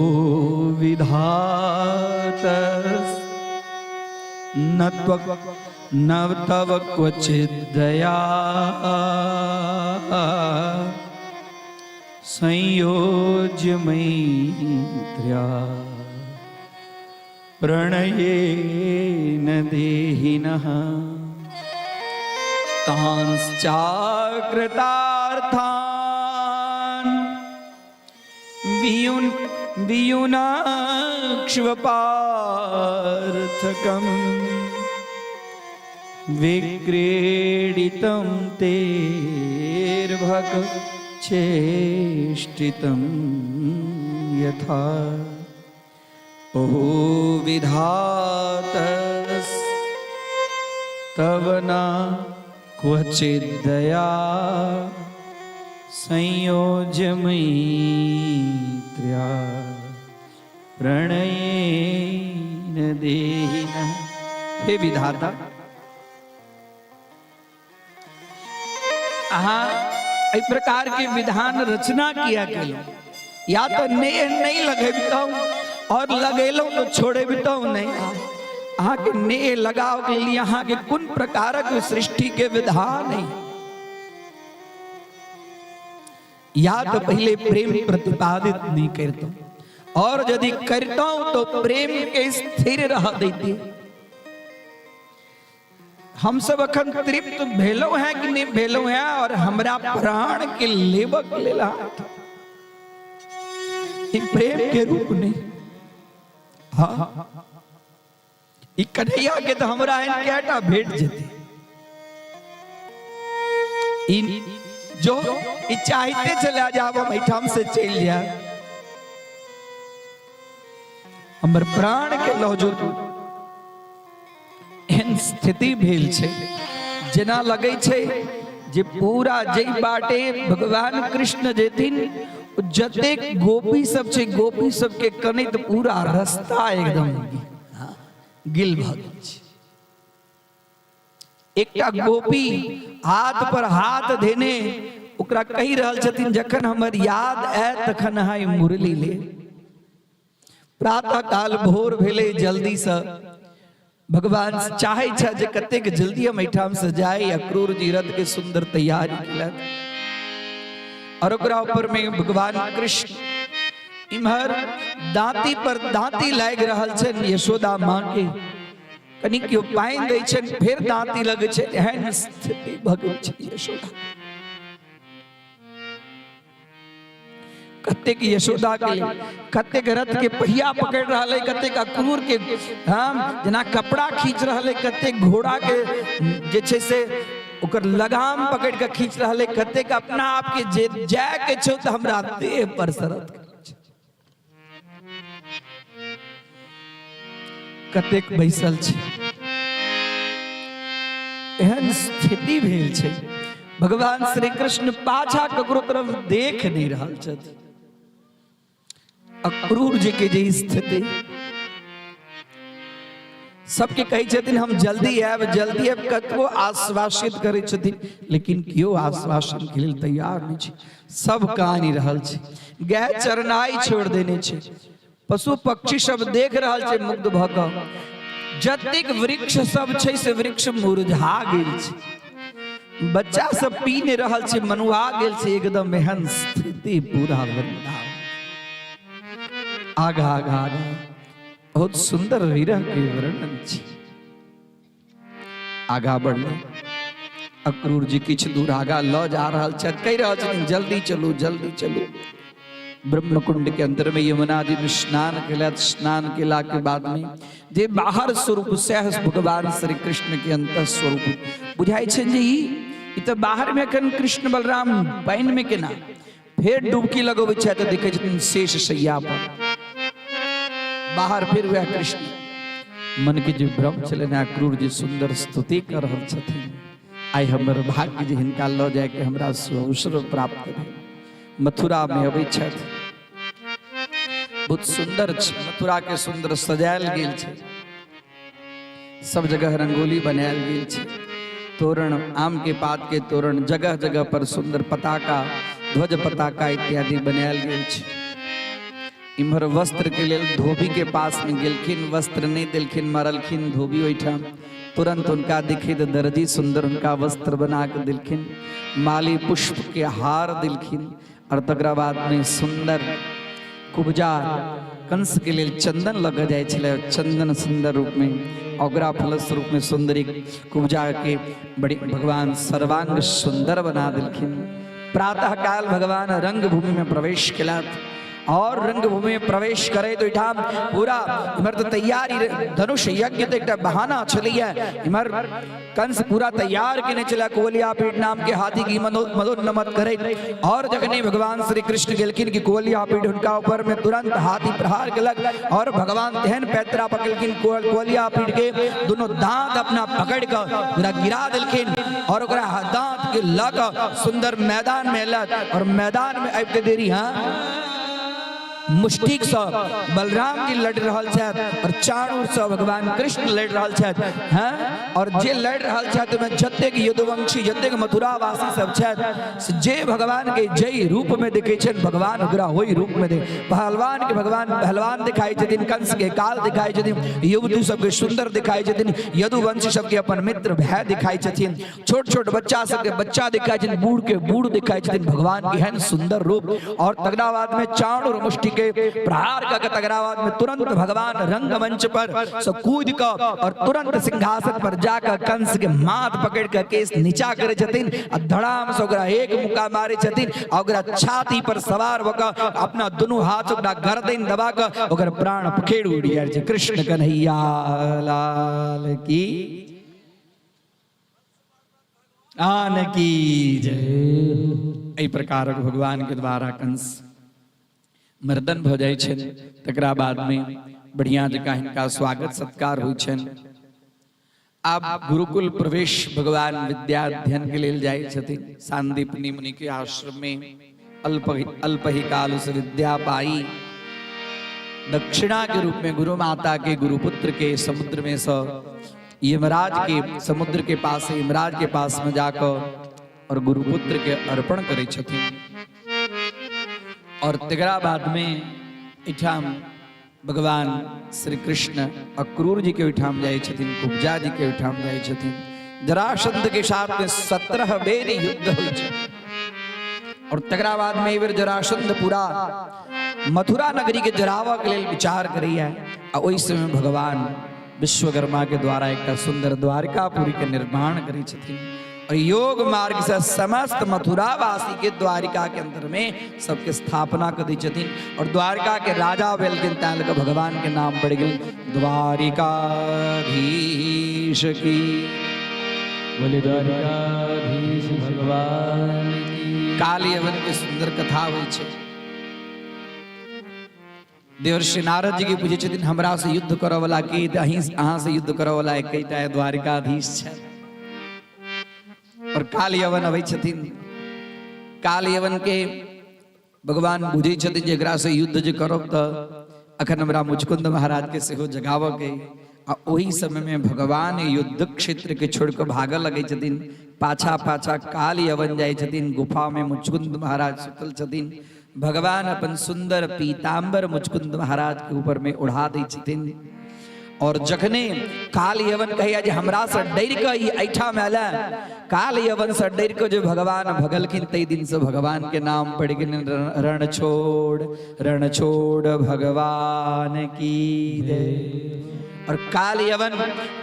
विधात न त्वक न तव क्वचित दया संयोज्य मैत्र्या प्रणयेन देहिनः तांश्चाकृतार्थान् वियुनाक्ष्वपार्थकं विक्रीडितं तेर्भक चेष्टितं यथा अहो विधातस् तव न क्वचिद्दया संयोज्य मैत्र्या प्रणयेन देहिनः। हे विधाता, अहाँ एहि प्रकार के विधान रचना किया केलहुँ? या तो नेह नहीं लगेबितहुँ और लगेलहुँ तो छोड़ेबितहुँ नहीं। अहाँके नेह लगाव के लिए अहाँके कोन प्रकारक सृष्टि के विधान है? या तो पहले प्रेम प्रतिपादित नहीं करता और यदि करता हूं तो प्रेम के स्थिर रह देती। हम सब अखन तृप्त भेलहुँ हैं कि नहीं भेलहुँ हैं और हमरा प्राण के लेबक लेल ई प्रेम के रूप नहीं। हाँ, ई कन्हैया के तो हमरा एहन कएटा भेट जेतै? ई जो ई चाहते चला जाब, हम एहिठाम से चलि जायब, हमर प्राण के लऽ जो। एहन स्थिति भेल छै जेना लगै छै जे पूरा जै बाटे भगवान कृष्ण जेथिन, जतेक गोपी सब छै, गोपी सबके कनैत पूरा रास्ता एकदम गिल भऽ गेल छै। एकटा गोपी हाथ पर हाथ धेने ओकरा कहि रहल छथिन, जखन हमर याद आयत तखन अहाँ ई मुरली ले। प्रातः काल भोर भेलै, जल्दी से भगवान चाहे छै जे कतेक जल्दी हम एहिठाम से जाय। अक्रूर जी रथ के सुंदर तैयारी केलक और ओकरा ऊपर में भगवान कृष्ण। इम्हर दांती पर दांती लागि रहल छनि यशोदा माँ के। कनि केओ पानि दै छनि, फेर दांती लगै छै। एहन स्थिति भऽ गेल छै यशोदा। कतेक यशोदा के, कतेक रथ के पहिया पकड़ रहल है, कतेक अक्रूर के हम जेना कपड़ा खींच रहल है, कतेक घोड़ा के जे छै से ओकर लगाम पकड़ के खींच रहल है, कतेक अपना आप के जे जाय के छौ तऽ हमरा देह पर शरत कतेक बैसल छै। एहन स्थिति भेल छै, भगवान श्री कृष्ण पाछा ककरो तरफ देख नहीं रहल छथि। अक्रूर जी के जे स्थिति, सबके कहै छथिन हम जल्दी आयब, जल्दी आयब, कतबो आश्वासित करै छथिन, लेकिन केओ आश्वासन के लेल तैयार नहि छै। सब कानि रहल छै, गाय चरनाइ छोड़ देने छै, पशु पक्षी सब देख रहल छै मुग्ध भऽ कऽ। जतेक वृक्ष सब छै से वृक्ष मुरझा गेल छै, बच्चा सब पी नहि रहल छै, मनुआ गेल छै एकदम। एहन स्थिति पूरा वृंदावन। आगा आगा आगा बहुत सुंदर विरह के वर्णन छै। आगा बढ़ले अक्रूर जी, किछु दूर आगा लऽ जा रहल छथि, कहि रहल छथिन जल्दी चलू, जल्दी चलू। ब्रह्मकुंड के अंदर में यमुना जी में स्नान केलथि। स्नान केला के बाद में जे बाहर स्वरूप सह भगवान श्री कृष्ण के अंत स्वरूप बुझाइ छै जे ई तऽ बाहर में एखन कृष्ण बलराम पानि में केना? फेर डुबकी लगबै छथि तऽ देखै छथिन शेष शैया पर बाहर फेर वएह कृष्ण। मन के जे भ्रम छलनि, अक्रूर जी सुंदर स्तुति कर रहल छथिन, आइ हमर भाग्य जे हिनका लऽ जायके हमरा सुअवसर प्राप्त भेल। मथुरा में अबै छथि, बहुत सुंदर छै मथुरा के, सुंदर सजायल गेल छै, सब जगह रंगोली बनायल गेल छै, तोरण, आम के पात के तोरण, जगह जगह पर सुंदर पताका, ध्वज पताका इत्यादि बनायल गेल छै। इम्हर वस्त्र के लेल धोबी के पास में गेलखिन, वस्त्र नहीं देलखिन, मरलखिन धोबी ओहिठाम। तुरंत उनका दिखे तो दर्जी सुंदर उनका वस्त्र बना के दिलखिन, माली पुष्प के हार दिलखिन और तकरा बाद में सुंदर कुब्जा कंस के लेल चंदन लग जाइ छलै, चंदन सुंदर रूप में ओकरा फलस्वरूप में सुंदरी कुब्जा के बड़ी भगवान सर्वांग सुंदर बना देलखिन। प्रातः काल भगवान रंग भूमि में प्रवेश केलथि और रंगभूमि में प्रवेश करे तो एहिठाम पूरा इम्हर तऽ तैयारी धनुष यज्ञ तऽ एकटा बहाना छलैया। इम्हर कंस पूरा तैयार केने छलै कुवलिया पीठ नाम के हाथी की मदोन्मत करैत। और जखने भगवान श्री कृष्ण गेलखिन कि कुवलिया पीठ हुनका ऊपर में तुरंत हाथी प्रहार केलक और भगवान तेहन पैतरा पकड़लखिन कुवलिया पीठ के दोनों दांत अपना पकड़ कऽ पूरा गिरा देलखिन और ओकरा दांत के लऽ कऽ सुंदर मैदान में एलक और मैदान में आबिते देरी हाँ मुष्टिक से बलराम जी लड़ रहल छथि और चाणूर से भगवान कृष्ण लड़ रहल छथि हैं। और जे लड़ रहल छथि ओहिमे जतेक यदुवंशी जतेक मथुरावासी सब छथि से जे भगवान के जय रूप में देखे छनि भगवान ओकरा ओहि रूप में देख पहलवान के भगवान पहलवान दिखाई छथिन, कंस के काल दिखाई छथिन, युवती सबके सुंदर दिखाई छथिन, यदुवंशी सबके अपन मित्र भय दिखाई छथिन, छोट छोट बच्चा सबके बच्चा दिखाई छथिन, बूढ़ के बूढ़ दिखाई छथिन। भगवान के एहन सुंदर रूप। और तगड़ावाद में चाणूर मुष्टि के प्रहार कऽ तगड़ावाद में तुरंत भगवान रंगमंच पर से कूद कऽ और तुरंत सिंहासन पर जाकर कंस के माथ पकड़ के केस नीचा करे छथिन आ धड़ाम से ओकरा एक मुक्का मारे छथिन आ ओकरा छाती पर सवार भऽ कऽ अपना दुनू हाथ ओकरा गर्दन दबा कऽ ओकर प्राण पखेड़ उड़ि जाइ छै। कृष्ण कन्हैया लाल की आन की जय। एहि प्रकारक भगवान के द्वारा कंस मर्दन भऽ जाइ छनि। तकरा बादमे बढ़िया जकाँ हिनका स्वागत सत्कार होइ छनि। आब गुरुकुल प्रवेश भगवान विद्या अध्ययन के लेल जाइ छथिन सांदीपनि मुनि के आश्रम में। अल्प अल्प ही काल से विद्या पाई दक्षिणा के रूप में गुरु माता के गुरुपुत्र के समुद्र में स यमराज के समुद्र के पास यमराज के पास में जाकर और गुरुपुत्र के अर्पण करे छथिन। और तकरा बाद में एठाम भगवान श्री कृष्ण अक्रूर जी के ओहिठाम जाइ छथिन, कुब्जा जी के ओहिठाम जाइ छथिन। जरासंध के साथ में 17 बेर युद्ध होइ छै और तकरा बाद में एहि बेर जरासंध पूरा मथुरा नगरी के जरावऽ के लेल विचार करैया आ ओहि समय भगवान विश्वकर्मा के द्वारा एकटा सुंदर द्वारिकापुरी के निर्माण करै छथिन और योग मार्ग से समस्त मथुरावासी के द्वारिका के अंदर में सबके स्थापना कर दै छथिन और द्वारिका के राजा भेलखिन तैं लऽ कऽ भगवान के नाम पड़ि गेल द्वारिकाधीश की। बोले द्वारिकाधीश भगवान की। काली यवन के सुंदर कथा होइ छै। देवर्षि नारद जी के पूछे छथिन हमरा से युद्ध करऽ वाला के? तऽ अहीं अहाँ से युद्ध करऽ वाला एकेटा द्वारिकाधीश छै। और काल यवन अबै छथिन। काल यवन के भगवान बुझै छथिन जे एकरा से युद्ध जे करब तऽ अखन हमरा मुचकुंद महाराज के सेहो जगाबऽ के। आ ओहि समय में भगवान युद्ध क्षेत्र के छोड़ कऽ भागऽ लगै छथिन। पाछा पाछा काल यवन जाइ छथिन। गुफा में मुचकुंद महाराज सुतल छथिन। भगवान अपन सुंदर पीताम्बर मुचकुंद महाराज के ऊपर में ओढ़ा दै छथिन। और जखने काल यवन कहैया जे हमरा से डरि कऽ ई एहिठाम आयल, काल यवन से डरि कऽ जे भगवान भगलखिन ताहि दिन से भगवान के नाम पड़ि गेलनि रणछोड़, रणछोड़ भगवान की जय। और काल यवन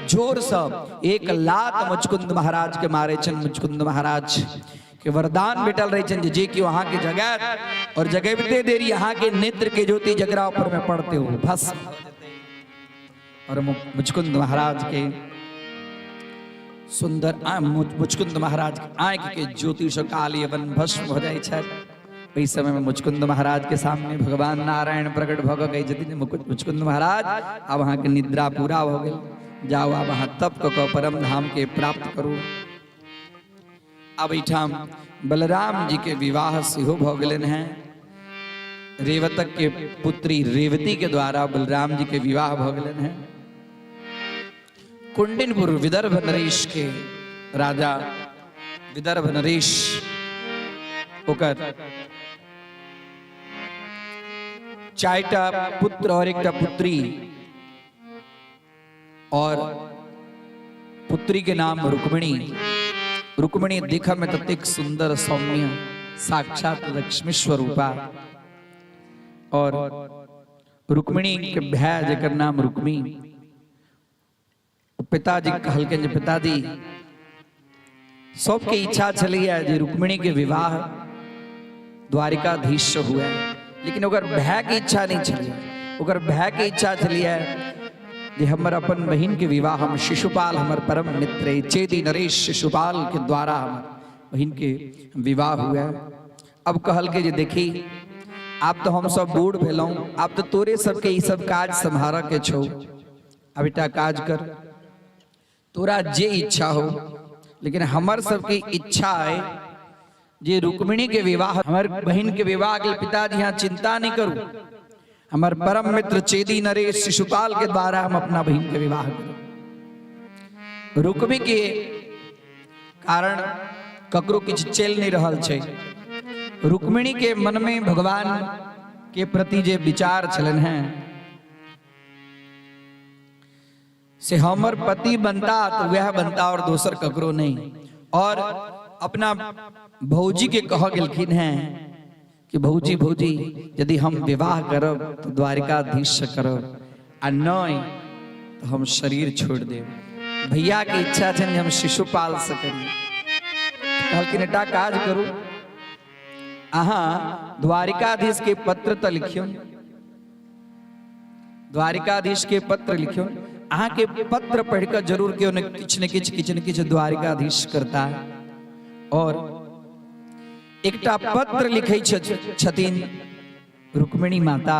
जोर से एक लात मुचकुंद महाराज के मारे छनि। मुचकुंद महाराज के वरदान भेटल रहे छनि जे केओ अहाँ के जगायत और जगेबते देरी अहाँ के नेत्र के ज्योति जकरा ऊपर में पड़ते हो भस्म। और मुचकुंद महाराज के सुंदर मुचकुंद महाराज के आँख के ज्योति से काल यवन भस्म हो जाइ छथि। ओहि समय में मुचकुंद महाराज के सामने भगवान नारायण प्रकट भऽ कऽ कहै छथिन जे मुचकुंद महाराज आब अहाँके निद्रा पूरा भऽ गेल, जाउ आब अहाँ तप कऽ कऽ परम धाम के प्राप्त करू। आब एहिठाम बलराम जी के विवाह सेहो भऽ गेलनि हेँ। रेवतक के पुत्री रेवती के द्वारा बलराम जी के विवाह भऽ गेलनि हेँ। कुंडिनपुर विदर्भ नरेश के राजा विदर्भ नरेश ओकर 4टा पुत्र और एकटा पुत्री और पुत्री के नाम रुक्मिणी। रुक्मिणी देख में ततेक सुंदर सौम्य साक्षात लक्ष्मी स्वरूपा। और रुक्मिणी के भाई जकर नाम रुक्मी, पिताजी कहलखिन जे पिताजी सबके इच्छा छलैया जे रुक्मिणी के विवाह द्वारिकाधीश से हुए, लेकिन ओकर भायके इच्छा नहि छलियै। ओकर भायके इच्छा छलियै जे हमर अपन बहिन के विवाह हम शिशुपाल, हमर परम मित्र चेदी नरेश शिशुपाल के द्वारा हमर बहिन के विवाह हुए। अब कहल के जे देखी आब तो हम सब बूढ़ भेलहुँ, आब तो तोरे सबके ई सब काज सम्हारऽ के छौ, अब एकटा काज कर, तोरा जे इच्छा हो, लेकिन हमर सबके इच्छा है जे रुक्मिणी के विवाह, हमर बहिन के विवाह के पिताजी यहाँ चिंता नहीं करू, हमर परम मित्र चेदी नरेश शिशुपाल के द्वारा हम अपना बहिन के विवाह करू। रुक्मी के कारण ककरो किछु चलि नहीं रहल छै। रुक्मिणी के मन में भगवान के प्रति जे विचार छलन हैं से हमर पति बनता तो वह बनता और दोसर ककरो नहीं। और अपना भौजी के कह गेलखिन हैं कि भौजी भौजी यदि हम विवाह करब तो द्वारिकाधीश से करब आ नहीं तो हम शरीर छोड़ देब। भैया के इच्छा छनि जे हम शिशुपाल से करी। कहलखिन एकटा काज करू, अहाँ द्वारिकाधीश के पत्र तो लिखियौ, द्वारिकाधीश के पत्र लिखियौ, अहाँ के पत्र पढ़ कऽ जरूर केओ ने किछु ने किछु किछु ने किछु द्वारिकाधीश करता। और एकटा पत्र लिखै छथिन रुक्मिणी माता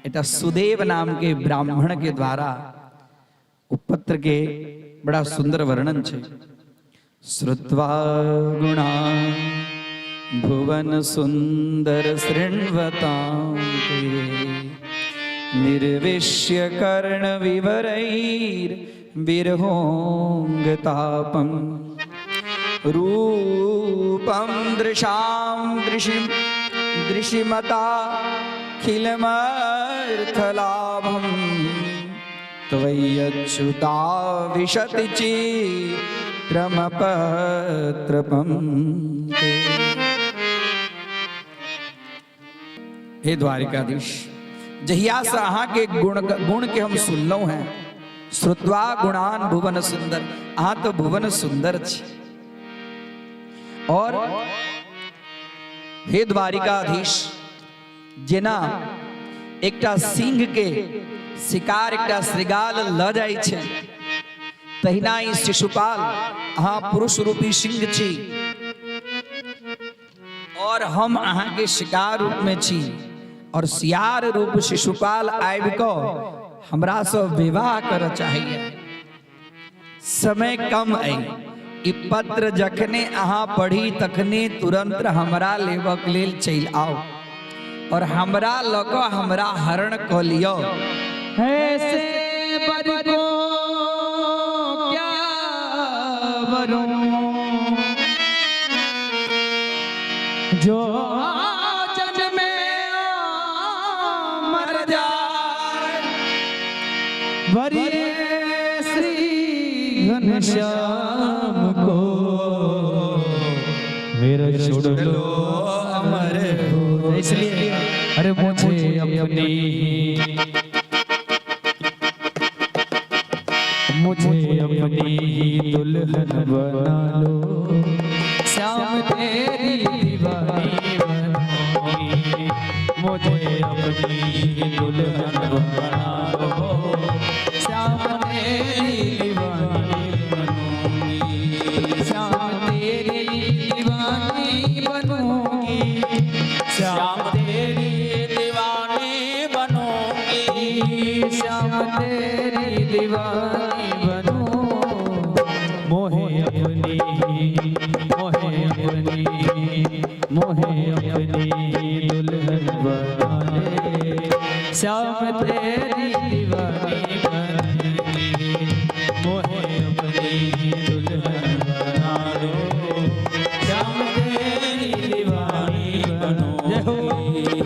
एकटा सुदेव नाम के ब्राह्मण के द्वारा। ओ पत्र के बड़ा सुंदर वर्णन छै। श्रुत्वा गुणा भुवन सुंदर शृण्वतां ते निर्विश्य कर्ण विवरैर विरहोंग तापम रूपम दृशां दृशि दृशिमता खिलमर्थलाभम त्वय्यच्युता विशति चित्रमपत्रपं ते। हे द्वारिकाधीश, जहिया से अहाँ के गुण गुण के हम सुनलहुँ हैं, श्रुत्वा गुणान भुवन सुंदर, अहाँ तो भुवन सुंदर छी। और हे द्वारिकाधीश, जेना एकटा सिंह के शिकार एकटा श्रृगाल ल जाइ छै, तहिना ई शिशुपाल अहाँ पुरुष रूपी सिंह छी और हम अहाँ के शिकार रूप में छी, और सियार रूप शिशुपाल आबि कऽ हमरा से विवाह करऽ चाहैया। समय कम अइ, ई पत्र जखने अहाँ पढ़ी तखने तुरंत हमरा लेबक लेल चलि आउ और हमरा लऽ कऽ हमरा हरण कऽ लिअ। ऐसे बर को क्या वरूं जो जन्मे मर जाए, वरिये श्री घनश्याम को मेरा छोड़ लो अमर हो। इसलिए अरे मुझे अपनी मुझे अपनी ही दुल्हन बना लो, श्याम तेरी दीवानी बनूंगी, मुझे अपनी ही दुल्हन बना लो, श्याम तेरी दीवानी बनूंगी, श्याम तेरी दीवानी बनूंगी, श्याम तेरी दीवानी बनूंगी, श्याम तेरी दीवानी बनूं, मोहे अपनी मोहे अपनी मोहे अपनी दुल्हन बना ले, श्याम तेरी दीवानी बनूंगी, मोहे अपनी दुल्हन बना लो, श्याम तेरी दीवानी बनूंगी।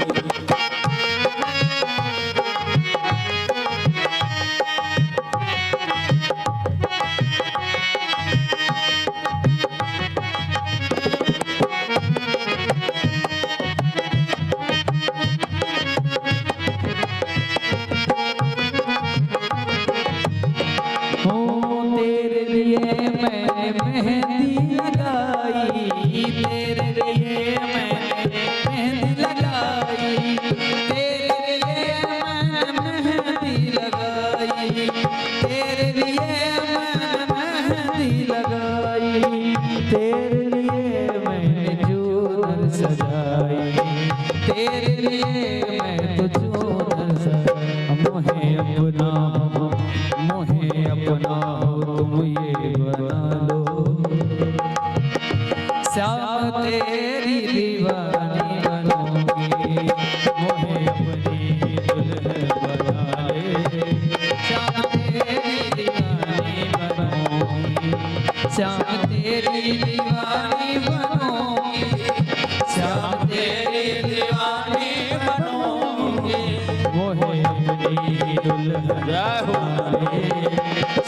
जय हो।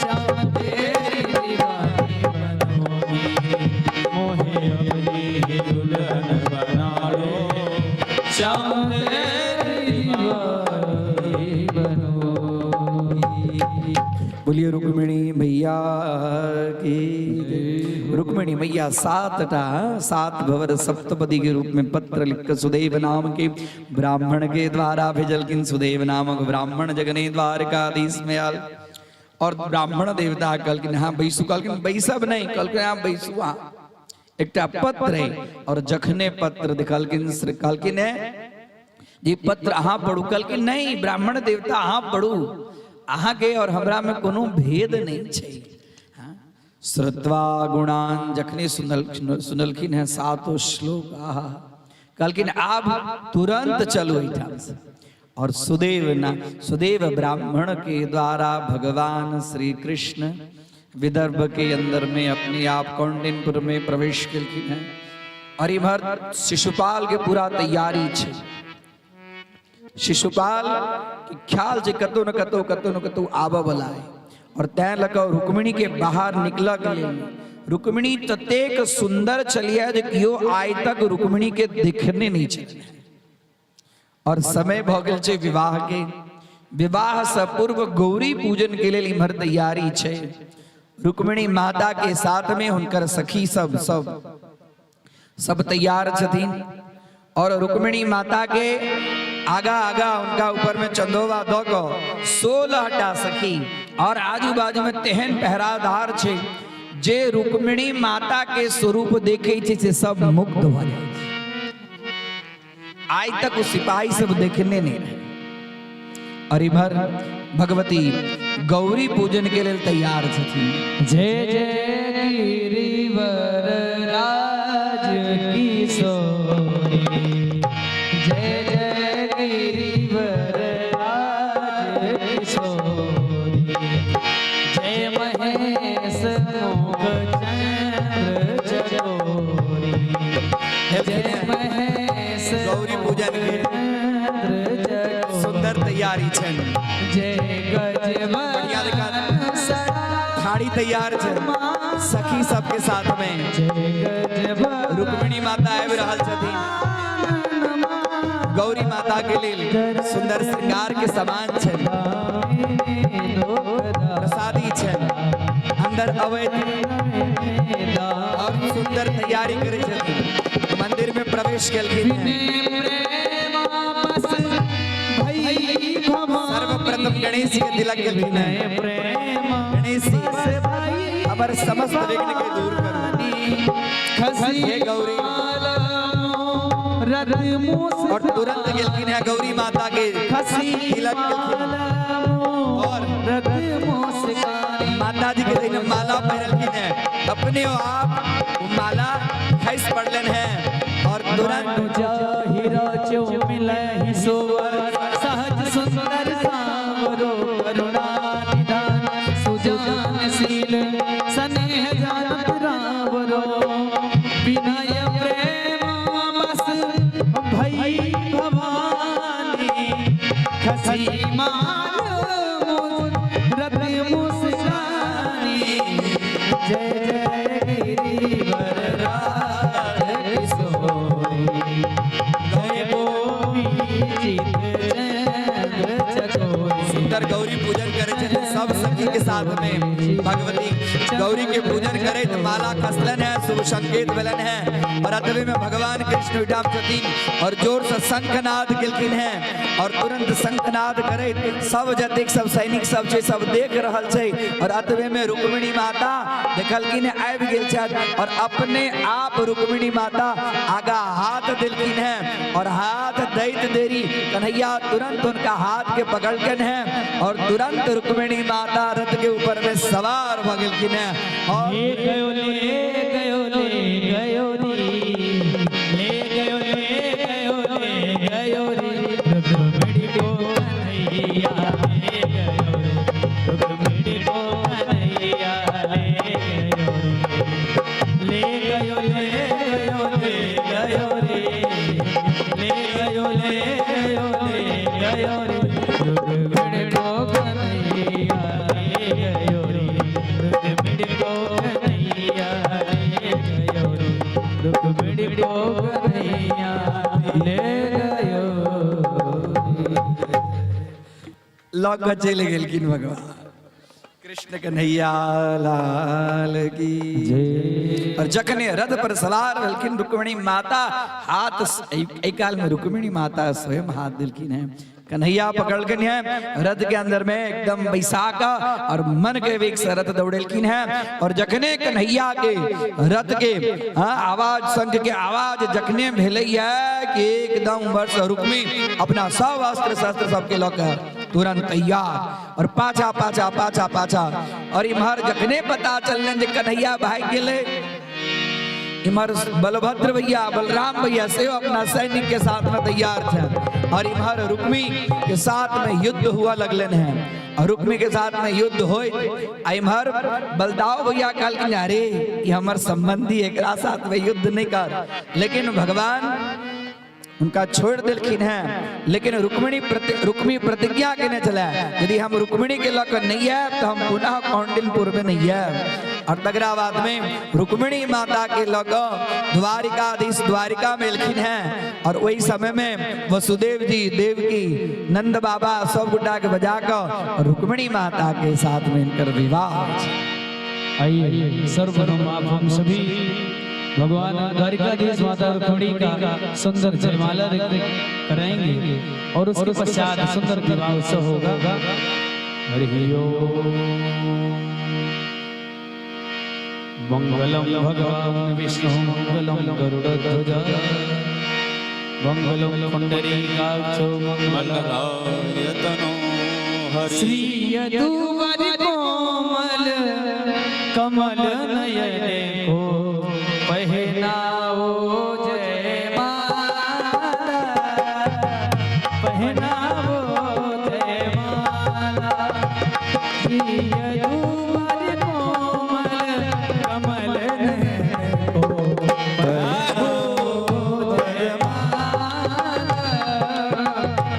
श्याम तेरी दीवानी बनूंगी, मोहे अपनी दुल्हन बना लो, श्याम तेरी दीवानी बनूंगी। बोलिए रुक्मिणी भैया की। रुक्मिणी मैया 7टा 7 भवर सप्तपदी के रूप में पत्र लिखकर सुदेव नाम के ब्राह्मण के द्वारा भेजलखिन। सुदेव नामक ब्राह्मण जगने द्वारकाधीश में आल और ब्राह्मण देवता कहलखिन हाँ बैसू, कहलखिन बैसब नहीं, कहलखिन हाँ बैसू, हाँ एकटा पत्र है। और जखने पत्र देखलखिन कहलखिन है जे पत्र अहाँ पढ़ू, कहलखिन नहीं ब्राह्मण देवता अहाँ पढ़ू, अहाँ के और हमरा में कोनो भेद नहीं छै। श्रुत्वा गुणान जखने सुनलखिन है सातो श्लोक, आहा कहलखिन आब तुरंत चलू एहिठाम से। और सुदेव ब्राह्मण के द्वारा भगवान श्री कृष्ण विदर्भ के अंदर में अपने आप कौंडिनपुर में प्रवेश केलखिन है। और इम्हर शिशुपाल के पूरा तैयारी छै। शिशुपाल के ख्याल छै कतौ न कतौ कतौ न कतौ आबऽ वाला है और तैं लऽ कऽ रुक्मिणी के बाहर निकलऽ के लेल, रुक्मिणी ततेक सुंदर छलियै जे केओ आइ तक रुक्मिणी के देखने नहीं छलै। और समय भऽ गेल छै विवाह के, विवाह से पूर्व गौरी पूजन के लेल इम्हर तैयारी छै। रुक्मिणी माता के साथ में हुनकर सखी सब सब सब तैयार छथिन और रुक्मिणी माता के आगा आगा उनका ऊपर में चंदोवा दऽ कऽ 16टा सखी और आजू बाजू में तेहन पहरादार छै जे रुक्मिणी माता के स्वरूप देखे छै से सब मुग्ध भऽ जाइ छै। आइ तक ओ सिपाही सब देखने नहीं रहे। और इम्हर भगवती गौरी पूजन के लेल तैयार छथिन। जय जय गिरिवर राज किशोरी, जय जय गिरिवर राज किशोरी, जय महेश मुख चंद्र चकोरी, जय महेश गौरी पूजन के चंद्र सुंदर तैयारी छनि। जय बढ़िया जकाँ गजबन थाली तैयार छै सखी सबके साथ में। जय गजबन रुक्मिणी माता आबि रहल छथिन गौरी माता के लेल सुंदर श्रृंगार के सामान छै, प्रसादी छै, अंदर अवैत और सुंदर तैयारी करै छथिन। मंदिर में प्रवेश केलखिन। सर्वप्रथम गणेश के तिलक केलखिन। गणेश जी हमर समस्त विघ्न के दूर करू। हे गौरी। और तुरंत गेलखिन है गौरी माता के तिलक केलखिन और माता जी के जहिना माला पहिरलखिन है अपने आप वो माला खसि पड़लन है और तुरंत सहज सुंदर सावरो करुणा निधान सुजान शील स्नेह जानत रावरो विनय प्रेम बस भई भवानी खसी मान रत मुस्कानी जय जय गिरिवर राज किशोरी जय गोपी चित चंद्र चकोरी। सुंदर गौरी पूजन करे छथिन सब सखी के साथ में। भगवती गौरी के पूजन करे तो माला खसलन है, शुभ संकेत भेलन है और अतबे में भगवान कृष्ण ओहिठाम छथिन और जोर से शंखनाद केलखिन है और तुरंत शंखनाद करे सब जतेक सब सैनिक सब छै सब देख रहल छै और अतबे में रुक्मिणी माता देखलखिन आबि गेल छथि और अपने आप रुक्मिणी माता आगा हाथ देलखिन है और हाथ दैत देरी कन्हैया तुरंत उनका हाथ के पकड़लखिन है और तुरंत रुक्मिणी माता रथ के ऊपर में सवार भ गेलखिन है और ले गयो ले गयो ले गयो रे, ले गयो ले गयो ले गयो रे, रुक्मिणी को कन्हैया ले गयो रे, रुक्मिणी को कन्हैया ले गयो रे, ले गयो ले गयो ले गयो रे, ले गयो ले गयो ले गयो रे, रुक्मिणी को कन्हैया लऽ कऽ चलि गेलखिन भगवान कृष्ण कन्हैया लाल की और जखने रथ पर सवार भेलखिन रुक्मिणी माता हाथ एहि काल में रुक्मिणी माता स्वयं हाथ देलखिन हैं कन्हैया पकड़लखिन हैं रथ के अंदर में एकदम बैसा का और मन के वेग से रथ दौड़ेलखिन हैं। और जखने कन्हैया के रथ के हाँ, आवाज शंख के आवाज जखने भेलै है कि एकदम वर्ष रुक्मी अपना सब अस्त्र शस्त्र सबके लऽ के तुरंत तैयार और पाछा पाछा पाछा पाछा। और इम्हर जखने पता चलने जे कन्हैया भाग गेलै, इम्हर बलभद्र भैया बलराम भैया से अपना सैनिक के साथ में तैयार थे और इम्हर रुक्मी के साथ में युद्ध हुआ लगलन है। और रुक्मी के साथ में युद्ध होय आ इम्हर बलदाव भैया कहलखिन अरे ये हमर संबंधी एकरा साथ में युद्ध नहीं कर, लेकिन भगवान उनका छोड़ दिलखिन हैं। लेकिन रुक्मी प्रतिज्ञा केने चला यदि हम रुक्मिणी के लऽ नहीं आयब तो हम पुनः कौंडिलपुर में नहीं आयब। और तकरा बाद में रुक्मिणी माता के लऽ कऽ द्वारिकाधीश द्वारिका में एलखिन हैं। और वही समय में वसुदेव जी देवकी नंद बाबा सब गोटा के बजा कऽ रुक्मिणी माता के साथ में इनकर विवाह। आइए सर्वधर्म आप हम सभी भगवान द्वारिकाधीश माता रुक्मिणी का सुंदर जयमाला कराएंगे और उसके पश्चात सुंदर विवाह उत्सव होगा। हरि ओम। मंगलम भगवान विष्णु मंगलम गरुड़ध्वज मंगलम पुंडरीकाक्षो मंगलायतनो हरि। श्री यदुवर कोमल कमल नयन को पहनाओ जय माला, पहनाओ जय माला। श्री यदुवर कोमल कमल नयन को पहनाओ जय माला,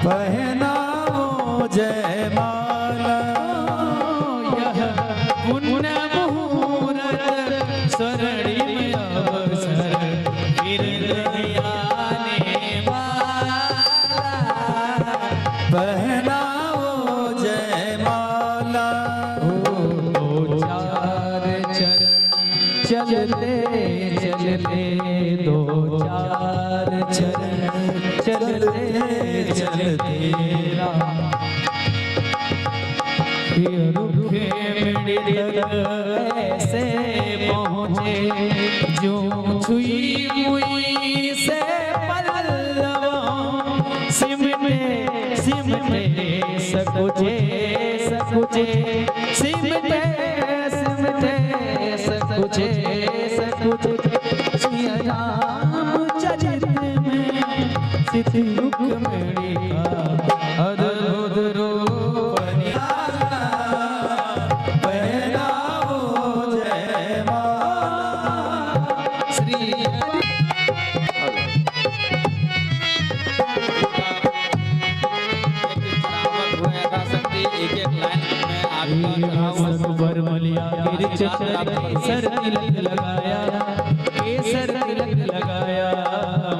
पहनाओ जय माला। यह पुण्य मुहूर्त स्वर्णिम अवसर फिर नहीं आने वाला, पहनाओ जय माला। ओ चार चरण चलते चलते, दो चार चरण चलते चलते तक ऐसे पहुँचे जो छुई मुई से पल्लवों सिमटे सिमटे सकुचे सकुचे सिमटे सिमटे सकुचे सकुचे। सिया राम चरित में सिद्ध रुक्मिणी का अद्भुत रूप पहनाओ जय माला। श्री एक एक लाइन में आपका बरमलिया केसर तिलक लगाया, केसर तिलक लगाया।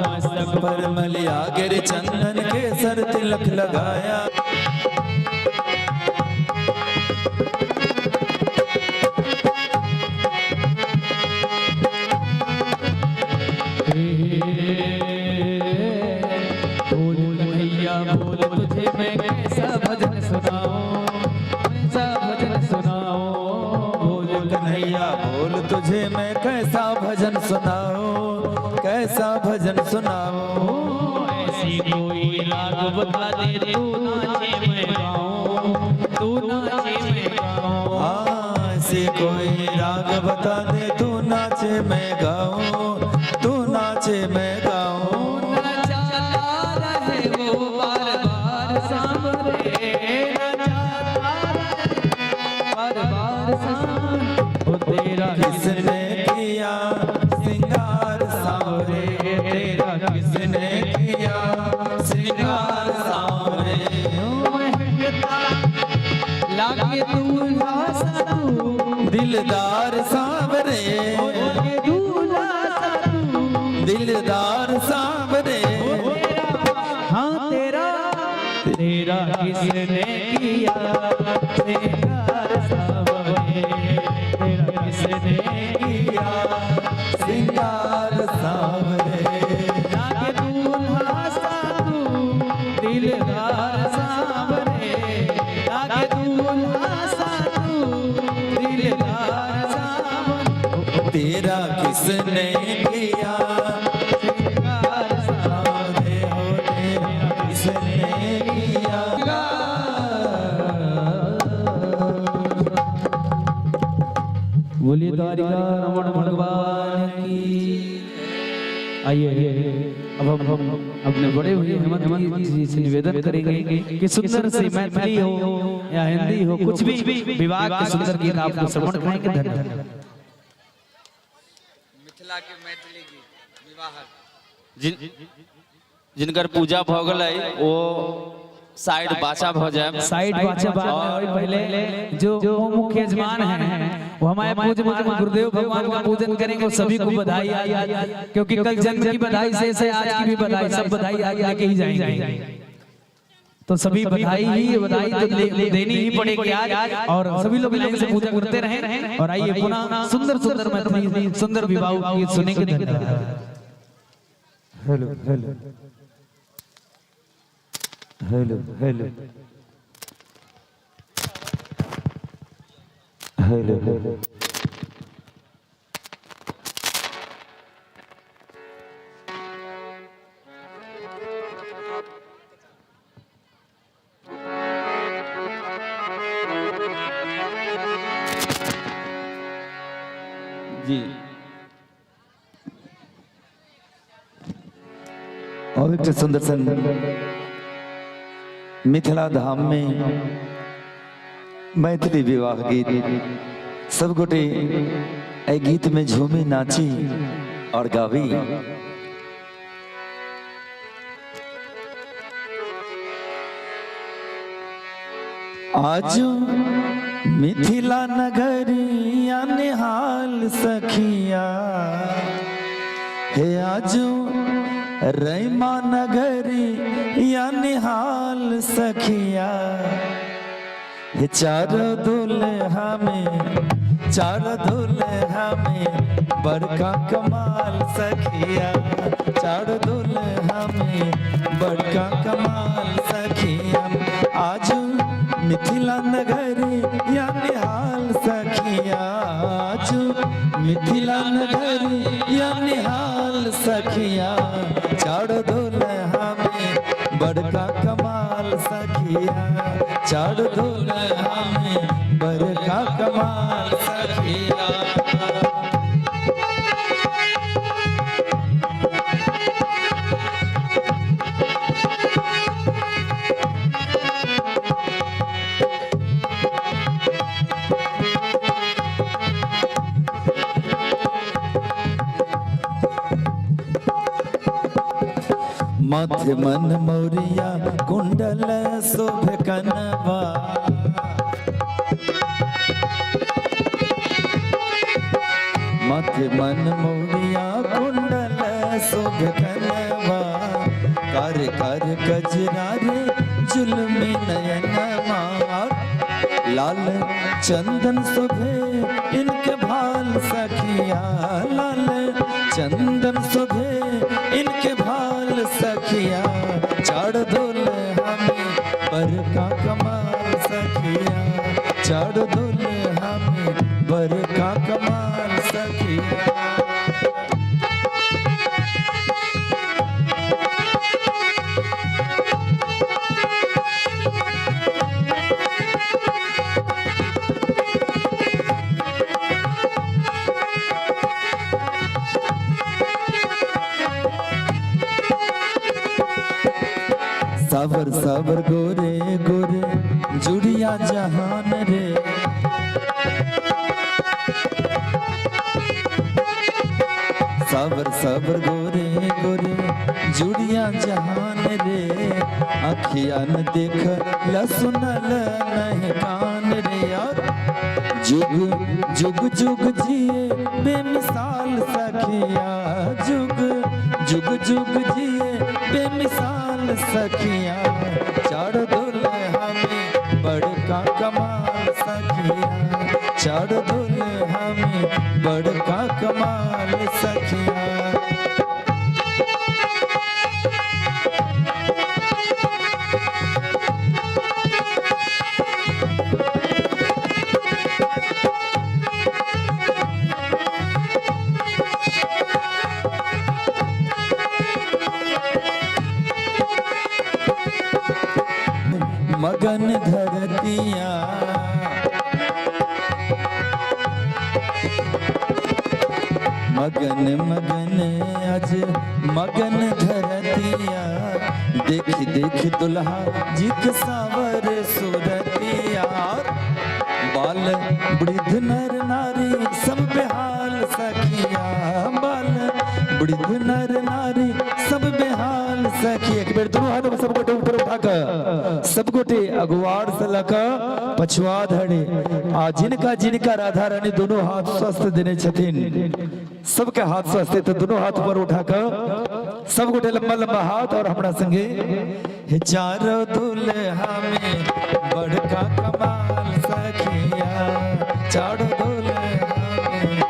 मस्तक पर मलिया गिर चंदन केसर तिलक लगाया। बोल कन्हैया बोल तुझे मैं कैसा भजन सुनाऊं, कैसा भजन सुनाऊं। बोल कन्हैया बोल तुझे मैं कैसा भजन सुनाऊं, कैसा भजन सुनाऊं। ऐसी कोई राग बता दे तू नाचे मैं गाऊं, तू नाचे मैं गाऊं। हाँ, ऐसी कोई राग बता दे तू नाचे मैं गाऊं, तू नाचे मैं गाऊं। नचाता रहे वो बार बार सांवरे, नचाता रहे बार बार सांवरे। ओ तेरा किसने किया सिंगार सांवरे, तेरा किसने किया सिंगार सांवरे। महकता लागे दूल्हा सा तू, दिलदार सांवरे, लागे दूल्हा सा तू, दिलदार सांवरे। हाँ तेरा तेरा तेरा किसने किया श्रृंगार सांवरे, तेरा किसने किया श्रृंगार सांवरे। लागे दूल्हा सा तू दिलदार सांवरे, लागे दूल्हा सा तू दिलदार सांवरे। तेरा किसने किया श्रृंगार सांवरे, हो तेरा किसने किया। बोलिए द्वारिका रमण भगवान की। आइए अब हम अपने बड़े हुए हेमंत जी से निवेदन करेंगे कि सुंदर सी मैथिली हो या हिंदी हो, कुछ भी विवाह के सुंदर गीत आपको श्रवण कराएंगे। धन्यवाद। मिथिला के मैथिली गीत विवाह। जिनकर पूजा भऽ गेलै ओ साइड बाचा भऽ जाए। साइड बाचा बाद में, और पहले जो मुख्य यजमान हैं वो हमारे पूज्य गुरुदेव भगवान का पूजन करेंगे और सभी को बधाई आज, क्योंकि कल जन्म की बधाई से आज की भी बधाई, सब बधाई आज लेके ही जाएंगे, तो सभी बधाई ही बधाई तो देनी ही पड़ेगी आज। और सभी लोग लाइन से पूजा करते रहें। और आइए पुनः सुंदर सुंदर मैथिली सुंदर विवाह गीत सुनेंगे। धन्यवाद। Hello hello hello hello hello hello. जी और एक सुंदर सन मिथिला धाम में मैथिली विवाह गीत, सब गोटे एहि गीत में झूमी नाची और गावी। आज मिथिला नगरिया निहाल सखिया, हे आज रैमा नगरी या निहाल सखिया, हे चार दुल्हा में, चार दुल्हा में बड़का कमाल सखिया, चार दुल्हा में बड़का कमाल सखिया। आज मिथिला नगरी या निहाल सखिया, आज मिथिला नगरी या निहाल सखिया, चार दुल्हा में बड़का कमाल सखिया, चार दुल्हा में बड़का कमाल सखिया। माथे मन मौरिया कुंडल शोभ कनवा, माथे मन मौरिया कुंडल शोभ कनवा, कर कर कजरा रे जुल्मी नयनवा, लाल चंदन शोभे इनके भाल सखिया, लाल चंदन शोभे इनके भाल सखिया, चार दुल्हा में बरका कमाल सखिया, चार दुल्हा में बरका कमाल सखिया। सावर सावर गोरे गोरे जुड़िया जहान रे, सावर सावर गोरे गोरे जुड़िया जहान रे, अखिया न देख ल सुनल नहीं कान रे, यार जुग जुग जुग जिए बेमिसाल सखिया, जुग जुग जुग जिए बेमिसाल सखिया, चार दुल्हा बड़का कमाल सखिया, चार दुल्हा में बड़का कमाल सखिया। मगन धरतिया, मगन मगन आज मगन धरतिया, देख देख दुल्हा जी के सावर सूरतिया। बाल वृद्ध नर नारी सब बेहाल सखिया, बाल वृद्ध नर नारी सब बेहाल सखी। एक बेर दुनू हाथ में सब गोटे ऊपर उठा कऽ सब गोटे अगुवार से लऽ कऽ पछुआ धरि, आ जिनका जिनका राधा रानी दोनों हाथ स्वस्थ देने छथिन, सबके हाथ स्वस्थ है, तो दोनों हाथ ऊपर उठा कऽ सब गोटे लंबा लंबा हाथ और हमरा संगे हे चारो दुल्हा में बड़का कमाल सखिया, चारो दुल्हा में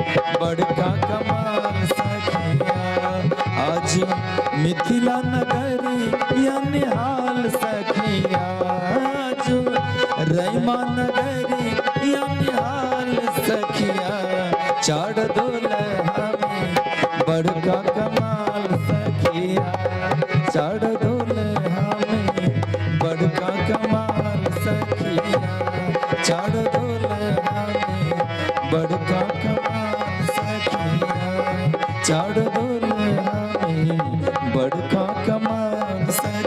बड़का कमाल सखिया। आज मिथिला नगरी या निहाल सखिया, आज रैमा नगरी या निहाल सखिया, चार दुल्हा में बड़का कमाल सखिया, चार दुल्हा में बड़का कमाल सखिया, चार दुल्हा में बड़का कमाल सखिया, चार दुल्हा में बड़का कमाल सखिया।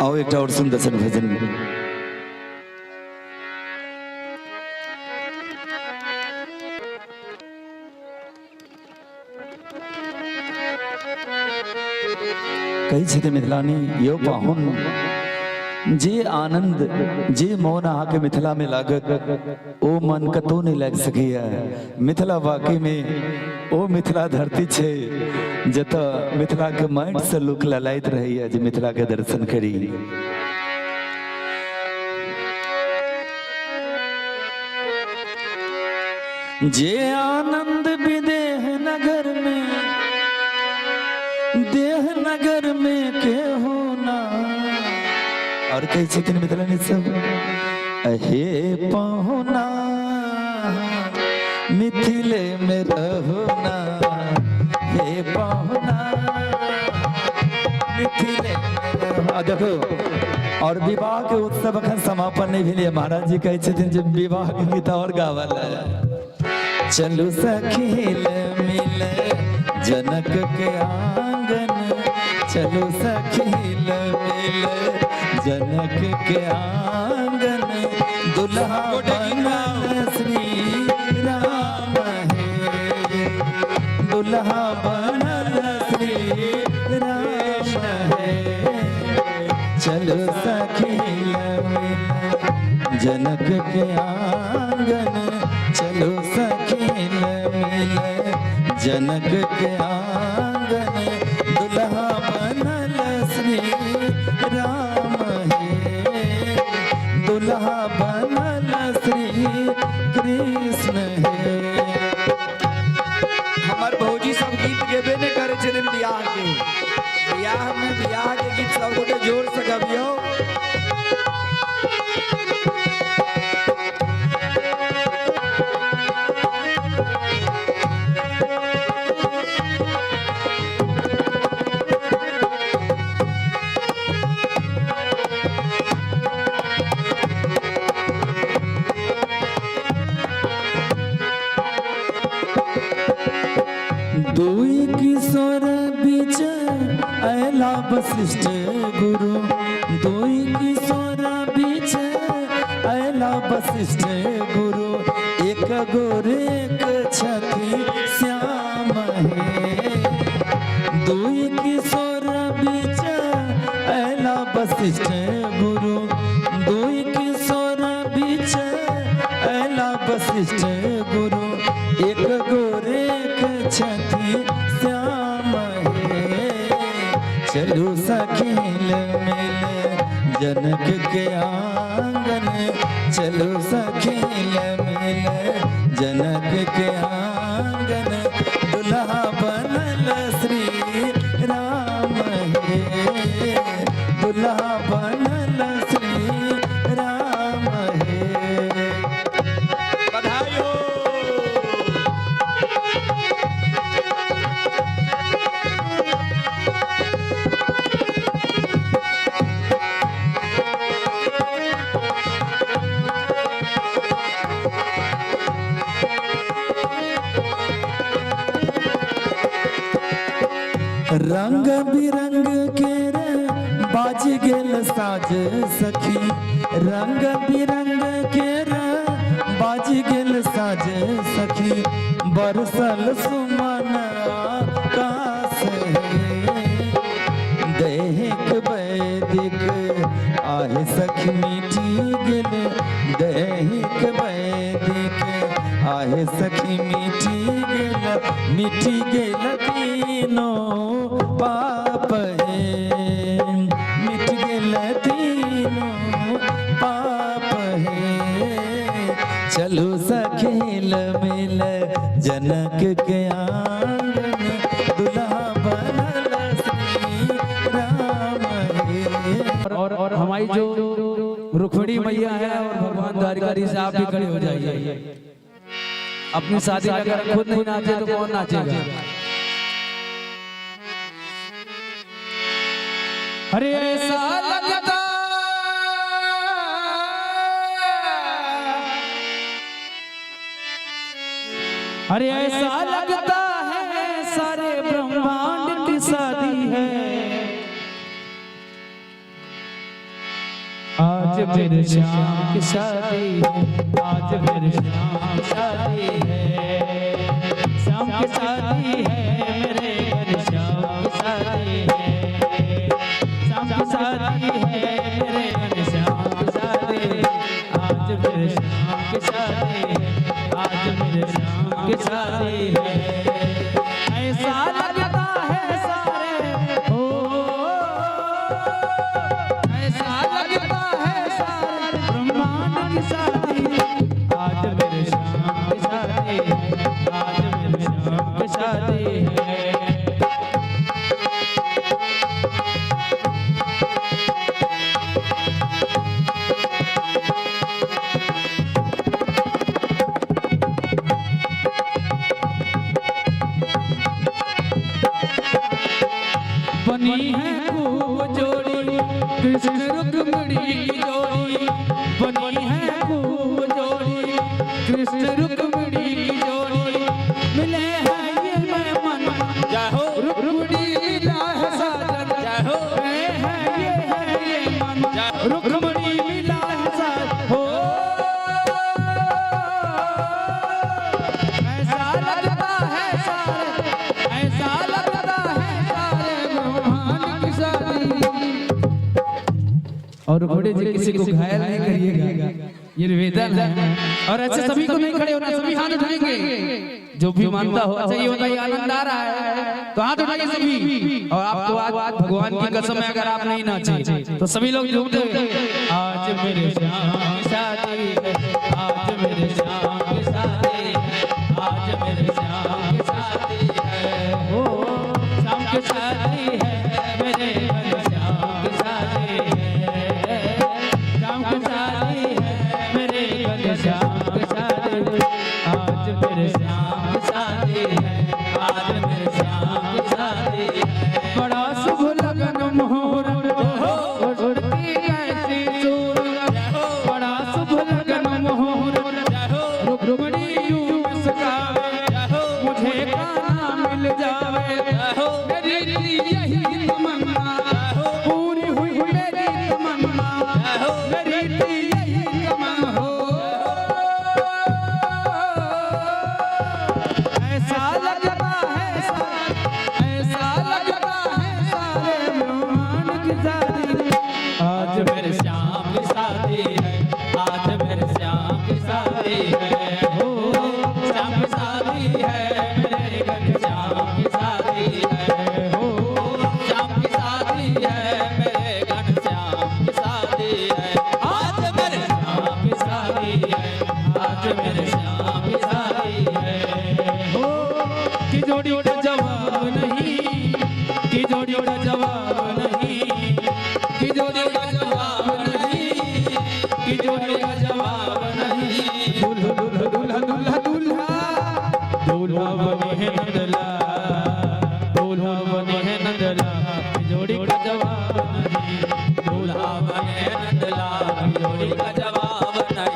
आओ एकटा और सुंदर सन भजन। कहै छथिन मिथिलानी, यो पाहुन जे आनंद जे मोन अहाँके मिथिला में लागत ओ मन कतौ नहीं लागि सकैया। मिथिला वाकई में ओ मिथिला धरती छै जतऽ मिथिला के माटि से लोक ललाइत रहैया जे मिथिला के दर्शन करी। जे आनंद विदेह नगर में, देह नगर में के होना। और कहै छथिन मिथिलानी सब, हे पहुना मिथिले में रहुना, हे पहुना मिथिले में रहुना। देखो, और विवाह के उत्सव अखन समापन नहीं भेलै, महाराज जी कहै छथिन जे विवाह के गीत और गावल। चलू सखी ले मिले जनक के आंगन, चलू सखी ले मिले जनक के आंगन, दुल्हा बनल श्री राम हे, दुल्हा बनल श्री राम हे। चलो सखी ले मिले जनक के आंगन, चलो सखी ले मिले जनक के आंगन, दुल्हा बनल श्री राम हे, दुल्हा बनल श्री कृष्ण हे। हमर भौजी सब गीत गेबे नहीं करे छथिन बियाह के, बियाह में बियाह के गीत सब गोटे जोर से गबियौ। दुई किशोर बीच अयला वशिष्ठ गुरु, दुई किशोर बीच अयला वशिष्ठ गुरु, एक गोरे दुई किशोर बीच ऐला वशिष्ठ गुरु, दुई किशोर बीच ऐला वशिष्ठ गुरु, एक गोरेख छथि श्याम हे। चलू सखील मिल जनक के आंगन, चलू सखील मिल जनक के आंगन, दुल्हा बनल श्री राम हे, दुल्हा बनल श्री राम हे। बधाई हो। रंग बिरंग के रे बाज गेल साज सखी, रंग बिरंग के रे बाज गेल साज सखी, बरसल सुमन आकाश हे। दैहिक वैदिक आहे सखी मिटी गेल, दैहिक वैदिक आहे सखी मिटी गेल, मिटी गेल तीनों पाप हे, मिट गेल तीनों पाप हे। चलू सखील मिल जनक के आंगन, दुल्हा बनल श्री राम हे। और हमारी जो रुक्मिणी मैया है और भगवान द्वारिकाधीश से आप भी खड़े हो जाइए। अपनी शादी में अगर खुद नहीं नाचे तो कौन नाचेगा? अरे ऐसा लगता, अरे ऐसा लगता है सारे ब्रह्मांड की शादी है। आज मेरे श्याम की शादी है, आज मेरे श्याम की शादी है, श्याम की शादी है, मेरे घर श्याम की शादी है, श्याम की शादी है, मेरे घर श्याम की शादी है। आज मेरे श्याम की शादी है, आज मेरे श्याम की शादी है। ऐसा लगता है सारे हो, ऐसा लगता है सारे ब्रह्मांड की शादी, आज मेरे श्याम की शादी है, आज मेरे श्याम की शादी है। बनी है खूब जोड़ी कृष्ण रुक्मिणी की जोड़ी, बनी है खूब जोड़ी कृष्ण रुक्मिणी की जोड़ी, मिले हैं ये मेहमान जय हो। रुक्मिणी मिला है साजन, जय हो। है ये मन रुक्मिणी मिला है साजन हो। ऐसा लगता है सारे, ऐसा लगता है सारे ब्रह्मांड की शादी। और रुक्मिणी जी किसी को घायल नहीं करिएगा, ये निवेदन है। और ऐसे सभी को नहीं खड़े होना, सभी हाथ उठाएंगे जो भी मानता हो। अच्छा ये बताइए, आनंद आ रहा है तो हाथ उठाइए सभी। और आपको आज भगवान की कसम है, अगर आप नहीं नाचे तो सभी लोग झूमते हुए, आज मेरे श्याम की शादी है, आज मेरे श्याम की शादी है, आज मेरे श्याम की शादी है, ओ श्याम की शादी है, मेरे घर श्याम की शादी है, श्याम की शादी है, मेरे घर श्याम की शादी, आज मेरे श्याम की शादी है, आज मेरे श्याम की शादी है। बड़ा शुभ लगन मुहूर्त उड़ती ऐसी सूरत, बड़ा शुभ लगन मुहूर्त आज मेरे श्याम बिहारी है। हो कि जोड़ी का जवाब नहीं, कि जोड़ी का जवाब नहीं, कि जोड़ी का जवाब नहीं, कि जोड़ी का जवाब नहीं। दूल्हा दूल्हा दूल्हा दूल्हा दूल्हा दूल्हा बने हैं नंदलाल, दूल्हा बने हैं नंदलाल, जोड़ी का जवाब नहीं, दूल्हा बने हैं नंदलाल, जोड़ी का जवाब नहीं।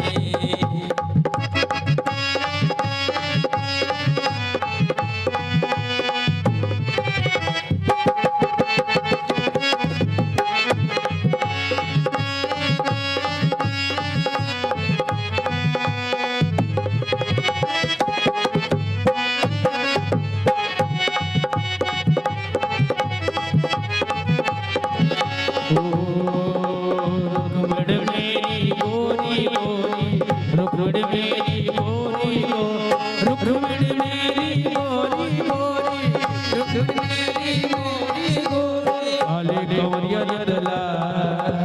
रुक्मण मेरी गोरी गोरी, रुक्मण मेरी गोरी गो, रुक्मण मेरी गोरी गोरी, रुक्मण मेरी गोरी गोरी। काले कंवरिया नंदलाल,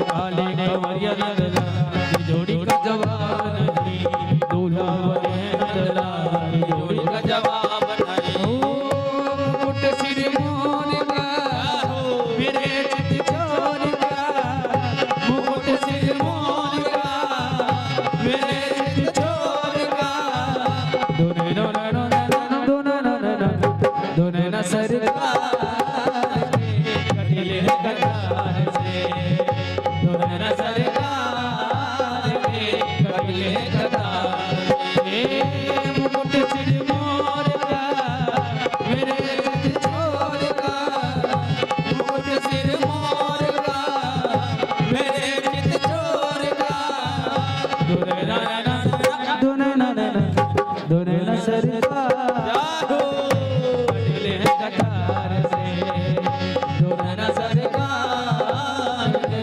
काले कंवरिया नंदलाल, जोड़ी का जवाब नहीं, दूल्हा बने नंदलाल, जोड़ी का जवाब नहीं। ओ मुकुट सिर मोर का, मेरे चित चोर का, मुकुट सिर मोर का, मेरे चित चोर का। दोनों नो नो नो नो नो नो नो नो, दोनों न सरकार के कटिले कटार से, दोनों न सरकार के कटिले कटार से। मुकुट सिर मोर का, मेरे चित चोर का, मुकुट सिर मोर का, मेरे चित चोर का। दोनों ना ना दोनों ना ना दोनों न सरकार कटिले कटार से, दोनों न सरकार के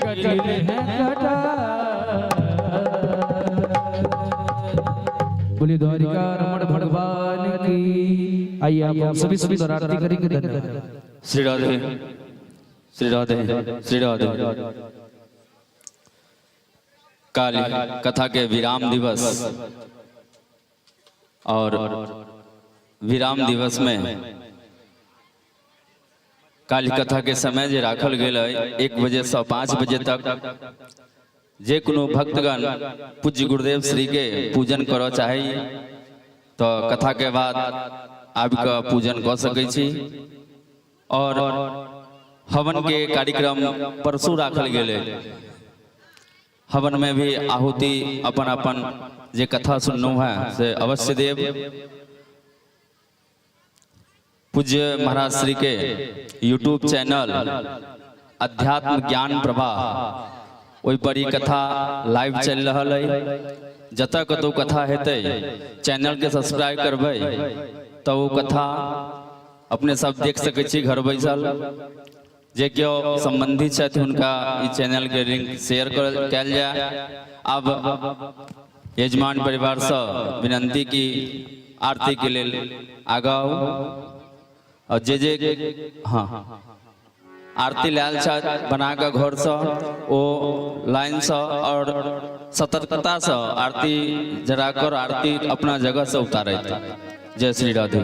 कटिले कटार। बोलिए द्वारिका रमण भगवान की। आइए आप हम सभी सुंदर आरती करेंगे। धन्यवाद। श्री राधे, श्री राधे, श्री राधे। काल कथा के विराम दिवस और विराम दिवस में काल्हि कथा के समय जे राखल गेल है 1 बजे से 5 बजे तक, जे कोनो भक्तगण पूज्य गुरुदेव श्री के पूजन करऽ चाही तो कथा के बाद आबि कऽ पूजन कऽ सकै छी। और हवन के कार्यक्रम परसू राखल गेल है। हवन में भी आहुति अपन अपन जे कथा सुनलहुँ हैं से अवश्य देव। पूज्य महाराज श्री के यूट्यूब चैनल अध्यात्म ज्ञान प्रवाह ओहि पर ई कथा लाइव चलि रहल अइ। जतऽ कतहु कथा हेतै चैनल के सब्सक्राइब करबै तऽ ओ कथा अपने सब देख सकै छी घर बैसल। जे केओ संबंधी छथि हुनका ई चैनल के लिंक शेयर कयल जाय। आब यजमान परिवारसँ विनती की आरती के लेल आगाँ आउ और जे जे हाँ आरती लायल छथि बना कऽ घरसँ ओ लाइनसँ और सतर्कतासँ आरती जरा कर आरती अपना जगहसँ उतारैत। जय श्री राधे।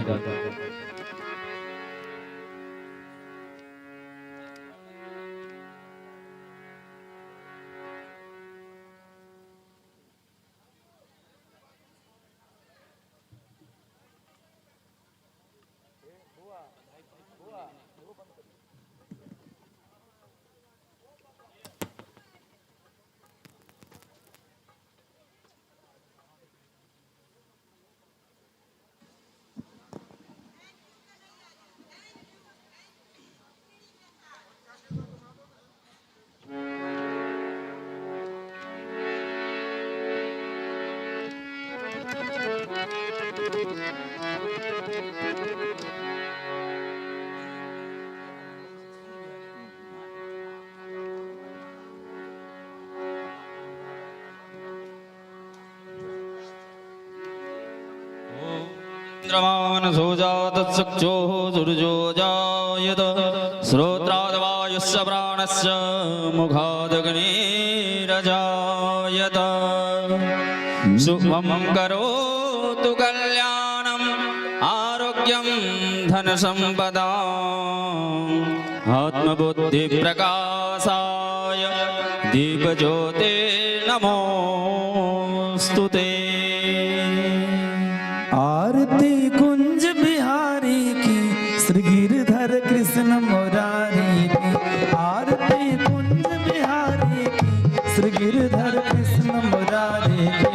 चन्द्रमान सोजातत्सक्षोः सूर्यो जायत श्रोत्राद्वायुस्य प्राणस्य मुखादग्निरजायत। शुभं करोतु कल्याणम् आरोग्यं धनसम्पदाम् आत्मबुद्धिप्रकाशाय दीपज्योते नमोऽस्तु ते। आरती कुंज बिहारी की, श्री गिरधर कृष्ण मुरारी की। आरती कुंज बिहारी की, श्री गिरधर कृष्ण मुरारी की।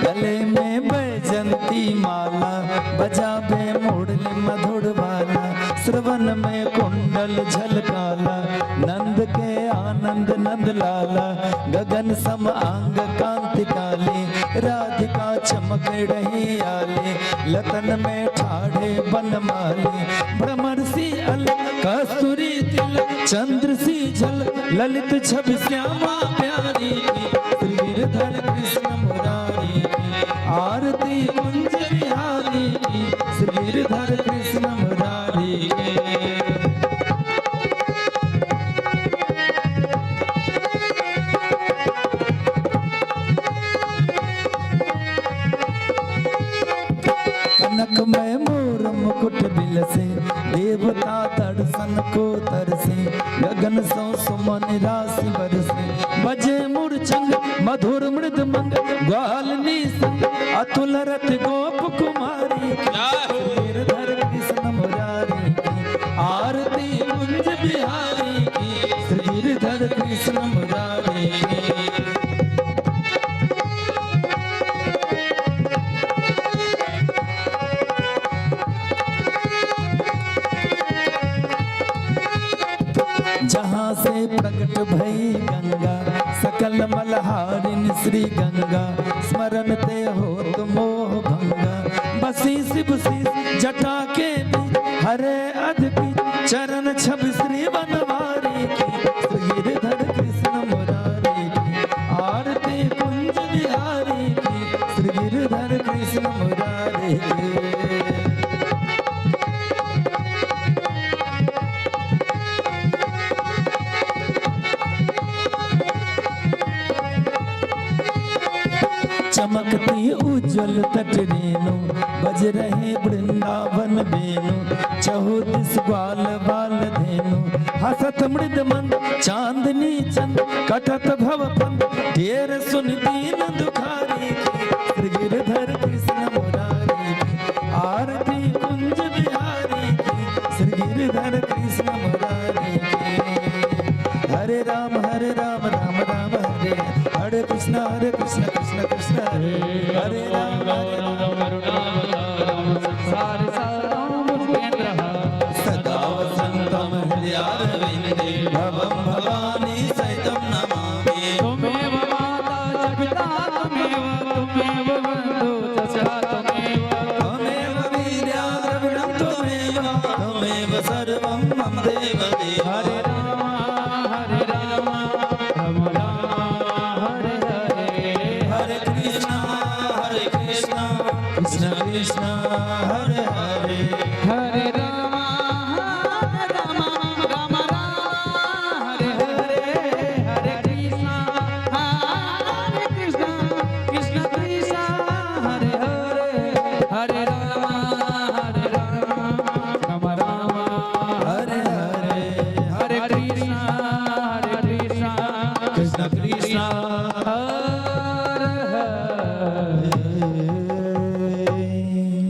गले में बैजंती माला, बजाबे मुरली मधुर वाला, श्रवण में कुंडल झलकाला, नंद के आनंद नंद लाला, गगन सम अंग कांति काली, राधिका चमक रही आली, लतन में ठाढ़े बनमाली, भ्रमर सी अल कस्तूरी तिलक, चंद्र सी झल ललित छवि श्यामा प्यारी की, श्री गिरधर कृष्ण मुरारी की। आरती कुंज बिहारी की, श्री गिरधर कृष्ण मुरारी की। कनक में मोर मुकुट बिलसे, देवता दर्शन को तरसे, गगन सो सुमन राशि बरसे, बजे मुरचंग मधुर मृद मंग, ग्वालनी संग अतुल रथ गोप कुमारी की, गिरधर कृष्ण मुरारी की। आरती कुंज बिहारी की, श्री गिरधर कृष्ण मुरारी की। जहाँ से प्रकट भई गंगा, सकल मलहारिन श्री गंगा, स्मरण ते होत मोह भंगा, बसी शिव शीस जटा के बीच, हरे अध की चरण छवि श्री बनवारी की, श्री गिरधर कृष्ण मुरारी की। आरती कुंज बिहारी की, श्री गिरधर कृष्ण मुरारी की। चमकती उज्जवल तट रेणु, बज रहे वृंदावन बेनु, चहुदिस ग्वाल बाल धेनु, हसत मृद मंद चांदनी चंद, कटत भव फंद ढेर सुन दीन दुखारी की, श्री गिरधर कृष्ण मुरारी की। आरती कुंज बिहारी की, श्री गिरधर कृष्ण मुरारी की। हरे राम राम राम हरे हरे, कृष्ण कृष्ण कृष्ण हरे हरे, राम हरे राम संसार सारं भुजेन्द्रः सदा वसन्तं हृदयारविन्दे, भवं भवानी सहितं नमामि। त्वमेव माता च पिता त्वमेव, त्वमेव बन्धु च सखा त्वमेव, त्वमेव वीर्या द्रविणं त्वमेव, त्वमेव सर्वं मम देव देव। हरे राम राम राम हरे हरे, हरे कृष्ण कृष्ण कृष्ण हरे हरे, हरे राम राम राम हरे हरे, हरे कृष्ण कृष्ण कृष्ण हरे हरे, हरे राम राम राम हरे हरे, हरे कृष्ण कृष्ण